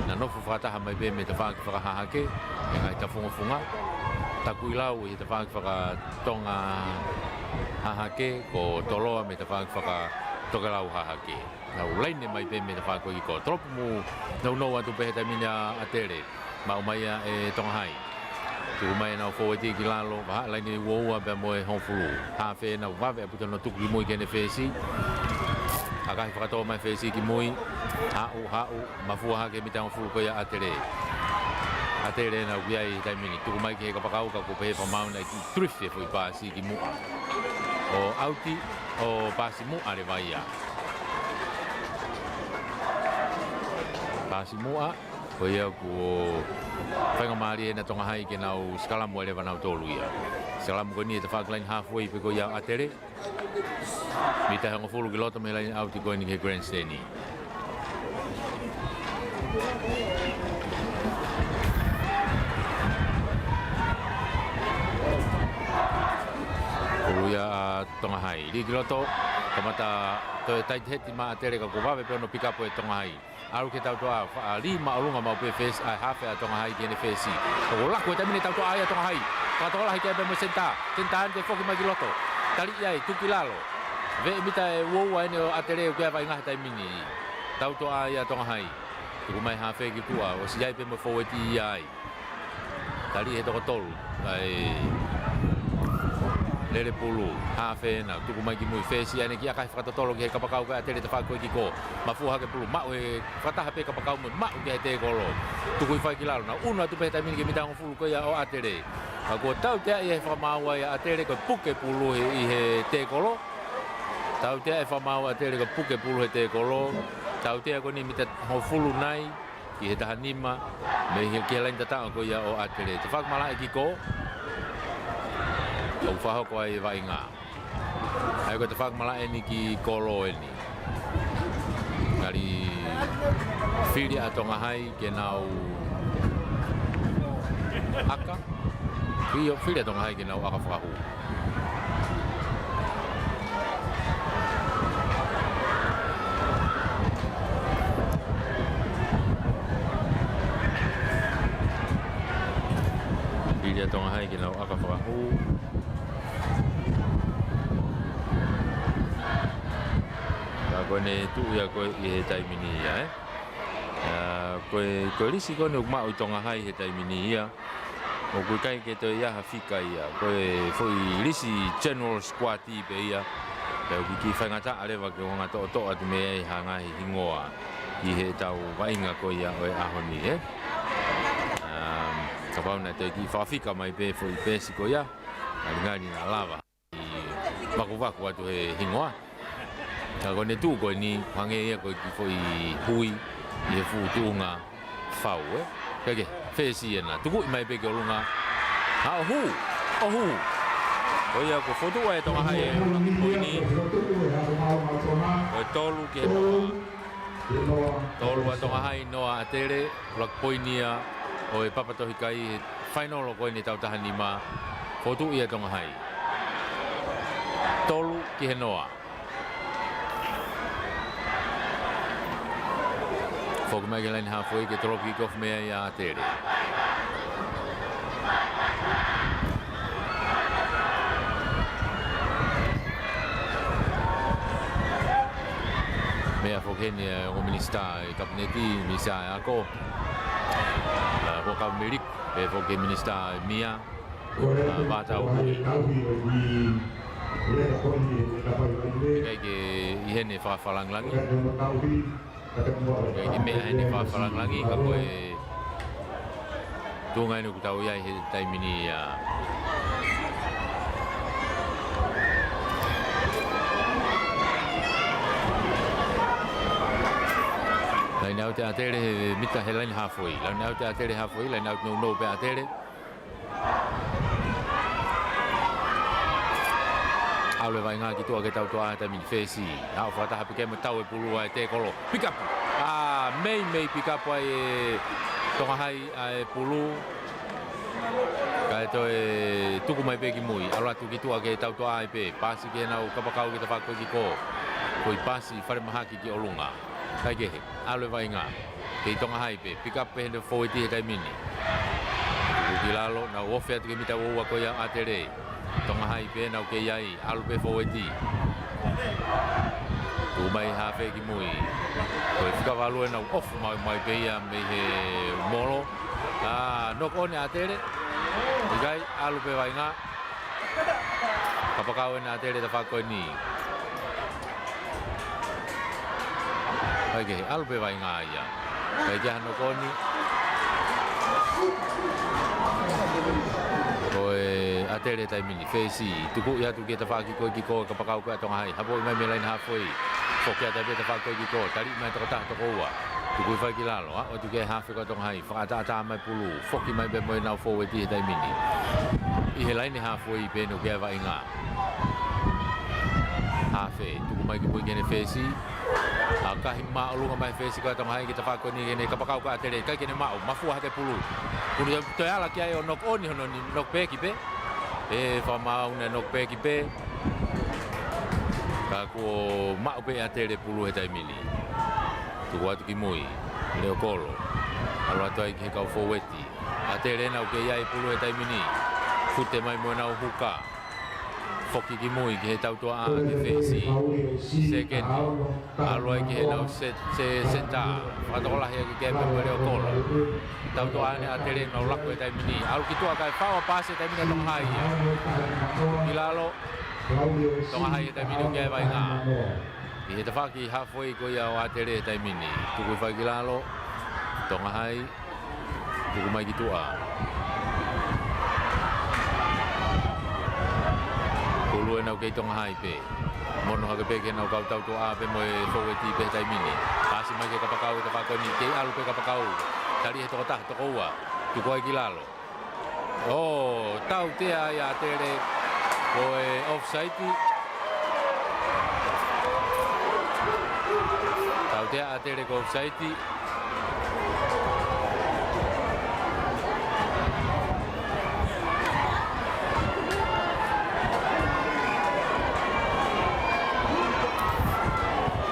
Naʻa nau nofo fakataha mai pē mei he tafaʻaki fakahahake, ʻi he ngaahi tafungofunga. Takuilau ʻi he tafaʻaki fakatonga hahake, ko Toloa mei he tafaʻaki fakatokelau hahake. Nau laine mai pē mei he tafaʻaki ko ē ki kō. Tolopu mo nounou atu pē he taimi ni ʻa ʻAtele. Maʻu mai ia ʻe Tonga Hai. Tuku mai ʻenau fōueti ki lalo, vahaʻa laine uaua pea mo e hongofulu. Hafe ʻenau vave ʻaupito hono tuku ki mui ki heʻene fesi. ʻAkahi fakatō mai fesi ki mui. Haʻu, haʻu, mafua hake mita hongofulu ko ia ʻa ʻAtele. ʻAtele ʻenau ʻi ai he taimi ni. Tuku mai ki he kapakau ka kuo pehē fakamaau naʻe kiʻi drift e foʻi pasi ki muʻa. ʻO ʻauti, ʻo pasi muʻa leva ia. Pasi muʻa, ko ia kuo faingamālie ʻena Tonga Hai ke nau sikalamu ai leva nautolu ia. Sikalamu ko eni he tafaʻaki laine halfway pē ko ia ʻa ʻAtele. Mita hongofulu ki loto mei he laine ʻauti ko eni ki he grandstand. Pulu ia ʻa Tonga Hai. Lī ki loto, kamata toe tight head mai ʻa ʻAtele ka kuo vave pē hono pick up e Tonga Hai. ʻAlu ki he tautoʻa, faʻa lī maʻolunga maʻu pē fesi, ʻa e hafe ʻa Tonga Hai ki heʻene fesi. ʻO laku he taimi ni e tautoʻa ia ʻa Tonga Hai. Fakatokolahi ki ai pē mo e senitā. Senitā ʻange ke foki mai ki loto. Taliʻi ai, tuku ki lalo. Veʻe mita ʻe uaua ʻeni ʻo ʻAtele ʻoku ʻi ai e vaʻinga he taimi ni. Tautoʻa ia ʻa Tonga Hai. Tuku mai hafe ki tuʻa, ʻosi ʻi ai pē mo e fōueti ia ai. Taliʻi he toko tolu, ʻa e lele pulu, hafe ʻena, tuku mai ki mui fesi, ʻange ke ʻakahi fakatotolo ki he kapakau ko ē ʻa ʻAtele tafaʻaki ko ē ki kō. Mafua hake pulu, maʻu he fakataha pē kapakau mo e maʻu ki he tēkolo. Tuku hifo ai ki lalo, nau ʻunu atu pē he taimi ni ki he mita hongofulu ko ia ʻo ʻAtele. Ka kuo tauteaʻi e fakamaau ia ʻa ʻAtele ko e puke pulu he, ʻi he tēkolo. Tauteaʻi e fakamaau ʻa ʻAtele ko e puke pulu he tēkolo. Tautea ko eni mita hongofulu nai. Ki he taha nima, mei he, ki he laine tataʻo ko ia ʻo ʻAtele. Tafaʻaki malaʻe ki kō. ʻOku fakahoko ai e vaʻinga. ʻA ia ko e tafaʻaki malaʻe ʻeni ki kolo ʻeni. Ngali fili ʻa Tonga Hai ke nau ʻaka. Fili, fili ʻa Tonga Hai ke nau ʻaka fakahū. Fili ʻa Tonga Hai ke nau ʻaka fakahū. Ka ko ʻene tuʻu ia ko ē ʻi he taimi ni ia, ē. ʻA, ko e, ko e lisi ko eni ʻoku maʻu ʻe Tonga Hai he taimi ni ia. ʻOku ʻikai ke toe ʻi ai ha fika ia. Ko e foʻi lisi general squad pē ia. Pea ʻoku kiʻi faingataʻa leva ke u hanga ʻo toʻotoʻo atu mei ai ha ngaahi hingoa ʻi heʻetau vaʻinga ko ia ʻo e ʻaho ni, ē. Um, kapau naʻe toe kiʻi fakafika mai pē foʻi pēsi ko ia. Ngalingali naʻa lava. Vakuvaku atu he hingoa. Ka ko ʻene tuʻu ko eni, hangē ia ko e kiʻi foʻi hui ʻi he fuʻu tuʻunga fau, ē. Kae kehe, fesi ʻena. Tukuʻi mai pē ki ʻolunga. Ha, ʻohū, ʻohū. Ko ia kuo fokotuʻu ʻe Tonga Hai e ʻuluaki poini. Ko e tolu ki he noa. Tolu ʻa Tonga Hai, noa ʻa ʻAtele, ʻuluaki poini ia ʻo e Papatohikai he fainolo ko eni ʻi he taʻu taha nima, fokotuʻu ʻe Tonga Hai. Tolu ki he noa. Foki mai ki he laine halfway ke tolopu kick off mei ai ʻa ʻAtele. Meʻa foki heni ʻa e ongo minisitā ʻi he kapineti, Minisitā ʻo e Ako. ʻA, ko Kavamiliku, pehē foki Minisitā ʻo e Mia, ʻa, Vātau Hui. ʻIkai ke ʻi heni fakafakalāngilangi. ʻIkai ke meʻa heni fakafakalāngilangi, ka ko e tuʻunga ʻeni ʻoku tau ʻi ai he taimi ni, ʻa. Line out ʻa ʻAtele he mita he line halfway. Line out ʻa ʻAtele halfway, line out nounou pē ʻa ʻAtele. ʻAlu e vaʻinga ki tuʻa ke tau toʻa he taimi ni, fesi. Haʻu fakataha pē ke mo tau e pulu ʻa e tēkolo. Pick up. ʻA, meimei pick up ai ʻe Tonga Hai ʻa e pulu. Kae toe tuku mai pē ki mui. ʻAlu atu ki tuʻa ke tau toʻa ai pē. Pasi ki heʻenau kapakau ke tafaʻaki ko ē ki kō. Ko e paasi falemahaki ki ʻolunga. Kae kehe, ʻalu e vaʻinga. Kei Tonga Hai pē, pick up pē heʻene fōueti he taimi ni. Tuku ki lalo, nau ofi atu ki he mita ua ua ko ia ʻa ʻAtele. Tonga Hai pē, nau kei ʻai, ʻalu pē fōueti. Tuku mai hafe ki mui. Ko e fika valu ʻenau ofi mai, mai pē ia mei he molo. ʻA, knock on ʻa ʻAtele. ʻIkai, ʻalu pē vaʻinga. Kapakau ʻe ʻAtele tafaʻaki ko eni. Kae kehe, ʻalu pē vaʻinga ia. Kae kehe, knock on. Ko e ʻAtele taimi ni, fesi, tuku ia atu ki he tafaʻaki ko ē kiko, kapakau ko ē ʻa Tonga Hai. Hapoʻi mai mei he laine halfway. Foki atu pē tafaʻaki ko ē kiko, tali mai tokotaha tokoua. Tuku hifo ki lalo, ʻa, ʻoatu ki he hafe ko ē ʻa Tonga Hai. Fakaʻataʻatā mai pulu, foki mai pē mo ʻenau fōueti he taimi ni. ʻI he laine halfway pē ʻoku ʻi ai e vaʻinga. Hafe, tuku mai ki mui ki heʻene fesi. ʻAkahi māʻolunga mai fesi ko ē ʻa Tonga Hai ki he tafaʻaki ko eni ki heʻene kapakau ko ē ʻa ʻAtele, ʻikai ke ne maʻu, mafua hake pulu. Kuo ne toe ala ki ai ʻo knock on hono ni, knock back pē. ʻE fakamaau ne knock back pē. Ka kuo maʻu pē ʻe ʻAtele pulu he taimi ni. Tuku atu ki mui, Leokolo. ʻAlu atu ai ki he kau fōueti. ʻAtele ʻoku kei ʻai pulu he taimi ni. Fute mai mo ʻenau huka. Foki ki mui ki he tautuaʻa ki he fesi. Sekeni. ʻAlu ai ki heʻenau set, se, seta. Fakatokolahi ʻaki ke pē mo Leokolo. Tautuaʻa ʻeni ʻa ʻAtele ʻoku nau laku he taimi ni. ʻAlu ki tuʻa kae fau ʻa e paasi he taimi ni ʻa Tonga Hai. Ki lalo. Tonga Hai he taimi ni ʻoku ʻi ai e vaʻinga. ʻI he tafaʻaki halfway ko ia ʻo ʻAtele he taimi ni. Tuku hifo ki lalo. Tonga Hai. Tuku mai ki tuʻa. Pulu ʻenau kei Tonga Hai pē. Mono hake pē ki heʻenau kau tautuaʻa pē mo e fōueti pē he taimi ni. Paasi mai ki he kapakau he tafaʻaki ko eni. Kei ʻalu pē kapakau. Tali he tokotaha tokoua. Tuku ai ki lalo. ʻO, tautea ai ʻa ʻAtele ko e offside. Tautea ʻa ʻAtele ko e offside.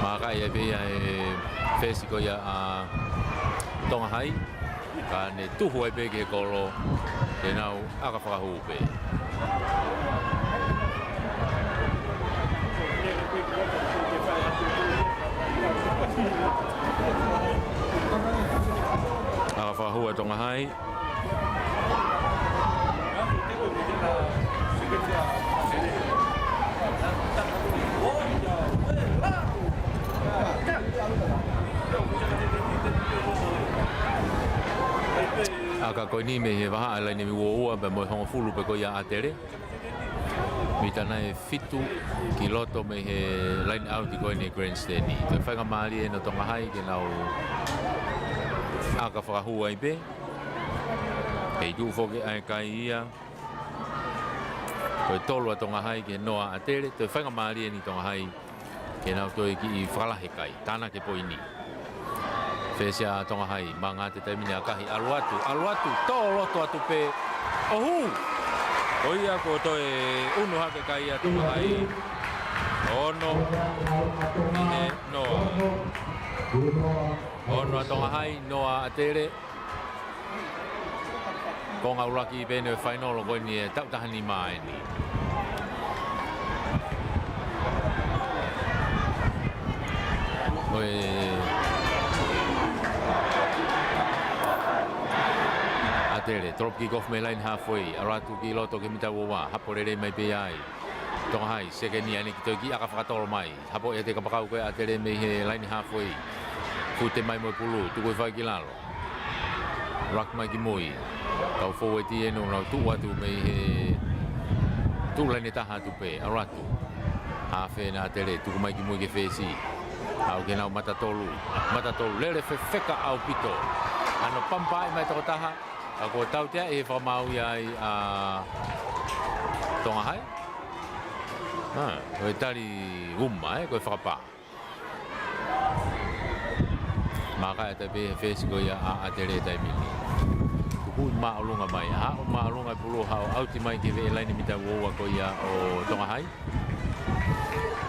Maka ia pē ia e fesi ko ia ʻa Tonga Hai. Ka ne tuhu ai pē ki he kolo, ke nau ʻaka fakahū pē. ʻAka fakahū ʻa Tonga Hai. ʻAka ko eni mei he vahaʻa laine uaua pea mo e hongofulu pē ko ia ʻa ʻAtele. Mita nai fitu ki loto mei he line out ko eni grandstand. Ko e faingamālie ʻeni ʻo Tonga Hai ke nau ʻaka fakahū ai pē. Kei tuʻu foki ʻa e kai ia. Ko e tolu ʻa Tonga Hai ki he noa ʻa ʻAtele. Ko e faingamālie ʻeni Tonga Hai ke nau toe kiʻi fakalahi e kai. Tānaki e poini. Fesi ʻa Tonga Hai, mangata e taimi ni ʻakahi, ʻalu atu, ʻalu atu, tō loto atu pē, ʻo hū. Ko ia kuo toe ʻunu hake e kai ʻa Tonga Hai. Ono, ki he noa. Ono ʻa Tonga Hai, noa ʻa ʻAtele. Konga ʻuluaki pē ʻeni ʻo e fainolo ko eni e taʻu taha nima ʻeni. Ko e ʻAtele, drop kick off mei he line halfway, ʻalu atu ki loto ki he mita uaua, hapo lelei mai pē ai. Tonga Hai, sekeni ʻeni ke toe kiʻi ʻaka fakatolo mai. Hapo ia e kapakau ko ē ʻa ʻAtele mei he line halfway. Fute mai mo e pulu, tuku hifo ki lalo. Lak mai ki mui. Kau fōueti ʻeni ʻoku nau tuʻu atu mei he tuʻu laine taha atu pē, ʻalu atu. Hafe ʻa ʻAtele, tuku mai ki mui ki he fesi. ʻAlu ki heʻenau mata tolu. Mata tolu, lele fefeka ʻaupito. Hano pampaʻi mai tokotaha. Ka kuo tautea ʻi he fakamaau ia ai ʻa Tonga Hai. ʻA, ko e tali uma, ē, ko e fakapā. Maka ʻe tape he fesi ko ia ʻa ʻAtele taimi ni. Tuku māʻolunga mai, haʻu māʻolunga e pulu haʻu ʻauti mai ki he veʻe laine mita uaua ko ia ʻo Tonga Hai.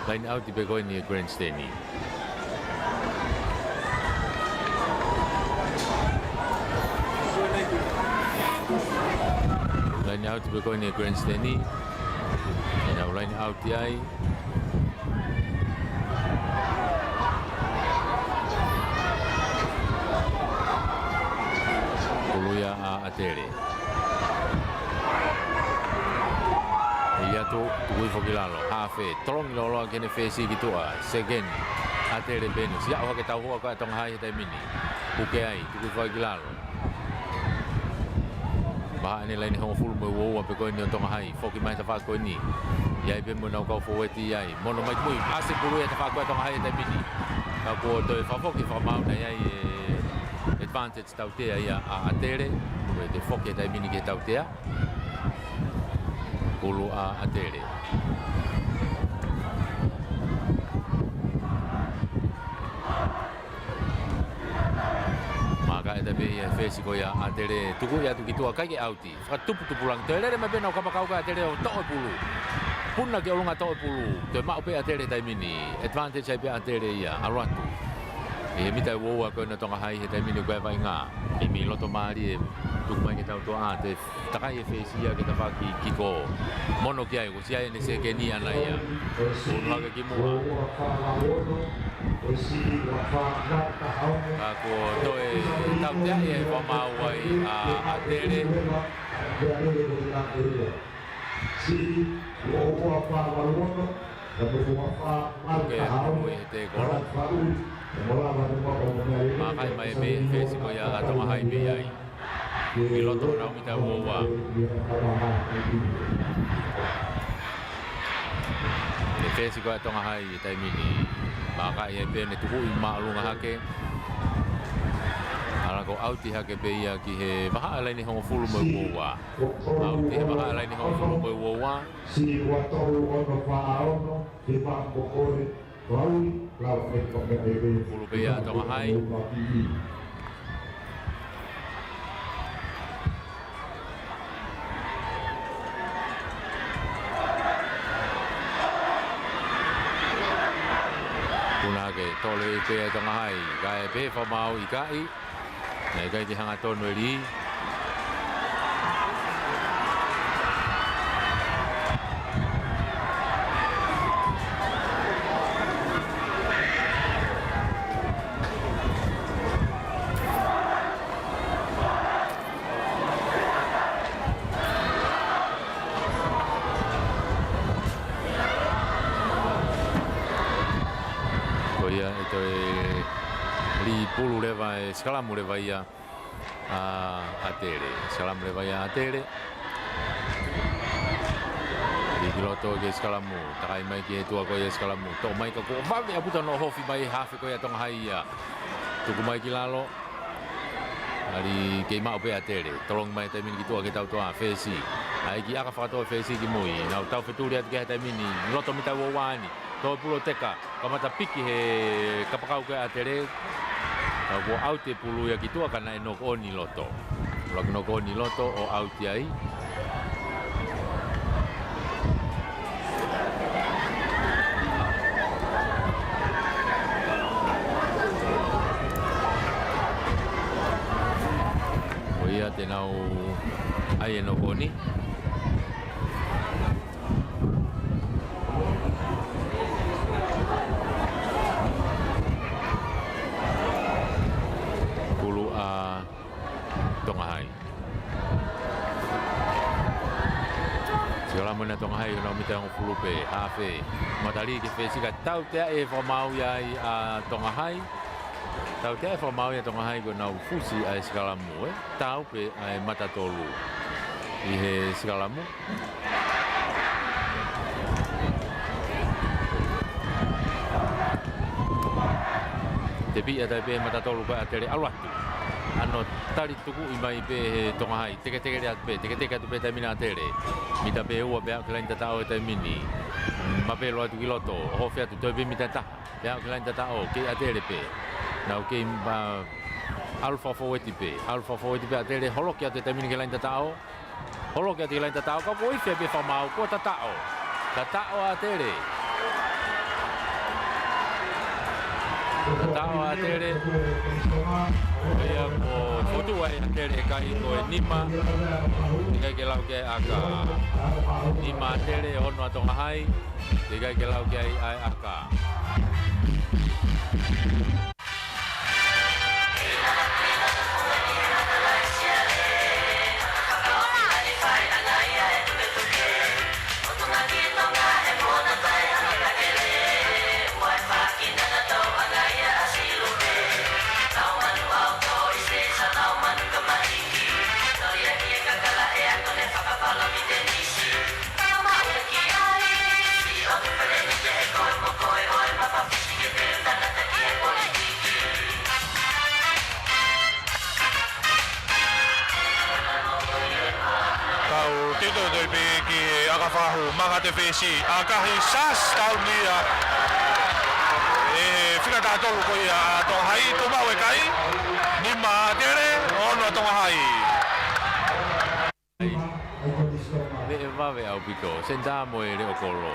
Laine ʻauti pē ko eni ʻe Grandstand. Laine ʻauti pē ko eni ʻe Grandstand. ʻE nau laine ʻauti ai. Pulu ia ʻa ʻAtele. ʻI atu, tuku hifo ki lalo. Hafe, tolongi lōloa ki heʻene fesi ki tuʻa. Sekeni, ʻAtele pē eni. Siʻa ʻo hake tauhua ko ē ʻa Tonga Hai he taimi ni. Puke ai, tuku hifo ai ki lalo. Vahaʻa eni laine hongofulu mo e uaua pē ko eni ʻo Tonga Hai. Foki mai he tafaʻaki ko eni. ʻI ai pē mo ʻenau kau fōueti ai. Mono mai ki mui. ʻAsi pulu ia he tafaʻaki ko ē ʻa Tonga Hai he taimi ni. Ka kuo toe fakafoki fakamaau ʻi ai e advantage tautea ia ʻa ʻAtele. Ko e toe foki he taimi ni ki he tautea. Pulu ʻa ʻAtele. Maka e tape ia fesi ko ia ʻAtele tuku ia atu ki tuʻa kai ke ʻauti. Fakatuputupu langi. Toe lele mai pē ʻenau kapakau ko ē ʻAtele ʻo toʻo e pulu. Puna ki ʻolunga toʻo e pulu. Toe maʻu pē ʻAtele taimi ni. Advantage ai pē ʻAtele ia. ʻAlu atu. ʻI he mita ʻe uaua ko ena Tonga Hai he taimi ni ko e vaʻinga. ʻI mei loto mālie. Tuku mai ke tau toa ʻa te takai e fesi ia ke tafaʻaki kiko. Mono ki ai, ko sia ʻene sekeni ʻana ia. Unu hake ki muʻa. Ka kuo toe tautea ia he fakamaau ai ʻa ʻAtele. Ke mui he tēkola. Maka mai pē fesi ko ia ʻa Tonga Hai mei ai. ʻI loto ʻenau mita uaua. E fesi ko ē ʻa Tonga Hai he taimi ni. Maka ia pē ʻene tuku ʻi māʻolunga hake. ʻAlu ko e ʻauti hake pē ia ki he vahaʻa laine hongofulu mo e uaua. ʻAuti he vahaʻa laine hongofulu mo e uaua. Pulu pē ia ʻa Tonga Hai. Puna hake, tole i pē ʻa Tonga Hai. Kae pehē fakamaau ʻikai. Naʻe ʻikai ke hanga tonu e lī. Ko ia ʻe toe lī pulu leva e sikalamu leva ia ʻa ʻAtele. Sikalamu leva ia ʻa ʻAtele. Lī ki loto ki he sikalamu. Takai mai ki he tuʻa ko ia sikalamu. Toʻo mai ka kuo vave ʻaupito hono ʻohofi mai hafe ko ia Tonga Hai ia. Tuku mai ki lalo. ʻAli kei maʻu pē ʻAtele. Tolongi mai taimi ni ki tuʻa ke tau toa fesi. ʻAi ki ʻaka fakatō fesi ki mui. Nau tau fetuli atu ki he taimi ni. Loto mita uaua ni. Tō pulu ʻo teka. Kamata piki he kapakau ko ē ʻa ʻAtele. Ka kuo ʻauti e pulu ia ki tuʻa ka naʻe knock on ʻi loto. Laki knock on ʻi loto ʻo ʻauti ai. Ko ia te nau ʻai e knock on. Pulu ʻa Tonga Hai. Sikalamu ʻena Tonga Hai, ʻenau mita hongofulu pē, hafe. Matalī ki he fesi kae tautea e fakamaau ia ai ʻa Tonga Hai. Tautea e fakamaau ia ʻa Tonga Hai ko ʻenau fusi ʻa e sikalamu, ē. Tau pē ʻa e mata tolu ʻi he sikalamu. Tepi ʻa tai pē mata tolu ko ē ʻa ʻAtele ʻalu atu. ʻAno tali tukuʻi mai pē he Tonga Hai. Teketeke atu pē, teketeke atu pē taimi ni ʻa ʻAtele. Mita pē ua pē aʻu ki he laine tataʻo he taimi ni. Mapelo atu ki loto, ʻohofi atu, toe pē mita taha. Pea aʻu ki he laine tataʻo, kei ʻAtele pē. Nau kei, ā, ʻalu fakafōueti pē. ʻAlu fakafōueti pē ʻAtele, holoki atu he taimi ni ki he laine tataʻo. Holoki atu ki he laine tataʻo, ka kuo ifi pē fakamaau, kuo tataʻo. Tataʻo ʻa ʻAtele. ʻA ʻAtele, ʻa ia ko e fotu ʻa ʻAtele ʻe kai ko e nima, ʻikai ke lau ki ai ʻa e ʻaka. Nima ʻAtele, ono ʻa Tonga Hai, ʻikai ke lau ki ai ʻa e ʻaka. Kau tito toi pē ki he ʻaka fakahū, manga atu e fesi, ʻakahi sas tau nia. ʻE fika taha tolu ko ia ʻa Tonga Hai, tuʻu maʻu e kai, nima ʻAtele, ono ʻa Tonga Hai. Ai. Veʻe vave ʻaupito, senitā mo e leʻo kolo.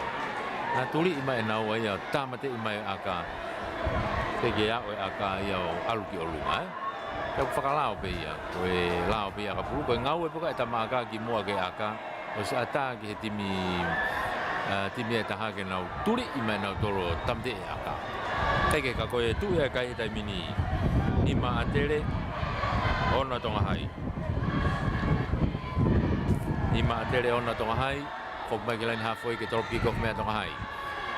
Naʻe tuliʻi mai ʻe naua ia, tāmateʻi mai e ʻaka. Teʻeki ke aʻu e ʻaka ia ʻo ʻalu ki ʻolunga, ē? Pea ʻoku fakalao pē ia, ko e lao pē ia ʻakapulu, ko e ngāue pē ko ē ʻa e tama ʻaka kimuʻa ke ʻaka, ʻosi ʻatā ki he timi, ā, timi ʻe taha ke nau tuliʻi mai ʻe nautolu ʻo tāmateʻi e ʻaka. Teʻeki ke ka ko e tuʻu ia e kai he taimi ni, nima ʻAtele, ono ʻa Tonga Hai. Nima ʻAtele, ono ʻa Tonga Hai, foki mai ki he laine hāfoʻi ke tolopu kick off mei a Tonga Hai.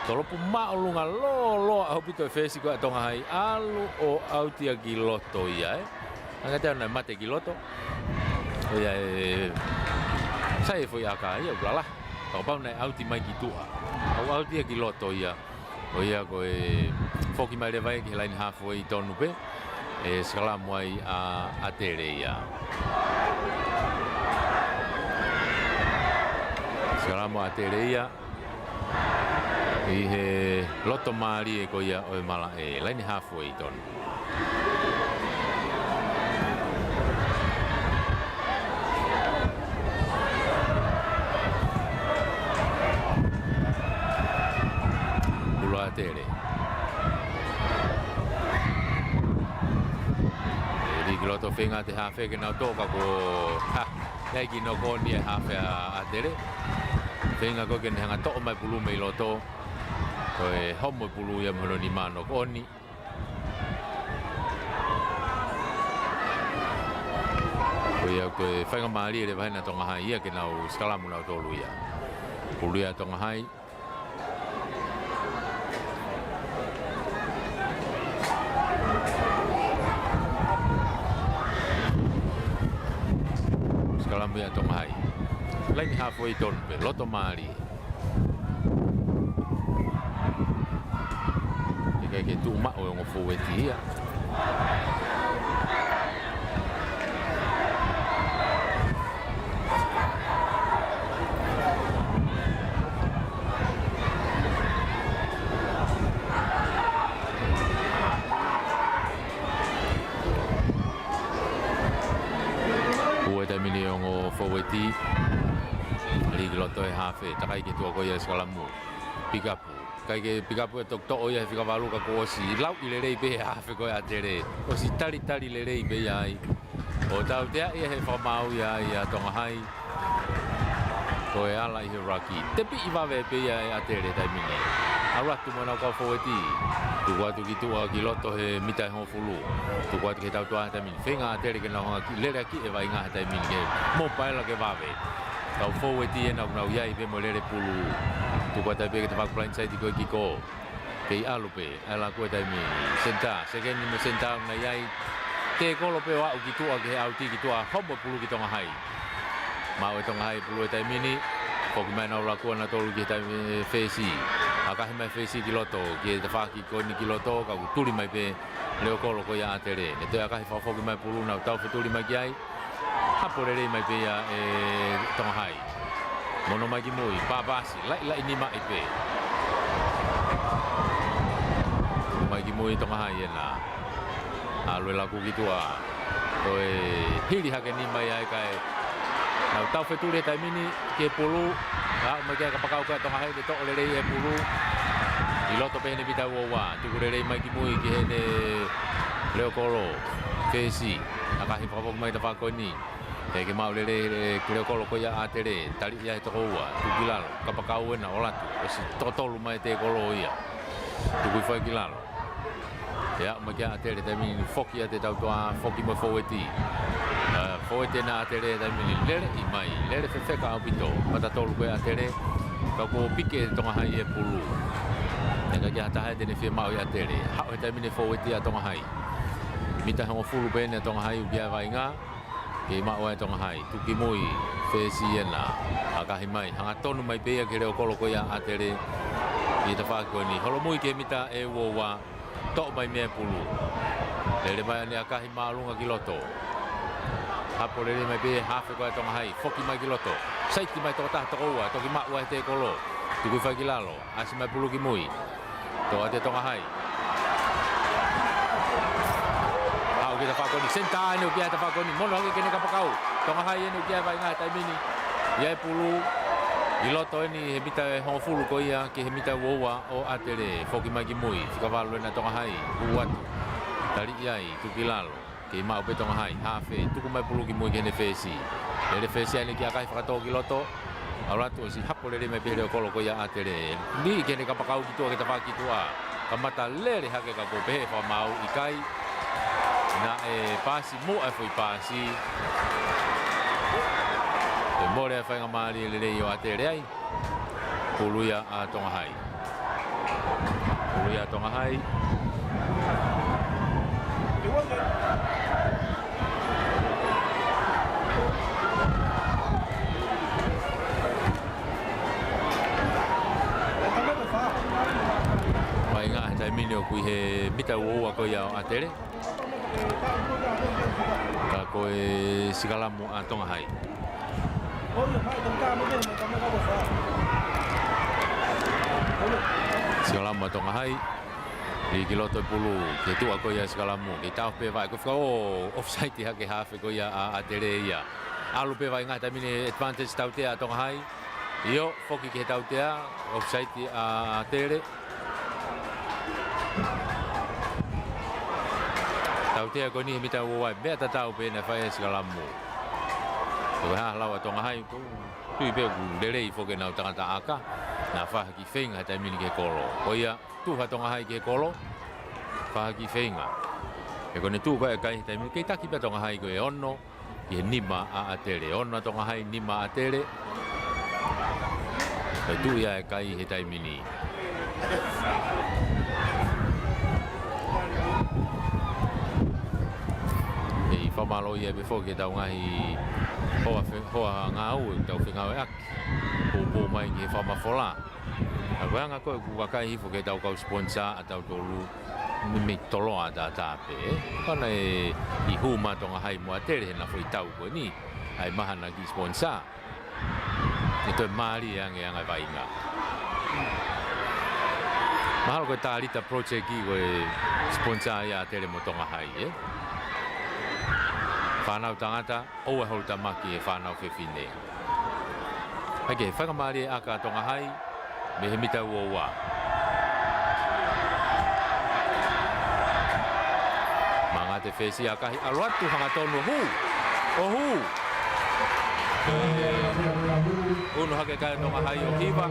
Tolopu māʻolunga lōloa ʻaupito e fesi ko ē ʻa Tonga Hai, ʻalu ʻo ʻauti ia ki loto ia, ē. Hangē te ne mate ki loto. ʻO ia ē, sai e foʻi ʻaka ia, ʻoku lalahi. Kapau naʻe ʻauti mai ki tuʻa. ʻO ʻauti ia ki loto ia. ʻO ia ko e foki mai leva ia ki he laine hāfoʻi tonu pē. ʻE sikalamu ai ʻa ʻAtele ia. Sikalamu ʻa ʻAtele ia. ʻI he loto mālie ko ia ʻo e malaʻe. Laine hāfoʻi tonu. Pulu ʻa ʻAtele. ʻE lī ki loto, feinga atu e haafe ke nau toʻo ka kuo, ha, ʻi ai e kiʻi noko ʻoni e haafe ʻa ʻAtele. Feinga ko ē ke ne hanga ʻo toʻo mai e pulu mei loto. Ko e homo e pulu ia mei hono nima, noko ʻoni. Ko ia ko e faingamālie leva hena ʻa Tonga Hai ia ke nau sikalamu nautolu ia. Pulu ia ʻa Tonga Hai. Sikalamu ia ʻa Tonga Hai. Laine haafe ʻi tonu pē, loto mālie. ʻIkai ke tuʻu maʻu e ongo fōueti ia. Ua e taimi ni ongo fōueti. Lī ki loto e haafe, takai ki tuʻa ko ia sikalamu. Pikapu. ʻIkai ke pikapu e tokotoʻo ia he fika valu ka kuo ʻosi lauʻi lelei pē haafe ko ē ʻa ʻAtele. ʻOsi talitali lelei pē ia ai. ʻO tautea ia he fakamaau ia ai ʻa Tonga Hai. Ko e ala ʻi he ruck. Tepiʻi vave pē ia ʻe ʻAtele taimi ni. ʻAlu atu mo ʻenau kau fōueti. Tuku atu ki tuʻa ki loto he mita ʻe hongofulu. Tuku atu ki he tautea he taimi ni. Feinga ʻa ʻAtele ke nau hanga ʻo kiʻi lele ʻaki e vaʻinga he taimi ni ke mou paela ke vave. Kau fōueti ʻenau nau ʻi ai pē mo e lele pulu. Tuku atu ai pē ki he tafaʻaki blindside ko ē kick off. Kei ʻalu pē, ʻalu ʻa e kau taimi. Senitā, sekeni mo senitā ʻoku nau ʻi ai. Tēkolo pē ʻo aʻu ki tuʻa ki he ʻauti ki tuʻa, homo pulu ki Tonga Hai. Maʻu ʻe Tonga Hai pulu he taimi ni. Foki mai ʻenau lakua nautolu ki he taimi fesi. ʻAkahi mai fesi ki loto, ki he tafaʻaki ko eni ki loto, ka kuo tuli mai pē leʻo kolo ko ia ʻa ʻAtele. Ne toe ʻakahi fakafoki mai pulu, nau tau fetuli mai ki ai. Hapo lelei mai pē ia ʻe Tonga Hai. Mono mai ki mui, pāpasi, laʻilaʻi nima ʻi pē. Mai ki mui Tonga Hai ena. ʻAlu e laku ki tuʻa. Toe hili hake nima ia ai kae. Nau tau fetuli he taimi ni ki he pulu. Aʻu mai ki ai kapakau ko ē ʻa Tonga Hai ke toʻo lelei e pulu. ʻI loto pē heʻene mita ua ua, tuku lelei mai ki mui ki heʻene leokolo, Fesi, ʻakahi fakafoki mai tafaʻaki ko eni. He ʻikai ke maʻu lelei he leokolo ko ia ʻa ʻAtele, taliʻi ia he toko ua, tuku ki lalo, kapakau ena ʻo Latu, ʻosi toko tolu mai e tēkolo ia. Tuku hifo ai ki lalo. ʻE aʻu mai kia ʻAtele taimi ni foki atu e tautoa, foki mo e fōueti. ʻA, fōueti ena ʻa ʻAtele taimi ni lele ʻi mai, lele fefeka ʻaupito. Mata tolu ko ē ʻa ʻAtele, ka kuo piki ʻe Tonga Hai e pulu. Naʻe ʻikai ke ʻi ai ha taha ia te ne fiemaʻu ʻe ʻAtele. Haʻu he taimi ni e fōueti ʻa Tonga Hai. Mita hongofulu pē ena ʻa Tonga Hai ʻoku ʻi ai e vaʻinga. Kei maʻu ai ʻa Tonga Hai, tuku ki mui, Fesi ena, ʻakahi mai, hangatonu mai pē ia ki he leokolo ko ia ʻa ʻAtele, ʻi he tafaʻaki ko eni, holomui ki he mita ʻe ua ua, toʻo mai mei ai e pulu. Lele mai ʻene ʻakahi māʻolunga ki loto. Hapo lelei mai pē ia he hafe ko ia ʻa Tonga Hai, foki mai ki loto. Saiti mai tokotaha toko ua, toki maʻu ai e tēkolo, tuku hifo ai ki lalo, ʻasi mai e pulu ki mui. Toʻo atu ʻe Tonga Hai. Haʻu ki he tafaʻaki ko eni, senitā eni ʻoku ʻi ai he tafaʻaki ko eni, mono hake ki heʻene kapakau. Tonga Hai eni ʻoku ʻi ai e vaʻinga he taimi ni. ʻI ai e pulu, ʻi loto eni he mita ʻe hongofulu ko ia ki he mita ua ua ʻo ʻAtele, foki mai ki mui, fika valu ena ʻa Tonga Hai, hū atu. Taliʻi ai, tuku ki lalo. Kei maʻu pē Tonga Hai, hafe, tuku mai e pulu ki mui ki heʻene Fesi. Lele Fesi ʻa ʻene kiʻi ʻakahi fakatō ki loto. ʻAlu atu ʻosi hapo lelei mai pē he leokolo ko ia ʻa ʻAtele. Liʻi ki heʻene kapakau ki tuʻa ki he tafaʻaki ki tuʻa. Kamata lele hake ka kuo pehē ʻe he fakamaau ʻikai. Naʻe paasi muʻa e foʻi paasi. Toe mole e faingamālie lelei ʻo ʻAtele ai. Pulu ia ʻa Tonga Hai. Pulu ia ʻa Tonga Hai. Vaʻinga he taimi ni ʻoku ʻi he mita ua ua ko ia ʻo ʻAtele. Ka ko e sikalamu ʻa Tonga Hai. Sikalamu ʻa Tonga Hai. Liʻi ki loto e pulu, ki tuʻa ko ia sikalamu, kei taʻofi pē vaʻe, ko e fika ʻo offside hake hafe ko ia ʻa ʻAtele ia. ʻAlu pē vaʻinga he taimi ni, advantage tautea ʻa Tonga Hai. ʻIo, foki ki he tautea, offside ʻa ʻAtele. Tautea ko eni he mita ua ua, meʻa tatau pē naʻe fai ai e sikalamu. Ko e hā lau ʻa Tonga Hai, ko e tui pē ʻoku lelei foki ʻenau tangata ʻaka, naʻa fai ha kiʻi feinga he taimi ni ki he kolo. Ko ia, tuʻu ʻa Tonga Hai ki he kolo, fai ha kiʻi feinga. He ko ʻene tuʻu ko ē kai he taimi ni, kei taki pē ʻa Tonga Hai ko e ono, ki he nima ʻa ʻAtele. Ono ʻa Tonga Hai, nima ʻa ʻAtele. Ko e tuʻu ia e kai he taimi ni. ʻEi, fakamālō ia pē foki ki heʻetau ngaahi hoa fe-, hoa ngāue, ʻetau fengāueʻaki. Poupou mai ki he fakamafola. ʻA ko e anga ko ē ʻoku vakai hifo ki heʻetau kau sponsor ʻa tautolu, mei, mei Toloa ʻataʻatā pē, ē? Ko ena ʻe ʻi hū mai ʻa Tonga Hai mo ʻAtele he naʻa foʻi tau ko eni, ʻa e mahalo naʻa kiʻi sponsor. ʻE toe mālie ange ʻa e anga e vaʻinga. Mahalo ko e Talita Project ʻi ko e sponsor ia ʻa ʻAtele mo Tonga Hai, ē? Fānau tangata, ʻoua ʻe holotamaki e fānau fefine. ʻAi ke faingamālie ʻa Tonga Hai, mei he mita ua ua. Mangata e Fesi ʻakahi ʻalu atu hangatonu ʻo hū. ʻO hū. ʻUnu hake kai ʻa Tonga Hai ʻo hiva.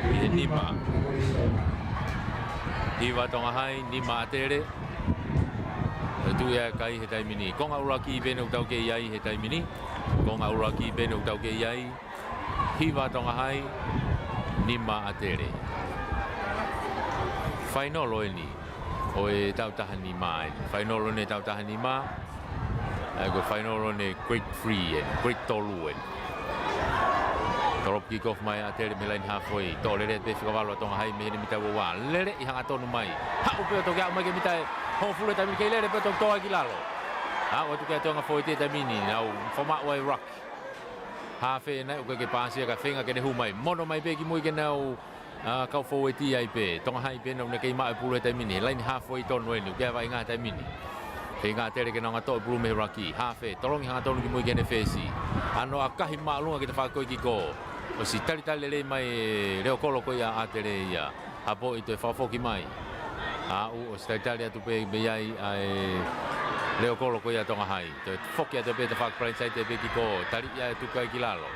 ʻI he nima. Hiva Tonga Hai, nima ʻAtele. Ko e tuʻu ia e kai he taimi ni. Konga ʻuluaki pē eni ʻoku tau kei ʻi ai he taimi ni. Konga ʻuluaki pē eni ʻoku tau kei ʻi ai. Hiva Tonga Hai, nima ʻAtele. Fainolo eni ʻo e taʻu taha nima eni. Fainolo eni e taʻu taha nima. ʻAi ko e fainolo eni e grade three eni, grade tolu eni. Tolopu kick off mai ʻa ʻAtele mei he laine halfway. Toʻo lelei pē fika valu ʻa Tonga Hai mei heʻene mita ua ua. Lele ʻi hangatonu mai. Haʻu pē ʻo toki aʻu mai ki he mita ʻe hongofulu he taimi ni, kei lele pē ʻo toki tō ai ki lalo. Aʻu atu ki he toenga fōueti he taimi ni, nau fakamaʻu ai e ruck. Hafe ena ʻoku ʻikai ke paasi ia ka feinga ke ne hū mai. Mono mai pē ki mui ke nau, ʻa, kau fōueti ai pē. Tonga Hai pē ena ʻoku ne kei maʻu e pulu he taimi ni. Laine halfway tonu eni, ʻoku ʻi ai e vaʻinga he taimi ni. Feinga ʻAtele ke nau ngatoʻi e pulu mei he ruck. Hafe, tolongi hangatonu ki mui ki heʻene Fesi. ʻAno ʻakahi māʻolunga ki he tafaʻaki ko ē e kick off. ʻOsi talitali lelei mai e leokolo ko ia ʻa ʻAtele ia. Hapo ʻi toe fakafoki mai. ʻA ʻoku ʻosi talitali atu pē mei ai ʻa e leʻo kolo ko ia Tonga Hai. Toe foki atu pē tafaʻaki palanisai te pē ki ko tali ia e tuku ai ki lalo.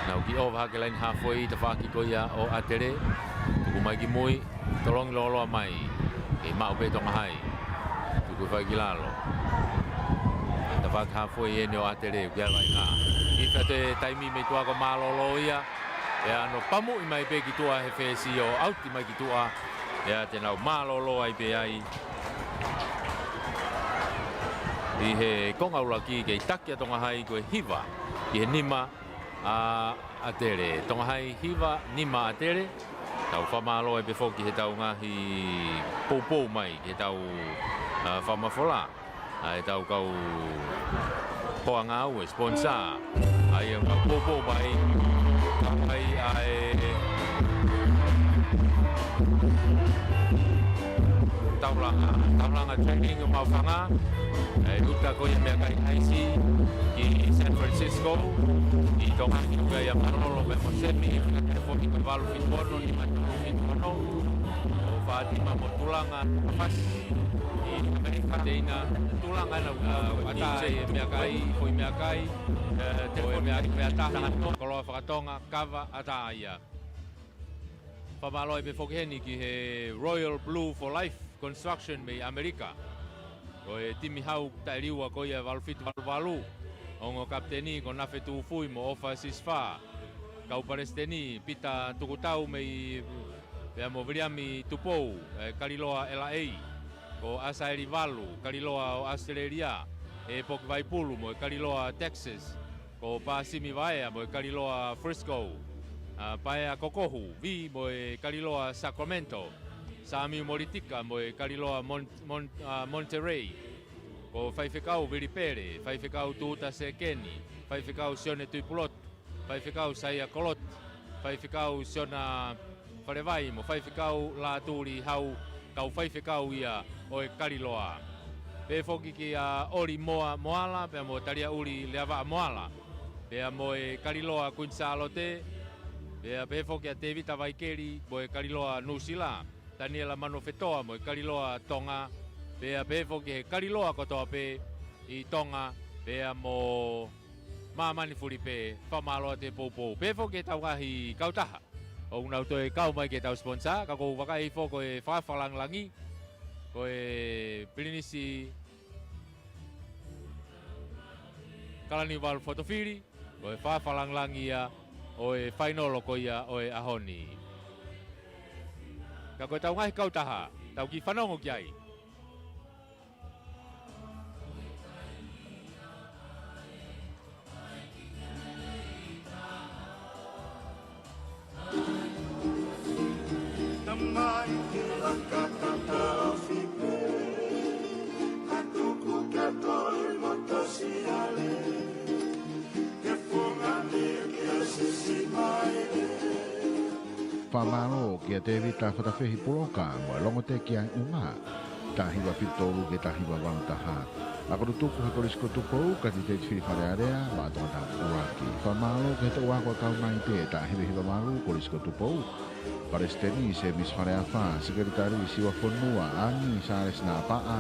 Nau kiʻi ʻova hake laini hafoi tafaʻaki ko ia ʻo ʻAtele. Tuku mai ki mui, tolongi lōloa mai. Kei maʻu pē Tonga Hai. Tuku fai ki lalo. Tafaʻaki hafoi eni ʻo ʻAtele, ʻoku ʻi ai e vaʻinga. ʻIta te taimi mei tuʻa ko mālōlō ia. ʻE ʻano pamuʻi mai pē ki tuʻa he fesi ʻo ʻauti mai ki tuʻa. ʻE ʻa te nau mālōlō ai pē ai. ʻI he konga ʻuluaki kei taki ʻa Tonga Hai ko e hiva ki he nima ʻa ʻAtele. Tonga Hai hiva, nima ʻAtele. Tau fakamālō ai pē foki he tau ngaahi poupou mai, he tau, ʻa, fakamafola. ʻA e tau kau hoa ngāue, sponsor. ʻA ia ʻoku poupou mai. Ka mai ʻa e taulanga, taulanga training ʻo Maʻufanga. ʻE uta ko ia meʻakai ʻaisi ki San Francisco. ʻI Tonga ni ko ia Malolo pea mo Semi, ʻe fakatai foki ka valu fitu ono, nima tolu fitu ono. ʻO Fatima mo Tulanga, Fasi. ʻI ʻAmelika, teina Tulanga na, ʻa, ʻatā e meʻakai, foʻi meʻakai, ʻe, te foʻi meʻakai, meʻatahi, koloa fakatonga, kava, ʻatā ia. Fakamālō ai pē foki heni ki he Royal Blue for Life Construction mei ʻAmelika. Ko e timi hau taʻeliua ko ia valu fitu valu valu. Ongo kapiteni ko Nafe Tūfui mo ʻOfa Sisifā. Kau palesiteni Pita Tukutau mei pea mo Viliami Tupou, ʻe, Kaliloa L A. Ko ʻAsaeli Valu, Kaliloa ʻo ʻAositelēlia. ʻEpoki Vaipulu mo e Kaliloa Texas. Ko Pāsimi Vaea mo e Kaliloa Frisco. ʻA, Paea Kokohu, Vi mo e Kaliloa Sacramento. Sāmiu Molitika mo e Kaliloa Mon-, Mon-, ʻa, Monterey. Ko Faifekau Vili Pele, Faifekau Tuta Sekeni, Faifekau Sione Tuipulotu, Faifekau Saia Koloti, Faifekau Siona Falevai mo Faifekau Lātuli Hau, kau faifekau ia ʻo e Kaliloa. Pehē foki kia ʻOli Moa Moala, pea mo Taliaʻuli Leavaʻa Moala. Pea mo e Kaliloa Kuini Sālote, pea pehē foki ʻa Tēvita Vaikeli mo e Kaliloa Nuʻusila, Taniela Manofetoa mo e Kaliloa Tonga, pea pehē foki he Kaliloa kotoa pē ʻi Tonga, pea mo māmani fulipē, fakamālō atu e poupou. Pehē foki he tau ngaahi kautaha ʻoku nau toe kau mai ke tau sponsor, ka ʻoku ou vakai foki ko e Fakafalangilangi, ko e Pilinisi Kalaniuvalu Fotofili, ko e Fakafalangilangi ia ʻo e fainolo ko ia ʻo e ʻaho ni. Ka ko e tau ngaahi kautaha, tau kiʻi fanongo ki ai. Tamai ke laka tataofi pē, ka tuku ke toi mo tosi ale, ke fungani ke sisi mai le. Fakamālō kia Tēvita Fatafehi Puloka mo e Longotekiai ʻUnga. Taha hiva fitu tolu ki he taha hiva valu taha. ʻA ko e tutuku he Kolisi ko Tupou, kanititeiti fili Fale Alea, maʻa Tongatapu ʻUluaki. Fakamālō ki he toʻu ako ʻa e Kau Maite, taha hiva hiva valu, Kolisi ko Tupou. Palesiteni, Semisi Faleafa, Sekelitali, Siua Fonua, Angi, Sālesi Napaʻa,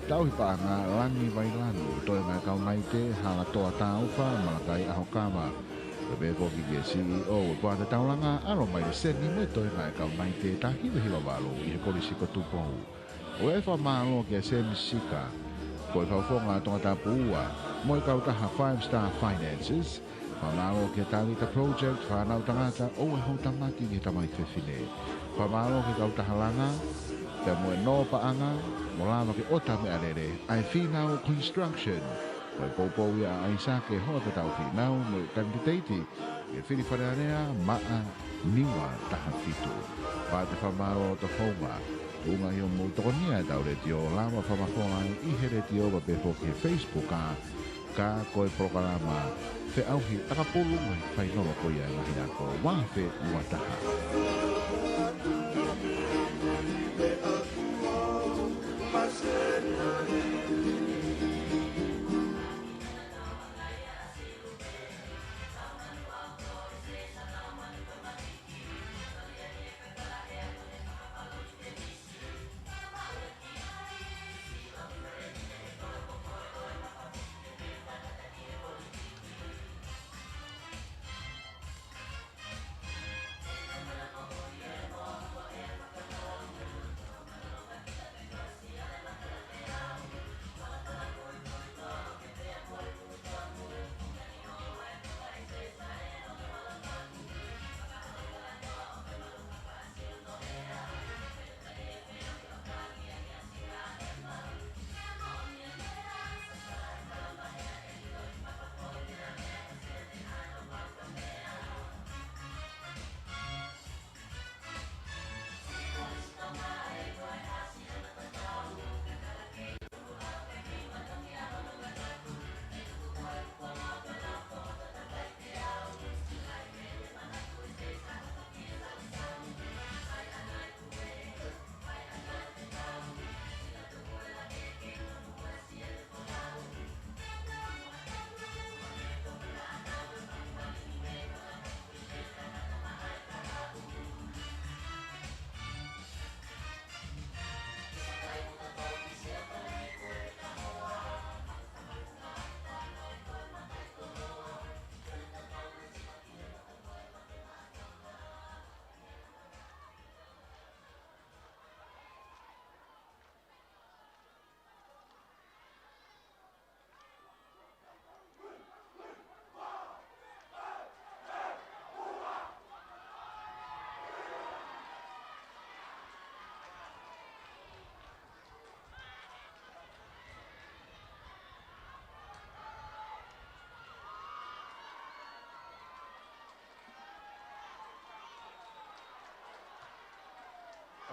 Tauhi Paʻanga, Langi Vailani, toenga e Kau Maite, Halatoa Taufa, Malakai ʻAhokava. Pehē foki ki he C E O, Puata Taulanga, ʻAlo Maile Seni mo e toenga e Kau Maite, taha hiva hiva valu, ʻi he Kolisi ko Tupou. ʻOku ou fakamālō kia Semisi Sika, ko e Fakafofonga Tongatapu Ua, mo e kautaha Five Star Finances. Fakamālō kia Talita Project, fānau tangata ʻoku houtamaki ki he tamaiki fefine. Fakamālō ki he kautaha langa, pea mo e nō paʻanga, mo lava ke ʻota meʻalele, ʻa e Fīnau Construction. Ko e poupou ia ʻa ʻAisake Hoatatau Fīnau, mo e kanititeiti, ʻi he fili Fale Alea, maʻa Niua taha fitu. Pea te fakamālō atu hounga, tuʻunga ʻi hoʻomou tokonia ʻetau letiō, lava fakamafola ʻi he letiō, pea pehē foki he Facebook, ʻa, ka ko e polokalama feʻauhi ʻakapulu mai fainolo ko ia e ngaahi ako ua afe ua taha.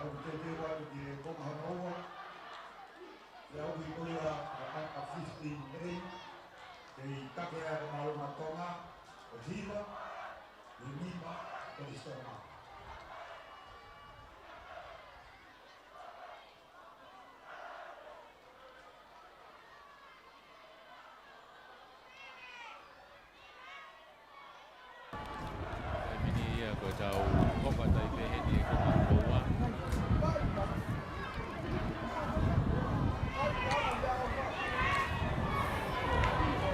Teuteu atu ki he konga hono ua. Pea ʻoku ʻi ko ia ʻa e under fifteen A, kei taki ʻa e mālōlō ʻa Tonga, ko e hiva, ko e nima, ko e Tonga. Taimi ni ia ko ʻetau hoko atu ai pē heni e konga hono ua.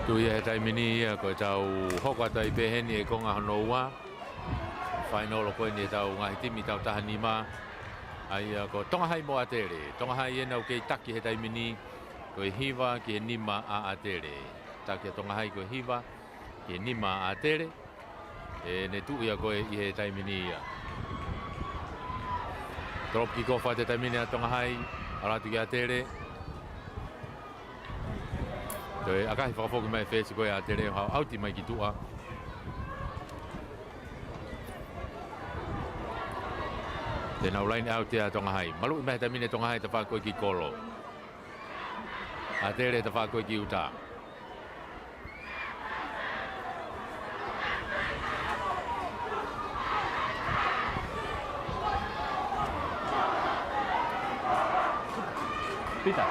Tuʻu ia he taimi ni ia ko ʻetau hoko atu ai pē heni e konga hono ua. Fainolo ko eni ʻetau ngaahi timi tau taha nima. ʻA ia ko Tonga Hai mo ʻAtele. Tonga Hai ʻoku kei taki he taimi ni, ko e hiva ki he nima ʻa ʻAtele. Taki ʻa Tonga Hai ko e hiva ki he nima ʻa ʻAtele. ʻEne tuʻu ia ko ē ʻi he taimi ni ia. Drop kick off atu he taimi ni ʻa Tonga Hai, ʻalu atu ki ʻAtele. Toe ʻakahi fakafoki mai e fesi ko ē ʻa ʻAtele, haʻu ʻauti mai ki tuʻa. Te nau line out ʻa Tonga Hai. Maluʻi mai he taimi ni ʻa Tonga Hai tafaʻaki ko ē ki kolo. ʻAtele tafaʻaki ko ē ki uta. Pita.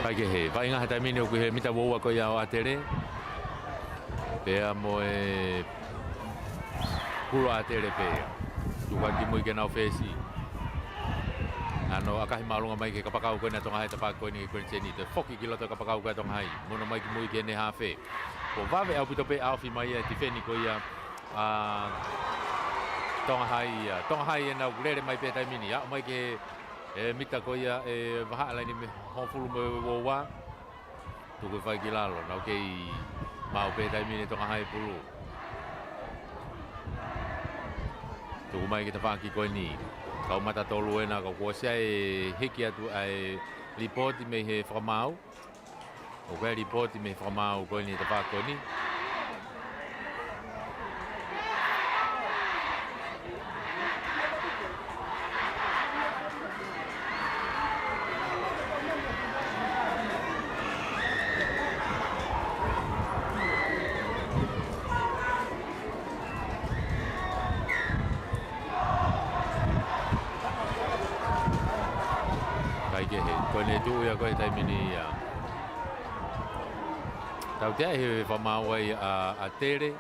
Kaikehe, vaʻinga he taimi ni ʻoku ʻi he mita ua ua ko ia ʻo ʻAtele. Pea mo e pulu ʻa ʻAtele pē ia. Tuku atu ki mui ke nau fesi. Naʻa nau ʻakahi māʻolunga mai ki he kapakau ko ena ʻa Tonga Hai, tafaʻaki ko eni ki he Queen Jenny. Toe foki ki loto kapakau ko ē ʻa Tonga Hai. Mono mai ki mui ki heʻene hafe. Ko e vave ʻaupito pē ʻa e ofi mai ia e tifeni ko ia ʻa Tonga Hai ia. Tonga Hai ʻoku nau lele mai pē taimi ni. Aʻu mai ki he, e mita ko ia e vahaʻa laine mei he hongofulu mo e ua ua. Tuku e fai ki lalo, nau kei maʻu pē taimi ni ʻa Tonga Hai pulu. Tuku mai ki he tafaʻaki ko eni. Kau mata tolu ena, ka kuo ʻosi ʻa e hiki atu ʻa e lipooti mei he fakamaau. ʻOku ʻi ai e lipooti mei he fakamaau ko eni he tafaʻaki ko eni. Kaikehe, ko ʻene tuʻu ia ko ē he taimi ni ia. Tautea ʻi he fakamaau ai ʻa, ʻAtele.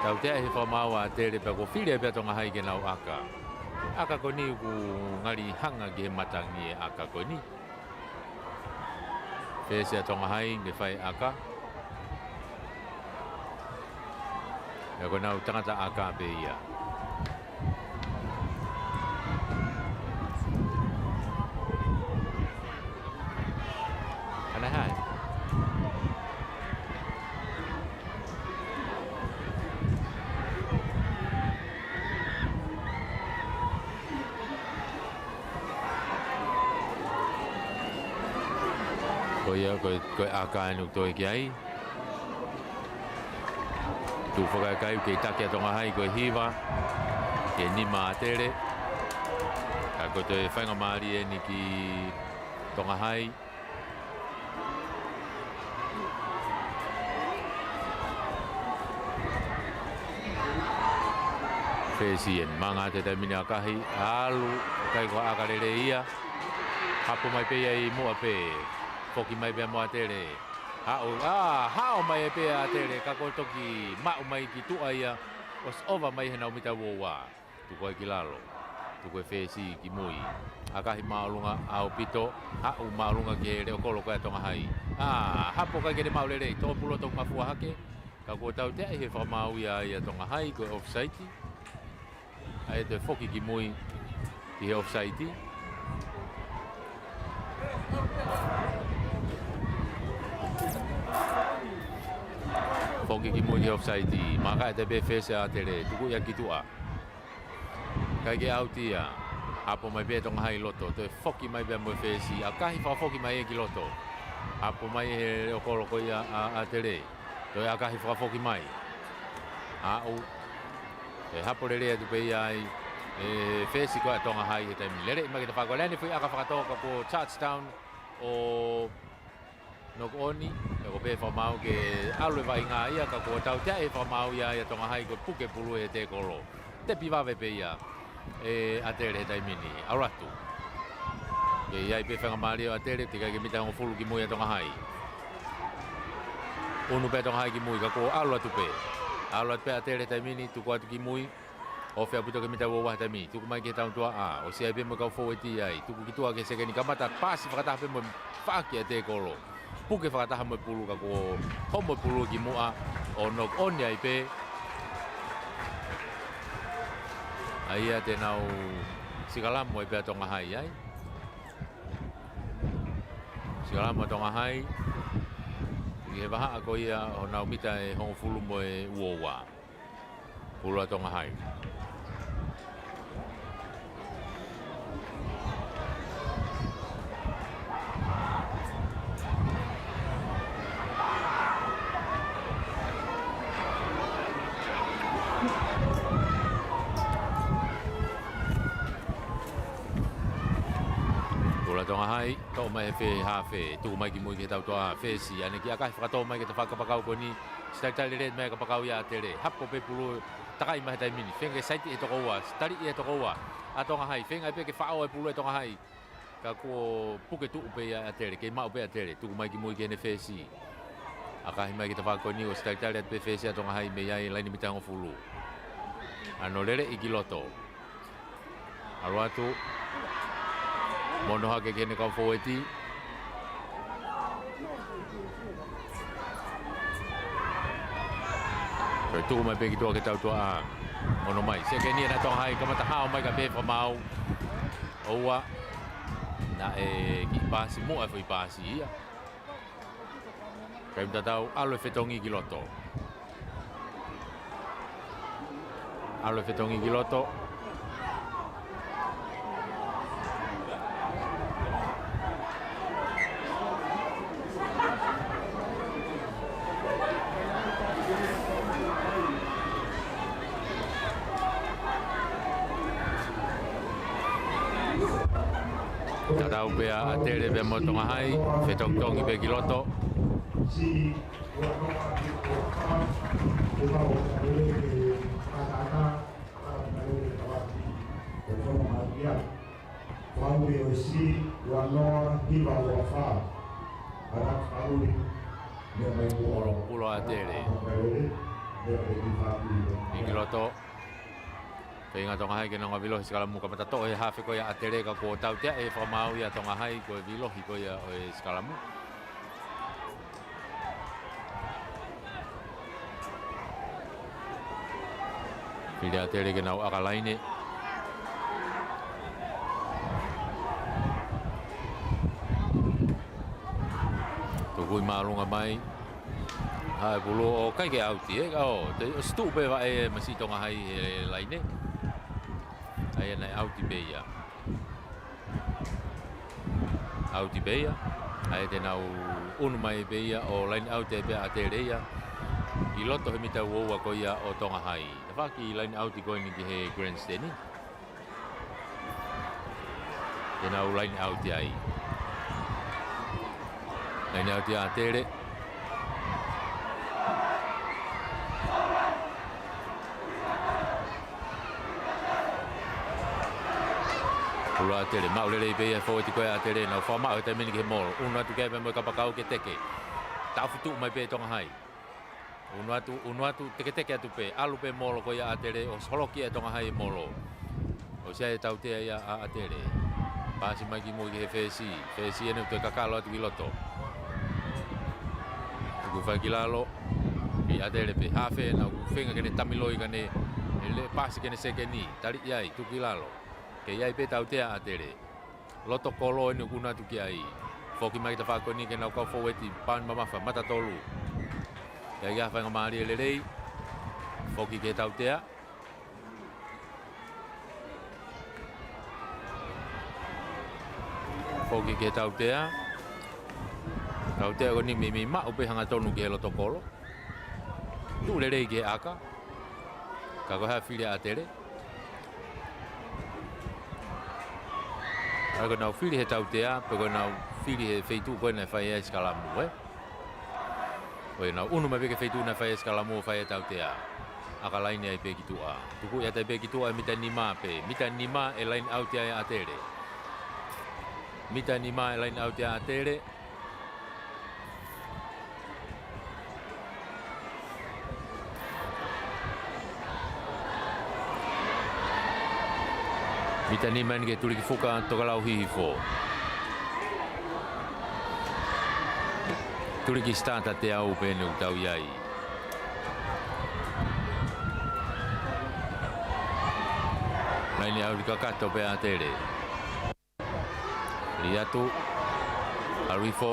Tautea ʻi he fakamaau ʻa ʻAtele pea kuo fili ai pē ʻa Tonga Hai ke nau ʻaka. ʻAka ko eni ʻoku ngali hanga ki he matangi e ʻaka ko eni. Fesi ʻa Tonga Hai ke fai ʻaka. Pea ko ʻenau tangata ʻaka pē ia. Ana hai. Ko ia, ko e, ko e ʻaka eni ʻoku toe ki ai. Tuʻu fakaʻikaiʻi ke taki ʻa Tonga Hai ko e hiva ki he nima ʻa ʻAtele. Ka ko e toe faingamālie eni ki Tonga Hai. Fesi eni, manga atu he taimi ni ʻakahi, ʻalu, ʻikai ko ha ʻaka lelei ia. Hapo mai pē ia ʻi muʻa pē, foki mai pē ia mo ʻAtele. Haʻu, ʻā, haʻu mai pē ʻa ʻAtele, ka ko e toki maʻu mai ki tuʻa ia, ʻosi ova mai he nau mita ua ua. Tuku ai ki lalo. Tuku e fesi ki mui. ʻAkahi māʻolunga ʻaupito. Haʻu māʻolunga ki he leʻo kolo ko ē ʻa Tonga Hai. ʻĀ, hapo ʻikai ke ne maʻu lelei. Tō pulo tō mafua hake. Ka kuo tautea ʻi he fakamaau ia ʻa Tonga Hai ko e offside. ʻA ia toe foki ki mui ki he offside. Foki ki mui ki he offside. Maka ʻete pē fesi ʻa ʻAtele. Tuku ia ki tuʻa. ʻIkai ke ʻauti ia. Hapo mai pē Tonga Hai ʻi loto. Toe foki mai pē mo e fesi. ʻAkahi fakafoki mai ia ki loto. Hapo mai he leʻo kolo ko ia ʻa ʻAtele. Toe ʻakahi fakafoki mai. Aʻu. ʻE hapo lelei atu pē ia ai e fesi ko ia ʻa Tonga Hai he taimi ni. Lele mai ki he tafaʻaki ko ē. Lele ʻi he foʻi ʻaka fakatō ka ko e touchdown ʻo knock on, ʻe ko pē fakamaau ke ʻalu e vaʻinga ia ka ko e tautea e fakamaau ia ʻa Tonga Hai ko e puke pulu he tēkolo. Tepi vave pē ia ʻe ʻAtele he taimi ni. ʻAlu atu. Ke ʻi ai pē faingamālie ʻo ʻAtele, teʻeki ai ke mita hongofulu ki mui ʻa Tonga Hai. ʻUnu pē Tonga Hai ki mui ka ko e ʻalu atu pē. ʻAlu atu pē ʻAtele he taimi ni, tuku atu ki mui. ʻOfa ʻaupito ke mita ua ua he taimi ni. Tuku mai ki he taumutuaʻa. ʻOsi ai pē mo e kau foueti ai. Tuku ki tuʻa ki he sekeni kamata. Paasi fakataha pē mo e faʻaki ʻa e tēkolo. Puke fakataha mo e pulu ka ko e homo e pulu ki muʻa ʻo knock on ai pē. ʻA ia te nau sikalamu ai pē ʻa Tonga Hai ai. Sikalamu ʻa Tonga Hai. ʻI he vahaʻa ko ia ʻo nau mita ʻe hongofulu mo e ua ua. Pulu ʻa Tonga Hai. Pulu ʻa Tonga Hai, toʻo mai he fē hafe, tuku mai ki mui ki he taumutuaʻa, fesi, ʻaneki ʻakahi fakatō mai ki he tafaʻaki kapakau ko eni, ʻosi talitali lelei mai kapakau ia ʻAtele, hapo pē pulu, takai mai he taimi ni, feinga ke saiti he toko ua, ʻosi tali ia he toko ua, ʻa Tonga Hai, feinga pē ke faʻo e pulu ʻe Tonga Hai. Ka kuo puke tuʻu pē ia ʻe ʻAtele, kei maʻu pē ʻAtele, tuku mai ki mui ki heʻene fesi. ʻAkahi mai ki he tafaʻaki ko eni ʻosi talitali atu pē fesi ʻa Tonga Hai mei ai laine mita hongofulu. ʻAno lele ʻi ki loto. ʻAlu atu. Mono hake ki heʻene kau foueti. Toe tuku mai pē ki tuʻa ki he taumutuaʻa. Mono mai. Sekeni ʻa Tonga Hai kamata hao mai ka pē fakamaau. ʻOua. Naʻe kiʻi paasi muʻa e foʻi paasi ia. Kae mita tau ʻalu e fetongi ki loto. ʻAlu e fetongi ki loto. Tatau pē ʻa ʻAtele pea mo Tonga Hai, fetongitongi pē ki loto. Pulu ʻa ʻAtele. ʻI ki loto. Feinga Tonga Hai ke nau ngāue vilohi sikalamu kamata toʻo he hafe ko ia ʻa ʻAtele ka kuo tautea e fakamaau ia ʻa Tonga Hai ko e vilohi ko ia ʻo e sikalamu. Fili ʻa ʻAtele ke nau ʻaka laine. Tukui māʻolunga mai. Haʻu e pulu ʻo ʻikai ke ʻauti, ē, ka ʻo, te, ʻosi tuʻu pē vaʻe masiʻi Tonga Hai he laine. ʻA ia naʻe ʻauti pē ia. ʻAuti pē ia. ʻA ia te nau ʻunu mai pē ia ʻo laine ʻauti ai pē ʻa ʻAtele ia. ʻI loto he mita ua ua ko ia ʻo Tonga Hai. Tafaʻaki laine ʻauti ko eni ki he grandstand. Te nau laine ʻauti ai. Laine ʻauti ʻa ʻAtele. Pulu ʻa ʻAtele, maʻu lelei pē ia foueti ko ia ʻa ʻAtele, nau fakamaʻu he taimi ni ki he molo. ʻUnu atu ki ai pē mo e kapakau ke teke. Taʻofi tuʻu mai pē Tonga Hai. ʻUnu atu, ʻunu atu, teketeke atu pē, ʻalu pē molo ko ia ʻa ʻAtele, ʻosi holoki ʻe Tonga Hai e molo. ʻOsi ʻi ai e tautea ia ʻa ʻAtele. Paasi mai ki mui ki he fesi, fesi ʻene toe kakalo atu ki loto. Tuku fai ki lalo, ʻi ʻAtele pē, hafe ʻena, ʻoku feinga ke ne tamiloi ka ne, ʻe lele paasi ki heʻene sekeni, tali ʻi ai, tuku ki lalo. Kei ʻi ai pē tautea ʻa ʻAtele. Loto kolo ʻeni ʻoku ʻunu atu ki ai. Foki mai ki he tafaʻaki ko eni ki heʻenau kau foueti, paoni mamafa, mata tolu. ʻIkai ke ʻi ai ha faingamālie lelei. Foki ki he tautea. Foki ki he tautea. Tautea ko eni meimei maʻu pē hangatonu ki he loto kolo. Tuʻu lelei ki he ʻaka. Ka ko e hā e fili ʻa ʻAtele? ʻA ia ko ʻenau fili he tautea, pe ko ʻenau fili he feituʻu ko ē naʻe fai ai e sikalamu, ē? Ko ʻenau ʻunu mai pē ki he feituʻu naʻe fai ai e sikalamu ʻo fai e tautea. ʻAka laine ai pē ki tuʻa. Tukuʻi atu ai pē ki tuʻa, mita nima pē. Mita nima e laine ʻauti ai ʻa ʻAtele. Mita nima e laine ʻauti ʻa ʻAtele. Mita nima eni ki he Tulikifuka Tokelau Hihifo. Tuliki starter teau pē eni ʻoku tau ʻi ai. Laine ʻauti kakato pē ʻa ʻAtele. Lī atu. ʻAlu hifo.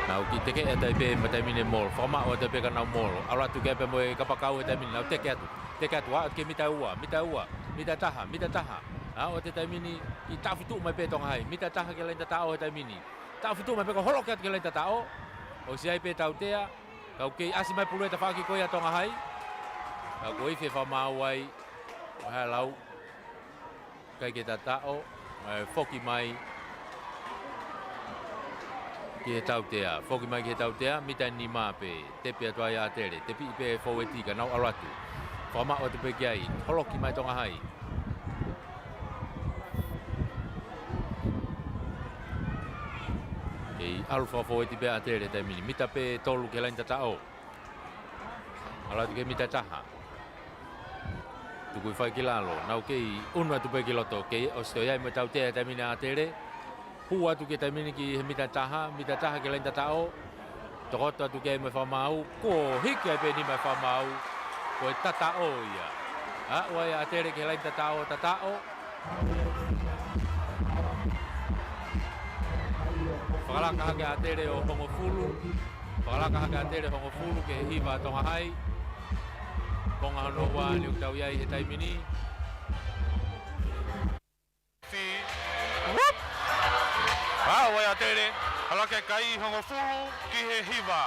Nau kiʻi teke atu ai pē mo e taimi ni e molo. Fakamaʻu atu ai pē ka nau molo. ʻAlu atu ki ai pē mo e kapakau he taimi ni. Nau teke atu. Teke atu. Aʻu atu ki he mita ua. Mita ua. Mita taha. Mita taha. Aʻu atu he taimi ni. Kiʻi taʻofituʻu mai pē Tonga Hai. Mita taha ki he laine tataʻo he taimi ni. Taʻofituʻu mai pē ko e holoki atu ki he laine tataʻo. ʻOsi ai pē tautea. Ka ʻoku kei ʻasi mai pulu e tafaʻaki ko ia ʻa Tonga Hai. Ka ko e ifi e fakamaau ai. ʻO hā e lau. ʻIkai ke tataʻo, ē, foki mai ki he tautea, foki mai ki he tautea, mita nima pē, tepi atu ai ʻa ʻAtele, tepi pē fōueti ka nau ʻalu atu. Fakamaʻu atu pē ki ai, holoki mai Tonga Hai. Kei ʻalu fakafōueti pē ʻa ʻAtele taimi ni, mita pē tolu ki he laine tataʻo. ʻAlu atu ki he mita taha. Tukuʻi fai ki lalo, nau kei ʻunu atu pē ki loto, kei ʻosi toe ʻi ai mo e tautea he taimi ni ʻa ʻAtele. Hū atu ki he taimi ni ki he mita taha, mita taha ki he laine tataʻo. Tokoto atu ki ai mo e fakamaau, kuo hiki ai pē nima e fakamaau, ko e tataʻo ia. Aʻu ai ʻa ʻAtele ki he laine tataʻo, tataʻo. Fakalaka hake ʻa ʻAtele ʻo hongofulu. Fakalaka hake ʻa ʻAtele hongofulu ki he hiva ʻa Tonga Hai. Konga hono ua eni ʻoku tau ʻi ai he taimi ni. Fi-, whoop! Aʻu ai ʻa ʻAtele, hala ke kai hongofulu ki he hiva.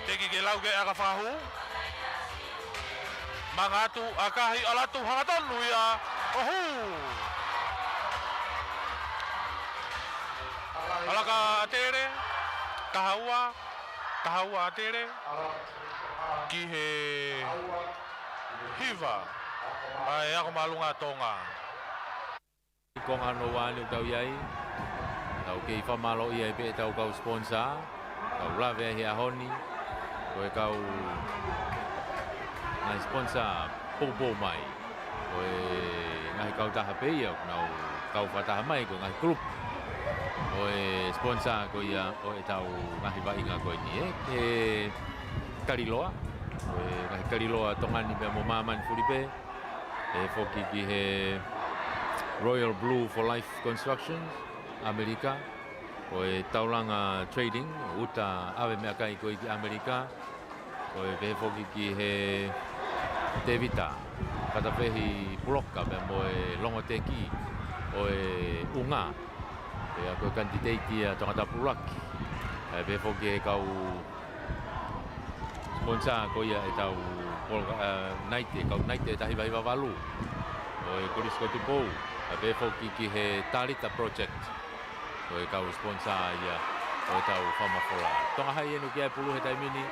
Teki ke lau ke aka fahu. Manga atu, ʻakahi, ʻalu atu, hangatonu ia, ʻo hū. Alaka ʻAtele, taha ua, taha ua ʻAtele, ki he hiva, ʻa e ako māʻolunga ʻa Tonga. Konga hono ua eni ʻoku tau ʻi ai. Tau kei fakamālōʻia ai pē ʻetau kau sponsor. Tau lave ai he ʻaho ni. Ko e kau ngaahi sponsor poupou mai. Ko e ngaahi kautaha pē ia, ʻoku nau kau fakataha mai, ko e ngaahi group. Ko e sponsor ko ia ʻo ʻetau ngaahi vaʻinga ko eni, ē. He kaliloa. Ko e ngaahi kaliloa Tonga ni pea mo māmani fulipē. Pehē foki ki he Royal Blue for Life Constructions, ʻAmelika. Ko e Taulanga Trading, uta ʻave meʻakai ko ē ki ʻAmelika. Ko e pehē foki ki he Tevita, Fatafehi Puloka, pea mo e Longoteki, ʻo e ʻUnga. Pea ko e kanititeiti ia Tongatapu ʻUluaki. Pea pehē foki he kau sponsor ko ia ʻetau poloka-, ē, naite, kau naite ʻe taha hiva hiva valu. ʻO e Kolisi ko Tupou, pea pehē foki ki he Talita Project. Ko e kau sponsor ia ʻo ʻetau fakamafola. Tonga Hai eni ʻoku ʻi ai pulu he taimi ni.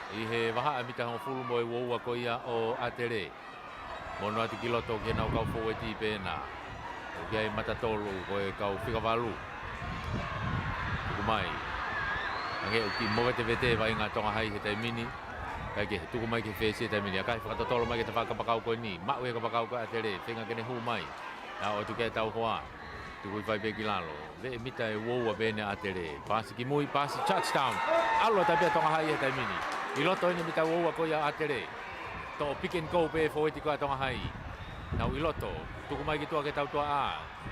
ʻI he vahaʻa mita hongofulu mo e ua ua ko ia ʻo ʻAtele. Mono atu ki loto ki heʻenau kau fōueti pē ena. ʻOku ʻi ai mata tolu ko e kau fika valu. Tuku mai. Hangē ʻoku kiʻi movetevete vaʻinga Tonga Hai he taimi ni. Kae kehe, tuku mai ki he fesi he taimi ni. ʻAkahi fakatotolo mai ki he tafaʻaki kapakau ko eni. Maʻu ʻe he kapakau ko ē ʻa ʻAtele. Feinga ke ne hū mai. Naʻa ʻoatu ki ai ʻetau hoa. Tukuʻi fai pē ki lalo. Veʻe mita ʻe ua ua pē ena ʻa ʻAtele. Paasi ki mui, paasi touchdown. ʻAlu atu ai pē ʻa Tonga Hai he taimi ni. ʻI loto eni mita ua ua ko ia ʻa ʻAtele. Toʻo pick and go pē fōueti ko ia ʻa Tonga Hai. Nau ʻi loto. Tuku mai ki tuʻa ki he tautuaʻā.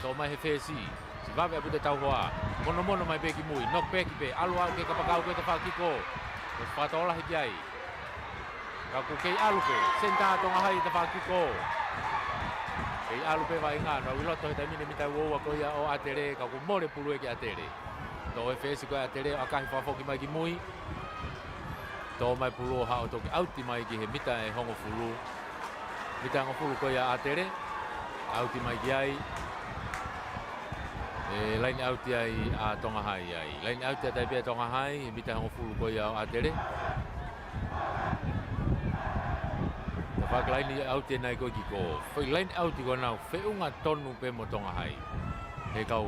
Toʻo mai he fesi. Siʻi vave ʻaupito ʻetau hoa. Monomono mai pē ki mui. Knock back pē. ʻAlu ʻo aʻu ki he kapakau ko ē tafaʻaki kiko. ʻOsi fakatokolahi ki ai. Ka ʻoku kei ʻalu pē. Senitā Tonga Hai tafaʻaki kiko. ʻAlu pē vaʻinga, nau ʻi loto he taimi ni mita ua ua ko ia ʻo ʻAtele, ka kuo mole pulu ē ki ʻAtele. Toʻo e fesi ko ia ʻAtele, ʻo ʻakahi fakafoki mai ki mui. Toʻo mai pulu ʻo haʻu ʻo toki ʻauti mai ki he mita ʻe hongofulu. Mita hongofulu ko ia ʻAtele, ʻauti mai ki ai. ʻE laine ʻauti ai ʻa Tonga Hai ai. Laine ʻauti ʻa Taipei ʻa Tonga Hai, he mita hongofulu ko ia ʻo ʻAtele. Tafaʻaki laine ʻauti ʻe nai ko e kiʻi ko. Foʻi laine ʻauti ko ena ʻoku feʻunga tonu pē mo Tonga Hai. He kau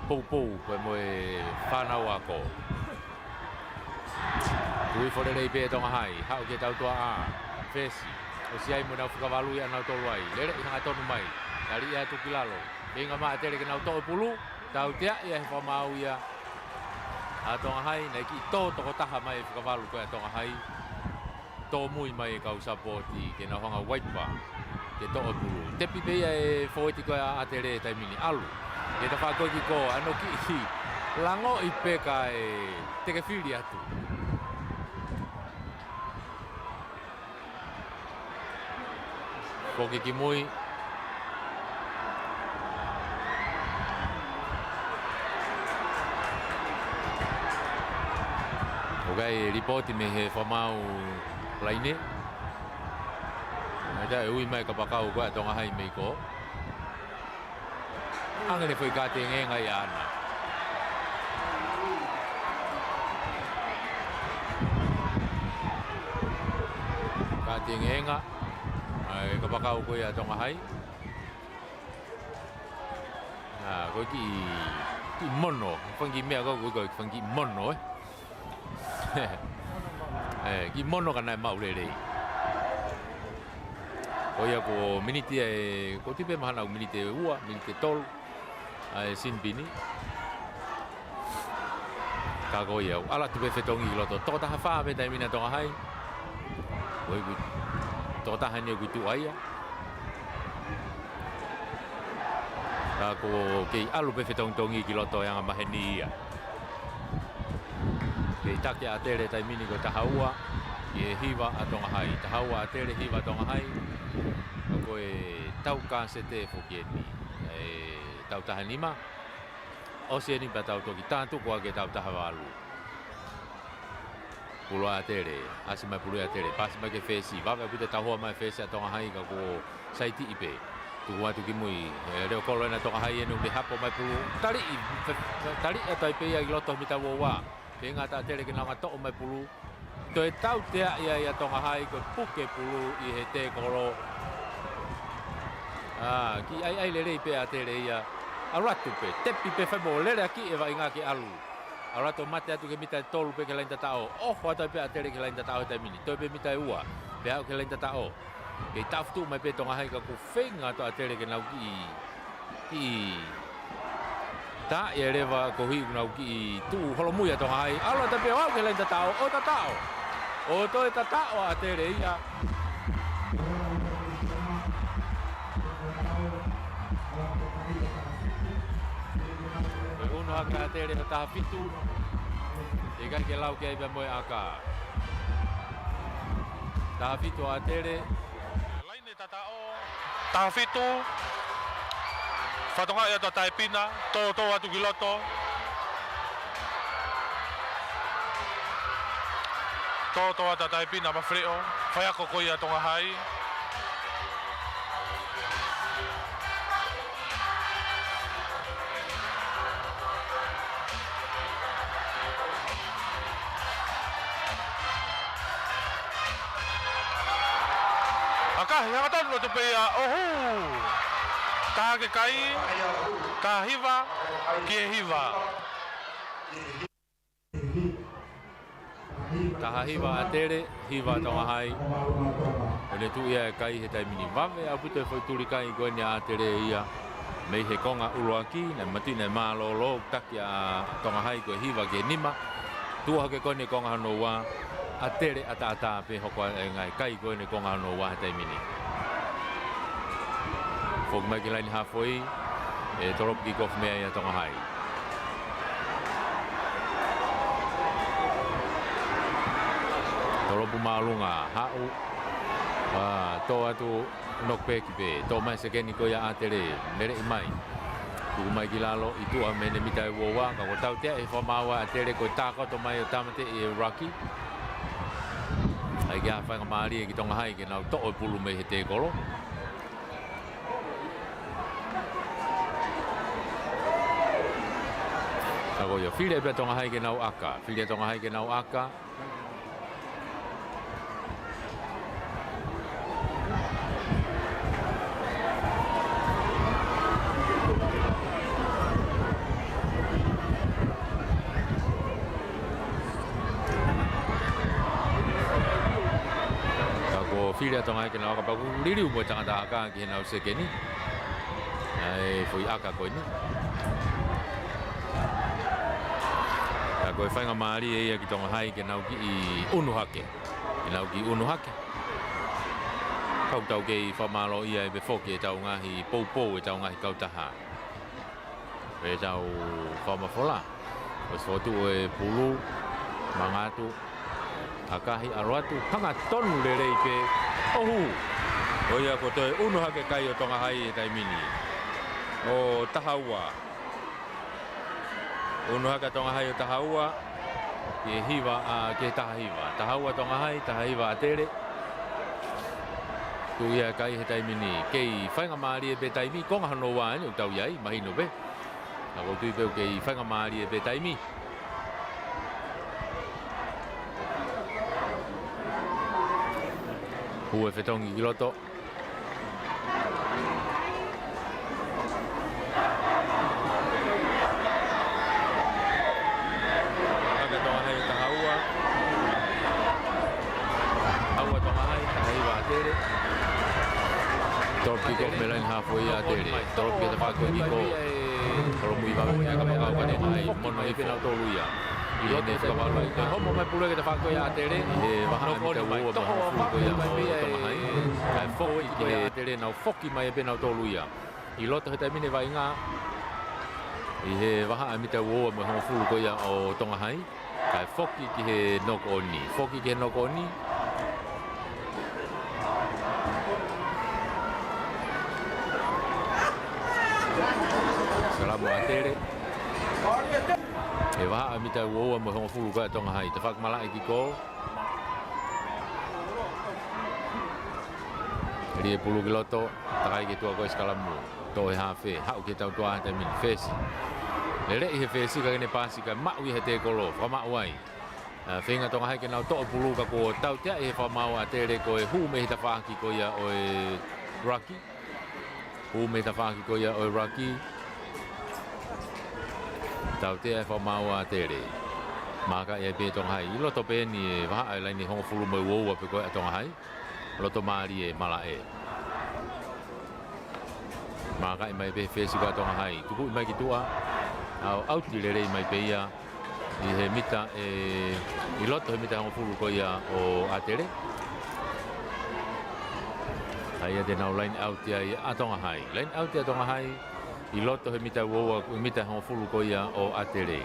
poupou pē mo e fānau ako. Tui fo lelei pē Tonga Hai, haʻu ki he tautua ʻa. Fesi, ʻosi ai mo nau fika valu ia nau tolu ai. Lele ʻi hangatonu mai. Tali ia atu ki lalo. Feinga mai ʻAtele ke nau toʻo e pulu. Tauteaʻi ʻe he fakamaau ia ʻa Tonga Hai, naʻe kiʻi tō tokotaha mai e fika valu ko ia ʻa Tonga Hai. Tōmui mai e kau sapoti ke nau hanga waipa ke toʻo e pulu. Tepi pē ia e foeti ko ia ʻa ʻAtele he taimi ni ʻalu. Ke tafaʻaki ko e kiʻi ko, ʻa hono kiʻi langoʻi pē kae tekefili atu. Foki ki mui. ʻOku ʻi ai e lipooti mei he fakamaau laine. Naʻe ʻi ai e ui mai kapakau ko ia ʻa Tonga Hai mei ko. Hangē ne foʻi kātengenga ia ʻana. Kātengenga ʻa e kapakau ko ia ʻa Tonga Hai. ʻA, ko e kiʻi, kiʻi mono. Fanga kiʻi meʻa ko ē, ko e fanga kiʻi mono, ē. ʻE, kiʻi mono ka naʻe maʻu lelei. Ko ia ko e miniti ʻe, ko e tipe mahana ʻo e miniti ʻe ua, miniti ʻe tolu ʻa e sinipini. Ka ko ia, ʻalu atu pē fetongi ki loto. Tokotaha fā pē taimi ni ʻa Tonga Hai. Ko e kiʻi tokotaha ni ʻoku tuʻu ai ia. Ka ko e kei ʻalu pē fetongitongi ki loto e anga maheni ia. Kei taki ʻa ʻAtele taimi ni ko e taha ua ki he hiva ʻa Tonga Hai. Taha ua ʻAtele, hiva Tonga Hai. Ka ko e tau kasete foki eni. ʻE tau taha nima. ʻOsi eni pea tau toki tātuku ʻa e tau taha valu. Pulu ʻa ʻAtele, ʻasi mai pulu ʻa ʻAtele, pasi mai ki he fesi, vave ʻaupito e tau hoa mai fesi ʻa Tonga Hai ka kuo saitiʻi pē. Tuku atu ki mui, ʻe, leo kolo ena Tonga Hai ʻene ʻuke hapo mai pulu. Taliʻi, fe-, taliʻi ʻa Taipei ia ki loto mita ua ua. Feinga ʻa ʻAtele ke nau hanga ʻo toʻo mai pulu. Toe tauteaʻi ia ʻa Tonga Hai ko e puke pulu ʻi he tēkolo. ʻA, kiʻi ʻaiʻai lelei pē ʻa ʻAtele ia. ʻAlu atu pē, tepi pē fai mo lele ʻaki e vaʻinga ke ʻalu. ʻAlu atu mate atu ki he mita ʻe tolu pē ki he laine tataʻo. ʻOho atu ai pē ʻa ʻAtele ki he laine tataʻo he taimi ni. Toe pē mita ʻe ua. Pea aʻu ki he laine tataʻo. Kei tāfutuʻu mai pē Tonga Hai ka kuo feinga atu ʻa ʻAtele ke nau kiʻi, kiʻi. Taʻi e leva ko hiʻu nau kiʻi tuʻu holomui ʻa Tonga Hai. ʻAlu atu pē ʻo aʻu ki he laine tataʻo. ʻO tataʻo. ʻO toe tataʻo ʻa ʻAtele ia. Ko e unu ʻaka ʻa ʻAtele ʻo taha fitu. ʻIkai ke lau ki ai pea mo e ʻaka. Taha fitu ʻa ʻAtele. Laine tataʻo. Taha fitu. Fatonga ia ʻa Taipina. Tōtō atu ki loto. Tōtō atu ʻa Taipina Mafeleʻo. Faiako ko ia ʻa Tonga Hai. ʻAkahi, hangatonu atu pē ia, ʻohu. Taha ki he kai, taha hiva, ki he hiva. Taha hiva ʻa ʻAtele, hiva ʻa Tonga Hai. ʻO ne tuʻu ia e kai he taimi ni, vave ʻaupito e foʻi tuli kai ko eni ʻa ʻAtele ia. Mei he konga ʻuluaki, naʻe matuʻi naʻe mālōlō, taki ʻa Tonga Hai ko e hiva ki he nima. Tuʻu hake ko eni konga hono ua, ʻAtele ʻataʻatā pē hoko ai e ngaahi kai ko eni konga hono ua he taimi ni. Foki mai ki he laine hafoi, ʻe tolopu kick off mei ai ʻa Tonga Hai. Tolopu māʻolunga, haʻu, ʻa, tō atu, Knock back pē, toʻo mai sekeni ko ia ʻa ʻAtele, lele mai. Tuku mai ki lalo ʻi tuʻa mei heʻene mita ʻe uaua, ka kuo tautea ʻe he fakamaau ʻa ʻAtele ko e tākoto mai ʻo tāmateʻi ʻe he ruck. ʻAi ke ʻai ha faingamālie ki Tonga Hai ke nau toʻo e pulu mei he tēkolo. Ka ko ia, fili pē ʻa Tonga Hai ke nau ʻaka, fili ʻa Tonga Hai ke nau ʻaka. Ka ko e fili ʻa Tonga Hai ke nau ʻaka pea kuo liliu mo e tangata ʻaka ki heʻenau sekeni. ʻA e foʻi ʻaka ko eni. Ka ko e faingamālie ia ki Tonga Hai ke nau kiʻi ʻunu hake. Ke nau kiʻi ʻunu hake. Ka ʻoku tau kei fakamālōʻia ai pē foki ʻetau ngaahi poupou, ʻetau ngaahi kautaha. Pea tau fakamafola. ʻOsi fokotuʻu e pulu, mangatu, ʻakahi, ʻalu atu, hangatonu lelei pē, ʻohu. Ko ia kuo toe ʻunu hake kai ʻo Tonga Hai he taimi ni. ʻO taha ua. ʻUnu hake ʻa Tonga Hai ʻo taha ua, ki he hiva, ʻa, ki he taha hiva. Taha ua Tonga Hai, taha hiva ʻAtele. Tuʻu ia kai he taimi ni. Kei faingamālie pē taimi, konga hono ua eni ʻoku tau ʻi ai, mahino pē. Ka ʻoku ou tui pē ʻoku kei faingamālie pē taimi. Hū e fetongi ki loto. Hake Tonga Hai ʻo taha ua. Taha ua Tonga Hai, taha hiva ʻAtele. Drop kick off mei he laine hafu ia ʻAtele. Drop kick ʻa e tafaʻaki kick off. Holomui vave ki he kapakau ka Tonga Hai. Mono hifo. Pea nau tolu ia. ʻI heʻene fika valu ai ka. Homo mai pulu ki he tafaʻaki ko ia ʻAtele. ʻI he vahaʻa mita ua mo e hongofulu ko ia ʻo Tonga Hai. Kae foki ki he ʻAtele, nau foki mai pea nau tolu ia. ʻI loto he taimi ni e vaʻinga. ʻI he vahaʻa mita ua mo e hongofulu ko ia ʻo Tonga Hai. Kae foki ki he knock on. Foki ki he knock on. Sikalamu ʻAtele. ʻI he vahaʻa mita ua mo e hongofulu ko ia ʻo Tonga Hai. Tafaʻaki malaʻe kick off. Lī e pulu ki loto, takai ki tuʻa ko e sikalamu. Toʻo ʻe he hafe, haʻu ki he tautuʻa he taimi ni, fesi. Lele ʻi he fesi ka ke ne paasi kae maʻu ia he tēkolo, fakamaʻu ai. ʻA, feinga Tonga Hai ke nau toʻo e pulu ka kuo tautea ʻe he fakamaau ʻa ʻAtele ko e hū mei he tafaʻaki ko ia ʻo e ruck. Hū mei he tafaʻaki ko ia ʻo e ruck. Tautea ʻe he fakamaau ʻa ʻAtele. Maaka ia pē Tonga Hai. ʻI loto pē eni e vahaʻa e laine hongofulu mo e ua ua pē ko ia ʻa Tonga Hai. Loto mālie e malaʻe. Maaka mai pē fesi ko ia ʻa Tonga Hai. Tukuʻi mai ki tuʻa. ʻAu, ʻauti lelei mai pē ia. ʻI he mita ʻe, ʻi loto he mita hongofulu ko ia ʻo ʻAtele. ʻA ia te nau line out ai ʻa Tonga Hai. Line out ʻa Tonga Hai. ʻI loto he mita ua ua, mita hongofulu ko ia ʻo ʻAtele.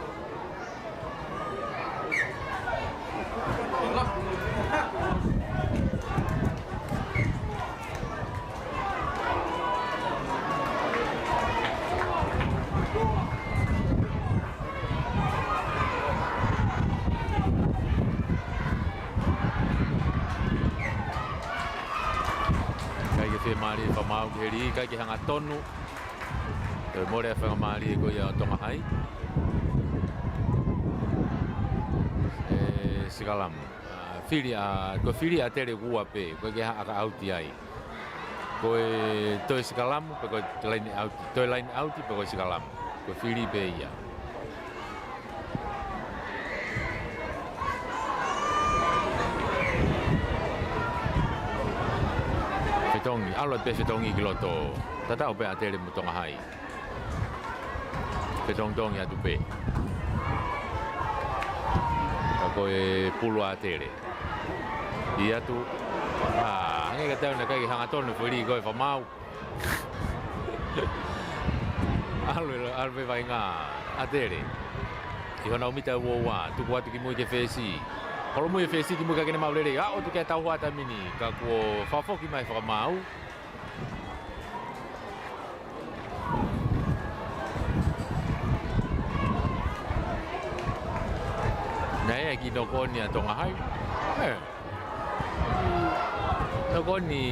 ʻIkai ke fiemālie fakamaau ki he lī, ʻikai ke hangatonu. Toe mole ʻa e faingamālie ko ia ʻo Tonga Hai. ʻE sikalamu. ʻA, fili ʻa, ko e fili ʻa ʻAtele ʻoku ua pē, ʻoku ʻikai ke ʻi ai ha ʻaka ʻauti ai. Ko e toe sikalamu, pe ko e line out, toe line out, pe ko e sikalamu. Ko e fili pē ia. Fetongi, ʻalu pē fetongi ki loto. Tatau pē ʻa ʻAtele mo Tonga Hai. Fetongitongi atu pē. Ka ko e pulu ʻa ʻAtele. ʻI atu. ʻA, hangē ka tau naʻe ʻikai ke hangatonu e foʻi lī ko e fakamaau. ʻAlu, ʻalu pē vaʻinga ʻa ʻAtele. ʻI honau mita ua ua, tuku atu ki mui ki he fesi. Holomui e fesi ki mui ka ke ne maʻu lelei. ʻAlu atu ki he tauhua taimi ni, ka kuo fakafoki mai fakamaau. ʻEki nokoni ʻa Tonga Hai. ʻE. Nokoni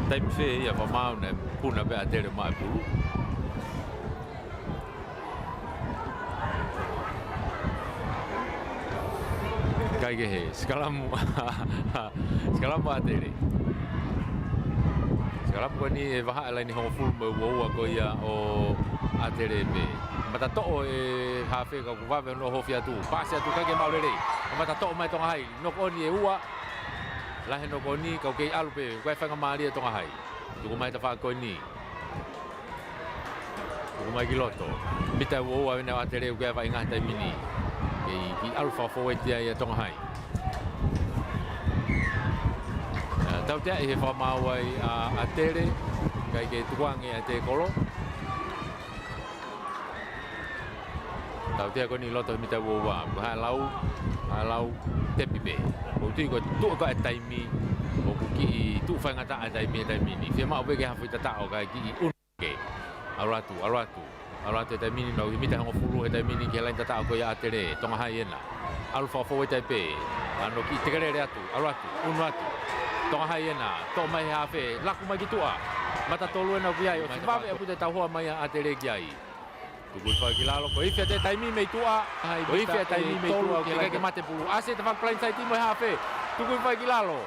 taimi fē ia fakamāu naʻe puna pē ʻa ʻAtele maʻa e pulu. Kaikehe, sikalamu, sikalamu ʻa ʻAtele. Sikalamu ko eni ʻe vahaʻa e laine hongofulu mo e uaua ko ia ʻo ʻAtele pē. Mata toʻo e hafe ka kuo vave hono hofi atu. Paasi atu kaikehe maʻu lelei. Mata toʻo mai Tonga Hai. Nokoni ʻe ua. Lahi e nokoni ka ʻoku kei ʻalu pē. Ko e faingamālie Tonga Hai. Tuku mai tafaʻaki ko eni. Tuku mai ki loto. Mita uaua ʻeni ʻa ʻAtele ʻoku ʻi ai e vaʻinga he taimi ni. Kei, kei ʻalu fakafoueti ai ʻa Tonga Hai. ʻA, tautea ʻi he fakamāu ai ʻa, ʻa ʻAtele, kaikehe tukuange ʻa e tēkolo. Tautea ko eni loto he mita uaua, ko e haʻu e lau, haʻu e lau tepi pē. ʻOku ou tui ko e tuʻu ko ē e taimi, ʻoku kiʻi tuʻu faingataʻa e taimi, e taimi ni. Fiemaʻu pē ke hafui tataʻo kae kiʻi unu ke. ʻAlu atu, ʻalu atu. ʻAlu atu he taimi ni, nau ʻi he mita hongofulu he taimi ni ki he laine tataʻo ko ia ʻa ʻAtele, Tonga Hai ʻena. ʻAlu fakafoueti ai pē, ʻa hono kiʻi tekelele atu, ʻalu atu, unu atu. Tonga Hai ʻena, toʻo mai he hafe, laku mai ki tuʻa. Mata tolu ʻena ʻoku ʻi ai, ʻosi vave ʻaupito e tauhoa mai ʻa ʻAtele ki ai. Tuku hifo ai ki lalo, ko e ifi atu e taimi mei tuʻa. Ko e ifi atu e taimi mei tuʻa, ʻoku ʻikai ke mate pulu. ʻAsi e tafaʻaki blindside mo e hafe. Tuku hifo ai ki lalo.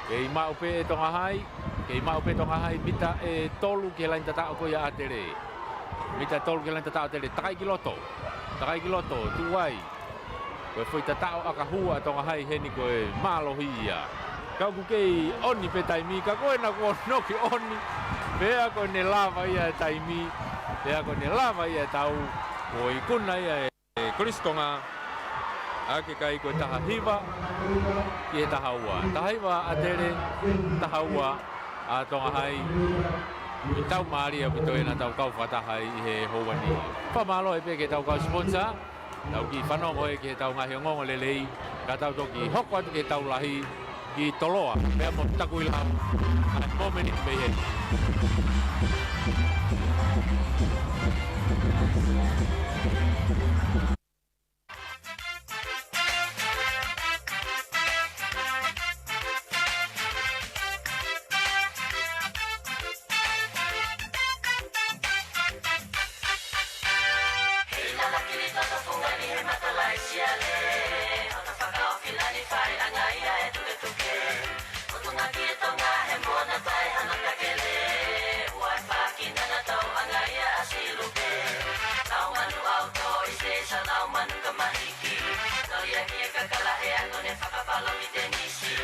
Kei maʻu pē ʻe Tonga Hai, kei maʻu pē Tonga Hai, mita ʻe tolu ki he laine tataʻo ko ia ʻa ʻAtele. Mita tolu ki he laine tataʻo ʻa ʻAtele, takai ki loto. Takai ki loto, tuʻu ai. Ko e foʻi tataʻo ʻakahū ʻa Tonga Hai heni ko e mālohi ia. Ka ʻoku kei ʻoni pē taimi, ka ko ena kuo ʻonoki ʻoni. Pea ko ʻene lava ia e taimi, pea ko ʻene lava ia e tau, kuo ikuna ia ʻe Kolisi Tonga, ʻa e kai ko e taha hiva, ki he taha ua. Taha hiva ʻa ʻAtele, taha ua ʻa Tonga Hai. Tau mālie ʻaupito ʻena ʻetau kau fakataha ʻi he houa ni. Fakamālō ai pē ki heʻetau kau sponsor. Tau kiʻi fanongo ē ki heʻetau ngaahi ongoongo lelei, ka tau toki hoko atu ki heʻetau lahi ki Toloa, pea mo Takuilau, ʻa e momeniti pē heni. Hei lala kili toto fungani he matalaʻi siale. Hoto fakaofi lani fai ʻanga ia e tuketuke. Kutunga ki e Tonga he mona tai hana kakele. Ua e faki nana tau ʻanga ia ʻa Silupe. Lau manu ʻauto ʻi se sa lau manu ka mahiki. Toli aki e kakala he ano ne fakapalo ki tenisi.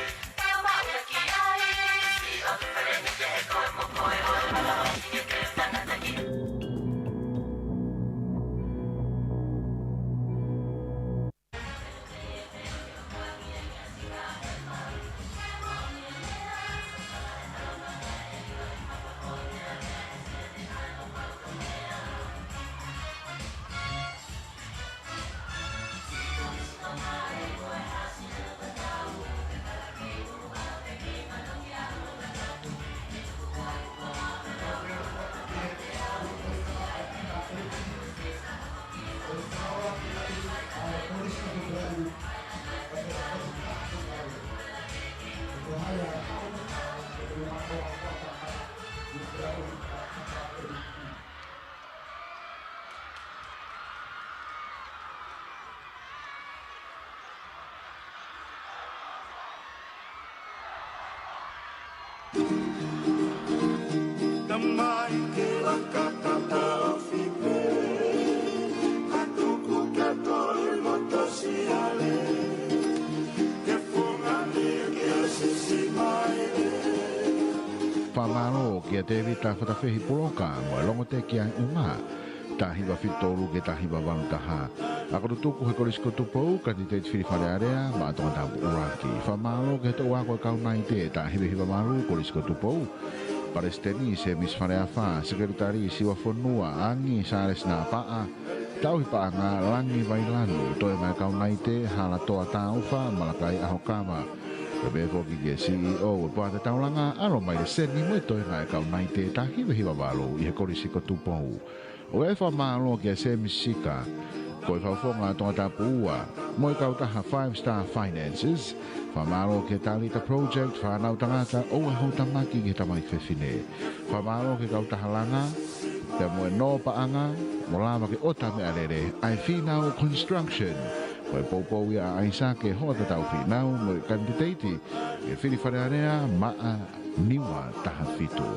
Tamai ke laka tata ofi pē, ka tuku ke toi mo tosi ale, ke fungani ke sisi mai ē. Fakamālō kia Tēvita Fatafehi Puloka mo e longoaʻa ki ai ʻuma. Taha hiva fitu tolu ki he taha hiva valu taha. Ako tutuku he Kolisi ko Tupou, kanditeiti fili Fale Alea, maʻa Tongatapu ʻUluaki. Fakamālō ki he toʻu ako e Kau Naite, taha hiva hiva valu, Kolisi ko Tupou. Palesiteni, Semisi Faleafa, Sekelitali, Siua Fonua, Angi, Sālesi Napaʻa, Tauhi Paʻanga, Langi Vailani, toenga e Kau Naite, Halatoa Taufa, Malakai ʻAhokava. Pea pehē foki ki he C E O, ʻo e Poate Taulanga, ʻAlo Maile Seni, mo e toenga e Kau Naite, taha hiva hiva valu, ʻi he Kolisi ko Tupou. ʻOku fakamālō kia Semi Sika, ko e fakafofonga Tongatapu ua, mo e kautaha Five Star Finances. Fakamālō kia Talita Project, Fānau Tangata, ʻOua Houtamaki ki he Tamaiki Fefine. Fakamālō ki he kautaha Langa, pea mo e Nō Paʻanga, mo Lava ke ʻOta Meʻalele, ʻa e Fīnau Construction. Ko e poupou ia ʻa ʻAisake Hoatatau Fīnau, mo e kanititeiti ʻi he fili Fale Alea, maʻa Niua taha fitu.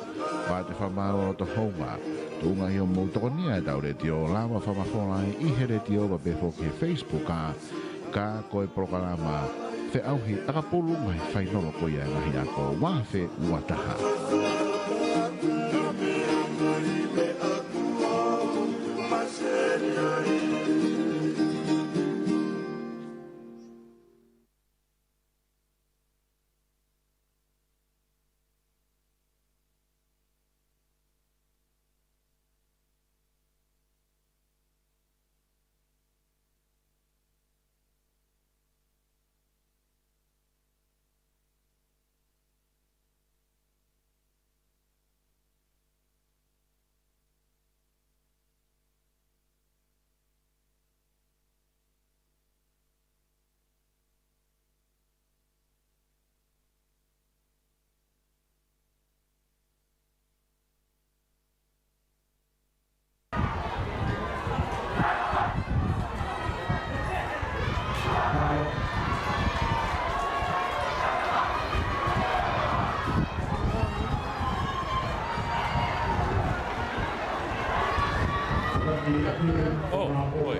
Pea te fakamālō loto houngaʻia, tuʻunga ʻi hoʻomou tokonia ʻetau letiō, lava fakamafola ʻi he letiō, pea pehē foki he Facebook, ʻa, ka ko e polokalama Feʻauhi ʻAkapulu, ngaahi fainolo ko ia ʻo e ngaahi ako ua afe ua taha. Oh, boy.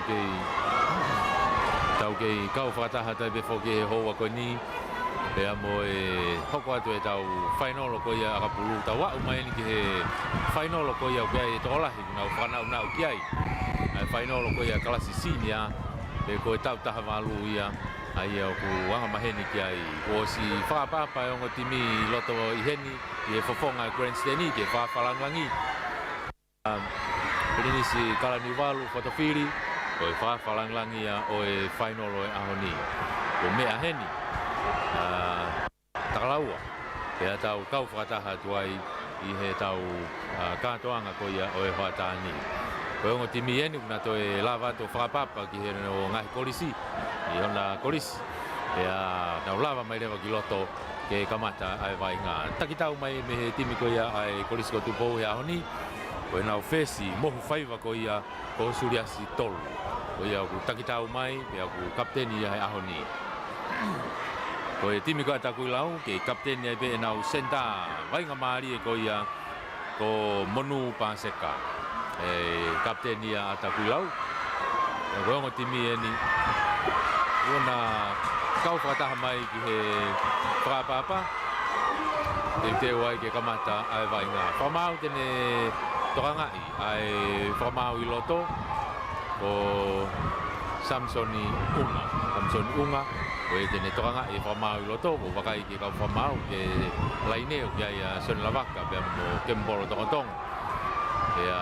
Kei, tau kei kau fakataha atu ai pē foki he houa ko eni, pea mo e hoko atu ʻetau fainolo ko ia ʻakapulu, tau aʻu mai eni ki he fainolo ko ia ʻoku ʻi ai e tokolahi ʻoku nau fakanaʻunaʻu ki ai. ʻA e fainolo ko ia kalasi senior, pea ko e taʻu taha valu ia, ʻa ia ʻoku anga maheni ki ai. Kuo ʻosi fakaʻapaʻapa e ongo timi ʻi loto ʻi heni, ʻi he fofonga e grandstand ʻi he fakafalangilangi. Um, Pilinisi Kalaniuvalu Fotofili, ko e fakafalangilangi ia ʻo e fainolo ʻo e ʻaho ni. Ko e meʻa heni, ʻa, Takalaua, pea tau kau fakataha atu ai ʻi heʻetau, ʻa, kātoanga ko ia ʻo e hoʻatā ni. Ko e ongo timi eni, naʻa nau toe lava atu ʻo fakaʻapaʻapa ki he ngaahi kolisi, ʻi hona kolisi. Pea nau lava mai leva ki loto ke kamata ʻa e vaʻinga. Takitau mai mei he timi ko ia ʻa e Kolisi ko Tupou he ʻaho ni, ko ʻenau fesi mohu faiva ko ia ko Suliasi Tolu. Ko ia ʻoku takitau mai, pea ʻoku kapiteni ia he ʻaho ni. Ko e timi ko ia ʻa Takuilau, kei kapiteni ai pē ʻenau senitā vaʻinga mālie ko ia ko Monū Paseka. ʻE kapiteni ia ʻa Takuilau. Ko e ongo timi eni, ʻoku na kau fakataha mai ki he fakaʻapaʻapa. Teuteu ai ke kamata ʻa e vaʻinga. Fakamaau te ne tokangaʻi ʻa e fakamaau ʻi loto, ko Samisoni ʻUnga. Samisoni ʻUnga, ko ia te ne tokangaʻi e fakamaau ʻi loto, ʻoku vakai ki he kau fakamaau ki he laine ʻoku ʻi ai ʻa Sione Lavaka pea mo Kemipolo Tongotongo. Pea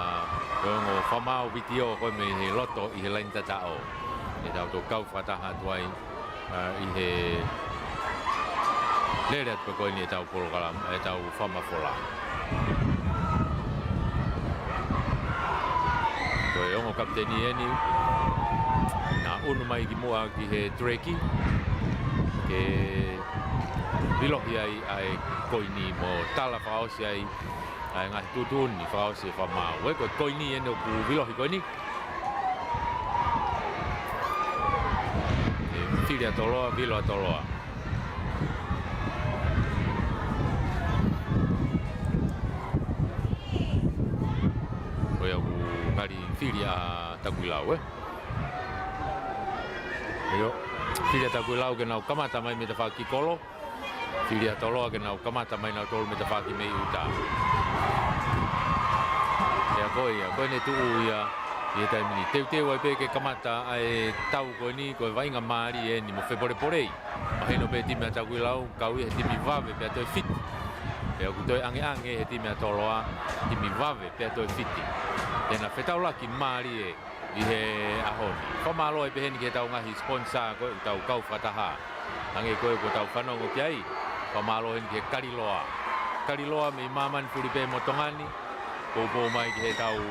ko e ongo fakamaau vitiō ko ē mei he loto ʻi he laine tataʻo. ʻE tau toki kau fakataha atu ai, ʻa, ʻi he lele atu pē ko eni ʻetau polokalama, ʻetau fakamafola. Ko e ongo kapiteni eni, naʻa na ʻunu mai ki muʻa ki he tuleki, ke vilohi ai ʻa e koini mo tala fakaʻosi ai ʻa e ngaahi tuʻutuʻuni fakaʻosi e fakamaau. Ko e koini eni ʻoku vilohi ko eni. ʻE fili ʻa Toloa, vilo ʻa Toloa. Ko ia ʻoku ngali fili ʻa Takuilau, ē? ʻIo, fili ʻa Takuilau ke nau kamata mai mei tafaʻaki kolo. Fili ʻa Toloa ke nau kamata mai nautolu mei tafaʻaki mei ʻuta. ʻIo, ko ia, ko ʻene tuʻu ia ʻi he taimi ni. Teuteu ai pē ke kamata ʻa e tau ko eni, ko e vaʻinga mālie eni mo fepolepolei. Mahino pē timi ʻa Takuilau, kau ia he timi vave pea toe fiti. Pea ʻoku toe ʻangeʻange he timi ʻa Toloa, timi vave pea toe fiti. Te na fetaulaki mālie ʻi he ʻaho ni. Fakamālō ai pē heni ki heʻetau ngaahi sponsor ko ē ʻoku tau kau fakataha. Hangē ko ē ʻoku tau fanongo ki ai. Fakamālō heni ki he Kaliloa. Kaliloa mei māmani fulipē mo Tonga ni. Poupou mai ki heʻetau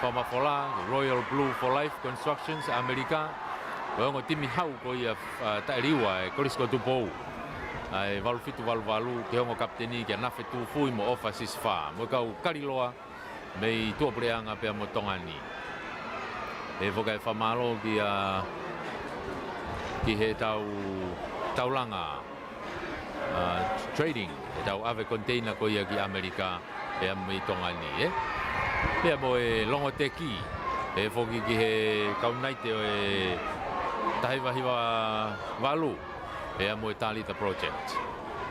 fakamafola, Royal Blue for Life Constructions, ʻAmelika. Ko e ongo timi hau ko ia, ʻa, taʻeliua e Kolisi ko Tupou. ʻA e valu fitu valu valu, ki he ongo kapiteni, kia Nafe Tufui mo ʻOfa Sisifā. Mo e kau Kaliloa, mei tuʻapuleʻanga pea mo Tonga ni. ʻE foki ʻa e fakamālō kia, ki heʻetau taulanga, ʻa, trading, ʻetau ʻave container ko ia ki ʻAmelika, pea mei Tonga ni, ē? Pea mo e Longoteki, ʻe foki ki he kau Naite ʻo e taha hiva hiva valu, pea mo e Talitha Project.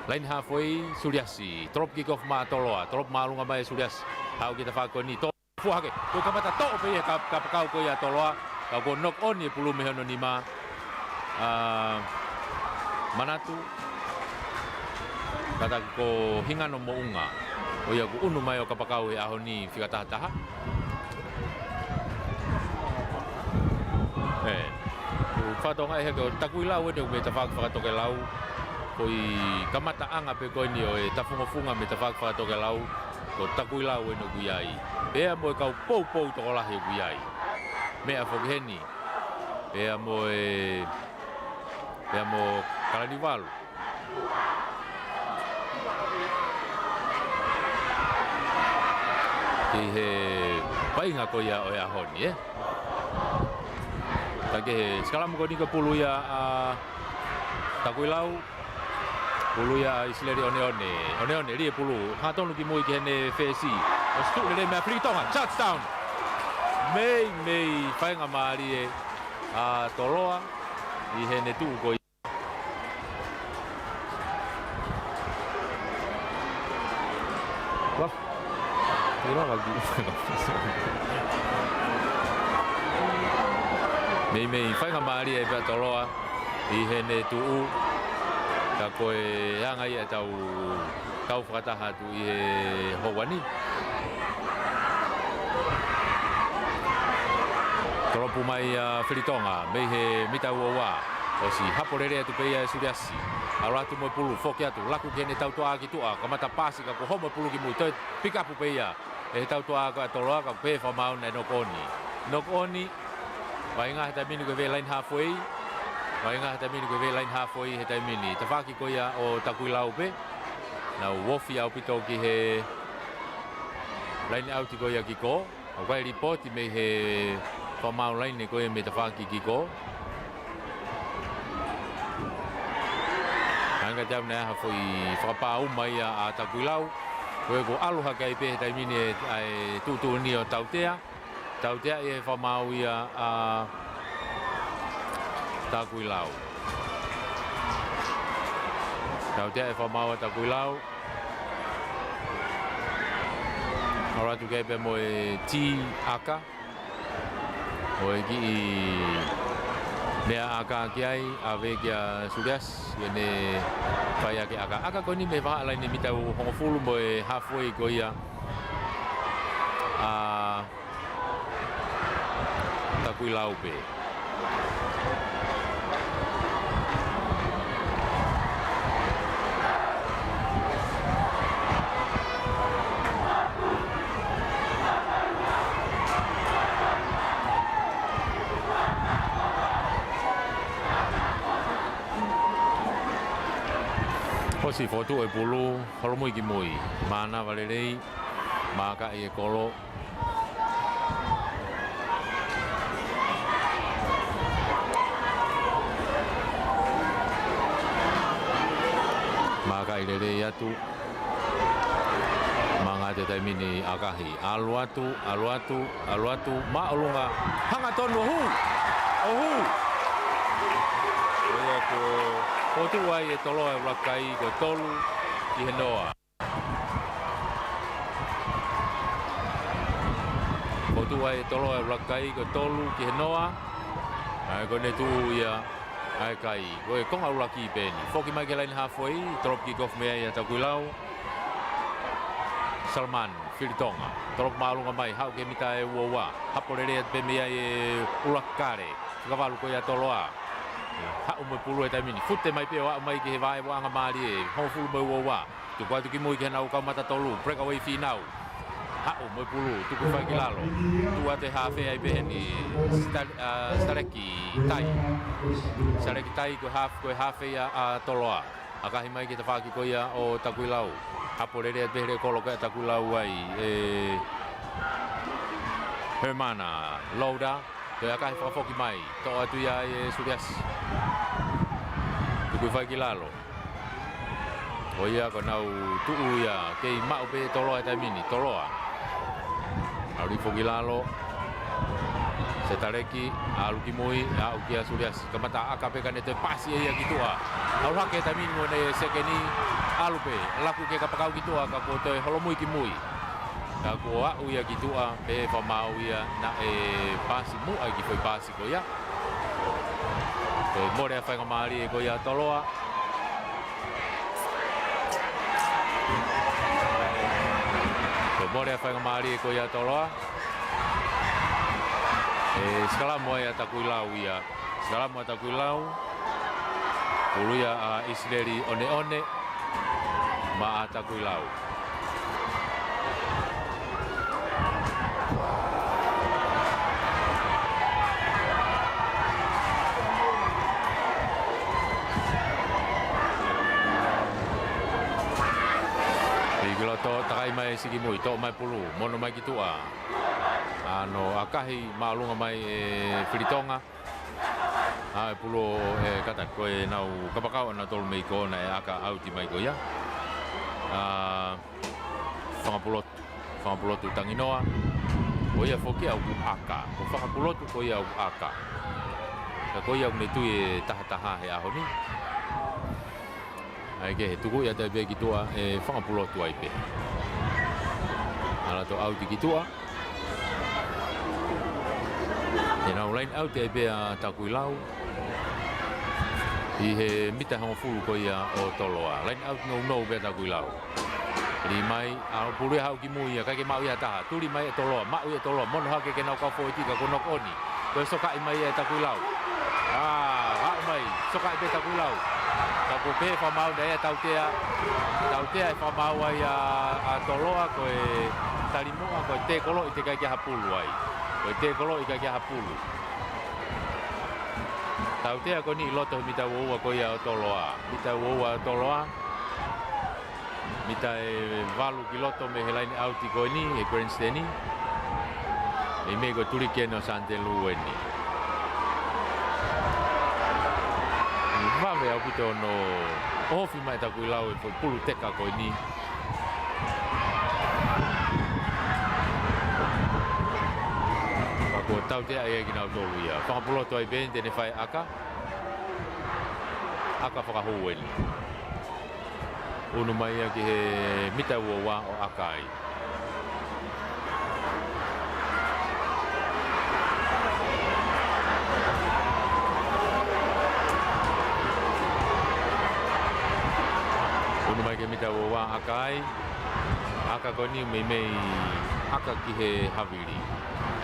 Laine haafe, Suliasi, drop kick off maʻa Toloa, drop māʻolunga mai Suliasi, haʻu ki he tafaʻaki ko eni, to-, fua hake, ko e kamata toʻo pē ia ka, kapakau ko ia Toloa, ka kuo knock on e pulu mei hono nima, ʻa, Manatu, kātaki ko Hingano Moʻunga, ko ia ʻoku ʻunu mai ʻo kapakau he ʻaho ni fika taha taha. ʻE, ʻoku fakatokangaʻi hake ʻo Takuilau eni ʻoku mei tafaʻaki fakatokelau. Ko e kamataʻanga pē ko eni ʻo e tafungofunga mei tafaʻaki fakatokelau, ko Takuilau eni ʻoku ʻi ai. Pea mo e kau poupou tokolahi ʻoku ʻi ai. Meʻa foki heni. Pea mo e, pea mo Kalaniuvalu. Ki he vaʻinga ko ia ʻo e ʻaho ni, ē? Ka ki he sikalamu ko eni ko e pulu ia ʻa Takuilau. Pulu ia ʻa ʻIsileli ʻOneʻone. ʻOneʻone, lī e pulu. Hangatonu ki mui ki heʻene fesi. ʻOsi tuʻu lelei mei ai, fili ki Tonga. Touchdown! Meimei faingamālie ʻa Toloa ʻi heʻene tuʻu ko ia. Wah. Toloa ki. Meimei faingamālie pē ʻa Toloa ʻi heʻene tuʻu. Ka ko e anga ia ʻetau kau fakataha atu ʻi he houa ni. Tolopu mai ʻa Filitonga, mei he mita ua ua. ʻOsi hapo lelei atu pē ia ʻe Suliasi. ʻAlu atu mo e pulu, foki atu, laku ki heʻene tautuʻa ki tuʻa, kamata paasi ka kuo homo e pulu ki mui, toe pikapu pē ia ʻe he tautuʻa ko ia ʻa Toloa, ka pehē fakamaau naʻe knock on. Knock on, vaʻinga he taimi ni ko e vē laine halfway, vaʻinga he taimi ni ko e vē laine halfway he taimi ni. Tafaʻaki ko ia ʻo Takuilau pē, nau ofi ʻaupito ki he laine ʻauti ko ia ki kō. ʻOku ʻi ai e lipooti mei he fakamaau laine ko ia mei tafaʻaki ki kō. Hangē kiate au naʻe ʻi ai ha foʻi fakapā uma ia ʻa Takuilau. Ko ia kuo ʻalu hake ai pē he taimi ni ʻa e tuʻutuʻuni ʻo tautea. Tautea ʻi he fakamaau ia ʻa Takuilau. Tautea ʻi he fakamaau ʻa Takuilau. ʻAlu atu ki ai pē mo e tī ʻaka. Ko e kiʻi meʻa ʻaka ki ai, ʻave kia Suliasi, ʻene fai ʻaki e ʻaka. ʻAka ko eni mei he vahaʻa laine mita hongofulu mo e halfway ko ia ʻa Takuilau pē. ʻOsi fokotuʻu e pulu, holomui ki mui. Mānava lelei, maakaʻi e kolo. Maakaʻi lelei atu. Mangata e taimi ni ʻakahi. ʻAlu atu, ʻalu atu, ʻalu atu. Māʻolunga. Hangatonu ʻo hū. ʻO hū. Ko ia kuo fokotuʻu ai ʻe Toloa e ʻuluaki kai ko e tolu ki he noa. Fokotuʻu ai ʻe Toloa e ʻuluaki kai ko e tolu ki he noa. ʻA ia ko ʻene tuʻu ia ʻa e kai. Ko e konga ʻuluaki pē eni. Foki mai ki he laine halfway, tolopu kick off mei ai ʻa Takuilau. Salamani, Filitonga. Tolopu māʻolunga mai, haʻu ki he mita ʻe ua ua. Hapo lelei atu pē mei ai e ʻuluaki kale. Fakavalu ko ia ʻa Toloa. Haʻu mo e pulu he taimi ni. Fute mai pē ʻo aʻu mai ki he vaʻe ʻoku anga mālie. Hongofulu mo e ua ua. Tuku atu ki mui ki heʻenau kau mata tolu, breakaway fīnau. Haʻu mo e pulu, tuku fai ki lalo. Tuʻu atu e hafe ai pē heni, Sita-, ʻa, Sitaleki Tai. Sitaleki Tai ko e haf-, ko e hafe ia ʻa Toloa. ʻAkahi mai ki he tafaʻaki ko ia ʻo Takuilau. Hapo lelei atu pē he kolo ko ia ʻa Takuilau ai. ʻE Hermana Louda. Toe ʻakahi fakafoki mai, toʻo atu ia ʻe Suliasi. Tuku fai ki lalo. Ko ia ko ʻenau tuʻu ia, kei maʻu pē Toloa he taimi ni, Toloa. ʻAlu foki ki lalo. Sitaleki, ʻalu ki mui, aʻu kia Suliasi. Kamata ʻaka pē ka ne toe paasi ia ki tuʻa. ʻAlu hake he taimi ni mo ʻene sekeni, ʻalu pē, laku ki he kapakau ki tuʻa, ka kuo toe holomui ki mui. Ka kuo aʻu ia ki tuʻa, pehē fakamaau ia naʻe paasi muʻa e kiʻi foʻi paasi ko ia. Toe mole ʻa e faingamālie ko ia ʻa Toloa. Toe mole ʻa e faingamālie ko ia ʻa Toloa. ʻE sikalamo ai ʻa Takuilau ia. Sikalamo ʻa Takuilau. Pulu ia ʻa ʻIsileli ʻOneʻone maʻa Takuilau. ʻI ki loto, takai mai e siki mui, toʻo mai pulu, mono mai ki tuʻa. ʻAno ʻakahi māʻolunga mai ʻe Filitonga. ʻA e pulu ʻe kata ko ʻenau kapakau ʻanautolu mei kō naʻe ʻaka ʻauti mai ko ia. ʻA, Fangapulotu, Fangapulotu Tanginoa. Ko ia foki ʻoku ʻaka. Ko Fakapulotu ko ia ʻoku ʻaka. Ka ko ia ʻoku ne tui e taha taha he ʻaho ni. ʻAi ke he tuku ia tai pē ki tuʻa ʻe Fakapulotu ai pē. Ala to ʻauti ki tuʻa. Te nau line out ai pē ʻa Takuilau. ʻI he mita hongofulu ko ia ʻo Toloa. Line out nounou pē ʻa Takuilau. Lī mai, ʻa ʻo pulu ia haʻu ki mui ia, ʻikai ke maʻu ia ha taha. Tuli mai ʻe Toloa, maʻu ia ʻe Toloa, mono hake ke nau kau fōueti ka ko e knock on. Ko e sokaʻi mai ia ʻe Takuilau. ʻĀ, haʻu mai, sokaʻi pē Takuilau. Ka ko e pehē fakamaau naʻe ʻi ai e tautea, tautea ʻe fakamaau ai ʻa, ʻa Toloa, ko e talimuʻa, ko e tēkoloʻi teʻeki ai ke ʻi ai ha pulu ai. Ko e tēkoloʻi ʻikai ke ʻi ai ha pulu. Tautea ko eni ʻi loto he mita ua ua ko ia ʻo Toloa. Mita ua ua ʻo Toloa. Mita ʻe valu ki loto mei he line out ko eni, he grandstand. ʻI mei ko e tuli kene ʻo Santelu eni. Vave ʻaupito hono ʻohofi mai ʻe Takuilau e foʻi pulu teka ko eni. Ka ko e tautea ia kinautolu ia. Fakapulotu ai pē te ne fai ʻaka. ʻAka fakahū eni. Unu mai ia ki he mita ua ua ʻo ʻaka ai. Unu mai ki he mita ua ua ʻaka ai. ʻAka ko eni meimei ʻaka ki he havili.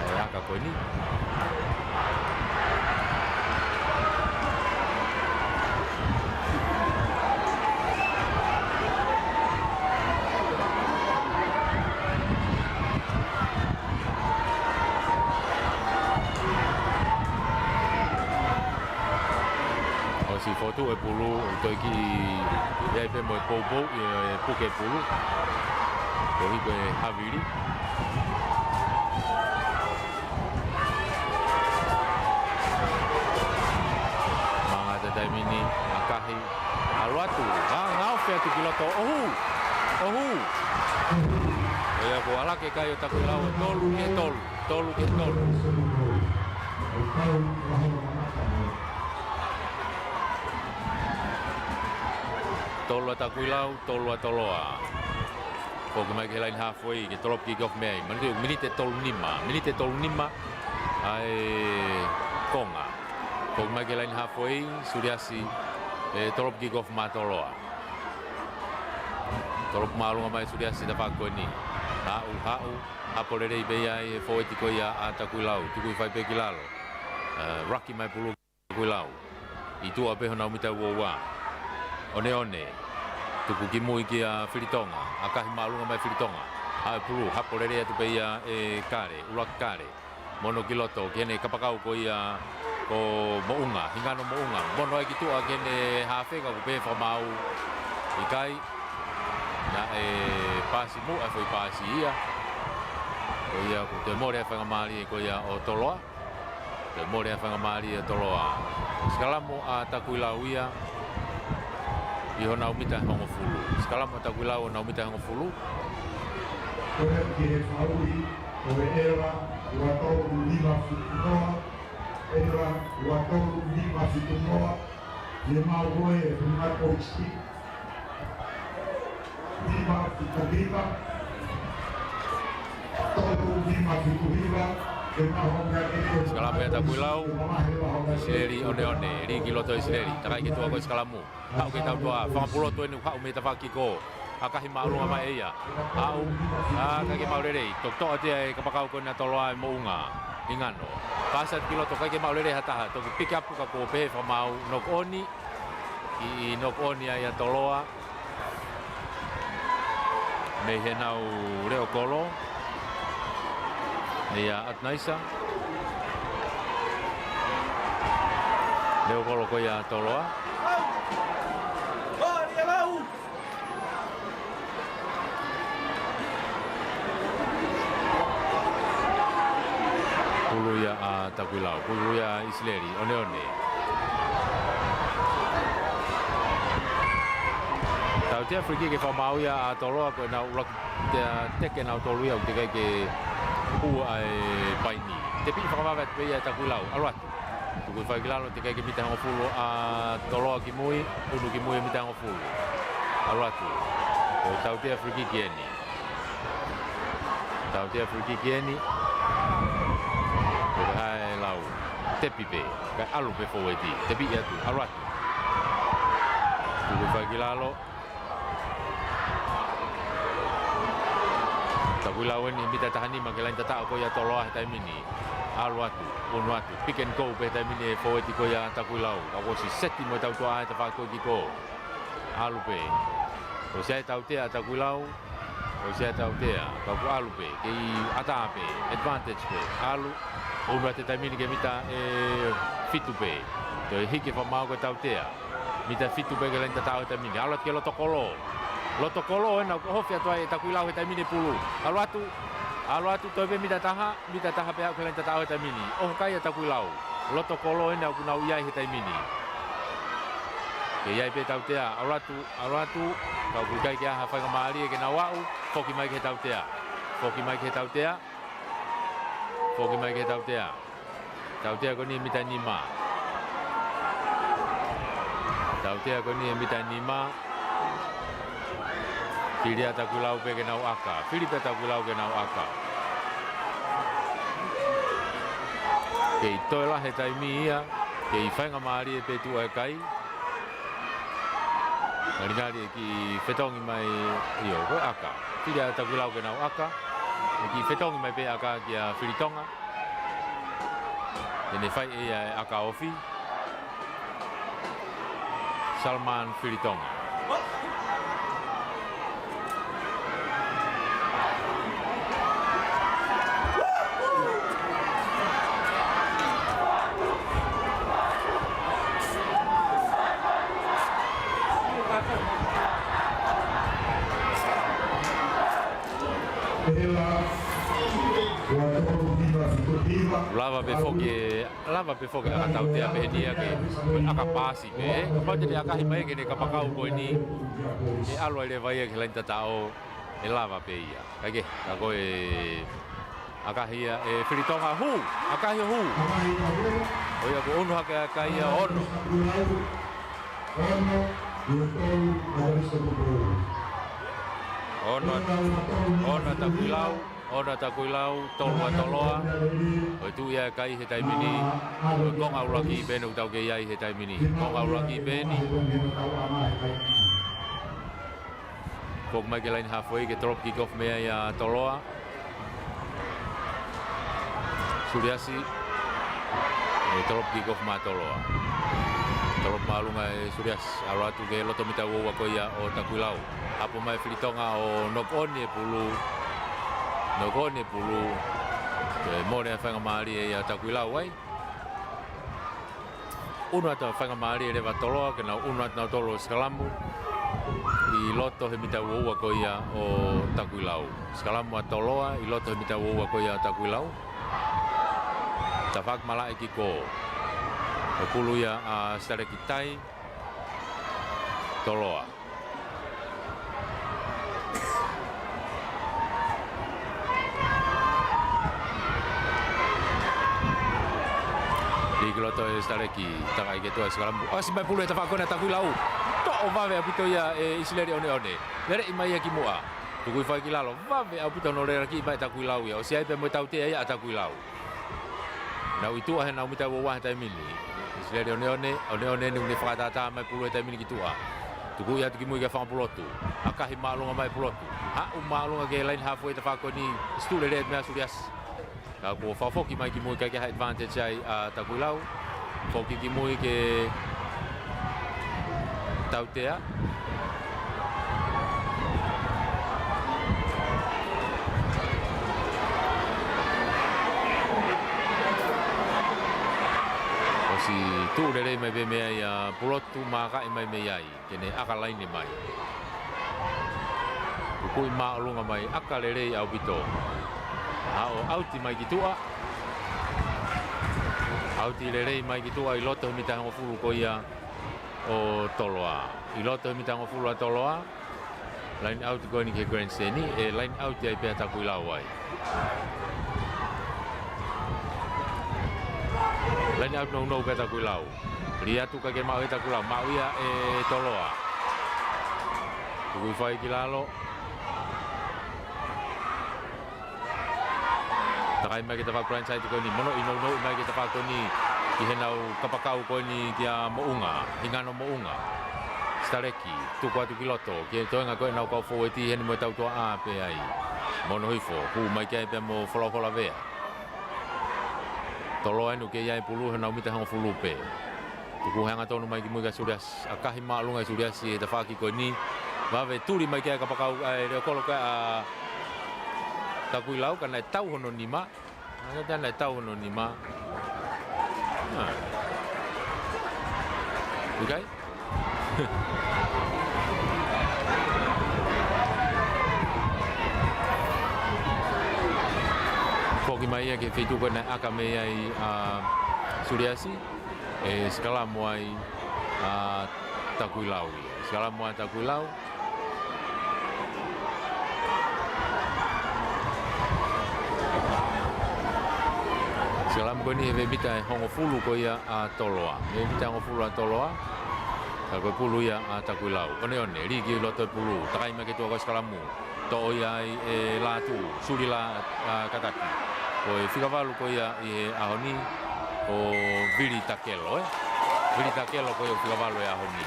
ʻE ʻaka ko eni. ʻOsi fotu e pulu, ʻo toe kiʻi ʻi ai pē mo e poupou, ʻi he puke pulu. Ko e hiko e havili. Mangata taimi ni, ʻakahi, ʻalu atu, ngā, ngaofe atu ki loto, ʻohu, ʻohu. ʻO ia ko e ʻalake kai ʻo Takuilau ʻe tolu ki he tolu, tolu ki he tolu. Tolu ʻa Takuilau, tolu ʻa Toloa. Foki mai ki he line halfway, ke tolopu kick off mei ai. Manatu, miniti ʻe tolu nima, miniti ʻe tolu nima ʻa e konga. Foki mai ki he line halfway, Suliasi, ʻe tolopu kick off maʻa Toloa. Tolopu māʻolunga mai Suliasi tafaʻaki ko eni. Haʻu, haʻu, hapo lelei pē ia ʻi he fōueti ko ia ʻa Takuilau. Tuku ʻi fai pē ki lalo. ʻE, raki mai pulu. Takuilau. ʻI tuʻa pē honau mita ua ua. ʻOneʻone. Tuku ki mui kia Filitonga. ʻAkahi māʻolunga mai Filitonga. Haʻu e pulu, hapo lelei atu pē ia ʻe Kale, ʻUluaki Kale. Mono ki loto, ki heʻene kapakau ko ia ko Moʻunga, Hingano Moʻunga. Mono ai ki tuʻa ki heʻene haafe ka kuo pehē fakamaau ʻikai. Naʻe paasi muʻa e foʻi paasi ia. Ko ia kuo toe mole e faingamālie ko ia ʻo Toloa. Toe mole e faingamālie ʻa Toloa. Sikalamu ʻa Takuilau ia ʻi honau mita hongofulu. Sikalamu ʻa Takuilau honau mita hongofulu. Ko e ki he fauli, ko e ʻEla, ua tolu nima fitu noa, ʻEla, ua tolu nima fitu noa, ʻi he maʻu ko e, ʻi he maʻu ko e Nima fitu hiva. Tolu nima fitu hiva. Ke maho mea ke ko. Sikalamu ʻa Takuilau. ʻIsileli ʻOneʻone. Lī ki loto ʻIsileli. Takai ki tuʻa ko e sikalamu. Haʻu ke tau toa. Fakapulotu eni haʻu mei tafaʻaki ko. ʻAkahi māʻolunga mai ʻe ia. Haʻu. ʻA, ʻikai ke maʻu lelei. Toki toʻo atu e kapakau ko ena Toloa ʻe Moʻunga. Hingano. Paasi atu ki loto ʻikai ke maʻu lelei ha taha. Toki pick up ka kuo pehē fakamaau knock on. ʻI, ʻi knock on ai ʻa Toloa. Mei heʻenau leʻo kolo. Mei ʻa Atunaisa. Leʻo kolo ko ia ʻa Toloa. Pulu ia ʻa Takuilau, pulu ia ʻa ʻIsileli ʻOneʻone. Tautea free kick ke fakamaau ia ʻa Toloa ko ʻenau ʻuluaki te-, teke nautolu ia ʻoku teʻeki ai ke Ua e paini. Tepiʻi fakavave atu pē ia ʻe Takuilau. ʻAlu atu. Tuku ʻi fai ki lalo, teʻeki ai ke mita hongofulu ʻa Toloa kimui, ʻunu kimui e mita hongofulu. ʻAlu atu. Ko e tautea free kick eni. Tautea free kick eni. Ko e hae lau. Tepi pē. Kae ʻalu pē fōueti. Tepiʻi atu. ʻAlu atu. Tuku ʻi fai ki lalo. Takuilau eni mita taha nima ki he laini tataʻo ko ia Toloa he taimi ni. ʻAlu atu, ʻunu atu, pick and go pē he taimi ni e fōueti ko ia Takuilau. Ka kuo ʻosi seti mo e tautea he tafaʻaki ko ē ki kō. ʻAlu pē. ʻOsi ʻi ai e tautea Takuilau. ʻOsi ʻi ai e tautea. Ka kuo ʻalu pē. Kei ʻatā pē. Advantage pē. ʻAlu. ʻUnu atu he taimi ni ki he mita ʻe fitu pē. Toe hiki fakamaau ko e tautea. Mita fitu pē ki he laini tataʻo he taimi ni. ʻAlu atu ki he loto kolo. Loto kolo ena ʻoku ʻohofi atu ai ʻe Takuilau he taimi ni e pulu. ʻAlu atu. ʻAlu atu toe pē mita taha. Mita taha pē aʻu ki he laini tataʻo he taimi ni. ʻOho kai ʻa Takuilau. Loto kolo ena ʻoku nau ʻi ai he taimi ni. Kei ʻi ai pē tautea. ʻAlu atu. ʻAlu atu. Ka ʻoku ʻikai ke ʻi ai ha faingamālie ke nau aʻu. Foki mai ki he tautea. Foki mai ki he tautea. Foki mai ki he tautea. Tautea ko eni mita nima. Tautea ko eni mita nima. Fili ʻa Takuilau pē ke nau ʻaka. Fili pē ʻa Takuilau ke nau ʻaka. Kei toe lahi e taimi ia. Kei faingamālie pē tuʻu ʻa e kai. Ngalingali e kiʻi fetongi mai ʻio, ko e ʻaka. Fili ʻa Takuilau ke nau ʻaka. E kiʻi fetongi mai pē ʻaka kia Filitonga. Te ne fai ʻe ia e ʻaka ofi. Salman Filitonga. Lava pē foki e Lava pē foki ʻa e tautea pē eni ia ke ʻaka paasi pē. Kapau te ne ʻakahi mai ke ne kapakau ko eni. ʻE ʻalu ai leva ia ki he laini tataʻo ʻe lava pē ia. Kae kehe, ka ko e ʻakahi ia ʻe Filitonga hū. ʻAkahi ʻo hū. ʻO ia ko ʻunu hake ʻa e kai ia ono. Ono, ono Takuilau. Ono Takuilau, tolu ʻa Toloa. ʻOku tuʻu ia e kai he taimi ni. Ko e konga ʻuluaki pē eni ʻoku tau kei ai he taimi ni. Konga ʻuluaki pē eni. Foki mai ki he laini halfway ke drop kick off mei ai ʻa Toloa. Suliasi. ʻE drop kick off mai ʻa Toloa. Drop māʻolunga ʻe Suliasi. ʻAlu atu ki he loto mita ua ua ko ia ʻo Takuilau. Hapo mai Filitonga ʻo knock on e pulu. Knock on e pulu. Ke mole ʻa e faingamālie ia ʻa Takuilau ai. ʻUnu atu ʻa e faingamālie leva ʻa Toloa, ke nau ʻunu atu nautolu ʻo sikalamu. ʻI loto he mita ua ua ko ia ʻo Takuilau. Sikalamu ʻa Toloa, ʻi loto he mita ua ua ko ia ʻo Takuilau. Tafaʻaki malaʻe ki kō. ʻE pulu ia ʻa Sitaleki, tai. Toloa. Lī ki loto ʻe Sitaleki, taka ʻi ke toa sikalamu. ʻOsi mai pulu he tafaʻaki ko ena ʻa Takuilau. Toʻo vave ʻaupito ia ʻe ʻIsileli ʻOneʻone. Lele mai ia ki muʻa. Tuku ʻi fai ki lalo. Vave ʻaupito hono lele ki mai ʻa Takuilau ia. ʻOsi ai pē mo e tautea ia ʻa Takuilau. Nau ʻi tuʻa he nau mita ua ua he taimi ni. ʻIsileli ʻOneʻone, ʻOneʻone eni ʻoku ne fakatātā mai pulu he taimi ni ki tuʻa. Tuku ia atu ki mui kia Fangapulotu. ʻAkahi māʻolunga mai Pulotu. Haʻu māʻolunga ki he laini halfway tafaʻaki ko eni. Situ lele mea Suliasi. Ka kuo fakafoki mai ki mui kae ʻikai ke ʻi ai ha advantage ai ʻa Takuilau. Foki ki mui ke tautea. ʻOsi tuʻu lelei mai pē mei ai ʻa Pulotu, mākaʻi mai mei ai. Ke ne ʻaka laine mai. Kukuʻi māʻolunga mai, ʻaka lelei ʻaupito. Haʻu ʻauti mai ki tuʻa. ʻAuti lelei mai ki tuʻa ʻi loto he mita hongofulu ko ia ʻo Toloa. ʻI loto he mita hongofulu ʻa Toloa. Line out ko eni ki he grandstand, ʻe line out ai pē ʻa Takuilau ai. Laine ʻauti nounou pē ʻa Takuilau. Lī atu kae ke maʻu ʻe Takuilau. Maʻu ia ʻe Toloa. Tuku hifo ai ki lalo. Takai mai ki he tafaʻaki blindside ko eni. Monūʻia nounou mai ki he tafaʻaki ko eni. Ki heʻenau kapakau ko eni kia Moʻunga. Hingano Moʻunga. Sitaleki. Tuku atu ki loto. Ki he toenga ko ē ʻenau kau fōueti heni mo e tautuaʻa pē ai. Mono hifo. Hū mai ki ai pea mo Folaufo Lavea. Toloa ʻoku kei ʻi ai e pulu he nau mita hongofulu pē. Tuku he hangatonu mai ki mui kia Suliasi. ʻAkahi māʻolunga ʻe Suliasi he tafaʻaki ko eni. Vave tuli mai ki ai kapakau ʻa e leʻo kolo ko ē ʻa Takuilau ka naʻe tau hono nima. Naʻe tau hono nima. Ah. ʻIkai? Foki mai ia ki he feituʻu ko ē naʻe ʻaka mei ai ʻa Suliasi, ʻe sikalamu ai ʻa Takuilau ia. Sikalamu ʻa Takuilau. Sikalamu ko eni he veʻe mita ʻe hongofulu ko ia ʻa Toloa. Veʻe mita hongofulu ʻa Toloa. Ka ko e pulu ia ʻa Takuilau. ʻOneʻone, lī ki loto e pulu. Takai mai ki tuʻa ko e sikalamu. Toʻo ia ai ʻe Lātū. Suli lā, ʻa, Kataki. Ko e fika valu ko ia ʻi he ʻaho ni, ko Vili Takelo, ē? Vili Takelo ko ia ʻoku fika valu he ʻaho ni.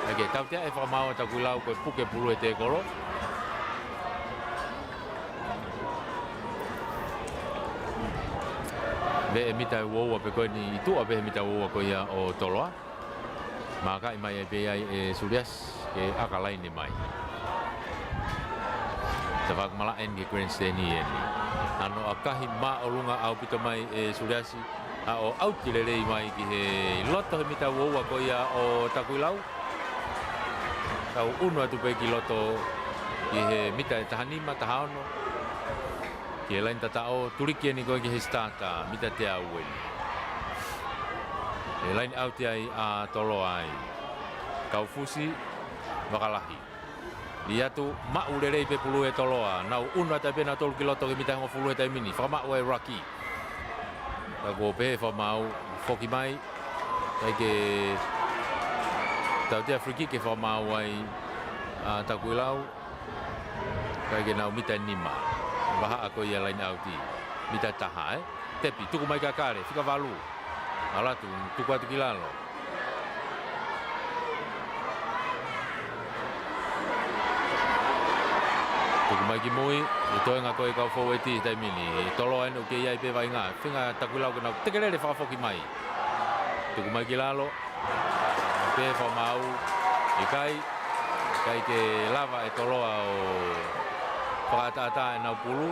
ʻAi ke tautea e fakamaau ʻa Takuilau ko e puke pulu he tēkolo. Veʻe mita ʻe uaua pē ko eni ʻi tuʻa pē he mita uaua ko ia ʻo Toloa. Mākaʻi mai ai pē ai ʻe Suliasi ke ʻaka laine mai. Tafaʻaki malaʻe eni ki he grandstand eni. Hano ʻakahi māʻolunga ʻaupito mai ʻe Suliasi. ʻA ʻo ʻauti lelei mai ki he loto he mita uaua ko ia ʻo Takuilau. Kau ʻunu atu pē ki loto ki he mita ʻe taha nima, taha ono. Ki he laine tataʻo, tuliki eni ko ē ki he sitata, mita teau eni. ʻE laine ʻauti ai ʻa Toloa ai. Kaufusi, Vakalahi. Lī atu, maʻu lelei pē pulu ʻe Toloa. Nau ʻunu atu pē nautolu ki loto ki he mita hongofulu he taimi ni. Fakamaʻu ai Rocky. Ka kuo pehē fakamaau, foki mai. ʻIkai ke tautea free kick ke fakamaau ai ʻa Takuilau. ʻIkai ke nau mita nima. Vahaʻa ko ia laine ʻauti. Mita taha, ē? Tepi, tuku mai kia Kale, fika valu. ʻAlu atu, tuku atu ki lalo. Tuku mai ki mui, ʻi he toenga ko ē kau fōueti he taimi ni. Toloa eni ʻoku kei ʻi ai pē vaʻinga. Feinga Takuilau ke nau tekelele fakafoki mai. Tuku mai ki lalo. Pehē fakamaau, ʻikai, ʻikai ke lava ʻe Toloa ʻo fakaʻataʻatā ʻenau pulu.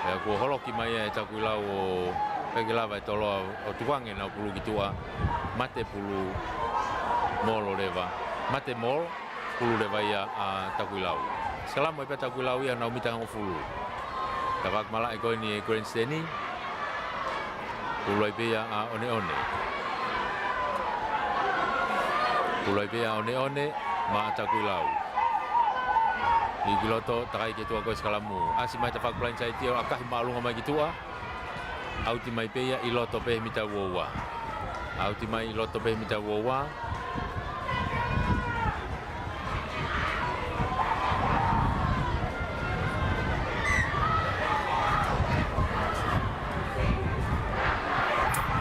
Pea kuo holoki mai ʻe Takuilau ʻo ʻikai ke lava ʻe Toloa ʻo tukuange ʻenau pulu ki tuʻa. Mate pulu molo leva. Mate molo. Pulu leva ia ʻa Takuilau. Sikalamu ai pē ʻa Takuilau ia nau mita hongofulu. Tafaʻaki malaʻe ko eni ʻi he grandstand. Pulu ai pē ia ʻa ʻOneʻone. Pulu ai pē ia ʻa ʻOneʻone, maʻa Takuilau. Lī ki loto, takai ki tuʻa ko e sikalamu. ʻAsi mai tafaʻaki blindside ʻo ʻakahi māʻolunga mai ki tuʻa. ʻAuti mai pē ia ʻi loto pē he mita uaua. ʻAuti mai ʻi loto pē he mita uaua.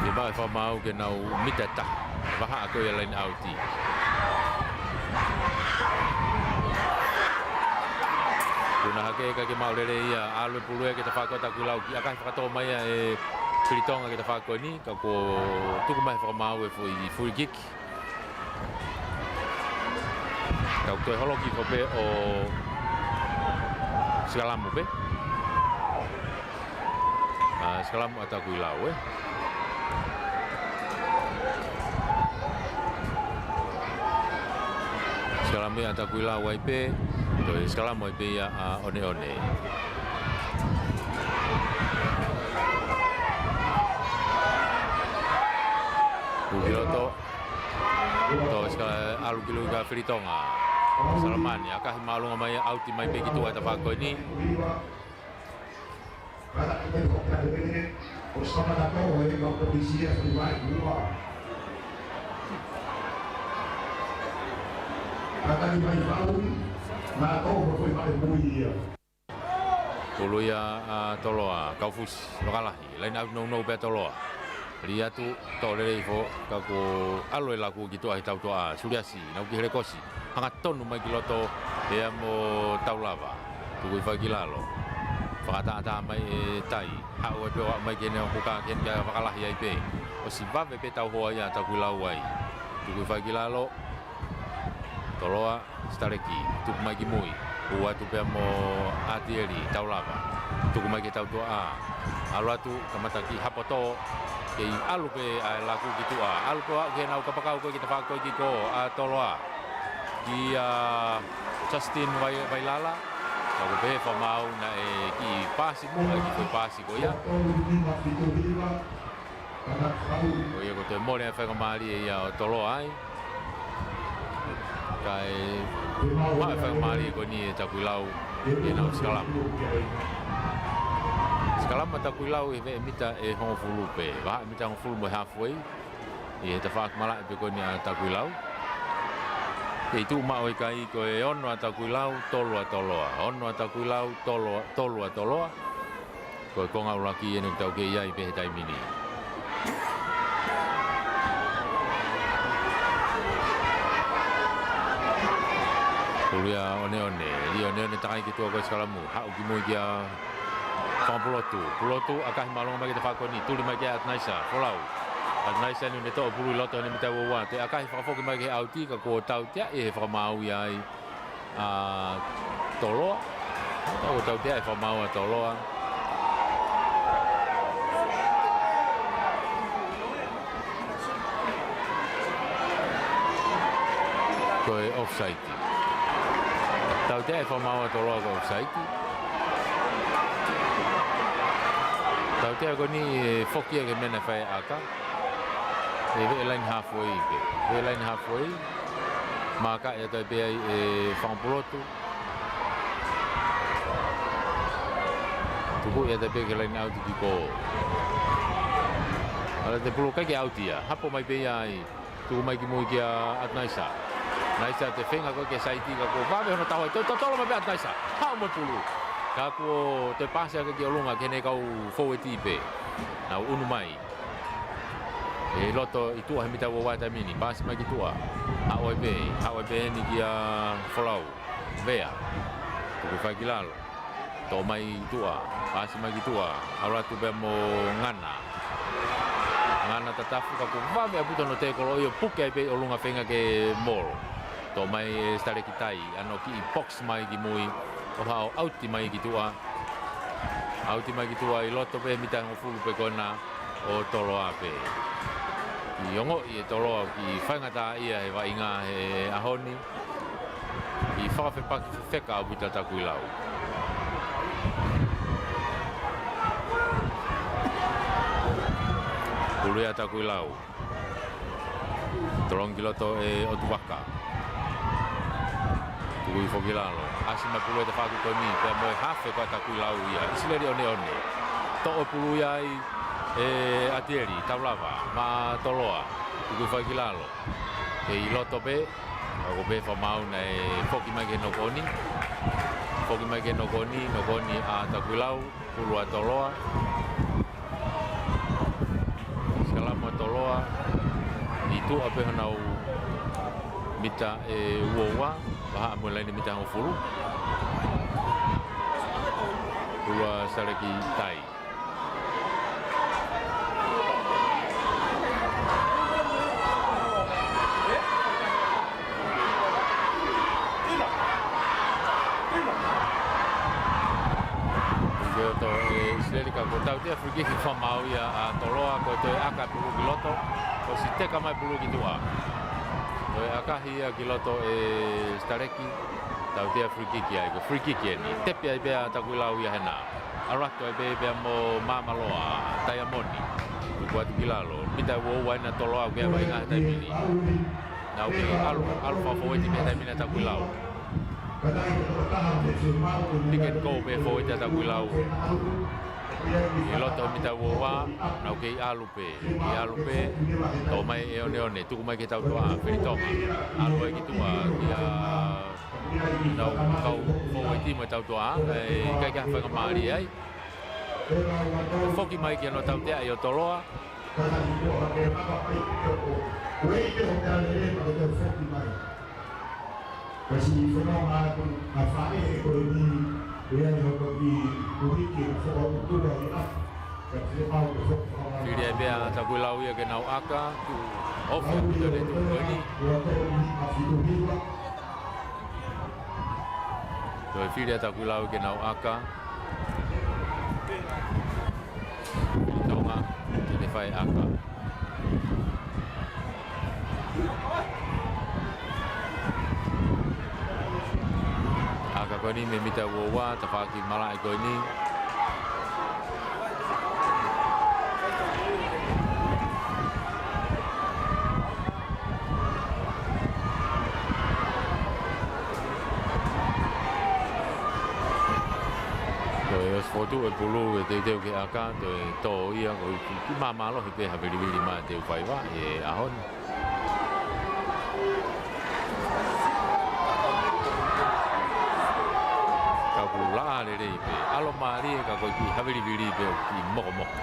Ke maʻu e fakamaau ke nau mita taha. Vahaʻa ko ia laine ʻauti. Puna hake ʻikai ke maʻu lelei ia, ʻalu e pulu ia ki he tafaʻaki ʻo Takuilau ki ʻakahi fakatō mai ia ʻe Filitonga ki he tafaʻaki ko eni, ka kuo tuku mai fakamaau e foʻi free kick. Kau toe holoki ko pē ʻo sikalamu pē. ʻA, sikalamu ʻa Takuilau, ē. Sikalamu ʻa Takuilau ai pē, toe sikalamu ai pē ia ʻa ʻOneʻone. Hū ki loto. Toe sika-, ʻalu ki lalo kia Filitonga. Salamani, ʻakahi māʻolunga mai, ʻauti mai pē ki tuʻa e tafaʻaki ko eni. ʻOsi kamata ko e kau polisi ia, sui mai ua. Kātaki mai faui, nā tō ko e fai mai mui ia. Pulu ia ʻa Toloa, Kaufusi, Lokalahi, laine ʻauti nounou pē ʻa Toloa. Lī atu, toʻo lelei foki, ka kuo ʻalu e laku ki tuʻa he tautuʻa, Suliasi, nau ki he lekosi. Hangatonu mai ki loto, ʻe ia mo Taulava. Tuku hifo ki lalo. Fakatātā mai ʻe Tai. Haʻu ai pē ʻo aʻu mai ki heʻene ʻoku ka ken kia fakalahi ai pē. ʻOsi vave pē tauhoa ia ʻa Takuilau ai. Tuku hifo ki lalo. Toloa, Sitaleki. Tuku mai ki mui. Hū atu pē mo ʻAtieli, Taulava. Tuku mai ki he tautuʻa. ʻAlu atu, kamata ki Hapoto. Kei ʻalu pē ʻa e laku ki tuʻa. ʻAlu pē ʻo aʻu ki heʻenau kapakau ko ē ki he tafaʻaki ko ē ki kō ʻa Toloa. Kia Justin Vai-, Vailala. Ka ko e pehē fakamaau naʻe kiʻi paasi muʻa, kiʻi foʻi paasi ko ia. Ko ia ko e toe mole ʻa e faingamālie ia ʻo Toloa ai. Kae maʻu e faingamālie ko eni ʻe Takuilau ʻi heʻenau sikalama. Sikalama Takuilau ʻi he veʻe mita ʻe hongofulu pē. Vahaʻa mita hongofulu mo e halfway. ʻI he tafaʻaki malaʻe pē ko eni ʻa Takuilau. Kei tuʻu maʻu ʻikai ko e ono ʻa Takuilau, tolu ʻa Toloa. Ono ʻa Takuilau, tolu ʻa, tolu ʻa Toloa. Ko e konga ʻuluaki eni ʻoku tau kei ʻi ai pē he taimi ni. Pulu ia ʻa ʻOneʻone, Lī ʻOneʻone takai ki tuʻa ko e sikalamu. Haʻu ki mui kia Fakapulotu. Pulotu, ʻakahi māʻolunga mai ki he tafaʻaki ko eni. Tuli mai kia Atunaisa, folau. Atunaisa ʻoku ne toʻo pulu ʻi loto heʻene mita ua ua. Toe ʻakahi fakafoki mai ki he ʻauti, ka kuo tautea ʻi he fakamaau ia ai ʻa Toloa. Kuo tautea ʻi he fakamaau ʻa Toloa. Ko e offside. Tautea ʻi he fakamaau ʻa Toloa ko e offside. Tautea ko eni ʻe foki ia ki he meʻa naʻe fai ʻe ʻAka. ʻI he veʻe laine halfway pē. Veʻe laine halfway. Mākaʻi atu ai pē ai ʻe Fakapulotu. Tuku ia atu ai pē ki he laine ʻauti ki kō. ʻAlu atu e pulu ʻikai ke ʻauti ia. Hapo mai pē ia ai. Tuku mai ki mui kia Atunaisa. Atunaisa, toe feinga ko ē ke saiti ka kuo vave hono tauhai. Toe totolo mai pē Atunaisa. Haʻu mo e pulu. Ka kuo toe paasi hake ki ʻolunga ki heʻene kau foueti pē. Nau unu mai. ʻI loto ʻi tuʻa he mita ua ua taimi ni. Paasi mai ki tuʻa. Haʻu ai pē. Haʻu ai pē eni kia Folau. Vea. Tuku hifo ki lalo. Toʻo mai tuʻa, paasi mai ki tuʻa, ʻalu atu pē mo Ngana. Ngana tatafu ka kuo vave ʻaupito hono tēkolo ʻo puke ai pē ʻi ʻolunga feinga ke molo. Toʻo mai ʻe Sitaleki Tai, ʻa hono kiʻi box mai ki mui, ʻo haʻu ʻo ʻauti mai ki tuʻa. ʻAuti mai ki tuʻa ʻi loto pē mita hongofulu pē ko ena ʻo Toloa pē. Kiʻi ongoʻi ʻe Toloa kiʻi faingataʻaʻia he vaʻinga he ʻaho ni. Kiʻi fakafepaki fefeka ʻaupito ʻa Takuilau. Pulu ia ʻa Takuilau. Tolongi ki loto ʻe ʻOtuvaka. Tuku hifo ki lalo. ʻAsi mai pulu ʻi he tafaʻaki ko eni, pea mo e hafe ko ē ʻa Takuilau ia. ʻIsileli ʻOneʻone. Toʻo pulu ia ai ʻe ʻAtieli, Taulava, maʻa Toloa. Tuku hifo ki lalo. Kei ʻi loto pē, ka kuo pehē fakamaau naʻe foki mai ki he nokoni. Foki mai ki he nokoni, nokoni ʻa Takuilau, pulu ʻa Toloa. Sikalamu ʻa Toloa, ʻi tuʻa pē honau mita ʻe ua ua, vahaʻa mo e laine mita hongofulu. Pulu ʻa Sitaleki Tai. Ko e toʻo ʻe ʻIsileli ka kuo tautea free kick fakamaau ia ʻa Toloa, ko e toe ʻaka pulu ki loto, ʻosi teka mai pulu ki tuʻa. Ko e ʻakahi ia ki loto ʻe Sitaleki, tautea free kick ai, ko e free kick eni. Tepi ai pē ʻa Takuilau ia hena. ʻAlu atu ai pē pea mo Māmaloa, Taiamoni. Tuku atu ki lalo. Mita ua ua ena Toloa, ʻoku ʻi ai e vaʻinga he taimi ni. Nau kei ʻalu, ʻalu fakafoueti pē he taimi ni ʻa Takuilau. Pick and go pē foueti ʻa Takuilau. ʻI loto mita ua ua, nau kei ʻalu pē, kei ʻalu pē, toʻo mai ʻe ʻOneʻone, tuku mai ki he tautoʻa, Filitonga. ʻAlu ai ki tuʻa, kia nau kau fou e timu e tautoʻa, ʻe ʻikai ke ʻi ai ha faingamālie ai. Foki mai ki hono tautea ʻi ʻOtoloa. Fili ai pē ʻa Takuilau ia ke nau ʻaka, tuʻu ofi ʻa Pita Letu ko eni. Toe fili ʻa Takuilau ke nau ʻaka. Tonga, ke ne fai ʻaka. ʻAka ko eni mei mita ua ua, tafaʻaki malaʻe ko eni. Ko e ʻosi fokotuʻu e pulu ʻe teuteu ke ʻaka, toe tō ia, ko e kiʻi māmālohi pē ha vilivili mai ʻa Teufaiva ʻi he ʻaho ni. Ka ʻoku laʻā lelei pē, ʻalu mālie ka ko e kiʻi ha vilivili pē ʻoku kiʻi mokomoko.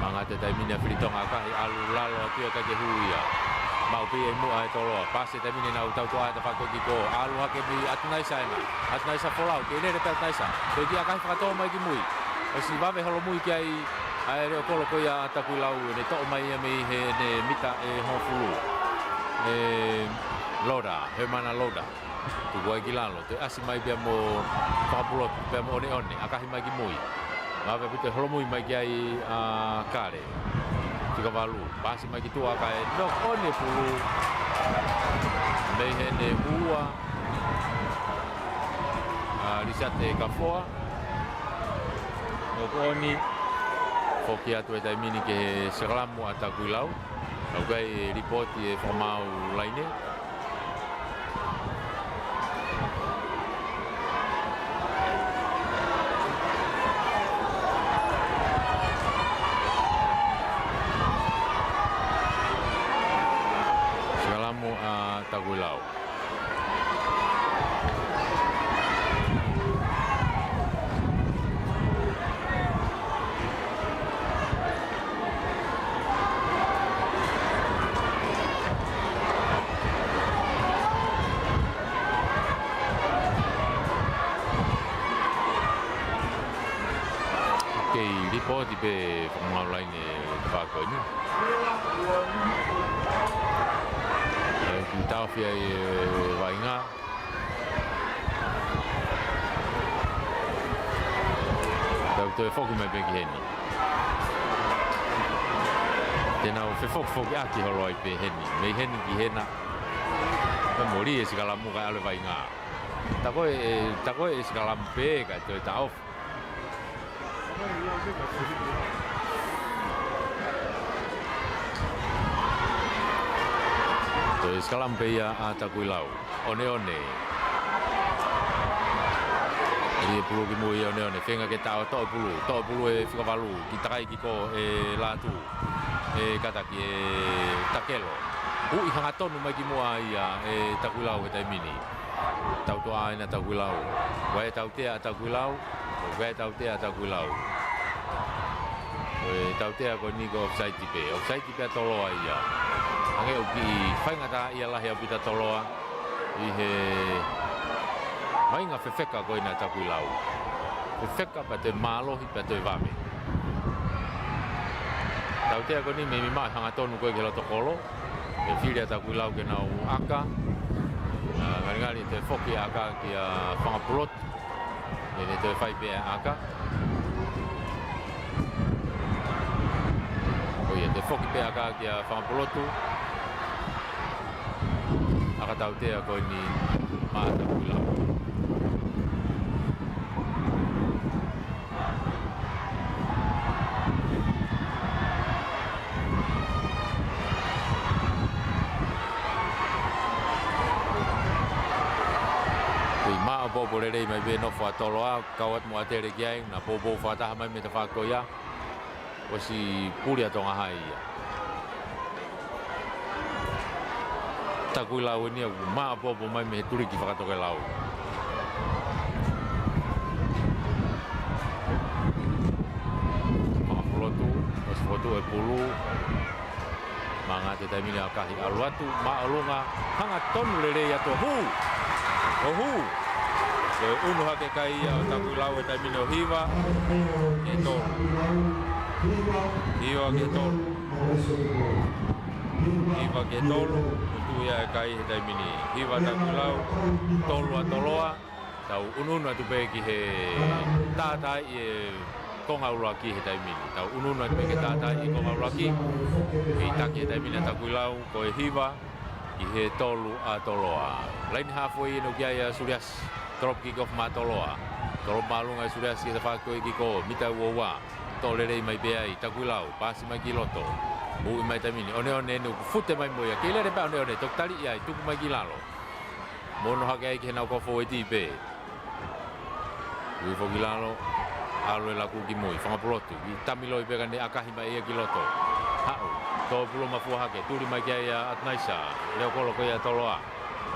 Manga atu e taimi ni ʻa Filitonga ʻakahi, ʻalu lalo atu ia ka ke hui ia. Maʻu pē ia ʻi muʻa e Toloa, pasi e taimi ni nau tautoʻa e tafaʻaki ko ē ki kō, ʻalu hake mei Atunaisa ena. Atunaisa folau, kei lele pē Atunaisa. Ko e kiʻi ʻakahi fakatō mai ki mui. ʻOsi vave holomui ki ai ʻa e leʻo kolo ko ia ʻa Takuilau, ʻene toʻo mai ia mei heʻene mita ʻe hongofulu. ʻE Loda, Hermana Loda. Tuku ai ki lalo, toe ʻasi mai pea mo Fakapulotu, pea mo ʻOneʻone, ʻakahi mai ki mui. Vave ʻaupito e holomui mai ki ai ʻa Kale. Fika valu, pasi mai ki tuʻa kae knock on e pulu. Mei heʻene ua ʻa Lisiate Kafoa. Knock on, foki atu e taimi ni ki he sikalamu ʻa Takuilau. ʻOku ʻi ai e lipooti e fakamaau laine. Sikalamu ʻa Takuilau. Kei lipooti pē fakamaau laine ʻa e tafaʻaki ko eni. ʻE, kuo taʻofi ai e vaʻinga. Tau toe foki mai pē ki heni. Te nau fefokifokiʻaki holo ai pē heni. Mei heni ki hena. Ka moli e sikalamu kae ʻalu e vaʻinga. Tā ko ē, tā ko ē e sikalamu pē kae toe taʻofi. Toe sikalamu pē ia ʻa Takuilau. ʻOneʻone. ʻEli e pulu ki mui ʻOneʻone. Feinga ke taʻotoʻo e pulu. Toʻo e pulu ʻe Fika Valu. Kiʻi takai ki kō ʻe Lātū. ʻE kātaki ʻe Takelo. Uʻi hangatonu mai ki muʻa ia ʻe Takuilau he taimi ni. Tautoʻa ʻena ʻa Takuilau. Vaʻe tautea ʻa Takuilau. Vaʻe tautea ʻa Takuilau. Ko e tautea ko eni ko e offside pē. Offside pē ʻa Toloa ia. Hangē ʻoku kiʻi faingataʻaʻia lahi ʻaupito ʻa Toloa ʻi he vaʻinga fefeka ko ena ʻa Takuilau. Fefeka pea toe mālohi pea toe vave. Tautea ko eni mei mei maʻu hangatonu ko ē ki he loto kolo. ʻE fili ʻa Takuilau ke nau ʻaka. ʻA, ngalingali toe foki ʻaka kia Fakapulotu. ʻE ne toe fai pē ʻaka. ʻOia, toe foki pē ʻaka kia Fakapulotu. ʻAka tautea ko eni maʻa Takuilau. Kei maʻopoʻopo Lelei mai pē nofo ʻa Toloa, kau atu mo ʻAtele ki ai, na poupou fakataha mai mei he tafaʻaki ko ia. ʻOsi puli ʻa Tonga Hai ia. Takuilau eni ʻoku maʻopoʻopo mai mei he tuliki fakatokelau. Fakapulotu, ʻosi fokotuʻu e pulu. Mangata he taimi ni ʻa Kahi, ʻalu atu, māʻolunga, hangatonu lelei atu ʻo hū. ʻO hū. Ko e ʻunu hake kai ia ʻo Takuilau he taimi ni ʻo hiva ki he tolu. Hiva ki he tolu. Hiva ki he tolu. Tuʻu ia e kai he taimi ni. Hiva Takuilau, tolu ʻa Toloa. Tau ʻunuʻunu atu pē ki he tātaaʻi e konga ʻuluaki he taimi ni. Tau ʻunuʻunu atu pē ki he tātaaʻi e konga ʻuluaki. Kei taki he taimi ni ʻa Takuilau, ko e hiva ki he tolu ʻa Toloa. Laine halfway ʻo nofo ki ai ʻa Suliasi. Tolopu kick off maʻa Toloa. Tolopu māʻolunga ʻe Suliasi he tafaʻaki ko ē kick off, mita ua ua. Toʻo lelei mai pē ai, Takuilau, paasi mai ki loto. Ui mai taimi ni, ʻoneʻone eni ʻoku fute mai mo ia. Kei lele pē ʻa ʻoneʻone, toki taliʻi ai, tuku mai ki lalo. Mo ʻunu hake ai ki heʻenau kau fōueti pē. Ui foki ki lalo, ʻalu e laku ki mui, Fakapulotu, ʻi tamiloi pē ka ne ʻakahi mai ia ki loto. Haʻu, tō pulu mafua hake, tuli mai ki ai ʻa Atunaisa, leʻo kolo ko ia ʻa Toloa.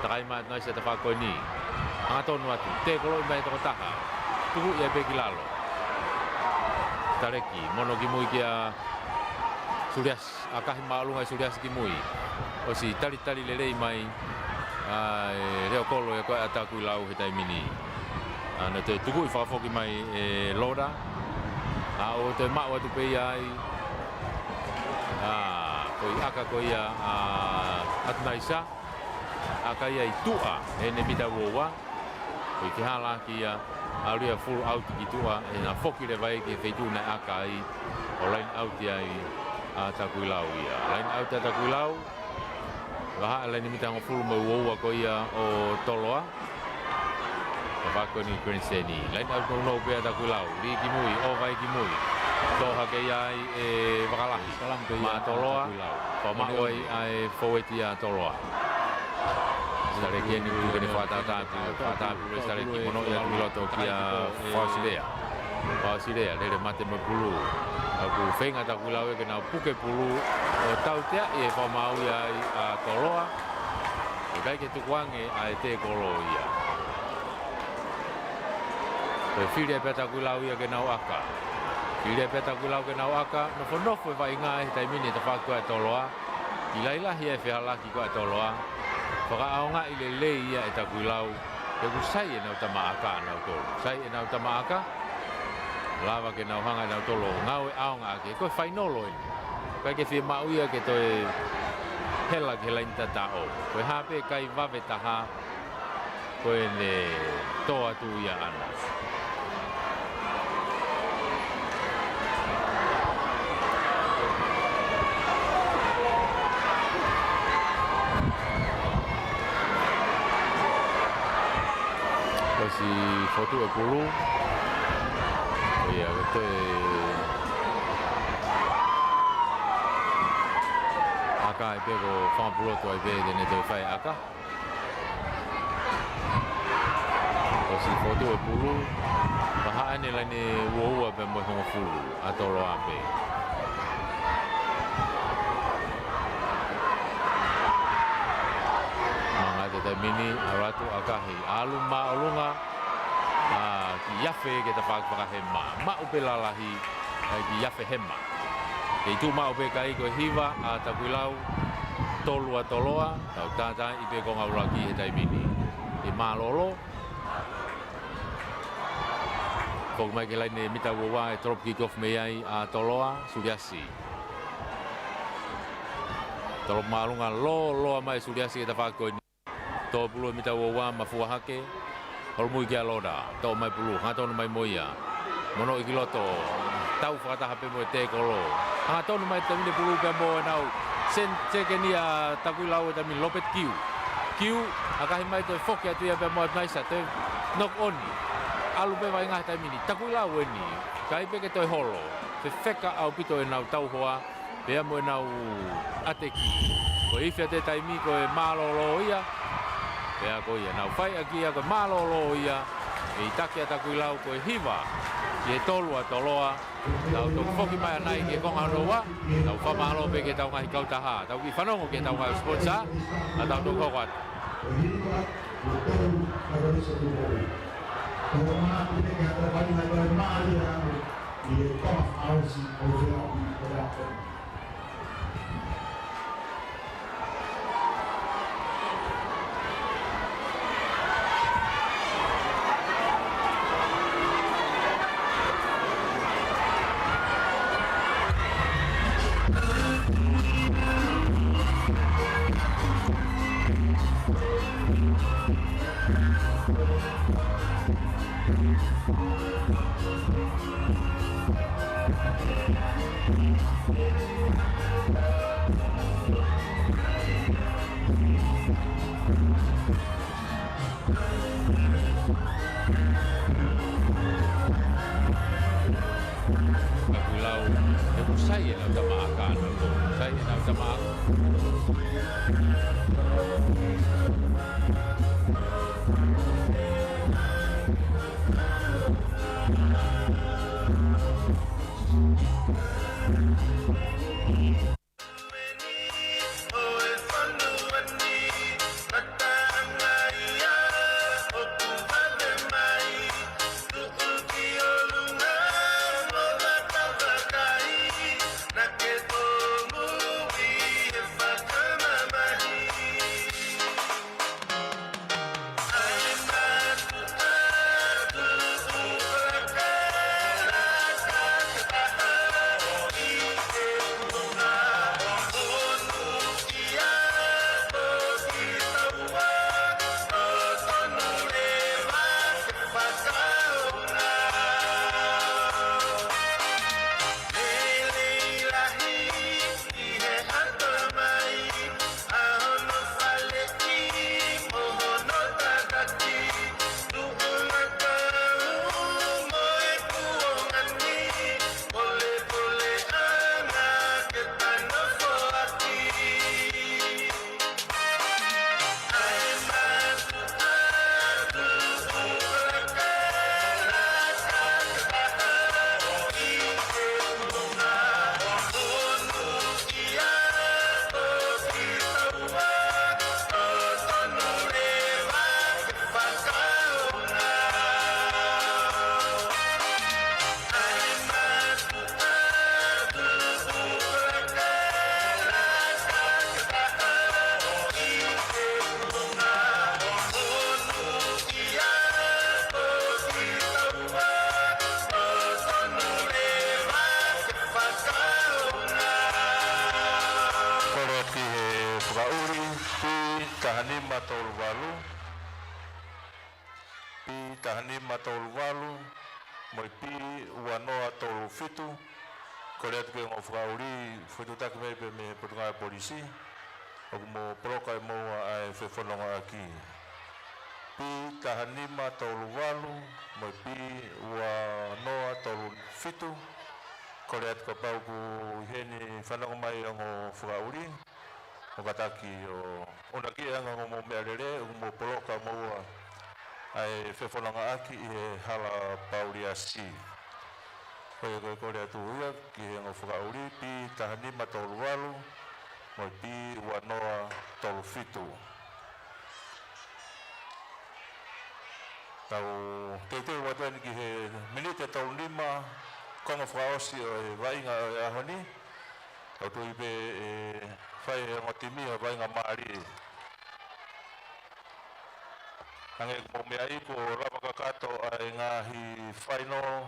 Takai mai Atunaisa he tafaʻaki ko eni. Hangatonu atu, tēkoloʻi mai e tokotaha. Tuku ia pē ki lalo. Taleki, mo ʻunu ki mui kia Suliasi. ʻAkahi māʻolunga ʻe Suliasi ki mui. ʻOsi talitali lelei mai ʻa e leʻo kolo ʻa ko ē ʻa Takuilau he taimi ni. ʻA, naʻe toe tukuʻi fakafoki mai ʻe Loda. ʻA, ʻo toe maʻu atu pē ia ai. ʻA, ko e ʻaka ko ia ʻa Atunaisa. ʻAka ia ʻi tuʻa ʻene mita ua ua. Ko e fehālaaki ia, ʻalu ia full out ki tuʻa, ʻe na foki leva ia ki he feituʻu naʻe ʻaka ai, ʻo line out ia ai ʻa Takuilau ia. Line out ʻa Takuilau, vahaʻa e laine mita hongofulu mo e ua ua ko ia ʻo Toloa. Ka fako ni Green Seni. Line out nounou pē ʻa Takuilau, lī ki mui, ʻo vai ki mui. Tō hake ia ai ʻe Vakalahi. Maʻa Toloa, pea maʻu ai ʻa e fōueti ʻa Toloa. Taleki eni tuku ke ne fakatātā pulu, fakatātā pulu ʻe Taleki, mo ʻunu ia ki loto kia Fausilea. Fausilea, lele mate mo e pulu. ʻOku feinga Takuilau ia ke nau puke pulu, ʻo tauteaʻi e fakamaau ia ai ʻa Toloa. ʻIkai ke tukuange ʻa e tēkolo ia. Ko e fili ia pē ʻa Takuilau ia ke nau ʻaka. Fili ia pē ʻa Takuilau ke nau ʻaka, nofonofo e vaʻinga he taimi ni he tafaʻaki ko ē ʻa Toloa. ʻIlailahi e fehālaaki ko ē ʻa Toloa. Fakaʻaongaʻi lelei ia ʻe Takuilau. He ʻoku sai ʻenau tama ʻaka ʻanautolu. Sai ʻenau tama ʻaka. Lava ke nau hanga ʻe nautolu ʻo ngāue ʻaonga ʻaki. Ko e fainolo eni. ʻIkai ke fiemaʻu ia ke toe hela ki he laini tataʻo. Ko e hā pē kai vave taha. Ko ʻene tō atu ia ʻana. ʻOsi fotu e pulu. ʻO ia, ko e ʻaka ai pē ko Fakapulotu ai pē, te ne toe fai ʻaka. ʻOsi fotu e pulu, vahaʻa eni laine ua ua pea mo e hongofulu, ʻa Toloa pē. Mangata he taimi ni, ʻalu atu ʻAkahi, ʻalu māʻolunga, ʻa, kiʻi afe ki he tafaʻaki fakahema, maʻu pē lalahi, ʻa e kiʻi afe hema. Kei tuʻu maʻu pē kai ko e hiva ʻa Takuilau, tolu ʻa Toloa, tau tātaaʻi pē konga ʻuluaki he taimi ni. ʻE mālōlō. Foki mai ki he laine mita ua ua ʻe tolopu kick off mei ai ʻa Toloa, Suliasi. Tolopu māʻolunga lōloa mai Suliasi he tafaʻaki ko eni. Tō pulu mita ua ua, mafua hake. Holomui kia Loda, toʻo mai pulu, hangatonu mai mo ia. Mo ʻunu ki loto, tau fakataha pē mo e tēkolo. Hangatonu mai taimi ni pulu pea mo ʻenau sen-, sekeni ʻa Takuilau he taimi ni, Lopeti Kiu. Kiu, ʻakahi mai toe foki atu ia pea mo Atunaisa, toe knock on. ʻAlu pē vaʻinga he taimi ni, Takuilau eni. ʻIkai pē ke toe holo, fefeka ʻaupito ʻenau tauhoa. Pea mo ʻenau ʻateki. Ko e ifi atu e taimi ko e mālōlō ia. Pea ko ia, nau fai ʻaki ia ko e mālōlō ia. ʻI he taki ʻa Takuilau ko e hiva ʻi he tolu ʻa Toloa. Tau toki foki mai ʻanai ki he konga hono ua. Tau fakamālō pē ki heʻetau ngaahi kautaha. Tau kiʻi fanongo ki heʻetau ngaahi sponsor. ʻA tau toki hoko atu. Takuilau, ʻoku sai ʻenau tamaʻa ka ʻanau. Sai ʻenau tamaʻa. Kole atu ki he fakaʻuli, P taha nima tolu valu. P taha nima tolu valu, mo e P ua noa tolu fitu. Kole atu ki he ongo fakaʻuli, fetuʻutaki mai pē mei he Potungāue Polisi, ʻoku mou poloka ʻe moua ʻa e fefonongaʻaki. P taha nima tolu valu, mo e P ua noa tolu fitu. Kole atu kapau ʻoku ʻi heni fanongo mai ongo fakaʻuli, ʻo kātaki ʻo ʻunaʻi ʻa e anga hoʻomou meʻalele, ʻoku mou poloka moua ʻa e fefonongaʻaki ʻi he Hala Pauliasi. Ko ia ko e kole atu ia ki he ongo fakaʻuli, P taha nima tolu valu, mo e P ua noa tolu fitu. Tau teuteu atu eni ki he miniti ʻe tolu nima, konga fakaʻosi ʻo e vaʻinga ʻo e ʻaho ni. Tau tui pē ʻe fai ʻe he ongo timi ha vaʻinga mālie. Hangē ko e meʻa ʻoku lava kakato ʻa e ngaahi final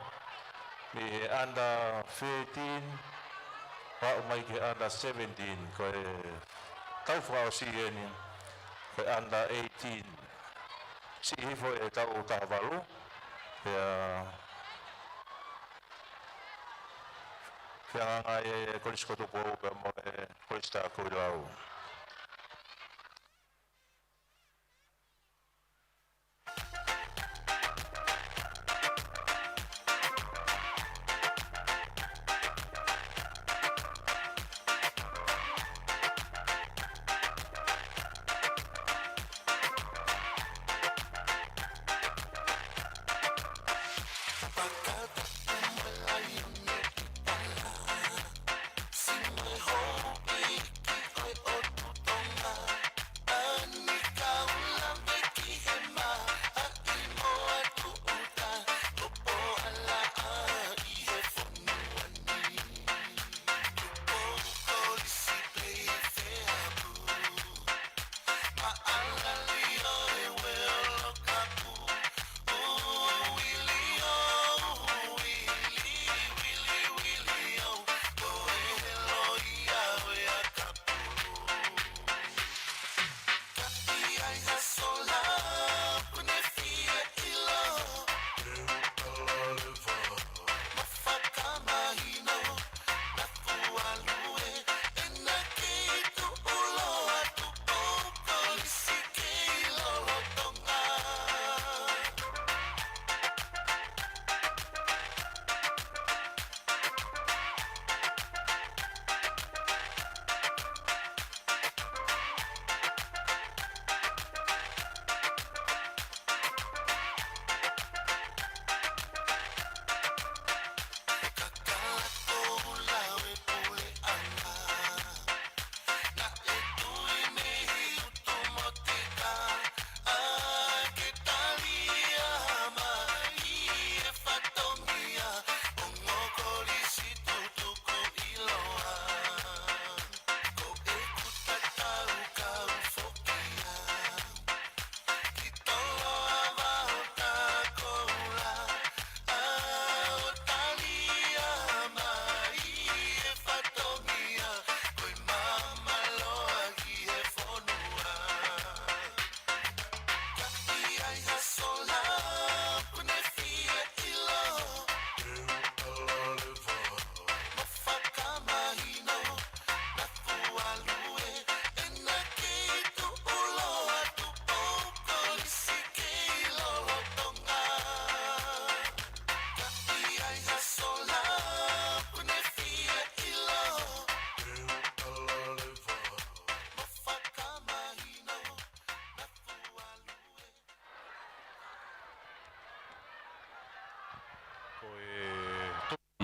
mei he under thirteen, ʻo aʻu mai ki he under seventeen, ko e tau fakaʻosi eni, ko e under eighteen. Siʻi hifo ʻetau taha valu, pea fehangahangai ʻa e Kolisi ko Tupou pea mo e Kolisi Takuilau.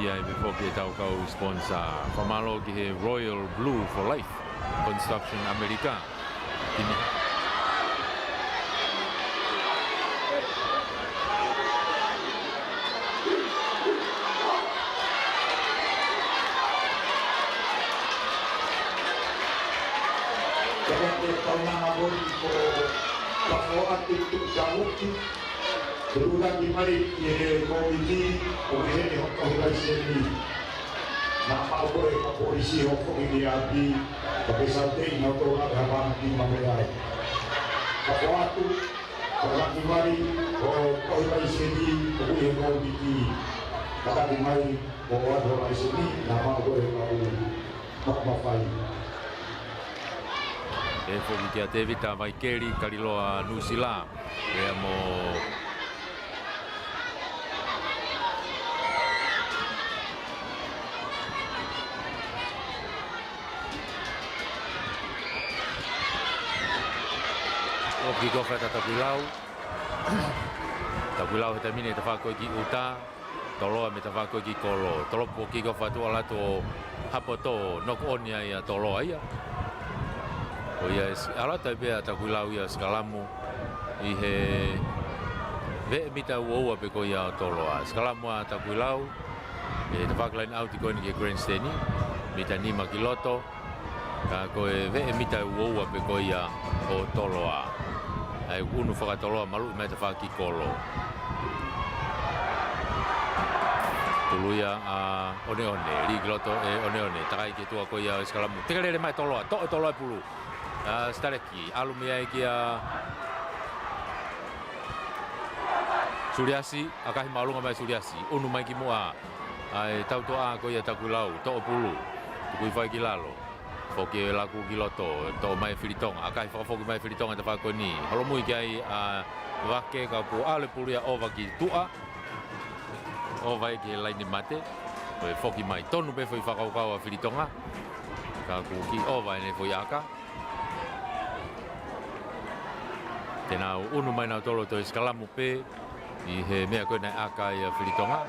ʻI ai pē foki ʻetau kau sponsor. Fakamālō ki he Royal Blue for Life Construction ʻAmelika. Kini. Ko e kaunanga ko eni ko Pafoa Tuʻi Tavuki. Ke ʻuluaki mai ki he kōmiti ʻo ʻi heni hono tohi laiseni. Naʻa mau ko e kau polisi ʻo foki ki ʻapi, ka ke saute ʻi nautolu ʻa e hapana ki mame ai. Ka ko atu, ka taki mai, ko e tohi laiseni, ko e ʻi he kōmiti, ka taki mai, ko e tohi laiseni, naʻa mau ko e kau mafai. ʻE foki kia Tevita Vaikeli, Kaliloa, Nuʻusila. Pea mo ʻo kick off ʻa Takuilau. Takuilau he taimi ni ʻi he tafaʻaki ko ē ki ʻuta. Toloa mei he tafaʻaki ko ē ki kolo. Tolopu ʻo kick off atu ʻalu atu ʻo hapo ʻo knock on ai ʻa Toloa ia. Ko ia ʻe s-, ʻalu atu ai pē ʻa Takuilau ia ʻo sikalamu ʻi he veʻe mita ua ua pē ko ia ʻo Toloa. Sikalamu ʻa Takuilau ʻi he tafaʻaki line out ko eni ki he grandstand, mita nima ki loto. Ka ko e veʻe mita ua ua pē ko ia ʻo Toloa. ʻA ia ʻunu fakatoloa maluʻi mai tafaʻaki kolo. Pulu ia ʻa ʻOneʻone, lī ki loto ʻe ʻOneʻone, takai ki tuʻa ko ia ʻo e sikalamu. Tekelele mai Toloa, toʻo ʻe Toloa e pulu. ʻA Sitaleki, ʻalu mei ai kia Suliasi, ʻakahi māʻolunga mai Suliasi. ʻUnu mai ki muʻa ʻa e tautuʻa ko ia Takuilau, toʻo pulu. Tukui fai ki lalo. Foki ʻe laku ki loto, toʻo mai Filitonga, ʻakahi fakafoki mai Filitonga he tafaʻaki ko eni. Holomui ki ai ʻa Vake ka kuo ʻalu e pulu ia ʻova ki tuʻa. ʻOva ia ki he laine mate. Ko e foki mai tonu pē foʻi fakakaukau ʻa Filitonga. Ka kuo kiʻi ʻova ʻene foʻi ʻaka. Te nau ʻunu mai nautolu ʻo toe sikalamu pē ʻi he meʻa ko ē naʻe ʻaka ai ʻa Filitonga.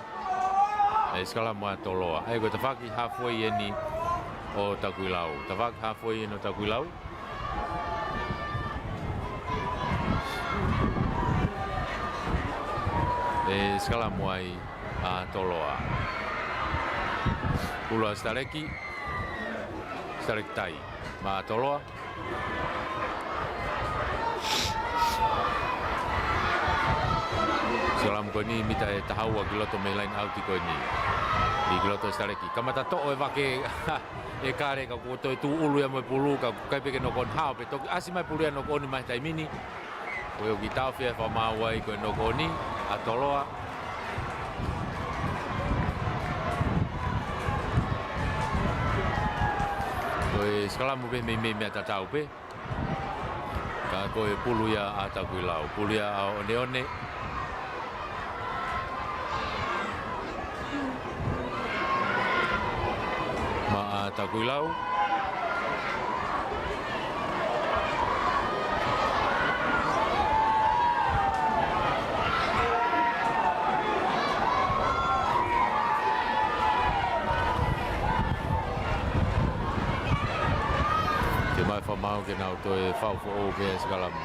ʻE sikalamu ʻa Toloa. ʻA ia ko e tafaʻaki halfway eni ʻo Takuilau. Tafaʻaki halfway eni ʻo Takuilau. ʻE sikalamu ai ʻa Toloa. Pulu ʻa Sitaleki. Sitaleki tai maʻa Toloa. Sikalamu ko eni mita ʻe taha ua ki loto mei he line out ko eni. Lī ki loto ʻe Sitaleki. Kamata toʻo ʻe Vake ʻe Kale ka kuo toe tūʻulu ia mo e pulu ka ʻikai pē ke knock on, hao pē toki ʻasi mai pulu ia knock on mai he taimi ni. Ko e ʻoku taʻofi e fakamaau ai ko e knock on ʻa Toloa. Ko e sikalamu pē meimei meʻa tatau pē. Ka ko e pulu ia ʻa Takuilau. Pulu ia ʻa ʻOneʻone. Maʻa Takuilau. Ke mai fakamaau ke nau toe fau foʻou pē ʻa e sikalamu.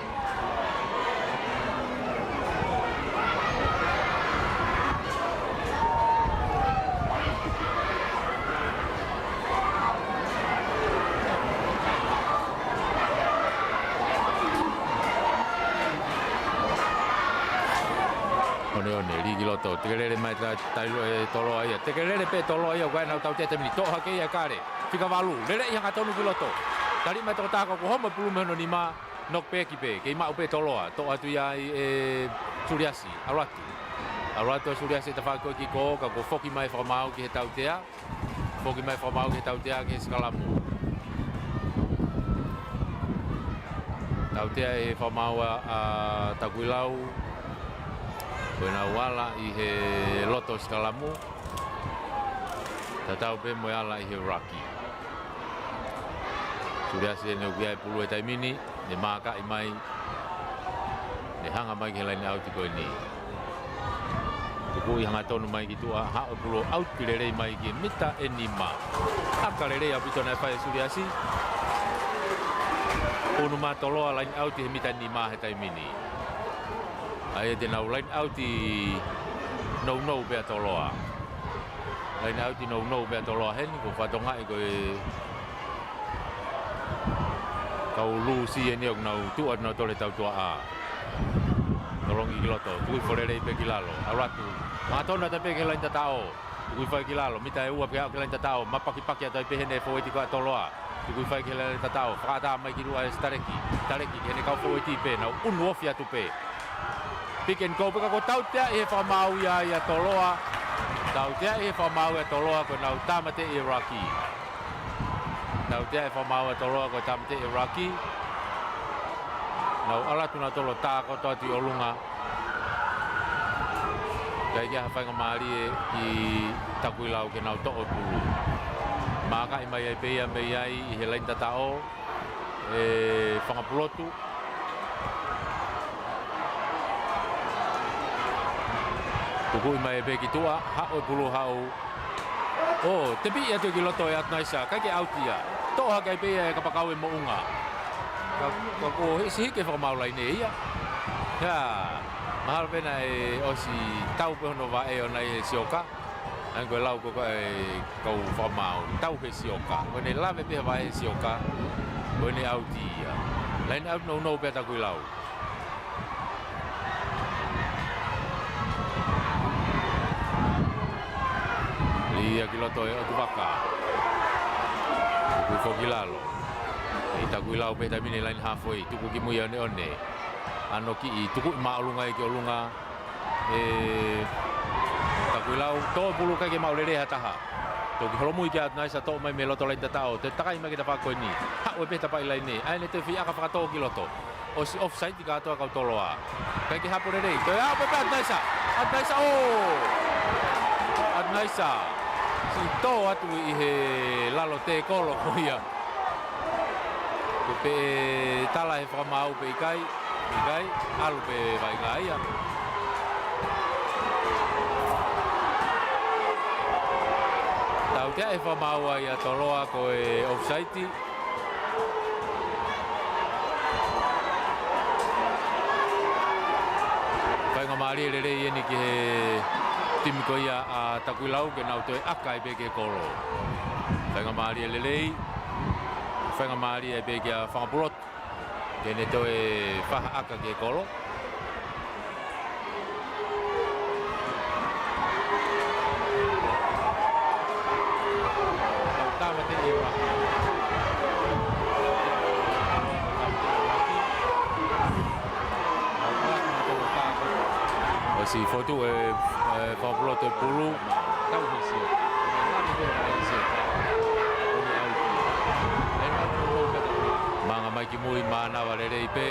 ʻOneʻone, lī ki loto, tekelele mai ta-, tai lo-, ʻe Toloa ia. Tekelele pē Toloa ia, ʻoku ʻi ai ʻenau tautea he taimi ni, toʻo hake ia ʻe Kale. Fika valu, lele ia hangatonu ki loto. Tali mai tokotaha ka kuo homo e pulu mei hono nima, knock back pē, kei maʻu pē Toloa, toʻo atu ia ʻe Suliasi, ʻalu atu. ʻAlu atu ʻa Suliasi he tafaʻaki ko ē ki kolo, ka kuo foki mai fakamaau ki he tautea. Foki mai fakamaau ki he tautea ki he sikalamu. Tautea ʻe he fakamaau ʻa, ʻa Takuilau. Ko ʻenau ala ʻi he loto sikalamu. Tatau pē mo e ala ʻi he ruck. Suliasi ʻene ʻoku ʻi ai e pulu he taimi ni, ne mākaʻi mai, ne hanga mai ki he line out ko eni. Ko Tukuʻi hangatonu mai ki tuʻa, haʻu e pulu ʻo ʻauti lelei mai ki he mita ʻe nima. ʻAka lelei ʻaupito naʻe fai ʻe Suliasi. Unu mai Toloa, laine ʻauti he mita ʻe nima he taimi ni. ʻA ia te nau laine ʻauti nounou pē ʻa Toloa. Laine ʻauti nounou pē ʻa Toloa heni, ko e fatongia ko e kau Lūsī eni ʻoku nau tuʻu atu nautolu he tautuaʻā. Tolongi ki loto, tukuʻi foʻi lelei pē ki lalo, ʻalu atu. Hangatonu atu pē ki he laine tataʻo. Tukuʻi foʻi ki lalo, mita ʻe ua pē ke aʻu ki he laine tataʻo, mapakipaki atu ai pē heʻene fōueti ko ē ʻa Toloa. Tukuʻi foʻi ki he laine tataʻo, fakaʻatā mai ki tuʻa ʻe Sitaleki. Sitaleki ki heʻene kau fōueti pē, nau ʻunu ofi atu pē. Pick and go pē ka kuo tauteaʻi he fakamaau ia ʻa Toloa. Tauteaʻi he fakamaau ʻa Toloa, ko ʻenau tāmateʻi e ruck. Tauteaʻi e fakamaau ʻa Toloa ko e tāmateʻi e ruck. Nau ʻalu atu nautolu ʻo tākoto atu ʻi ʻolunga. ʻIkai ke ʻi ai ha faingamālie ʻi Takuilau ke nau toʻo e pulu. Mākaʻi mai ai pē ia mei ai ʻi he laine tataʻo ʻe Fangapulotu. Tukuʻi mai pē ki tuʻa, haʻu e pulu haʻu. ʻO, tepiʻi atu ki loto ʻe ʻAtunaisa, ʻikai ke ʻauti ia. Toʻo hake ai pē ia ʻe kapakau e moʻunga. Ka, ka kuo hisi hiki e fakamaau laine ia. Ia, mahalo pē naʻe ʻosi tau pē hono vaʻe ʻo nai he sioka. ʻA ia ko e lau ko ē ʻa e kau fakamaau, tau he sioka. Ko ʻene lave pē ha vaʻe he sioka, ko ʻene ʻauti ia. Laine ʻauti nounou pē ʻa Takuilau. Lī ia ki loto ʻe ʻOtuvaka. Tukuʻi foki ki lalo. ʻE Takuilau pē he taimi ni laine halfway, tuku ki mui ʻa ʻOneʻone. ʻAno kiʻi tukuʻi māʻolunga ia ki ʻolunga ʻe Takuilau, toʻo e pulu ʻikai ke maʻu lelei ha taha. Toki holomui ki ʻAtunaisa, toʻo mai mei loto laine tataʻo, toe takai mai ki he tafaʻaki ko eni. Haʻu pē he tapaʻi laine, ʻa ia ne toe fie ʻaka fakatō ki loto. ʻOsi offside kātoa kau Toloa. ʻIkai ke hapo lelei, toe aʻu pē pē ʻAtunaisa. ʻAtunaisa, ʻo! ʻAtunaisa. Siʻi tō atu ʻi he lalo tēkolo ko ia. Ko e pē tala he fakamaau pe ʻikai, ʻikai, ʻalu pē vaʻinga ia. Tauteaʻi he fakamaau ʻa Toloa ko e offside. Faingamālie lelei eni ki he timi ko ia ʻa Takuilau ke nau toe ʻaka ai pē ki he kolo. Faingamālie lelei. Faingamālie ai pē kia Fangapulotu ke ne toe fai ha ʻaka ki he kolo. Tau tāmateʻi e ruck. ʻOsi fotu ʻe, ʻe Fangapulotu e pulu. Tau he sioka. Manga mai ki mui, mānava lelei pē.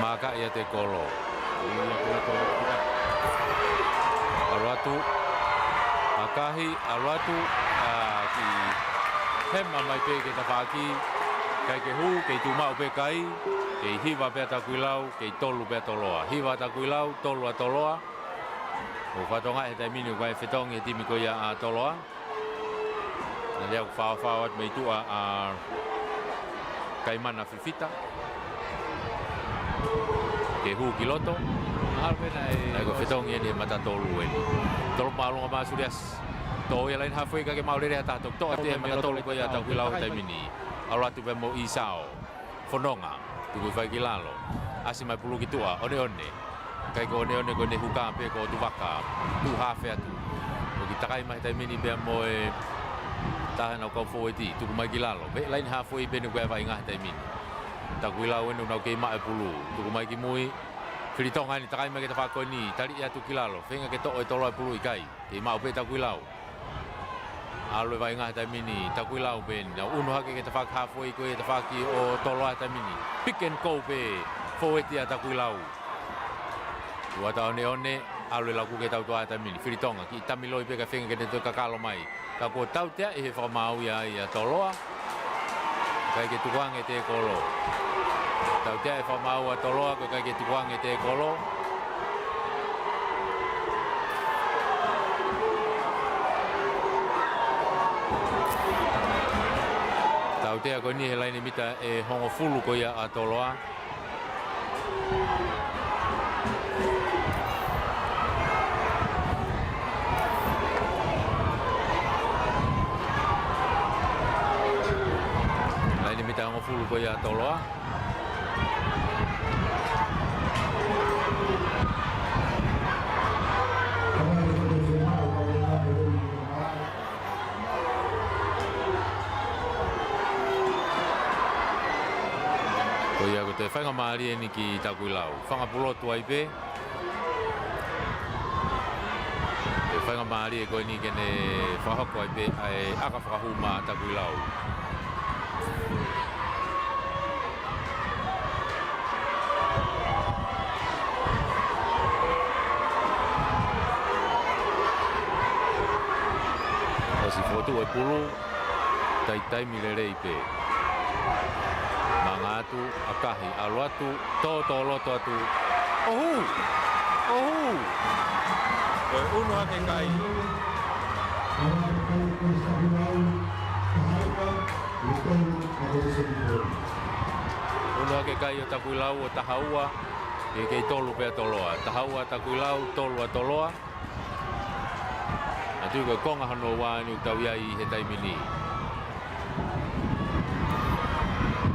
Mākaʻi atu e kolo. ʻAlu atu. ʻAkahi, ʻalu atu. ʻA, kiʻi hema mai pē ki he tafaʻaki. ʻIkai ke hū, kei tuʻu maʻu pē kai. Kei hiva pē ʻa Takuilau, kei tolu pē ʻa Toloa. Hiva ʻa Takuilau, tolu ʻa Toloa. ʻOku fatongia he taimi ni ʻoku ʻi ai e fetongi he timi ko ia ʻa Toloa. Naʻe lea ʻoku faofao atu mei tuʻa ʻa Kaimana Fifita. Ke hū ki loto. Mahalo pē naʻe, naʻe ko e fetongi eni he mata tolu eni. Tolo māʻolunga mai ʻa Suliasi. Tō ia laine halfway ka ʻikai ke maʻu lelei ha taha, toki toʻo atu he mata tolu ko ia ʻa Takuilau he taimi ni. ʻAlu atu pē mo ʻIsao. Fononga, tuku hifo ai ki lalo. ʻAsi mai pulu ki tuʻa, ʻOneʻone. ʻIkai ko ʻOneʻone, ko ʻene huka pē ko ʻOtuvaka. Tuʻu hafe atu. ʻOku takai mai he taimi ni pea mo e taha ʻenau kau fōueti, tuku mai ki lalo. Pea laine halfway pē eni ko e vaʻinga he taimi ni. Takuilau eni ʻoku nau kei maʻu e pulu. Tuku mai ki mui. Filitonga eni takai mai ki he tafaʻaki ko eni. Taliʻi atu ki lalo. Feinga ke toʻo ʻe Toloa e pulu, ʻikai. Kei maʻu pē ʻe Takuilau. ʻAlu e vaʻinga he taimi ni, Takuilau pē eni. Nau ʻunu hake ki he tafaʻaki halfway ko ia, tafaʻaki ʻo Toloa he taimi ni. Pick and go pē, fōueti ʻa Takuilau. Tuʻu atu ʻa ʻOneʻone, ʻalu e laku ki he tautuaʻā he taimi ni. Filitonga, kiʻi tamiloi pē kae feinga ke ne toe kakalo mai. Ka kuo tauteaʻi he fakamaau ia ʻa Toloa. ʻIkai ke tukuange e tēkolo. Tautea e fakamaau ʻa Toloa, ko e ʻikai ke tukuange e tēkolo. Tautea ko eni he laine mita ʻe hongofulu ko ia ʻa Toloa. Laine mita hongofulu ko ia ʻa Toloa. Ko ia ko e toe faingamālie eni ki Takuilau. Fanga pulotu ai pē. Ko e faingamālie ko eni ke ne fakahoko ai pē ʻa e ʻaka fakahū maʻa Takuilau. ʻOsi fotu e pulu, taimi lelei pē. Manga atu, ʻakahi, ʻalu atu, tō, tō loto atu. ʻOhū! ʻOhū! Ko e unu hake kai. Unu hake kai ʻo Takuilau ʻo taha ua, ke kei tolu pē ʻa Toloa. Taha ua Takuilau, tolu ʻa Toloa. ʻA ia ko e konga hono ua eni ʻoku tau ʻi ai he taimi ni.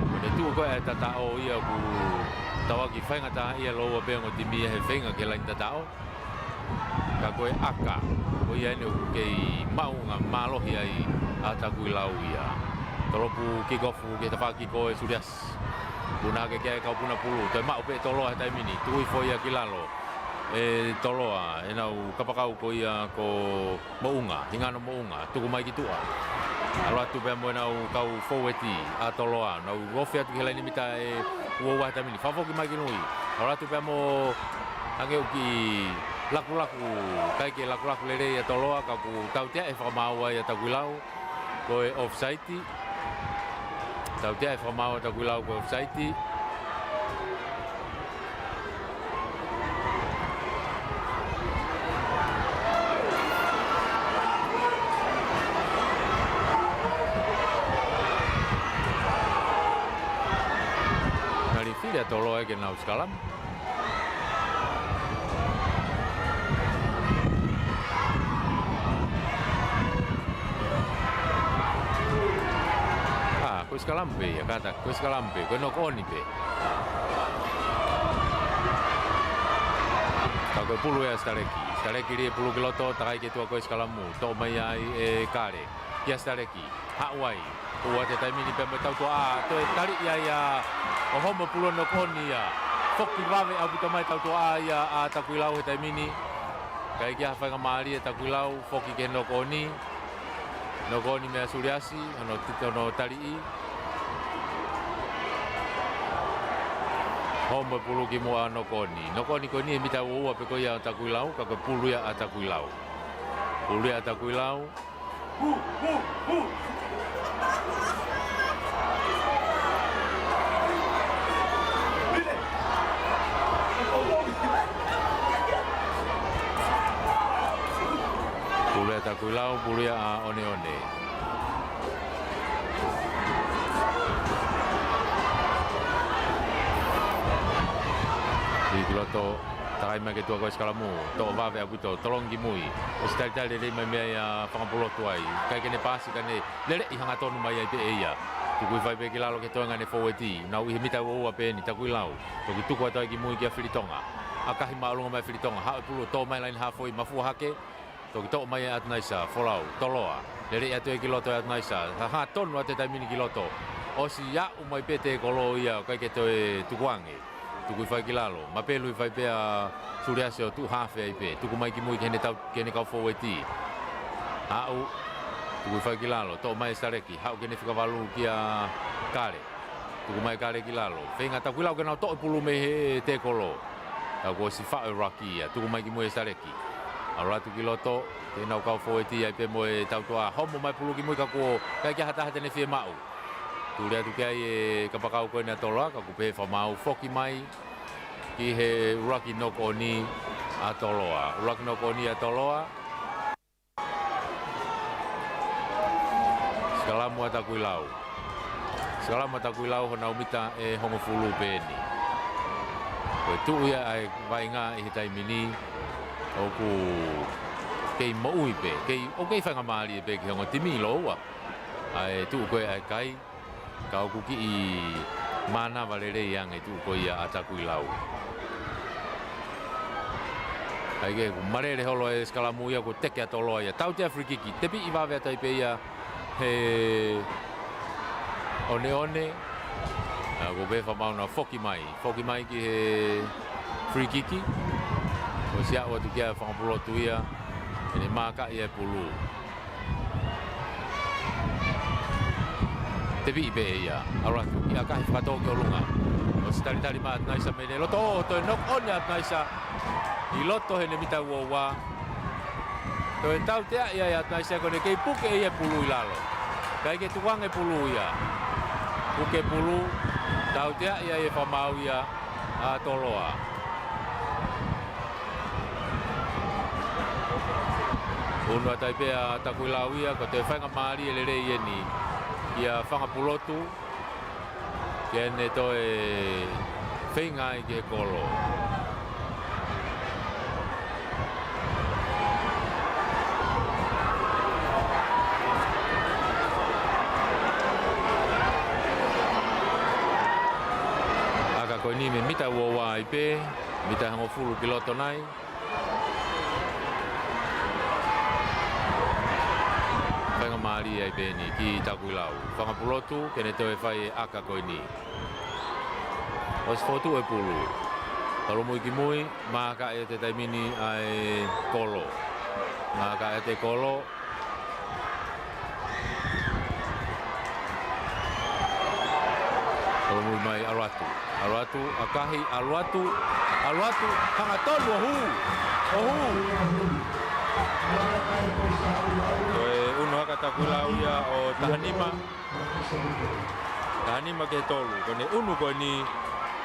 Ko e tuʻu ko ē ʻa e tataʻo ia ʻoku tauaki faingataʻaʻia lōua pē ongo timi ia he feinga ki he laine tataʻo. Ka ko e ʻaka, ko ia eni ʻoku kei maʻunga mālohi ai ʻa Takuilau ia. Tolopu kikofu ki he tafaʻaki ko ē Suliasi. Puna hake ki ai e kau puna pulu, toe maʻu pē ʻe Toloa he taimi ni, tuʻu hifo ia ki lalo ʻe Toloa, ʻenau kapakau ko ia ko Moʻunga, Hingano Moʻunga, tuku mai ki tuʻa. ʻAlu atu pea mo ʻenau kau fōueti ʻa Toloa, nau ofi atu ki he laine mita ʻe ua ua he taimi ni, fakafoki mai ki mui. ʻAlu atu pea mo hangē ʻoku kiʻi lakulaku, ʻikai ke lakulaku lelei ʻa Toloa, ka ʻoku tautea e fakamaau ia ʻa Takuilau. Ko e offside. Tautea e fakamaau ʻa Takuilau ko e offside. Ngali fili ʻa Toloa ke nau sikalamu. ʻA, ko e sikalamu pē ia, kātaki, ko e sikalamu pē, ko e knock on pē. Ka ko e pulu ia ʻa Sitaleki. Sitaleki lī e pulu ki loto, takai ki tuʻa ko e sikalamu, toʻo mai ai ʻe Kale. Kia Sitaleki, haʻu ai. Ua te taimi ni pea mo e tautuʻa, toe tali ia ia, ʻo homo pulu ʻo knock on ia. Foki vave ʻaupito mai tautuʻa ia ʻa Takuilau he taimi ni. ʻIkai ke ʻi ai ha faingamālie ʻa Takuilau, foki ki he knock on. Knock on meia Suliasi, hono ti-, hono taliʻi. Homo pulu ki muʻa knock on. Knock on ko eni he mita ua ua pē ko ia ʻa Takuilau, ka ko e pulu ia ʻa Takuilau. Pulu ia ʻa Takuilau. Pulu ia ʻa Takuilau, pulu ia ʻa ʻOneʻone. Lī ki loto, takai mai ki tuʻa ko e sikalamu, toʻo vave ʻaupito, tolongi ki mui. ʻOsi talitali lelei mai meia ia fakapulotu ai. ʻIkai ke ne paasi ka ne lele ʻi hangatonu mai ai pē ʻe ia. Tuku hifo ai pē ki lalo ki he toenga ʻene fōueti. Nau ʻi he mita ua ua pē eni Takuilau. Toki tuku atu ai ki mui kia Filitonga. ʻAkahi māʻolunga mai Filitonga. Haʻu e pulu, toʻo mai laine hafoi, mafua hake. Toki toʻo mai ʻe ʻAtunaisa, folau, Toloa. Lele atu ia ki loto ʻe ʻAtunaisa. Ha, hangatonu atu he taimi ni ki loto. ʻOsi aʻu mai pē tēkolo ia, ʻikai ke toe tukuange. Tuku hifo ai ki lalo. Mapelu hifo ai pē ʻa Suliasi ʻo tuʻu hafe ai pē. Tuku mai ki mui ki heʻene tau, ki heʻene kau fōueti. Haʻu. Tuku hifo ai ki lalo. Toʻo mai ʻe Sitaleki. Haʻu ki heʻene fika valu kia Kale. Tuku mai ʻe Kale ki lalo. Feinga Takuilau ke nau toʻo e pulu mei he tēkolo. Ka kuo ʻosi faʻo e ruck ia. Tuku mai ki mui ʻe Sitaleki. ʻAlu atu ki loto. Ki heʻenau kau fōueti ai pē mo e tautuʻa. Homo mai pulu ki mui ka kuo ʻikai ke ʻi ai ha taha te ne fiemaʻu. Tuli atu ki ai e kapakau ko eni ʻa Toloa, ka ʻoku pehē fakamaau foki mai ki he ʻuluaki knock on ʻa Toloa. ʻUluaki knock on ʻa Toloa. Sikalamu ʻa Takuilau. Sikalamu ʻa Takuilau honau mita ʻe hongofulu pē eni. Ko e tuʻu ia ʻa e vaʻinga ʻi he taimi ni ʻoku kei moʻui pē, kei, ʻoku kei faingamālie pē ki he ongo timi ʻi loua. ʻA e tuʻu ko ē ʻa e kai, ka ʻoku kiʻi mānava lelei ange tuʻu ko ia ʻa Takuilau. ʻAi ke ʻoku malele holo e sikalamu ia, kuo teke ʻa Toloa ia. Tautea free kick, tepiʻi vave atu ai pē ia he ʻoneʻone. ʻA, kuo pehē fakamaau naʻa foki mai. Foki mai ki he free kick. ʻOsi aʻu atu ki ai ʻa Fangapulotu ia. ʻEne maaka ia e pulu. Tepiʻi pē ia. ʻAlu atu ki ʻAkahi, fakatō ki ʻolunga. ʻOsi talitali mai ʻa Tunaisa mei loto, ʻo toe knock on ʻa Tunaisa ʻi loto heʻene mita ua ua. Toe tautea ia ʻa Tunaisa ko ʻene kei puke ia e pulu ʻi lalo. ʻIkai ke tukuange pulu ia. Puke pulu, tautea ia ʻe fakamaau ia ʻa Toloa. Unu atu ai pē ʻa Takuilau ia, ko e toe faingamālie lelei eni kia Fangapulotu, ke ne toe feinga ai ki he kolo. ʻAka ko eni mei mita ua ua ai pē, mita hongofulu ki loto nai. Faingamālie ai pē eni ki Takuilau. Fangapulotu, ke ne toe fai e ʻaka ko eni. ʻOsi fotu e pulu. Tolomui ki mui, maaka ʻe he taimi ni ʻa e kolo. Maaka ʻe he kolo. Tolomui mai, ʻalu atu. ʻAlu atu, ʻAkahi, ʻalu atu, ʻalu atu, hangatonu, ʻo hū, ʻo hū. Ko e unu haka Takuilau ia ʻo taha nima. Taha nima ki he tolu, ko ʻene unu ko eni,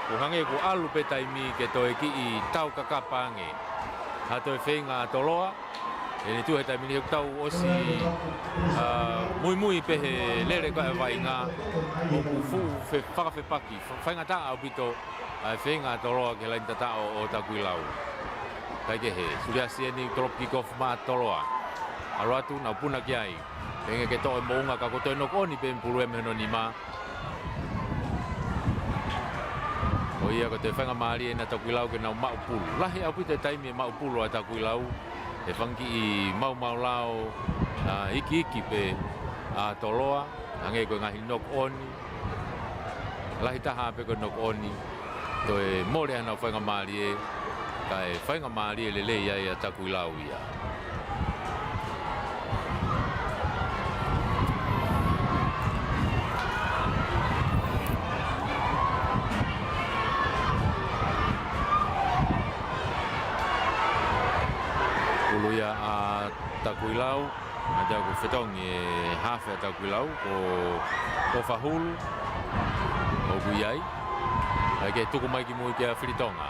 ʻoku hangē kuo ʻalu pē taimi ke toe kiʻi tau kakapa ange. Ha toe feinga ʻa Toloa, ʻene tuʻu he taimi ni he ʻoku tau ʻosi, ʻa, muimui pē he lele ko ē ʻa e vaʻinga, ʻoku fuʻu fe-, fakafepaki, fa-, faingataʻa ʻaupito ʻa e feinga ʻa Toloa ki he laine tataʻo ʻo Takuilau. Kae kehe, Suliasi eni, drop kick off mai ʻa Toloa. ʻAlu atu, nau puna ki ai. Feinga ke toʻo e moʻunga ka kuo toe knock on pē mei he pulu ia mei hono nima. Ko ia ko e toe faingamālie ʻa Takuilau ke nau maʻu pulu. Lahi ʻaupito e taimi ʻe maʻu pulu ʻa Takuilau. ʻE fanga kiʻi maumau lao, ʻa, ikiiki pē ʻa Toloa. Hangē ko e ngaahi knock on. Lahi taha pē ko e knock on. Toe mole ʻenau faingamālie, kae faingamālie lelei ai ʻa Takuilau ia. Pulu ia ʻa Takuilau. ʻA ia ʻoku fetongi e hafe ʻa Takuilau, ko, ko Fahulu ʻoku ʻi ai. ʻAi ke tuku mai ki mui kia Filitonga.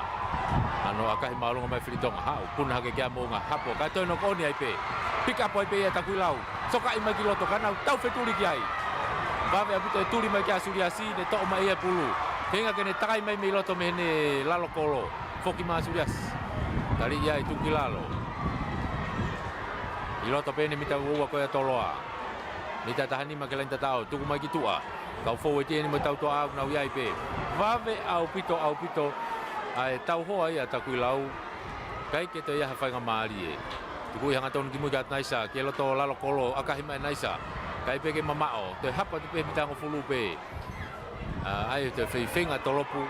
ʻAno ʻAkahi māʻolunga mai Filitonga, haʻu, puna hake ki ai moʻunga, hapo, kae toe knock on ai pē. Pick up ai pē ia Takuilau. Sokaʻi mai ki loto, ka nau tau fetuli ki ai. Vave ʻaupito e tuli mai kia Suliasi, ne toʻo mai ia pulu. Feinga ke ne takai mai mei loto mei heʻene lalo kolo. Foki mai Suliasi. Tali ia ʻi tuku ki lalo. ʻI loto pē ʻene mita ua ua ko ia Toloa. Mita taha nima ki he laine tataʻo, tuku mai ki tuʻa. Kau fou ʻe tini mo e tau toʻa ʻoku nau ʻi ai pē. Vave ʻaupito, ʻaupito ʻa e tau hoa ia ʻa Takuilau. ʻIkai ke toe ʻi ai ha faingamālie. Tuku ʻi hangatonu ki mui kia Naisa, ki loto lalo kolo, ʻakahi mai Naisa. ʻIkai pē ke mamaʻo, toe hapo atu pē mita hongofulu pē. ʻA, ʻai e toe feinga tolopu,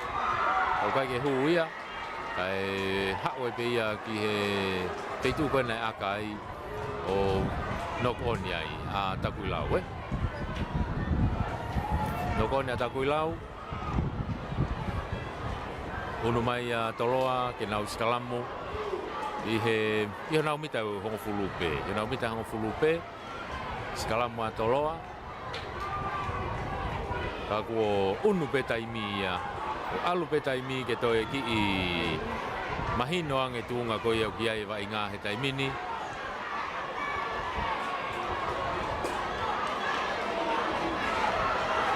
ʻoku ʻikai ke hū ia, kae haʻu ai pē ia ki he feituʻu ko ē naʻe ʻaka ai ʻo knock on ai ʻa Takuilau, ē? Knock on ʻa Takuilau. Unu mai ʻa Toloa ke nau sikalamu ʻi he, ʻi honau mita hongofulu pē, ʻi honau mita hongofulu pē, sikalamu ʻa Toloa. Ka kuo ʻunu pē taimi ia, kuo ʻalu pē taimi ke toe kiʻi mahino ange tuʻunga ko ia ʻoku ʻi ai e vaʻinga he taimi ni.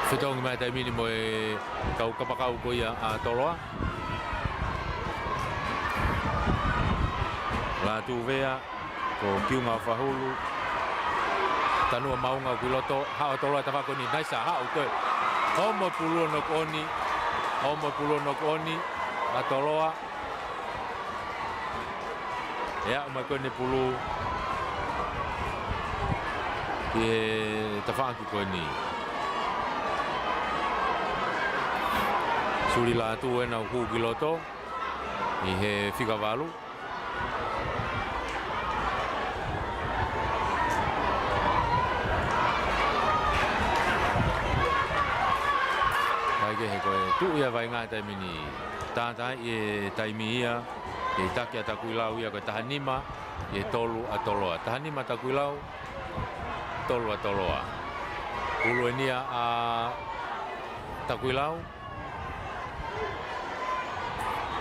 Fetongi mai taimi ni mo e kau kapakau ko ia ʻa Toloa. Lātū Vea, ko Kiunga ʻOfahulu. Tanua Maunga ki loto, haʻu ʻa Toloa tafaʻaki ko eni, naisa, haʻu toe. Homo pulu ʻo knock on, homo pulu ʻo knock on ʻa Toloa. ʻE aʻu mai ko eni pulu ki he tafaʻaki ko eni. Suli Lātū ʻena ʻoku hū ki loto ʻi he fika valu. Kaikehe ko e tuʻu ia vaʻinga he taimi ni. Tātaaʻi e taimi ia, ʻe taki ʻa Takuilau ia ko e taha nima, ʻe tolu ʻa Toloa. Taha nima Takuilau, tolu ʻa Toloa. Pulu eni ia ʻa Takuilau.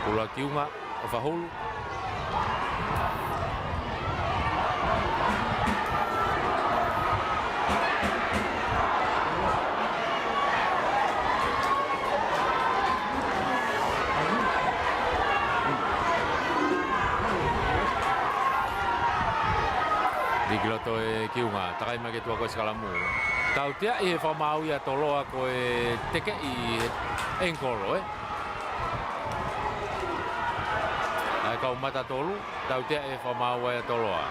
Pulu ʻa Kiunga ʻOfahulu. Lī ki loto ʻe Kiunga, takai mai ki tuʻa ko e sikalamu. Tauteaʻi he fakamaau ia ʻa Toloa ko e tekeʻi ʻengikolo, ē? ʻA e kau mata tolu, tauteaʻi he fakamaau ia ʻa Toloa.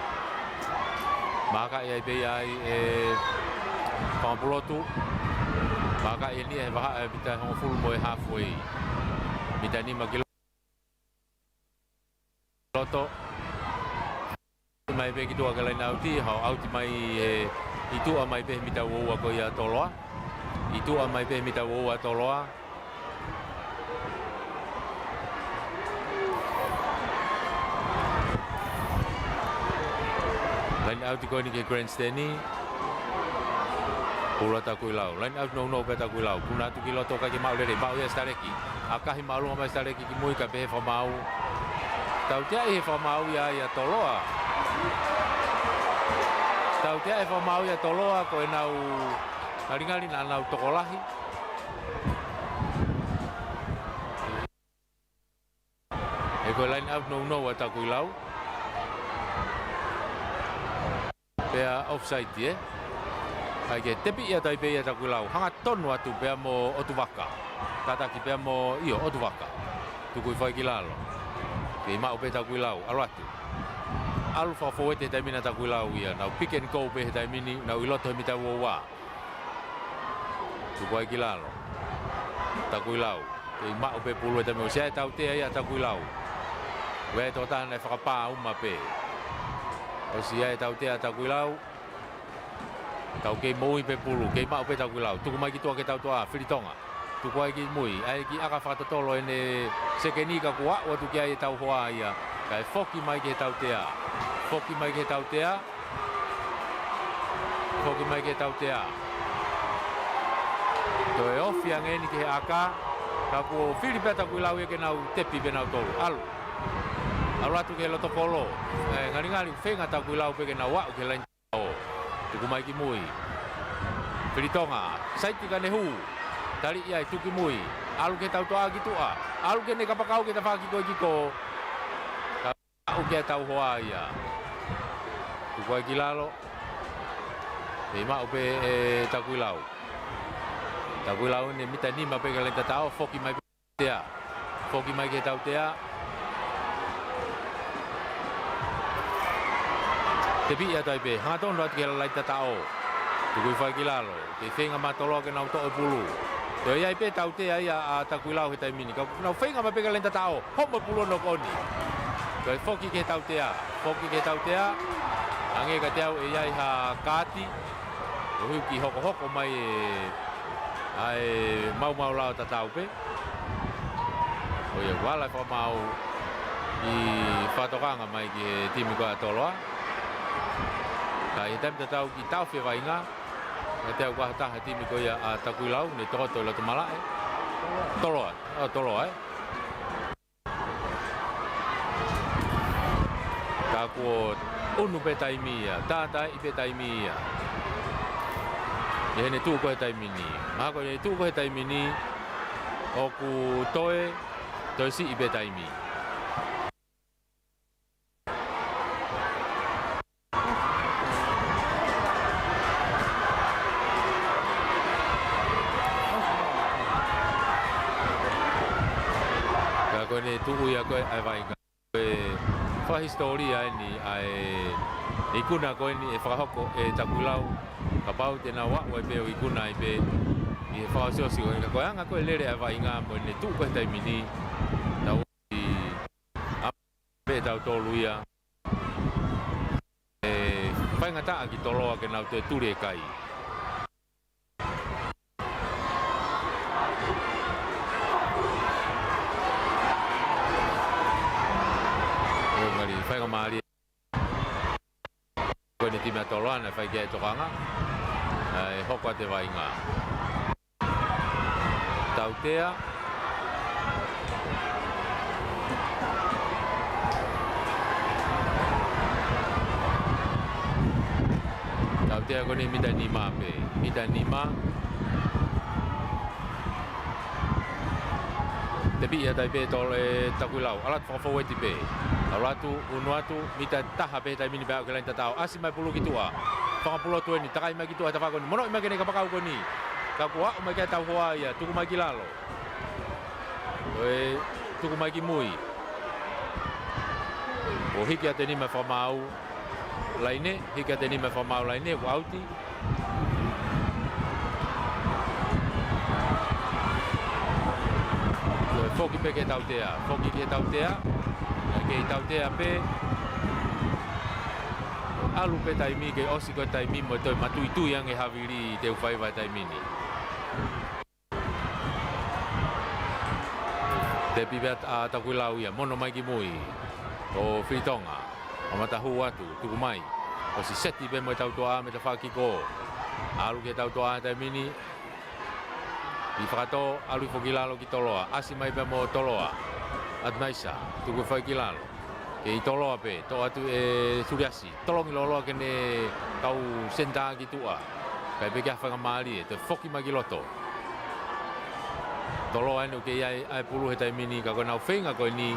Mahakaʻi ai pē ia ai e fanga pulotu. Mahakaʻi eni ia he vahaʻa ʻe mita hongofulu mo e halfway. Mita nima ki loto. Mai pē ki tuʻa ki he line out, haʻu ʻauti mai he, ʻi tuʻa mai pē he mita ua ua ko ia ʻa Toloa. ʻI tuʻa mai pē he mita ua ua ʻa Toloa. Line out ko eni ki he grandstand. Pulu ʻa Takuilau. Line out nounou pē ʻa Takuilau. Puna atu ki loto, ʻikai ke maʻu lelei. Maʻu ia ʻe Sitaleki. ʻAkahi māʻolunga mai ʻe Sitaleki ki mui kae pehē fakamaau. Tauteaʻi he fakamaau ia ʻa Toloa. Tauteaʻi he fakamaau ia ʻa Toloa ko ʻenau ngalingali naʻa nau tokolahi. He ko e line out nounou ʻa Takuilau. Pea offside ē. Kaikehe tepiʻi atu ai pē ia ʻa Takuilau. Hangatonu atu pea mo ʻOtuvaka. Tataki pea mo, ʻio, ʻOtuvaka. Tuku hifo ai ki lalo. Kei maʻu pē ʻe Takuilau. ʻAlu atu. ʻAlu fakafouete he taimi ni ʻa Takuilau ia. Nau pick and go pē he taimi ni. Nau ʻi loto he mita ua ua. Tuku ai ki lalo. Takuilau. Kei maʻu pē pulu he taimi ni. ʻOsi ʻai e tautea ia ʻa Takuilau. Ue e tokotaha naʻe fakapā uma pē. ʻOsi ʻai e tautea ʻa Takuilau. Kau kei moʻui pē pulu. Kei maʻu pē ʻe Takuilau. Tuku mai ki tuʻa ki he tautoʻa. Filitonga. Tuku ai ki mui. ʻAi e kiʻi ʻaka fakatotolo ʻene sekeni ka kuo aʻu atu ki ai e tauhoa ia. Kae foki mai ki he tautea. Foki mai ki he tautea. Foki mai ki he tautea. Toe ofi ange eni ki he ʻaka. Ka kuo fili pē ʻa Takuilau ia ke nau tepi pē nautolu. ʻAlu. ʻAlu atu ki he loto kolo. ʻE, ngalingali feinga ʻa Takuilau pē ke nau aʻu ki he laini taʻo. Tuku mai ki mui. Filitonga. Saiti kae ne hū. Taliʻi ai tuku ki mui. ʻAlu ki he tautoʻa ki tuʻa. ʻAlu ki heʻene kapakau ki he tafaʻaki ko ē ki kō. Aʻu ki he tauhoa ia. Tuku ai ki lalo. Kei maʻu pē ʻe Takuilau. Takuilau ʻene mita nima pē ki he laini tataʻo, foki mai pē tea. Foki mai ki he tautea. Tepiʻi atu ai pē, hangatonu atu ki he laini tataʻo. Tuku hifo ai ki lalo. Kei feinga mai ʻa Toloa ke nau toʻo e pulu. Toe ʻi ai pē tautea ia ʻa Takuilau he taimi ni. Ka nau feinga mai pē ki he laini tataʻo. Homo e pulu ʻo knock on. Toe foki ki he tautea. Foki ki he tautea. Hangē kiate au ʻe ʻi ai ha kaati. ʻOku kiʻi hokohoko mai e, ʻa e maumau lao tatau pē. ʻO ia, vala e fakamaau ʻi fakatokanga mai ki he timi ko ia ʻa Toloa. Ka ʻi he taimi tatau kiʻi taʻofi e vaʻinga. Ka te u kau ha taha he timi ko ia ʻa Takuilau, ne tokoto ʻi loto malaʻe. Toloa, ʻo Toloa, ē. Ka kuo ʻunu pē taimi ia, tātaaʻi pē taimi ia. ʻI heʻene tuʻu ko ē he taimi ni. Mahalo ko ʻene tuʻu ko ē he taimi ni, ʻoku toe, toe siʻi pē taimi. Ka ko ʻene tuʻu ia ko ē ʻa e vaʻinga. Ko e fakahisitōlia eni ʻa e ikuna ko eni ʻe fakahoko ʻe Takuilau. Kapau te nau aʻu ai pē ʻo ikuna ai pē ʻi he fakaʻosiʻosi ko eni. Ka ko e anga ko ē lele ʻa e vaʻinga mo ʻene tuʻu ko ē he taimi ni. Tau ʻi pē tautolu ia. ʻE faingataʻa ki Toloa ke nau toe tuli e kai. ʻE ngali faingamālie. Ko eni timi ʻa Toloa naʻe fai ki ai e tokanga. ʻE hoko atu e vaʻinga. Tautea. Tautea ko eni mita nima pē. Mita nima. Tepiʻi atu ai pē Toloa ʻe Takuilau. ʻAlu atu fakafoueti pē. ʻAlu atu, ʻunu atu, mita taha pē he taimi ni pea aʻu ki he laini tatau. ʻAsi mai pulu ki tuʻa. Fakapulotu eni, takai mai ki tuʻa he tafaʻaki ko eni. Monoʻi mai ki heʻene kapakau ko eni. Ka kuo aʻu mai ki ai ʻetau hoa ia, tuku mai ki lalo. Ko e tuku mai ki mui. Kuo hiki atu e nima fakamaau laine, hiki atu e nima fakamaau laine, kuo ʻauti. Ko e foki pē ki he tautea, foki ki he tautea, kei tautea pē. ʻAlu pē taimi, kei ʻosi ko ē taimi mo e toe matuitui ange havili ʻi he ʻū faiva he taimi ni. Tepi pē ʻa Takuilau ia, mono mai ki mui. Ko Filitonga, ʻo mata hū atu, tuku mai. ʻOsi seti pē mo e tautoʻa mei he tafaʻaki ko. ʻAlu ki he tautoʻa he taimi ni. ʻI fakatō, ʻalu hifo ki lalo ki Toloa. ʻAsi mai pē mo Toloa. ʻAtu naisa, tuku hifo ki lalo. Kei Toloa pē, toʻo atu ʻe Suliasi. Tolongi loloa ki heʻene kau senitā ki tuʻa. Kae pehē ke ʻi ai ha faingamālie, toe foki mai ki loto. Toloa eni ʻoku kei ʻi ai ʻa e pulu he taimi ni ka ko ʻenau feinga ko eni.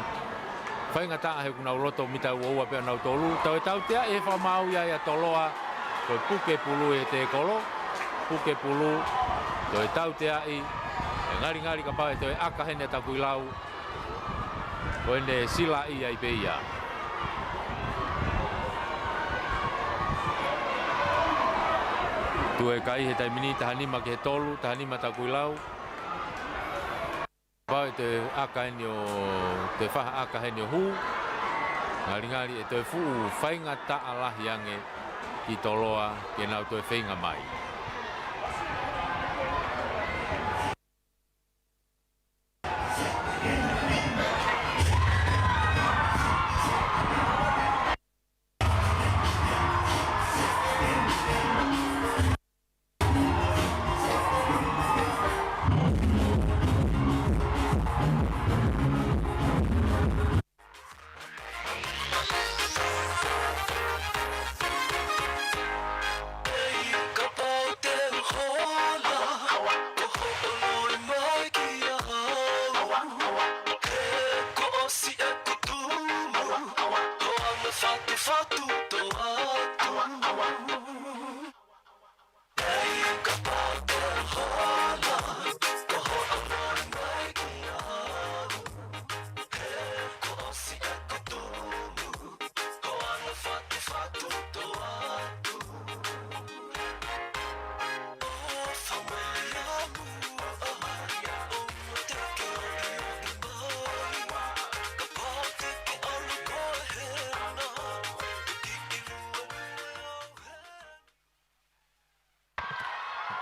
Faingataʻa he ʻoku nau loto mita ua ua pē ʻa nautolu. Tau e tautea ʻi he fakamaau ia ʻa Toloa. Ko e puke pulu ʻi he tēkolo. Puke pulu. Toe tauteaʻi. ʻE ngalingali kapau ʻe toe ʻaka heni ʻa Takuilau. Ko ʻene silaʻi ai pē ia. Tuʻu e kai he taimi ni, taha nima ki he tolu, taha nima Takuilau. Kapau ʻe toe ʻaka heni ʻo, toe fai ha ʻaka heni ʻo hū. Ngalingali ʻe toe fuʻu faingataʻa lahi ange ki Toloa ke nau toe feinga mai.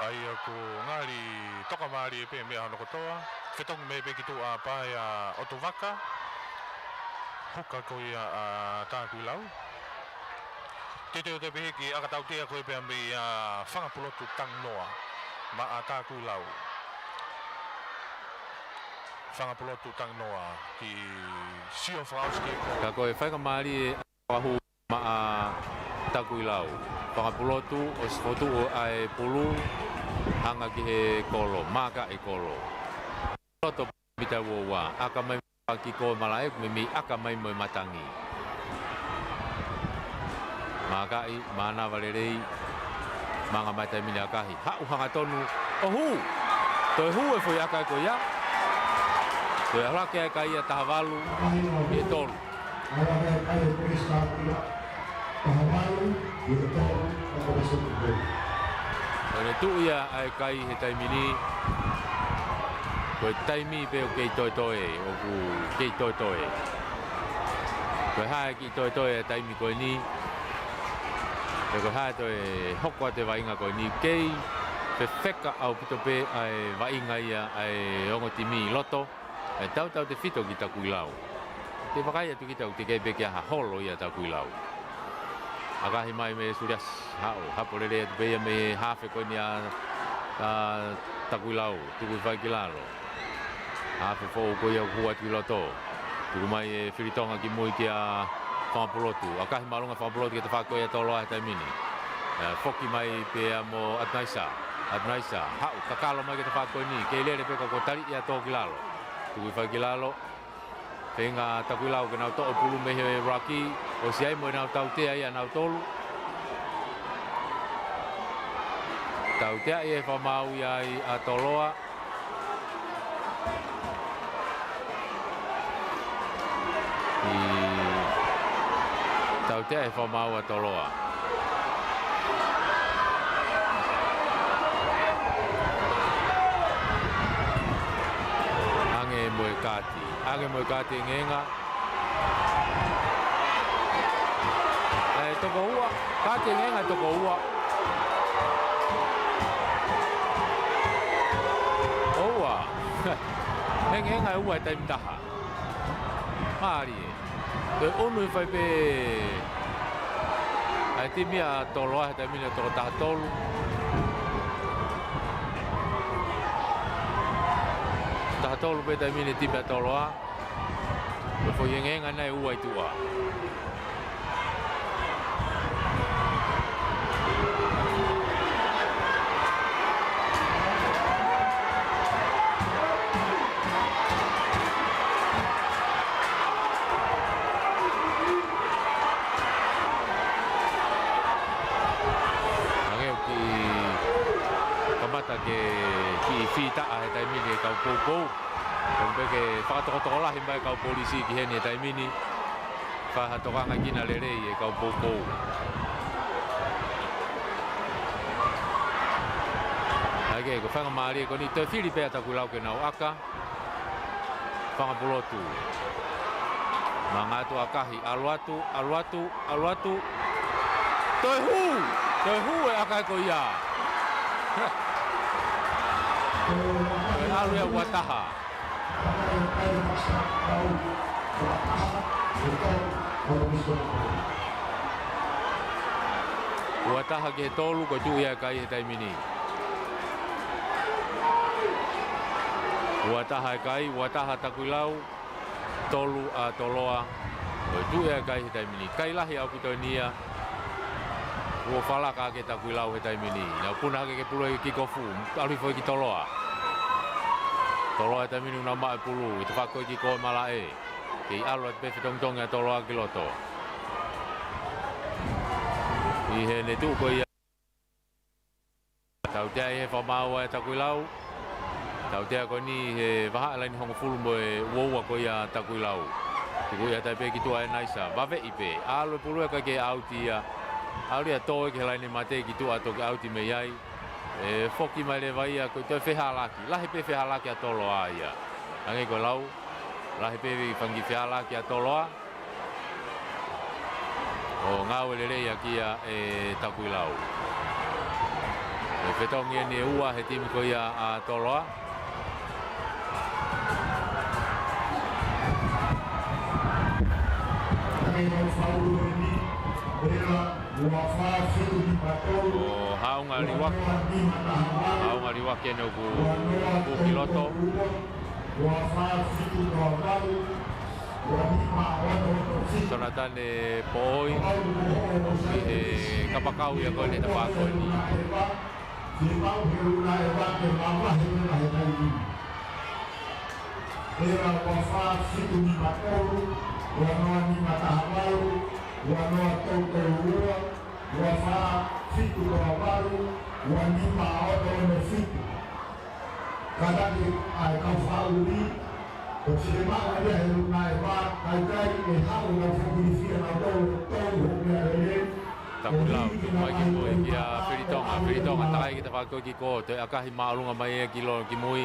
ʻA ia ʻoku ngali tokamālie pē meʻa hono kotoa. Fetongi mai pē ki tuʻa pē ʻa ʻOtuvaka. Huka ko ia ʻa Takuilau. Tite o te pihiki ʻa ka tautea ko e pea mei a Fanga Pulotu Tangnoa maʻa Takuilau. Fanga Pulotu Tangnoa ki sio fakaʻosi ki he kolo. Ka ko e faingamālie ʻa e fakahū maʻa Takuilau. Fanga Pulotu ʻosi fokotuʻu ʻa e pulu, hanga ki he kolo, mākaʻi kolo. Loto pita uo ua, ʻaka mai ki ko e malaʻe, meimei ʻaka mai mo e matangi. Mākaʻi, mānava lelei, manga mai taimi ni ʻakahi. Haʻu hangatonu, ʻo hū! Toe hū e foʻi ʻaka ko ia. Toe ʻalu hake ʻa e kai ia taha valu, ʻe tolu. Ko e tuʻu ia ʻa e kai he taimi ni, ko e taimi pē ʻoku kei toetoe, ʻoku kei toetoe. Ko e hā e kiʻi toetoe ʻa e taimi ko eni, pe ko e hā e toe hoko atu e vaʻinga ko eni, kei fefeka ʻaupito pē ʻa e vaʻinga ia ʻa e ongo timi ʻi loto. ʻE tautautefito ki Takuilau. Te vakai atu kita ʻoku teʻeki ai pē ke ʻi ai ha holo ia Takuilau. ʻAkahi mai mei Suliasi, haʻu, hapo lelei atu pē ia mei he hafe ko eni ʻa, ʻa Takuilau, tuku hifo ai ki lalo. Hafe foʻou ko ia ʻoku hū atu ki loto. Tuku mai ʻe Filitonga ki mui kia Fanga Pulotu. ʻAkahi māʻolunga Fanga Pulotu ki he tafaʻaki ko ia Toloa he taimi ni. ʻE, foki mai pea mo ʻAtunaisa. ʻAtunaisa, haʻu, kakalo mai ki he tafaʻaki ko eni. Kei lele pē ka kuo taliʻi ʻa e tō ki lalo. Tuku hifo ai ki lalo. Feinga Takuilau ke nau toʻo e pulu mei he ruck, ʻosi ʻi ai mo ʻenau tautea ia ʻanautolu. Tautea ʻe he fakamaau ia ʻa Toloa. ʻI, tautea ʻe he fakamaau ʻa Toloa. Hangē mo e kaati. Hangē mo e kaati ʻe ngāue. ʻE toko ua. Kaati ʻe ngāue toko ua. ʻOua. ʻE ngāue ʻe ua he taimi taha. Mālie. Ko e ʻunu ʻe fai pē ʻa e timi ʻa Toloa he taimi ni ʻo toko taha tolu. Taha tolu pē taimi ni timi ʻa Toloa. Ko e foʻi engeenga nai ua ʻi tuʻa. Hangē ʻoku kamata ke kiʻi fitaʻa he taimi ni e kau poupou. Ko e pē ke fakatokotokolahi mai e kau polisi ki heni he taimi ni. Fai ha tokangaʻi kina lelei e kau poupou. ʻAi ke, ko e faingamālie ko eni, toe fili pē ʻa Takuilau ke nau ʻaka. Fanga Pulotu. Manga atu ʻakahi, ʻalu atu, ʻalu atu, ʻalu atu. Toe hū! Toe hū e ʻaka ko ia. Toe ʻalu ia ua taha. Ua taha ki he tolu, ko e tuʻu ia e kai he taimi ni. Ua taha e kai, ua taha Takuilau, tolu ʻa Toloa, ko e tuʻu ia e kai he taimi ni. Kai lahi ʻaupito eni ia, ʻoku falaka hake Takuilau he taimi ni. Nau puna hake ke pulu e kikofu, ʻalu hifo ki Toloa. Toloa he taimi ni ʻoku nau maʻu e pulu, ʻi he tafaʻaki ko ē ki ko e malaʻe. Kei ʻalu atu pē fetongitongi ʻa Toloa ki loto. ʻI heʻene tuʻu ko ia. Tautea ʻe he fakamaau ʻa Takuilau. Tautea ko eni he vahaʻa laine hongofulu mo e ua ua ko ia Takuilau. Tuku ia tai pē ki tuʻa ʻe Naisa. Vaveʻi pē. ʻAlu e pulu ʻe ʻikai ke ʻauti ia. ʻAlu ia tō ki he laine mate ki tuʻa toki ʻauti mei ai. ʻE foki mai leva ia ko e toe fehālaaki. Lahi pē fehālaaki ʻa Toloa ia. Hangē ko e lau. Lahi pē fanga kiʻi fehālaaki ʻa Toloa. ʻO ngāue lelei ʻaki ia ʻe Takuilau. ʻE fetongi eni e ua he timi ko ia ʻa Toloa. Hangē ko e faulu eni, ko e la. Ko Haʻunga Liuaki. Haʻunga Liuaki eni ʻoku, ʻoku ki loto. Sonatane Poʻoi, ʻi he kapakau ia ko eni he tafaʻaki ko eni. Fiemaʻu he ʻuna ʻe ua ke mavahe leva he taimi ni. ʻEra ua fā fitu nima tolu, ua noa nima taha valu, ua noa tolu tolu ua, ua fā fitu noa valu, ua nima ono ono fitu. Kātaki ʻa e kau fakaʻuli, ʻoku fiemaʻu ia he ʻuna ʻe ua, kae ʻikai ke haʻu ʻenau foki fiha ʻenau tolu, tolu hoʻo meʻa lelei. Takuilau, tuku mai ki muʻa kia Filitonga, Filitonga, takai ki he tafaʻaki ko ē ki kō, toe ʻakahi māʻolunga mai ia ki lo-, ki mui.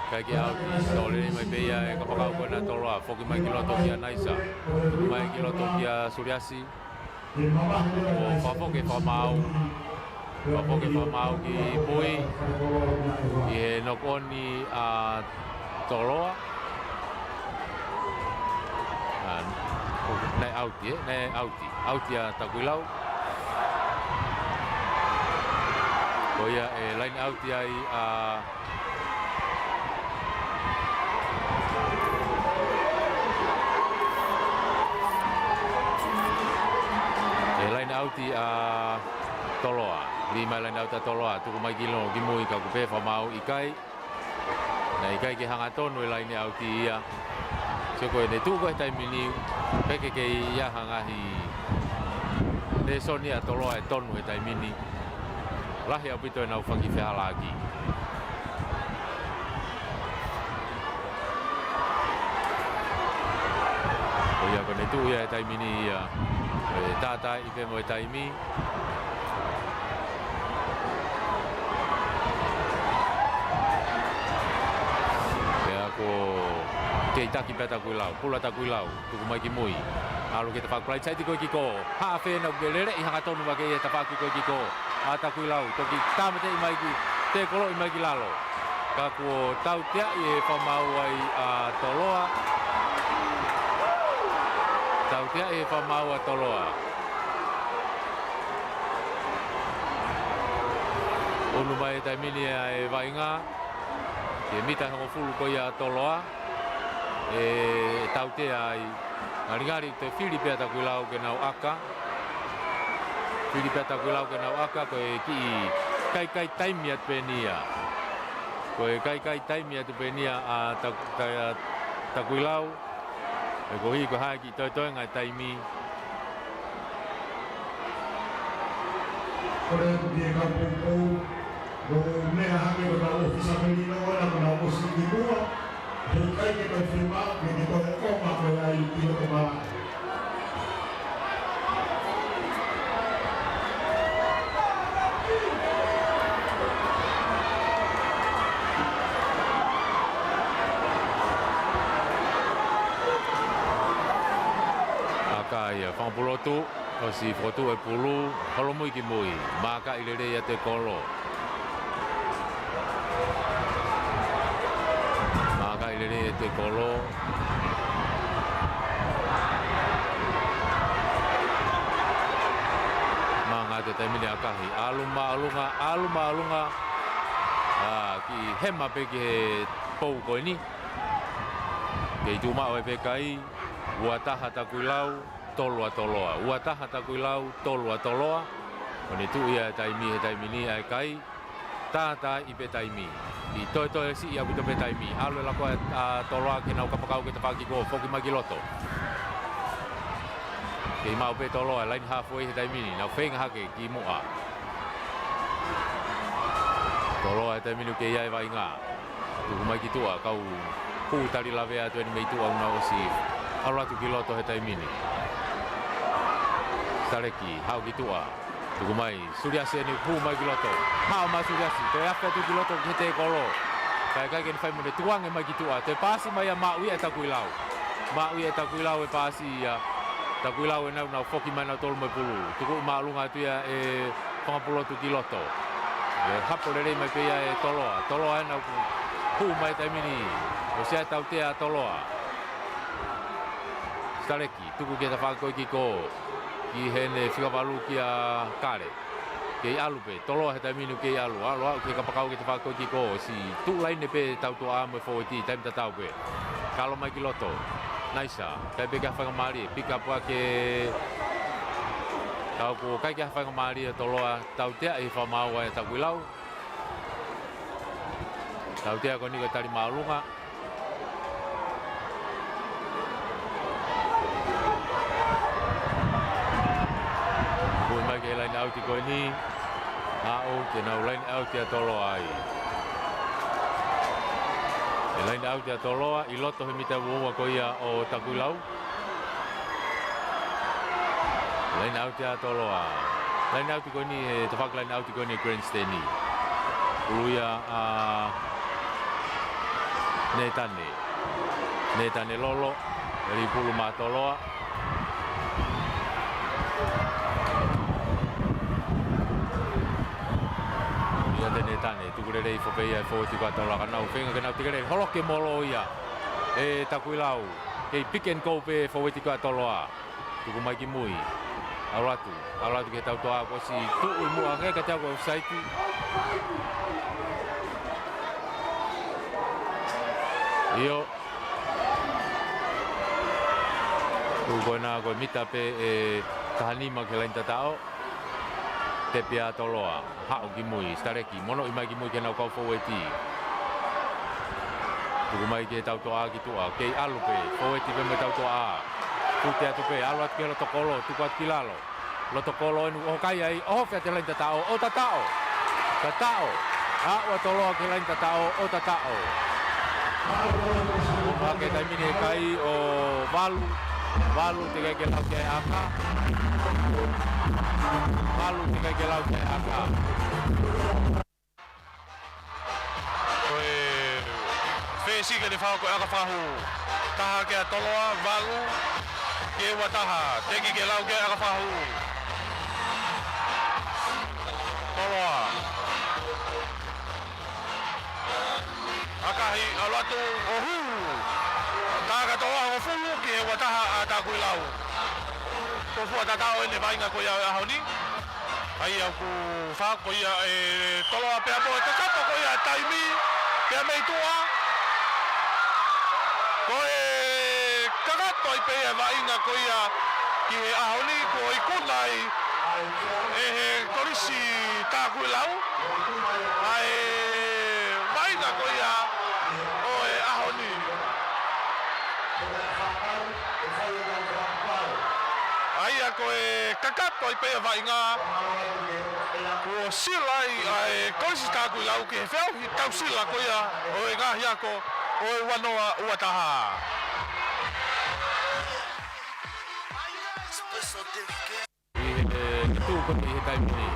Kae ʻikai ke ʻalu ki, tō lelei mai pē ia ʻe he kapakau ko ena ʻa Toloa, foki mai ki loto kia Naisa, mai ki loto kia Suliasi. ʻO fakafoki e fakamaau. Fakafoki e fakamaau ki mui. ʻI he knock on ʻa Toloa. ʻA, naʻe ʻauti, ē? Naʻe ʻauti. ʻAuti ʻa Takuilau. Ko ia e line ʻauti ai ʻa E line ʻauti ʻa Toloa. Lī mai line ʻauti ʻa Toloa. Tuku mai ki lo-, ki mui ka kuo pehē fakamaau ʻikai. Naʻe ʻikai ke hangatonu e line ʻauti ia. Sio ko ē ne tuʻu ko ē he taimi ni. Peke ke ʻi ai ha ngaahi lēsoni ʻa Toloa ʻe tonu he taimi ni. Lahi ʻaupito ʻenau fakafehālaaki. Ko ia ko ʻene tuʻu ia he taimi ni ia. ʻE tātāʻi pē mo e taimi. Pea ko e kei taki pē ʻa Takuilau. Pula Takuilau. Tuku mai ki mui. ʻAlu ki he tafaʻaki ko ē, side ko ē ki kō. Haʻa fēnau ke lele ʻi hangatonu mai ki he tafaʻaki ko ē ki kō. ʻA Takuilau, toki tāmateʻi mai ki, tēkoloʻi mai ki lalo. Ka kuo tauteaʻi e fakamaau ai ʻa Toloa. Tauteaʻi e fakamaau ʻa Toloa. ʻUnu mai e taimi ni ʻa e vaʻinga. Ki he mita hongofulu ko ia ʻa Toloa. ʻE tautea ai. Ngalingali toe fili pē ʻa Takuilau ke nau ʻaka. Fili pē ʻa Takuilau ke nau ʻaka, ko e kiʻi kaikai taimi atu pē eni ia. Ko e kaikai taimi atu pē eni ia ʻa Ta-, Ta-, Takuilau. ʻE koeʻuhi ko e hā e kiʻi toetoenga e taimi. Kole atu ki he kau poupou, ʻo meʻa hake ko ʻenau ʻōfisa melino ʻo ʻenau ʻosi ki muʻa, he ʻikai ke toe fiemaʻu ke toe ʻomai ko ē ai ki loto malaʻe. ʻAka ia, fanga pulotu, ʻosi fokotuʻu e pulu, holomui ki mui, maʻakaʻi lelei ʻa e kolo. Maʻakaʻi lelei ʻa e kolo. Maʻanga atu e taimi ni ʻakahi. ʻAlu māʻolunga, ʻalu māʻolunga. ʻA, kiʻi hema pē ki he pou ko eni. Kei tuʻu maʻu ai pē kai. Ua taha Takuilau, tolu ʻa Toloa. Ua taha Takuilau, tolu ʻa Toloa. ʻO ne tuʻu ia he taimi, he taimi ni ʻa e kai. Tātāʻi pē taimi. ʻI toetoe siʻi ʻaupito pē taimi. ʻAlu e lako ʻa, ʻa Toloa ki heʻenau kapakau ki he tafaʻaki ko ē, foki mai ki loto. Kei maʻu pē Toloa, line halfway he taimi ni. Nau feinga hake ki muʻa. Toloa he taimi ni ʻoku kei ʻi ai e vaʻinga. Tuku mai ki tuʻa, kau hū tali lavea atu eni mei tuʻa ʻo nau ʻosi ʻalu atu ki loto he taimi ni. Saleki, haʻu ki tuʻa. Tuku mai, Suliasi eni hū mai ki loto. Haʻu mai Suliasi, toe afe atu ki loto ki he tēkolo. Kae ʻikai ke ne fai mo ne tukuange mai ki tuʻa. Toe paasi mai ʻa Maʻui ʻa Takuilau. Maʻui ʻa Takuilau e paasi ia. Takuilau ʻenau nau foki mai nautolu mo e pulu. Tuku māʻolunga atu ia ʻe fanga pulotu ki loto. ʻE hapo lelei mai pē ia ʻe Toloa. Toloa ʻenau hū mai taimi ni. ʻOsi ʻa e tautea ʻa Toloa. Saleki, tuku ki he tafaʻaki ko ē ki kō. Ki heʻene fika valu kia Kale. Kei ʻalu pē, Toloa he taimi ni kei ʻalu, ʻalu, ʻalu ki he kapakau ke tefako ki ko, ʻosi tuʻu laine pē tautuʻa mo e fōueti, taimi tatau pē. Kalo mai ki loto. Naisa, ʻikai pē ke ʻi ai ha faingamālie, pick up ake. Tau ko ʻikai ke ʻi ai ha faingamālie ʻa Toloa, tautea ʻi he fakamaau ʻa Takuilau. Tautea ko eni ko e tali māʻolunga. Pui mai ki he laine ʻauti ko eni. Aʻu, te nau laine ʻauti ʻa Toloa ai. ʻE laine ʻauti ʻa Toloa, ʻi loto he mita ua ua ko ia ʻo Takuilau. Laine ʻauti ʻa Toloa. Laine ʻauti ko eni, he tafaʻaki laine ʻauti ko eni ʻa e grandstand. Pulu ia ʻa Netane. Netane Lolo, ʻe lī pulu maʻa Toloa. Ia te Netane, tuku lelei foki ia ʻe he fōueti ko ia ʻa Toloa, ka nau feinga ke nau teke lelei, holoki mo Lolo ia. ʻE Takuilau, kei pick and go pē fōueti ko ia ʻa Toloa. Tuku mai ki mui. ʻAlu atu, ʻalu atu ki he tautuʻa, kuo ʻosi tuʻu ʻi muʻa ange, ka te au ko e offside. ʻIo. Tuʻu ko ena ko e mita pē ʻe taha nima ki he laine tataʻo. Tepi ʻa Toloa. Haʻu ki mui, Sitaleki, monoʻi mai ki mui ki heʻenau kau fōueti. Tuku mai ki he tautuʻa ki tuʻa, kei ʻalu pē, fōueti pē mo e tautuʻa. Fute atu pē, ʻalu atu ki he loto kolo, tuku atu ki lalo. Loto kolo ʻeni, ʻoho kai ai, ʻoho fea te laine tataʻo, ʻo tataʻo. Tataʻo. Aʻu ʻa Toloa ki he laine tataʻo, ʻo tataʻo. Ko e hake taimi ni he kai ʻo valu, valu teʻeki ke lau ki ai ʻa e ʻaka. Valu teʻeki ke lau ki ai ʻa e ʻaka. Ko e fesi ke ne fao ko e ʻaka fakahū. Taha kia Toloa, valu, ki he ua taha, teʻeki ke lau ki ai ʻaka fakahū. Toloa. ʻAkahi, ʻalu atu, ʻo hū. Taha kia Toloa, ʻo hū, ki he ua taha ʻa Takuilau. Ko e fuʻu tataʻo ʻeni e vaʻinga ko ia ʻo e ʻaho ni. ʻA ia ʻoku fai ko ia ʻe Toloa pea mo e kakato ko ia taimi, pea mei tuʻa. Ko e kakato ai pē ia e vaʻinga ko ia ki he ʻaho ni, kuo ikuna ai ʻe he Kolisi Takuilau ʻa e vaʻinga ko ia ʻo e ʻaho ni. ʻA ia ko e kakato ai pē ia e vaʻinga, kuo sila ai ʻa e Kolisi Takuilau ki he feʻauhi tausila ko ia ʻo e ngaahi ako ʻo e ua noa ua taha. ʻI he, ʻi he tuʻu ko eni ʻi he taimi ni.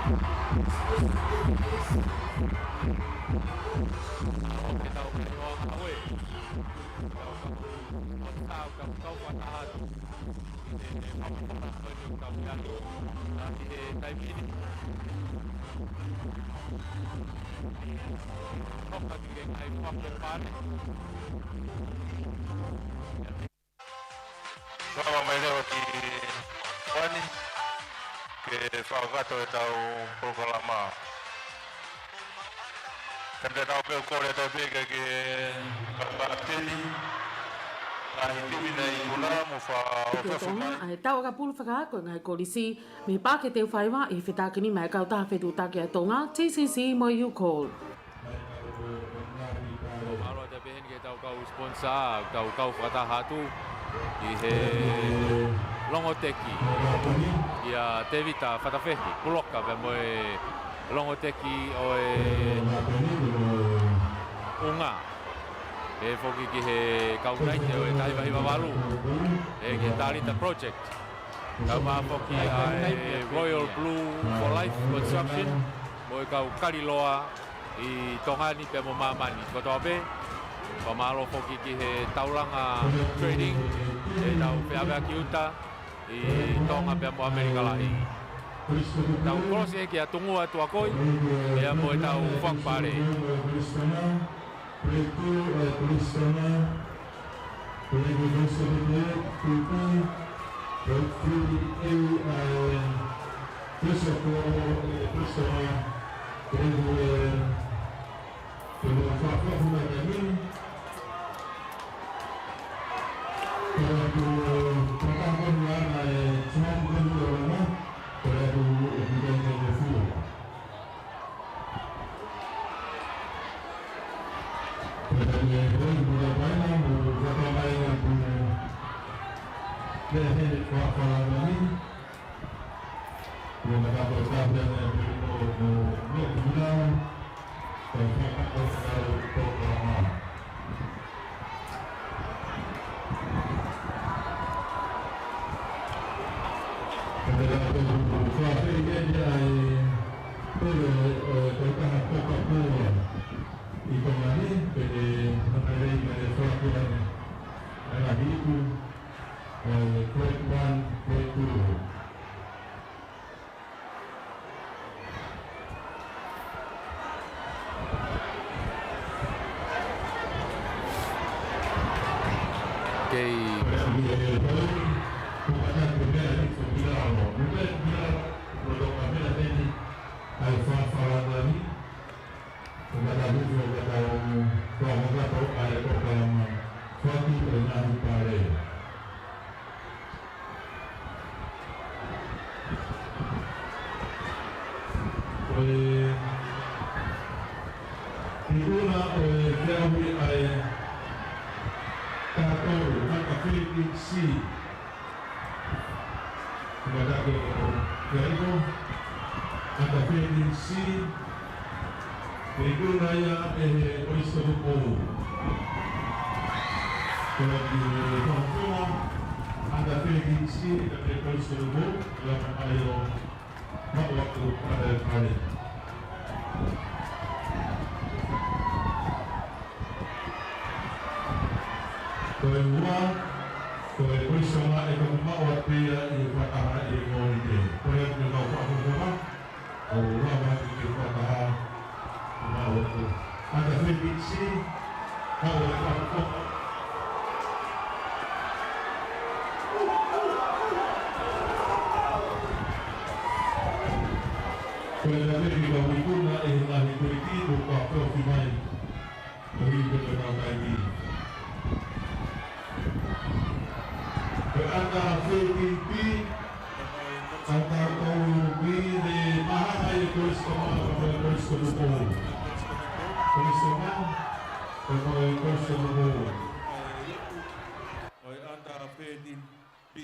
ʻO ke tau kai hoa ngāue. Tau kau, tau kau, tau kau fakataha atu. ʻI he, ʻi he papa kona ko eni ʻoku tau ʻi ai. Ka ʻi he taimi ni. Toka ki he ngaahi papa pale. Lava mai leva ki Vani, ke fakakakato ʻetau polokalama. Ka te tau pē kole atu pē ke, ke kapiteni, ngaahi timi naʻe ikuna mo fa-, ʻo Tonga, ʻa e tau ʻakapulu fakaako e ngaahi kolisi, mei he Paʻake Teufaiva ʻi he fetakinima ʻa e kautaha fetuʻutaki ʻa Tonga, T C C mo e U call. Mālō atu pē heni ki heʻetau kau sponsor, tau kau fakataha atu ʻi he longoteki ʻia Tevita Fatafehi, puloka pea mo e longoteki ʻo e ʻunga. Pehē foki ki he kau naite ʻo e taha hiva hiva valu, ʻe ki he Talita Project. Kau mai foki ʻa e Royal Blue for Life Construction, mo e kau kaliloa ʻi Tonga ni pea mo māmani kotoa pē. Fakamālō foki ki he Taulanga Trading, ʻetau feʻaveaki uta ʻi Tonga pea mo ʻAmelika Lahi. Tau kolosi ē kia Tungua Tuakoi, pea mo ʻetau fakapale. Play two, uh, please stand up. Play the rest of the play, P P. Play three, Q, uh, Pehē ko e fakalangi, ʻo e mataku ʻo e kapu ʻa e pili ʻo, ʻo, ʻo, ʻo, ʻo, ʻo, Kei Ko e ikuʻuna ʻo e feʻauhi ʻa e taha tolu, under thirteen C. Ko e mataku ʻo Keaiko, under thirteen C. Ko e ikuʻuna ia ʻe he Kolisi Tupou. Ko e kiʻi fakafofonga, under thirteen C, ʻa e Kolisi Tupou, ʻa ia ʻoku maʻu atu ʻa e pale. Ko e ua, ko e Kolisi Tonga ʻe kau maʻu atu ia ʻi he fakataha ʻi he Mōnite. Ko e kiʻi kau fakafofonga, ʻo lava ki he fakataha, maʻu atu. Under thirteen C, maʻu atu. Ko e kiʻi kau ikuʻuna ʻe he ngaahi kuiti, ʻo ka pōki mai. Ko e ʻi he pē kau kai ni. Ko e under thirteen B, under thirteen B, ne mahaha ʻi he Kolisi Tonga, ko e Kolisi Tupou. Kolisi Tonga, ko e Kolisi Tupou. Ko e under thirteen B.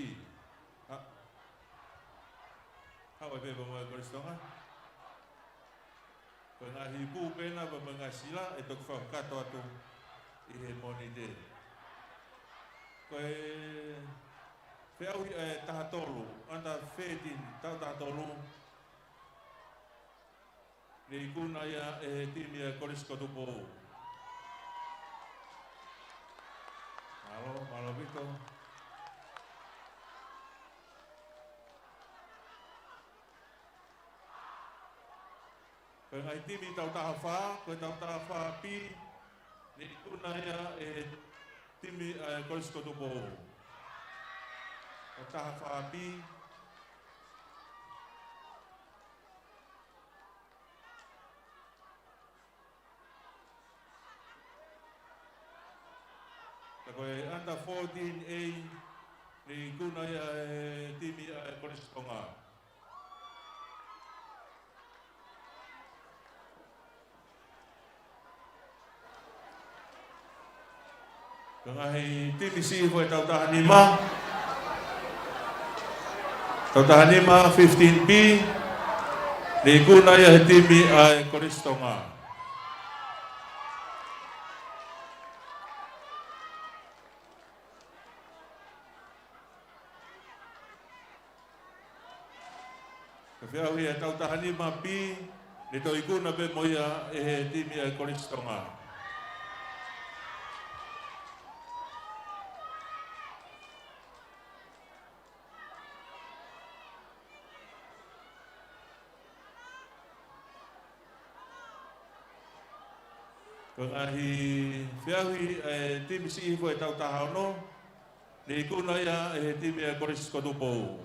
Ha-, haʻu ai pē pea mo e Kolisi Tonga. Ko e ngaahi pū pē ena pea mo e ngaahi sila ʻe toki fakakakato atu ʻi he Mōnite. Ko e feʻauhi ʻa e taha tolu, under thirteen, taʻu taha tolu. Ne ikuʻuna ia ʻe he timi ʻa e Kolisi ko Tupou. Mālō, mālō ʻaupito. Ko e ngaahi timi taʻu taha fā, ko e taʻu taha fā B, ne ikuʻuna ia ʻe he timi ʻa e Kolisi ko Tupou. Taʻu taha fā B. Ka ko e under fourteen A, ne ikuʻuna ia ʻe he timi ʻa e Kolisi Tonga. Ko e ngaahi timi siʻi foʻi taʻu taha nima. Taʻu taha nima, fifteen B, ne ikuʻuna ia ʻe he timi ʻa e Kolisi Tonga. Ko e feʻauhi ʻa e taʻu taha nima B, ne toe ikuʻuna pē mo ia ʻe he timi ʻa e Kolisi Tonga. Ko e ngaahi feʻauhi ʻa e timi siʻi foʻi taʻu taha ono, ne ikuʻuna ia ʻe he timi ʻa e Kolisi ko Tupou.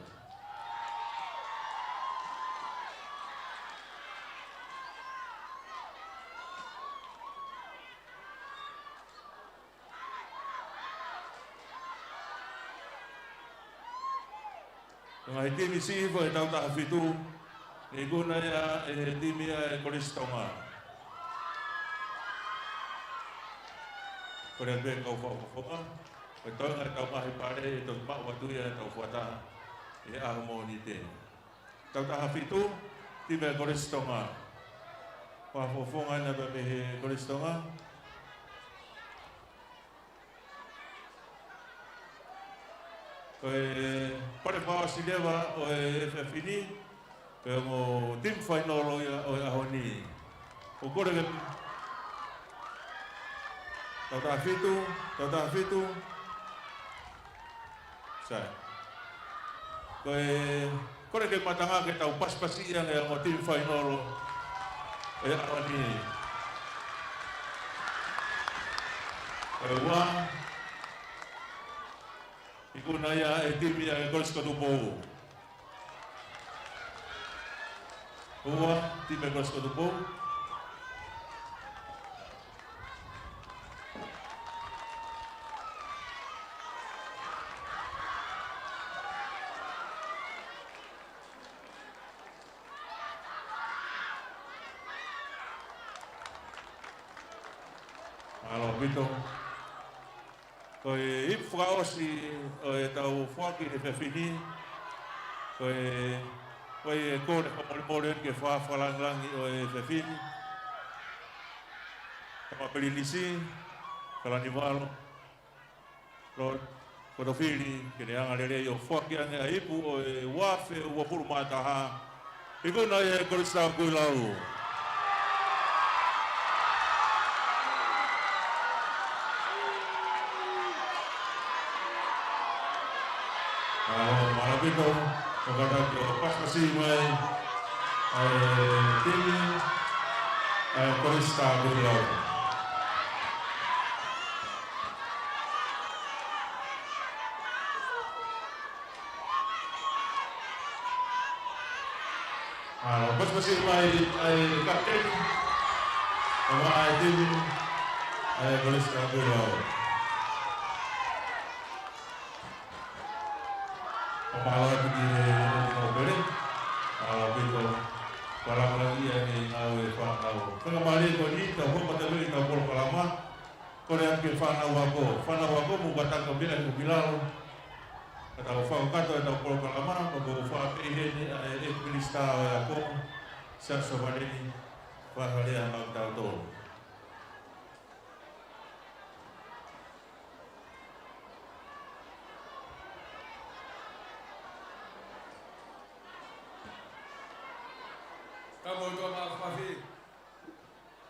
Ko e ngaahi timi siʻi foʻi taʻu taha fitu, ne ikuʻuna ia ʻe he timi ʻa e Kolisi Tonga. Kole pē kau fakafofonga. Ko e toenga ʻetau ngaahi pale, ʻe toki maʻu atu ia ʻetau fuataha ʻi he ʻaho Mōnite. Tautaha fitu, timi ʻa e Kolisi Tonga. Fakafofonga ʻena pē mei he Kolisi Tonga. Ko e pale fakaʻosi leva ʻo e efiafi ni, ko e ongo timi fainolo ia ʻo e ʻaho ni. ʻOku kole ke, tautaha fitu, tautaha fitu. Sai. Ko e kole ke matangi ke tau pasipasi ia nge ongo timi fainolo ʻo e ʻaho ni. Ko e ua, ikuna ia ʻe he timi ʻa e Kolisi ko Tupou. Ua, timi ʻa e Kolisi ko Tupou. Mālō ʻaupito. Ko e ipu fakaʻosi ʻo ʻetau foaki he efiafi ni, ko e, ko e kole fakamolemole ke fakafakalāngilangi ʻo e efiafi ni. Tama Pilinisi, Kalaniuvalu, Lord Kotofili, ke ne hanga lelei ʻo foaki ange ʻa e ipu ʻo e ua afe uofulu mā taha, ikuna ia ʻe he Kolisi Takuilau. Mālō, mālō ʻaupito, ʻo kātaki ʻo pasipasi mai ʻa e timi ʻa e Kolisi Takuilau. Mālō, pasipasi mai ʻa e kapiteni, ʻo e timi ʻa e Kolisi Takuilau. Fakamālō atu ki he, ki he pele. Mālō ʻaupito. Fakalāngilangi ʻa e ngāue ʻa e fānau. Fakamālō ko eni, tau hoko atu pē ki heʻetau polokalama. Kole atu ki he fānau ako. Fānau ako, mou kātaki ʻo mea ʻi lalo. Ka tau fakakakato ʻetau polokalama, ka ʻoku ou fakaafeʻi heni ʻa e ʻEiki Minisitā ʻo e Ako, Siaosi Sovaleni Faifalea, maʻa kitautolu. Tapu atu ʻa Mafi.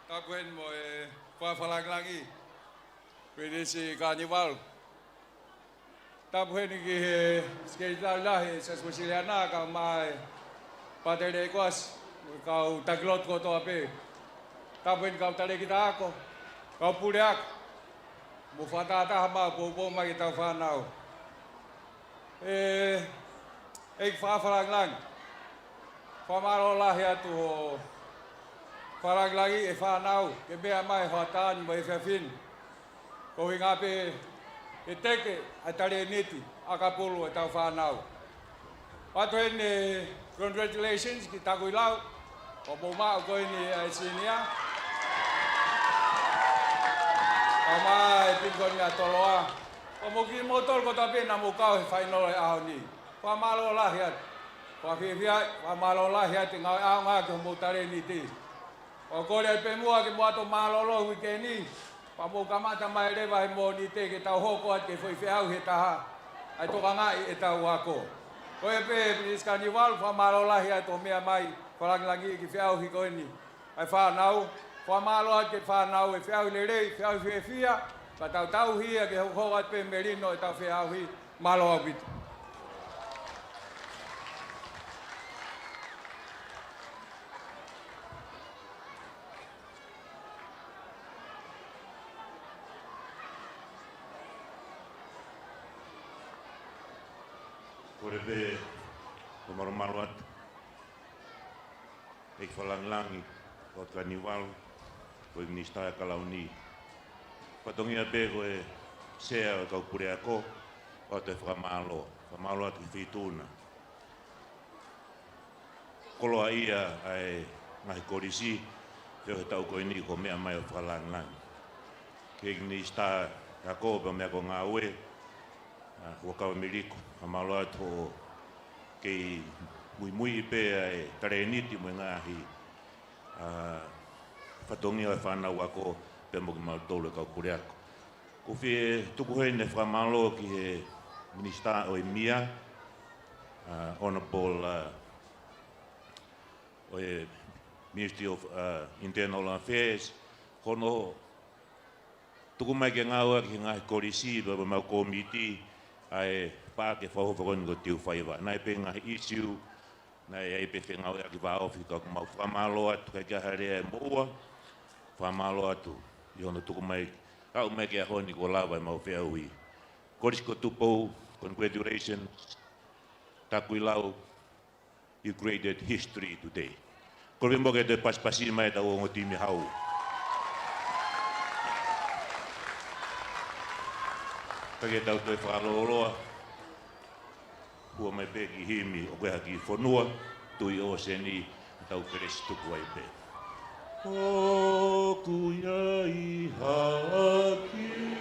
Tapu heni mo e fakafakalāngilangi, Pilinisi Kalaniuvalu. Tapu heni ki he Sekelitali Lahi ʻo e Siasi Uēsiliana, kae ʻumaʻā e Pātele ʻEkoasi, mo e kau taki lotu kotoa pē. Tapu heni kau talēkita ako, kau puleako, mou fakatahataha mai ʻo poupou mai ki heʻetau fānau. ʻE, ʻEiki Fakafakalāngilangi, fakamālō lahi atu hoʻo fakalāngilangiʻi e fānau ke meʻa mai he hoʻatā ni mo e efiafi ni. Ko e ʻuhinga pē ke teke ʻa e talēniti ʻakapulu ʻetau fānau. ʻOatu heni e congratulations ki Takuilau, ʻoku mou maʻu ko eni ʻa e senior. Kae ʻumaʻā e Pilikoni ʻa Toloa. Ko kimoutolu kotoa pē naʻa mou kau he fainolo he ʻaho ni. Fakamālō lahi atu. Fakafiefia, fakamālō lahi atu he ngāue ʻaonga ki hoʻomou talēniti. ʻOku ou kole pē muʻa ke mou ʻoatu e mālōlō he uike ni, pea mou kamata mai leva he Mōnite ke tau hoko atu ki he foʻi feʻauhi ʻe taha, ʻa e tokangaʻi ʻetau ako. Ko ia pē, Pilinisi Kalaniuvalu, fakamālō lahi atu hoʻo meʻa mai, fakalāngilangiʻi e kiʻi feʻauhi ko eni ʻa e fānau. Fakamālō atu ki he fānau he feʻauhi lelei, feʻauhi fiefia, ka tau tauhi ia ke hoko atu pē melino ʻetau feʻauhi. Mālō ʻaupito. Kole pē ʻo mālō mālō atu. ʻEiki Fakalangilangi, Lord Kalaniuvalu, ko e Minisitā ʻa e Kalauni. Fatongia pē ko e Sea ʻo e kau puleako, ʻoatu e fakamālō. Fakamālō atu ki he Feituʻu na koloaʻia ʻa e ngaahi kolisi, feohi he taʻu ko eni kuo meʻa mai ʻo fakalangilangi. Ki he Minisitā ʻo e Ako pea mo e Ako Ngāue, ʻa Huʻakavameiliku, fakamālō atu hoʻo kei muimui pē ʻa e talēniti mo e ngaahi, ʻa, fatongia ʻo e fānau ako pea mo kimautolu e kau puleako. ʻOku ou fie tuku heni e fakamālō ki he Minisitā ʻo e M I A, ʻa, Honourable, ʻa, ʻo e Ministry of, ʻa, Internal Affairs, ko hono tuku mai ke ngāueʻaki he ngaahi kolisi pea mo e mau kōmiti ʻa e paaki fakahoko ko eni ko e Teufaiva. Naʻe ʻi ai pē ngaahi issue, naʻe ʻi ai pē fengāueʻaki vāofi, ka ʻoku mau fakamālō atu, ʻikai ke ʻi ai ha lea ʻe moʻua, fakamālō atu ʻi hono tuku mai, aʻu mai ki he ʻaho ni kuo lava ʻemau feʻauhi. Kolisi ko Tupou, congratulations, Takuilau, you created history today. Kole mo ke toe pasipasi mai ʻetau ongo timi hau. Ka ke tau toe fakalōloa, hua mai pē ki he himi, ʻoku ʻi ai ha kiʻi fonua, tui ʻōseni, tau kelesi tuku ai pē. ʻOku ʻi ai ha kiʻi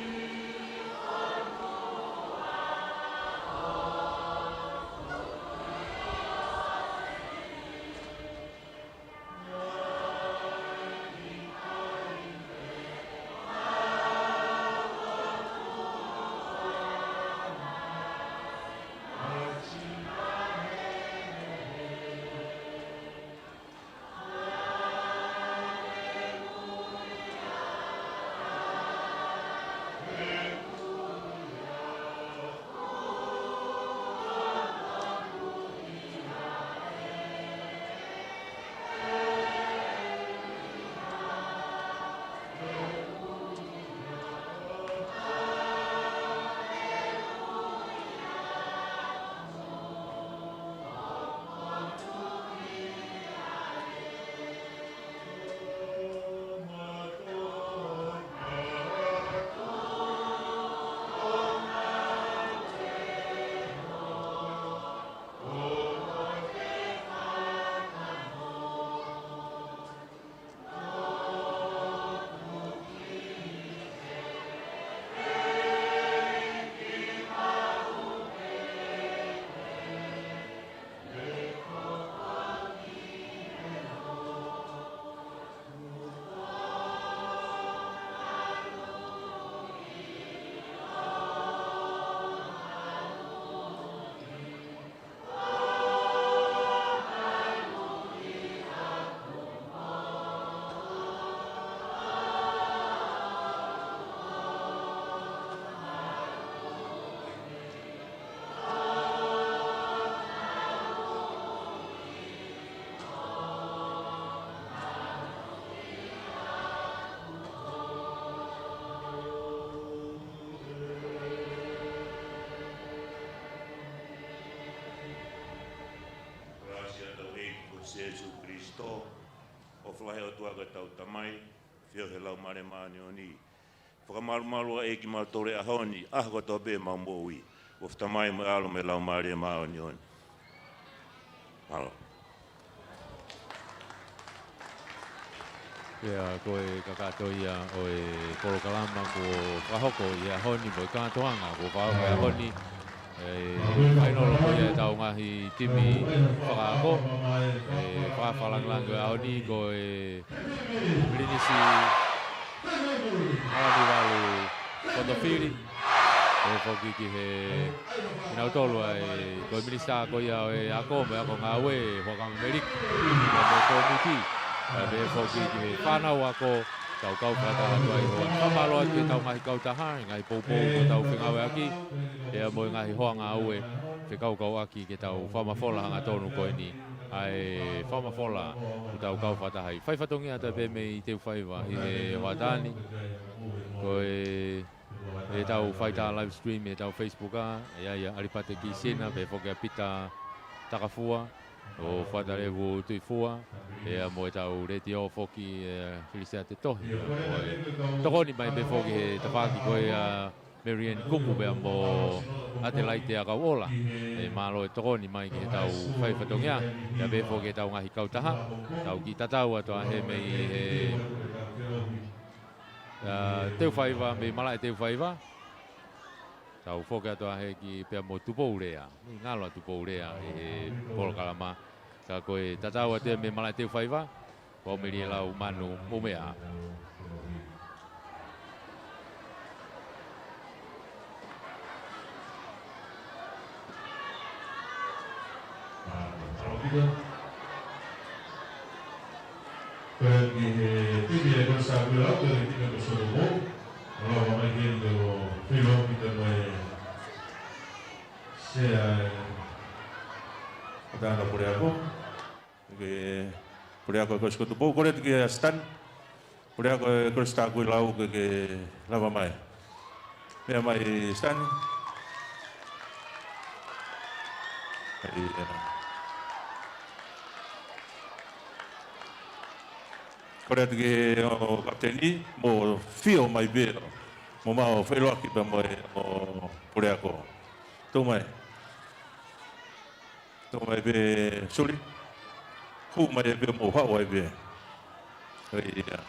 Kalāsia ʻa hotau ʻEiki ko Sīsū Kalaisi, ʻofa lahi ʻa e ʻOtua ko hotau Tamai, feohi ʻa e Laumālie Māʻoniʻoni, fakamalumalu ʻa e ʻEiki mautolu he ʻaho ni, ʻaho kotoa pē ʻemau moʻui. ʻOfa ʻa e Tamai mo e ʻAlo mo e Laumālie Māʻoniʻoni. Mālō. Ia, ko e kakato ia ʻo e polokalama kuo fakahoko ʻi he ʻaho ni, mo e kātoanga kuo fakahoko he ʻaho ni. ʻE, fainolo ko ia ʻetau ngaahi timi fakaako. ʻE, fakafakalāngilangi ʻo e ʻaho ni ko e Milinisi Alani Valu Fotofili. ʻE foki ki he kinautolu ʻa e, ko e Minisitā ko ia ʻo e Ako mo e Ako Ngāue, Huʻakavameiliku, mo e kōmiti. ʻE pehē foki ki he fānau ako, tau kau fakataha atu ai, ʻo fakamālō atu ki heʻetau ngaahi kautaha, ngaahi poupou kuo tau fengāueʻaki, pea mo e ngaahi hoa ngāue, fekaukauʻaki ke tau fakamafola hangatonu ko eni ʻa e fakamafola kuo tau kau fakataha ai. Fai fatongia atu pē mei Teufaiva ʻi he hoʻatā ni. Ko e, ʻetau fai ʻetau live stream ʻi heʻetau Facebook, ʻa ia ʻa ʻAlipate Kisina, pehē foki ʻa Pita Takafua, ʻo Fuata Levu Tuifua, pea mo ʻetau letiō foki, ʻe, Filitia Tetohi, ʻo e tokoni mai pē foki he tafaʻaki ko ia Marian Kuku pea mo Atelaite ʻAkauʻola. ʻE, mālō e tokoni mai ki heʻetau fai fatongia. Pea pehē foki ʻetau ngaahi kautaha. Tau kiʻi tatau atu ʻa heni mei he, ʻa, Teufaiva, mei malaʻe Teufaiva. Tau foki atu ā heni pea mo Tupoulea. Meʻi ngalo ʻa Tupoulea ʻi he polokalama. Ka ko e tatau atu ia mei Malaʻe Teufaiva, ko Meli Lau Manu Mumea. Ko e ki he timi ʻa e Kolisi Takuilau, ko e timi ko Sotomo. Lava mai heni ʻo feʻiloaki mo e sea ʻo e tangata puleako. Ko e puleako ʻo e Kolisi ko Tupou, kole atu kia Stan. Puleako ʻo e Kolisi Takuilau ke, ke lava mai. Meʻa mai Stan. ʻAi, ē. Kole atu ki he kapiteni, mo fio mai pē, mo maʻu feʻiloaki pea mo e, mo puleako. Tuʻu mai. Tuʻu mai pē Suli. Hū mai pē mo haʻu ai pē. ʻAi, ē.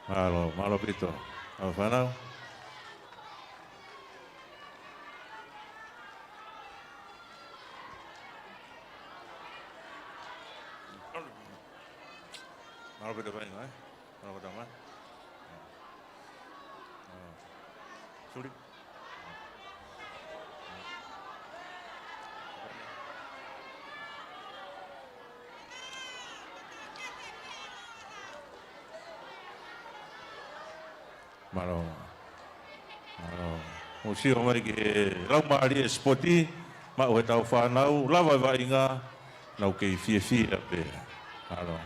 Mālō, mālō ʻaupito. ʻA fānau. Mālō ʻaupito fānau, ē? Mālō ʻaupito mai. Mālō. Suli. Mālō. Mālō. Mou sio mai ki he laumālie sipoti, maʻu he tau fānau, lava e vaʻinga, nau kei fiefia pē. Mālō.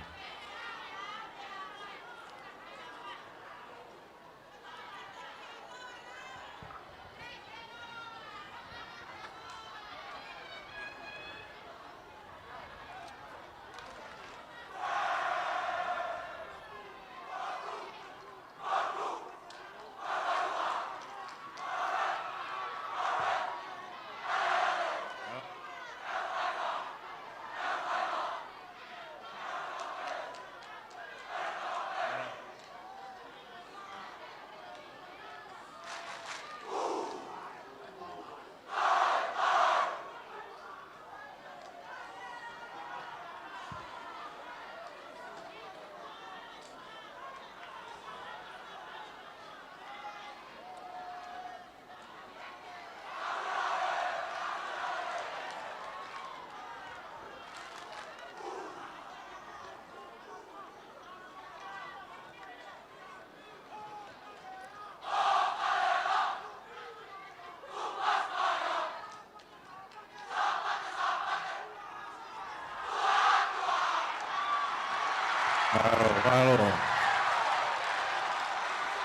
Mālō, mālō.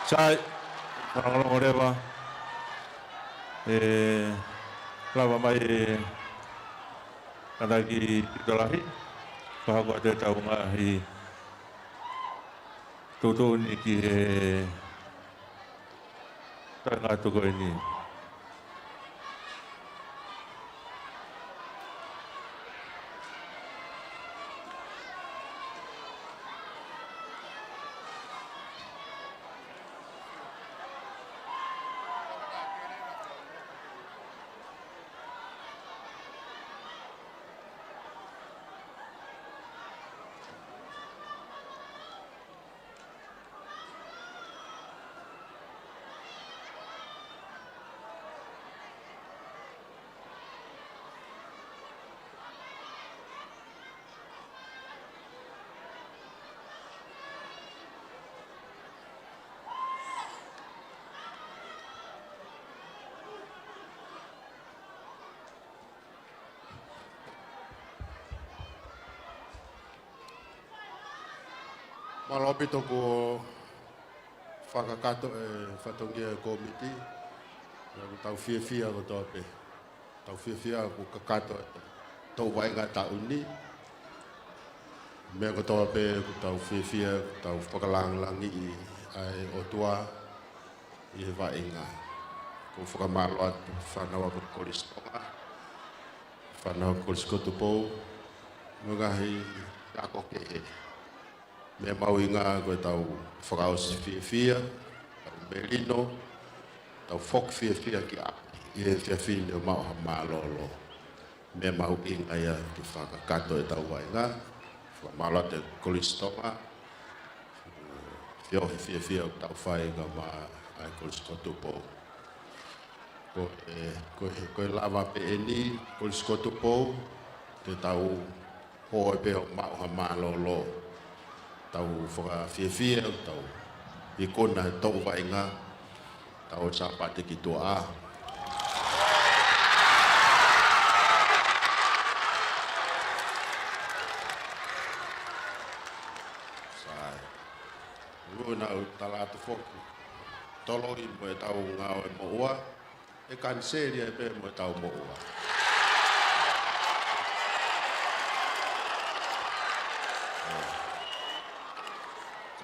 Sai, mālō leva. ʻE, lava mai ʻe Kataki Pitolahi. Pea hoko atu e tau ngaahi tuʻutuʻuni ki he taʻu ngaahi tuʻu ko eni. Mālō ʻaupito kuo fakakakato e fatongia e kōmiti. Pea ʻoku tau fiefia kotoa pē. Tau fiefia kuo kakato e tau vaʻinga taʻu ni. Meʻa kotoa pē ʻoku tau fiefia, ʻoku tau fakalāngilangiʻi ʻa e ʻOtua ʻi he vaʻinga. ʻOku ou fakamālō atu fānau ʻa e Kolisi Tonga, fānau Kolisi ko Tupou, mo e ngaahi ako kehe. Meʻa mahuʻinga ko ʻetau fakaʻosi fiefia, tau melino, tau foki fiefia ki ʻapi ʻi he efiafi ni ʻo maʻu ha mālōlō. Meʻa mahuʻinga ia ke fakakakato ʻetau vaʻinga. Fakamālō atu Kolisi Tonga, feohi fiefia ʻoku tau fai kae ʻumaʻā ʻa e Kolisi ko Tupou. Ko e, ko e, ko e lava pē eni, Kolisi ko Tupou, te tau hoko pē ʻo maʻu ha mālōlō. Tau fakafiefia, tau ikuna e toʻu vaʻinga, tau Sāpate ki tuʻa. Sai. Ua naʻa ku tala atu foki. Toloi mo ʻetau ngāue moʻua, ʻe kaniseli ai pē mo ʻetau moʻua.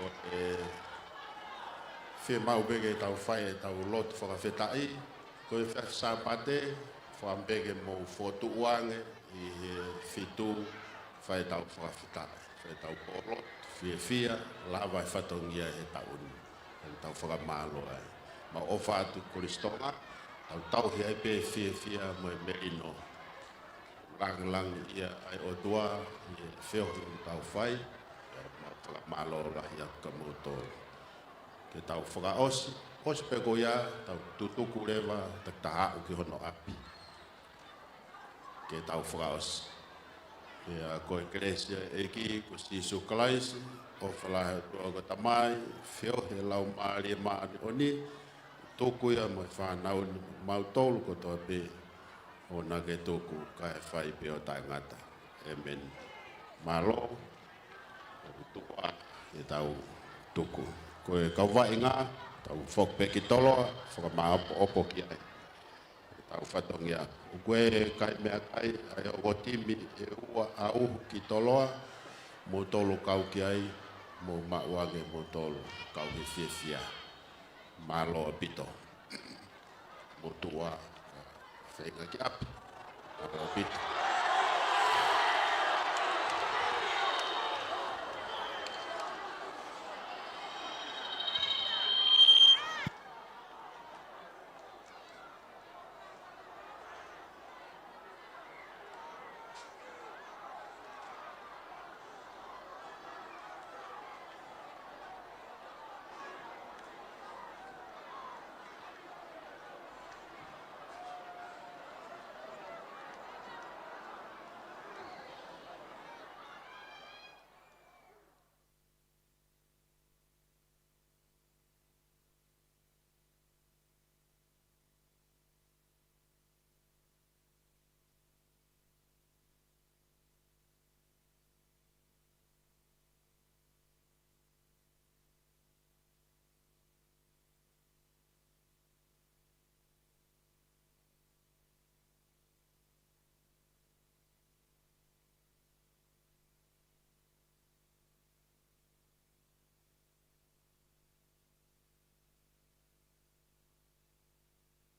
Ko e fiemaʻu pē ke tau fai ʻetau lotu fakafetaʻi, ko e efiafi Sāpate, fakaʻamu pē ke mou fokotuʻu ange ʻi he fitu, fai ʻetau fakafetaʻi, fai ʻetau pōlotu, fiefia, lava e fatongia he taʻu ni. Tau fakamālō ai. Mau ʻofa atu Kolisi Tonga, tau tauhi ai pē fiefia mo e melino. Langilangiʻia ʻa e ʻOtua ʻi he feohi ʻoku tau fai, pea mau fakamālō lahi atu kia moutolu. Ke tau fakaʻosi, ʻosi pē ko ia, tau tutuku leva, takitaha aʻu ki hono ʻapi. Ke tau fakaʻosi. Pea ko e kelesi ʻa e ʻEiki ko Sīsū Kalaisi, ʻofa lahi ʻa e ʻOtua ko e Tamai, feohi ʻa e Laumālie Māʻoniʻoni, tuku ia mo e fānau ni, mautolu kotoa pē, ʻoua naʻa ke tuku, kae fai pē ʻo taʻengata. ʻĒmeni. Mālō, ʻoku tuʻa ʻetau tuku. Ko e kau vaʻinga, tau foki pē ki Toloa, fakamāʻopoʻopo ki ai. Tau fatongia. ʻOku ʻi ai e kai meʻakai, ʻa e ongo timi ʻe ua ʻa uhu ki Toloa, moutolu kau ki ai, mou maʻu ange moutolu, kau he fiefia. Mālō ʻaupito. Mou tuʻa, feinga ki ʻapi. Mālō ʻaupito.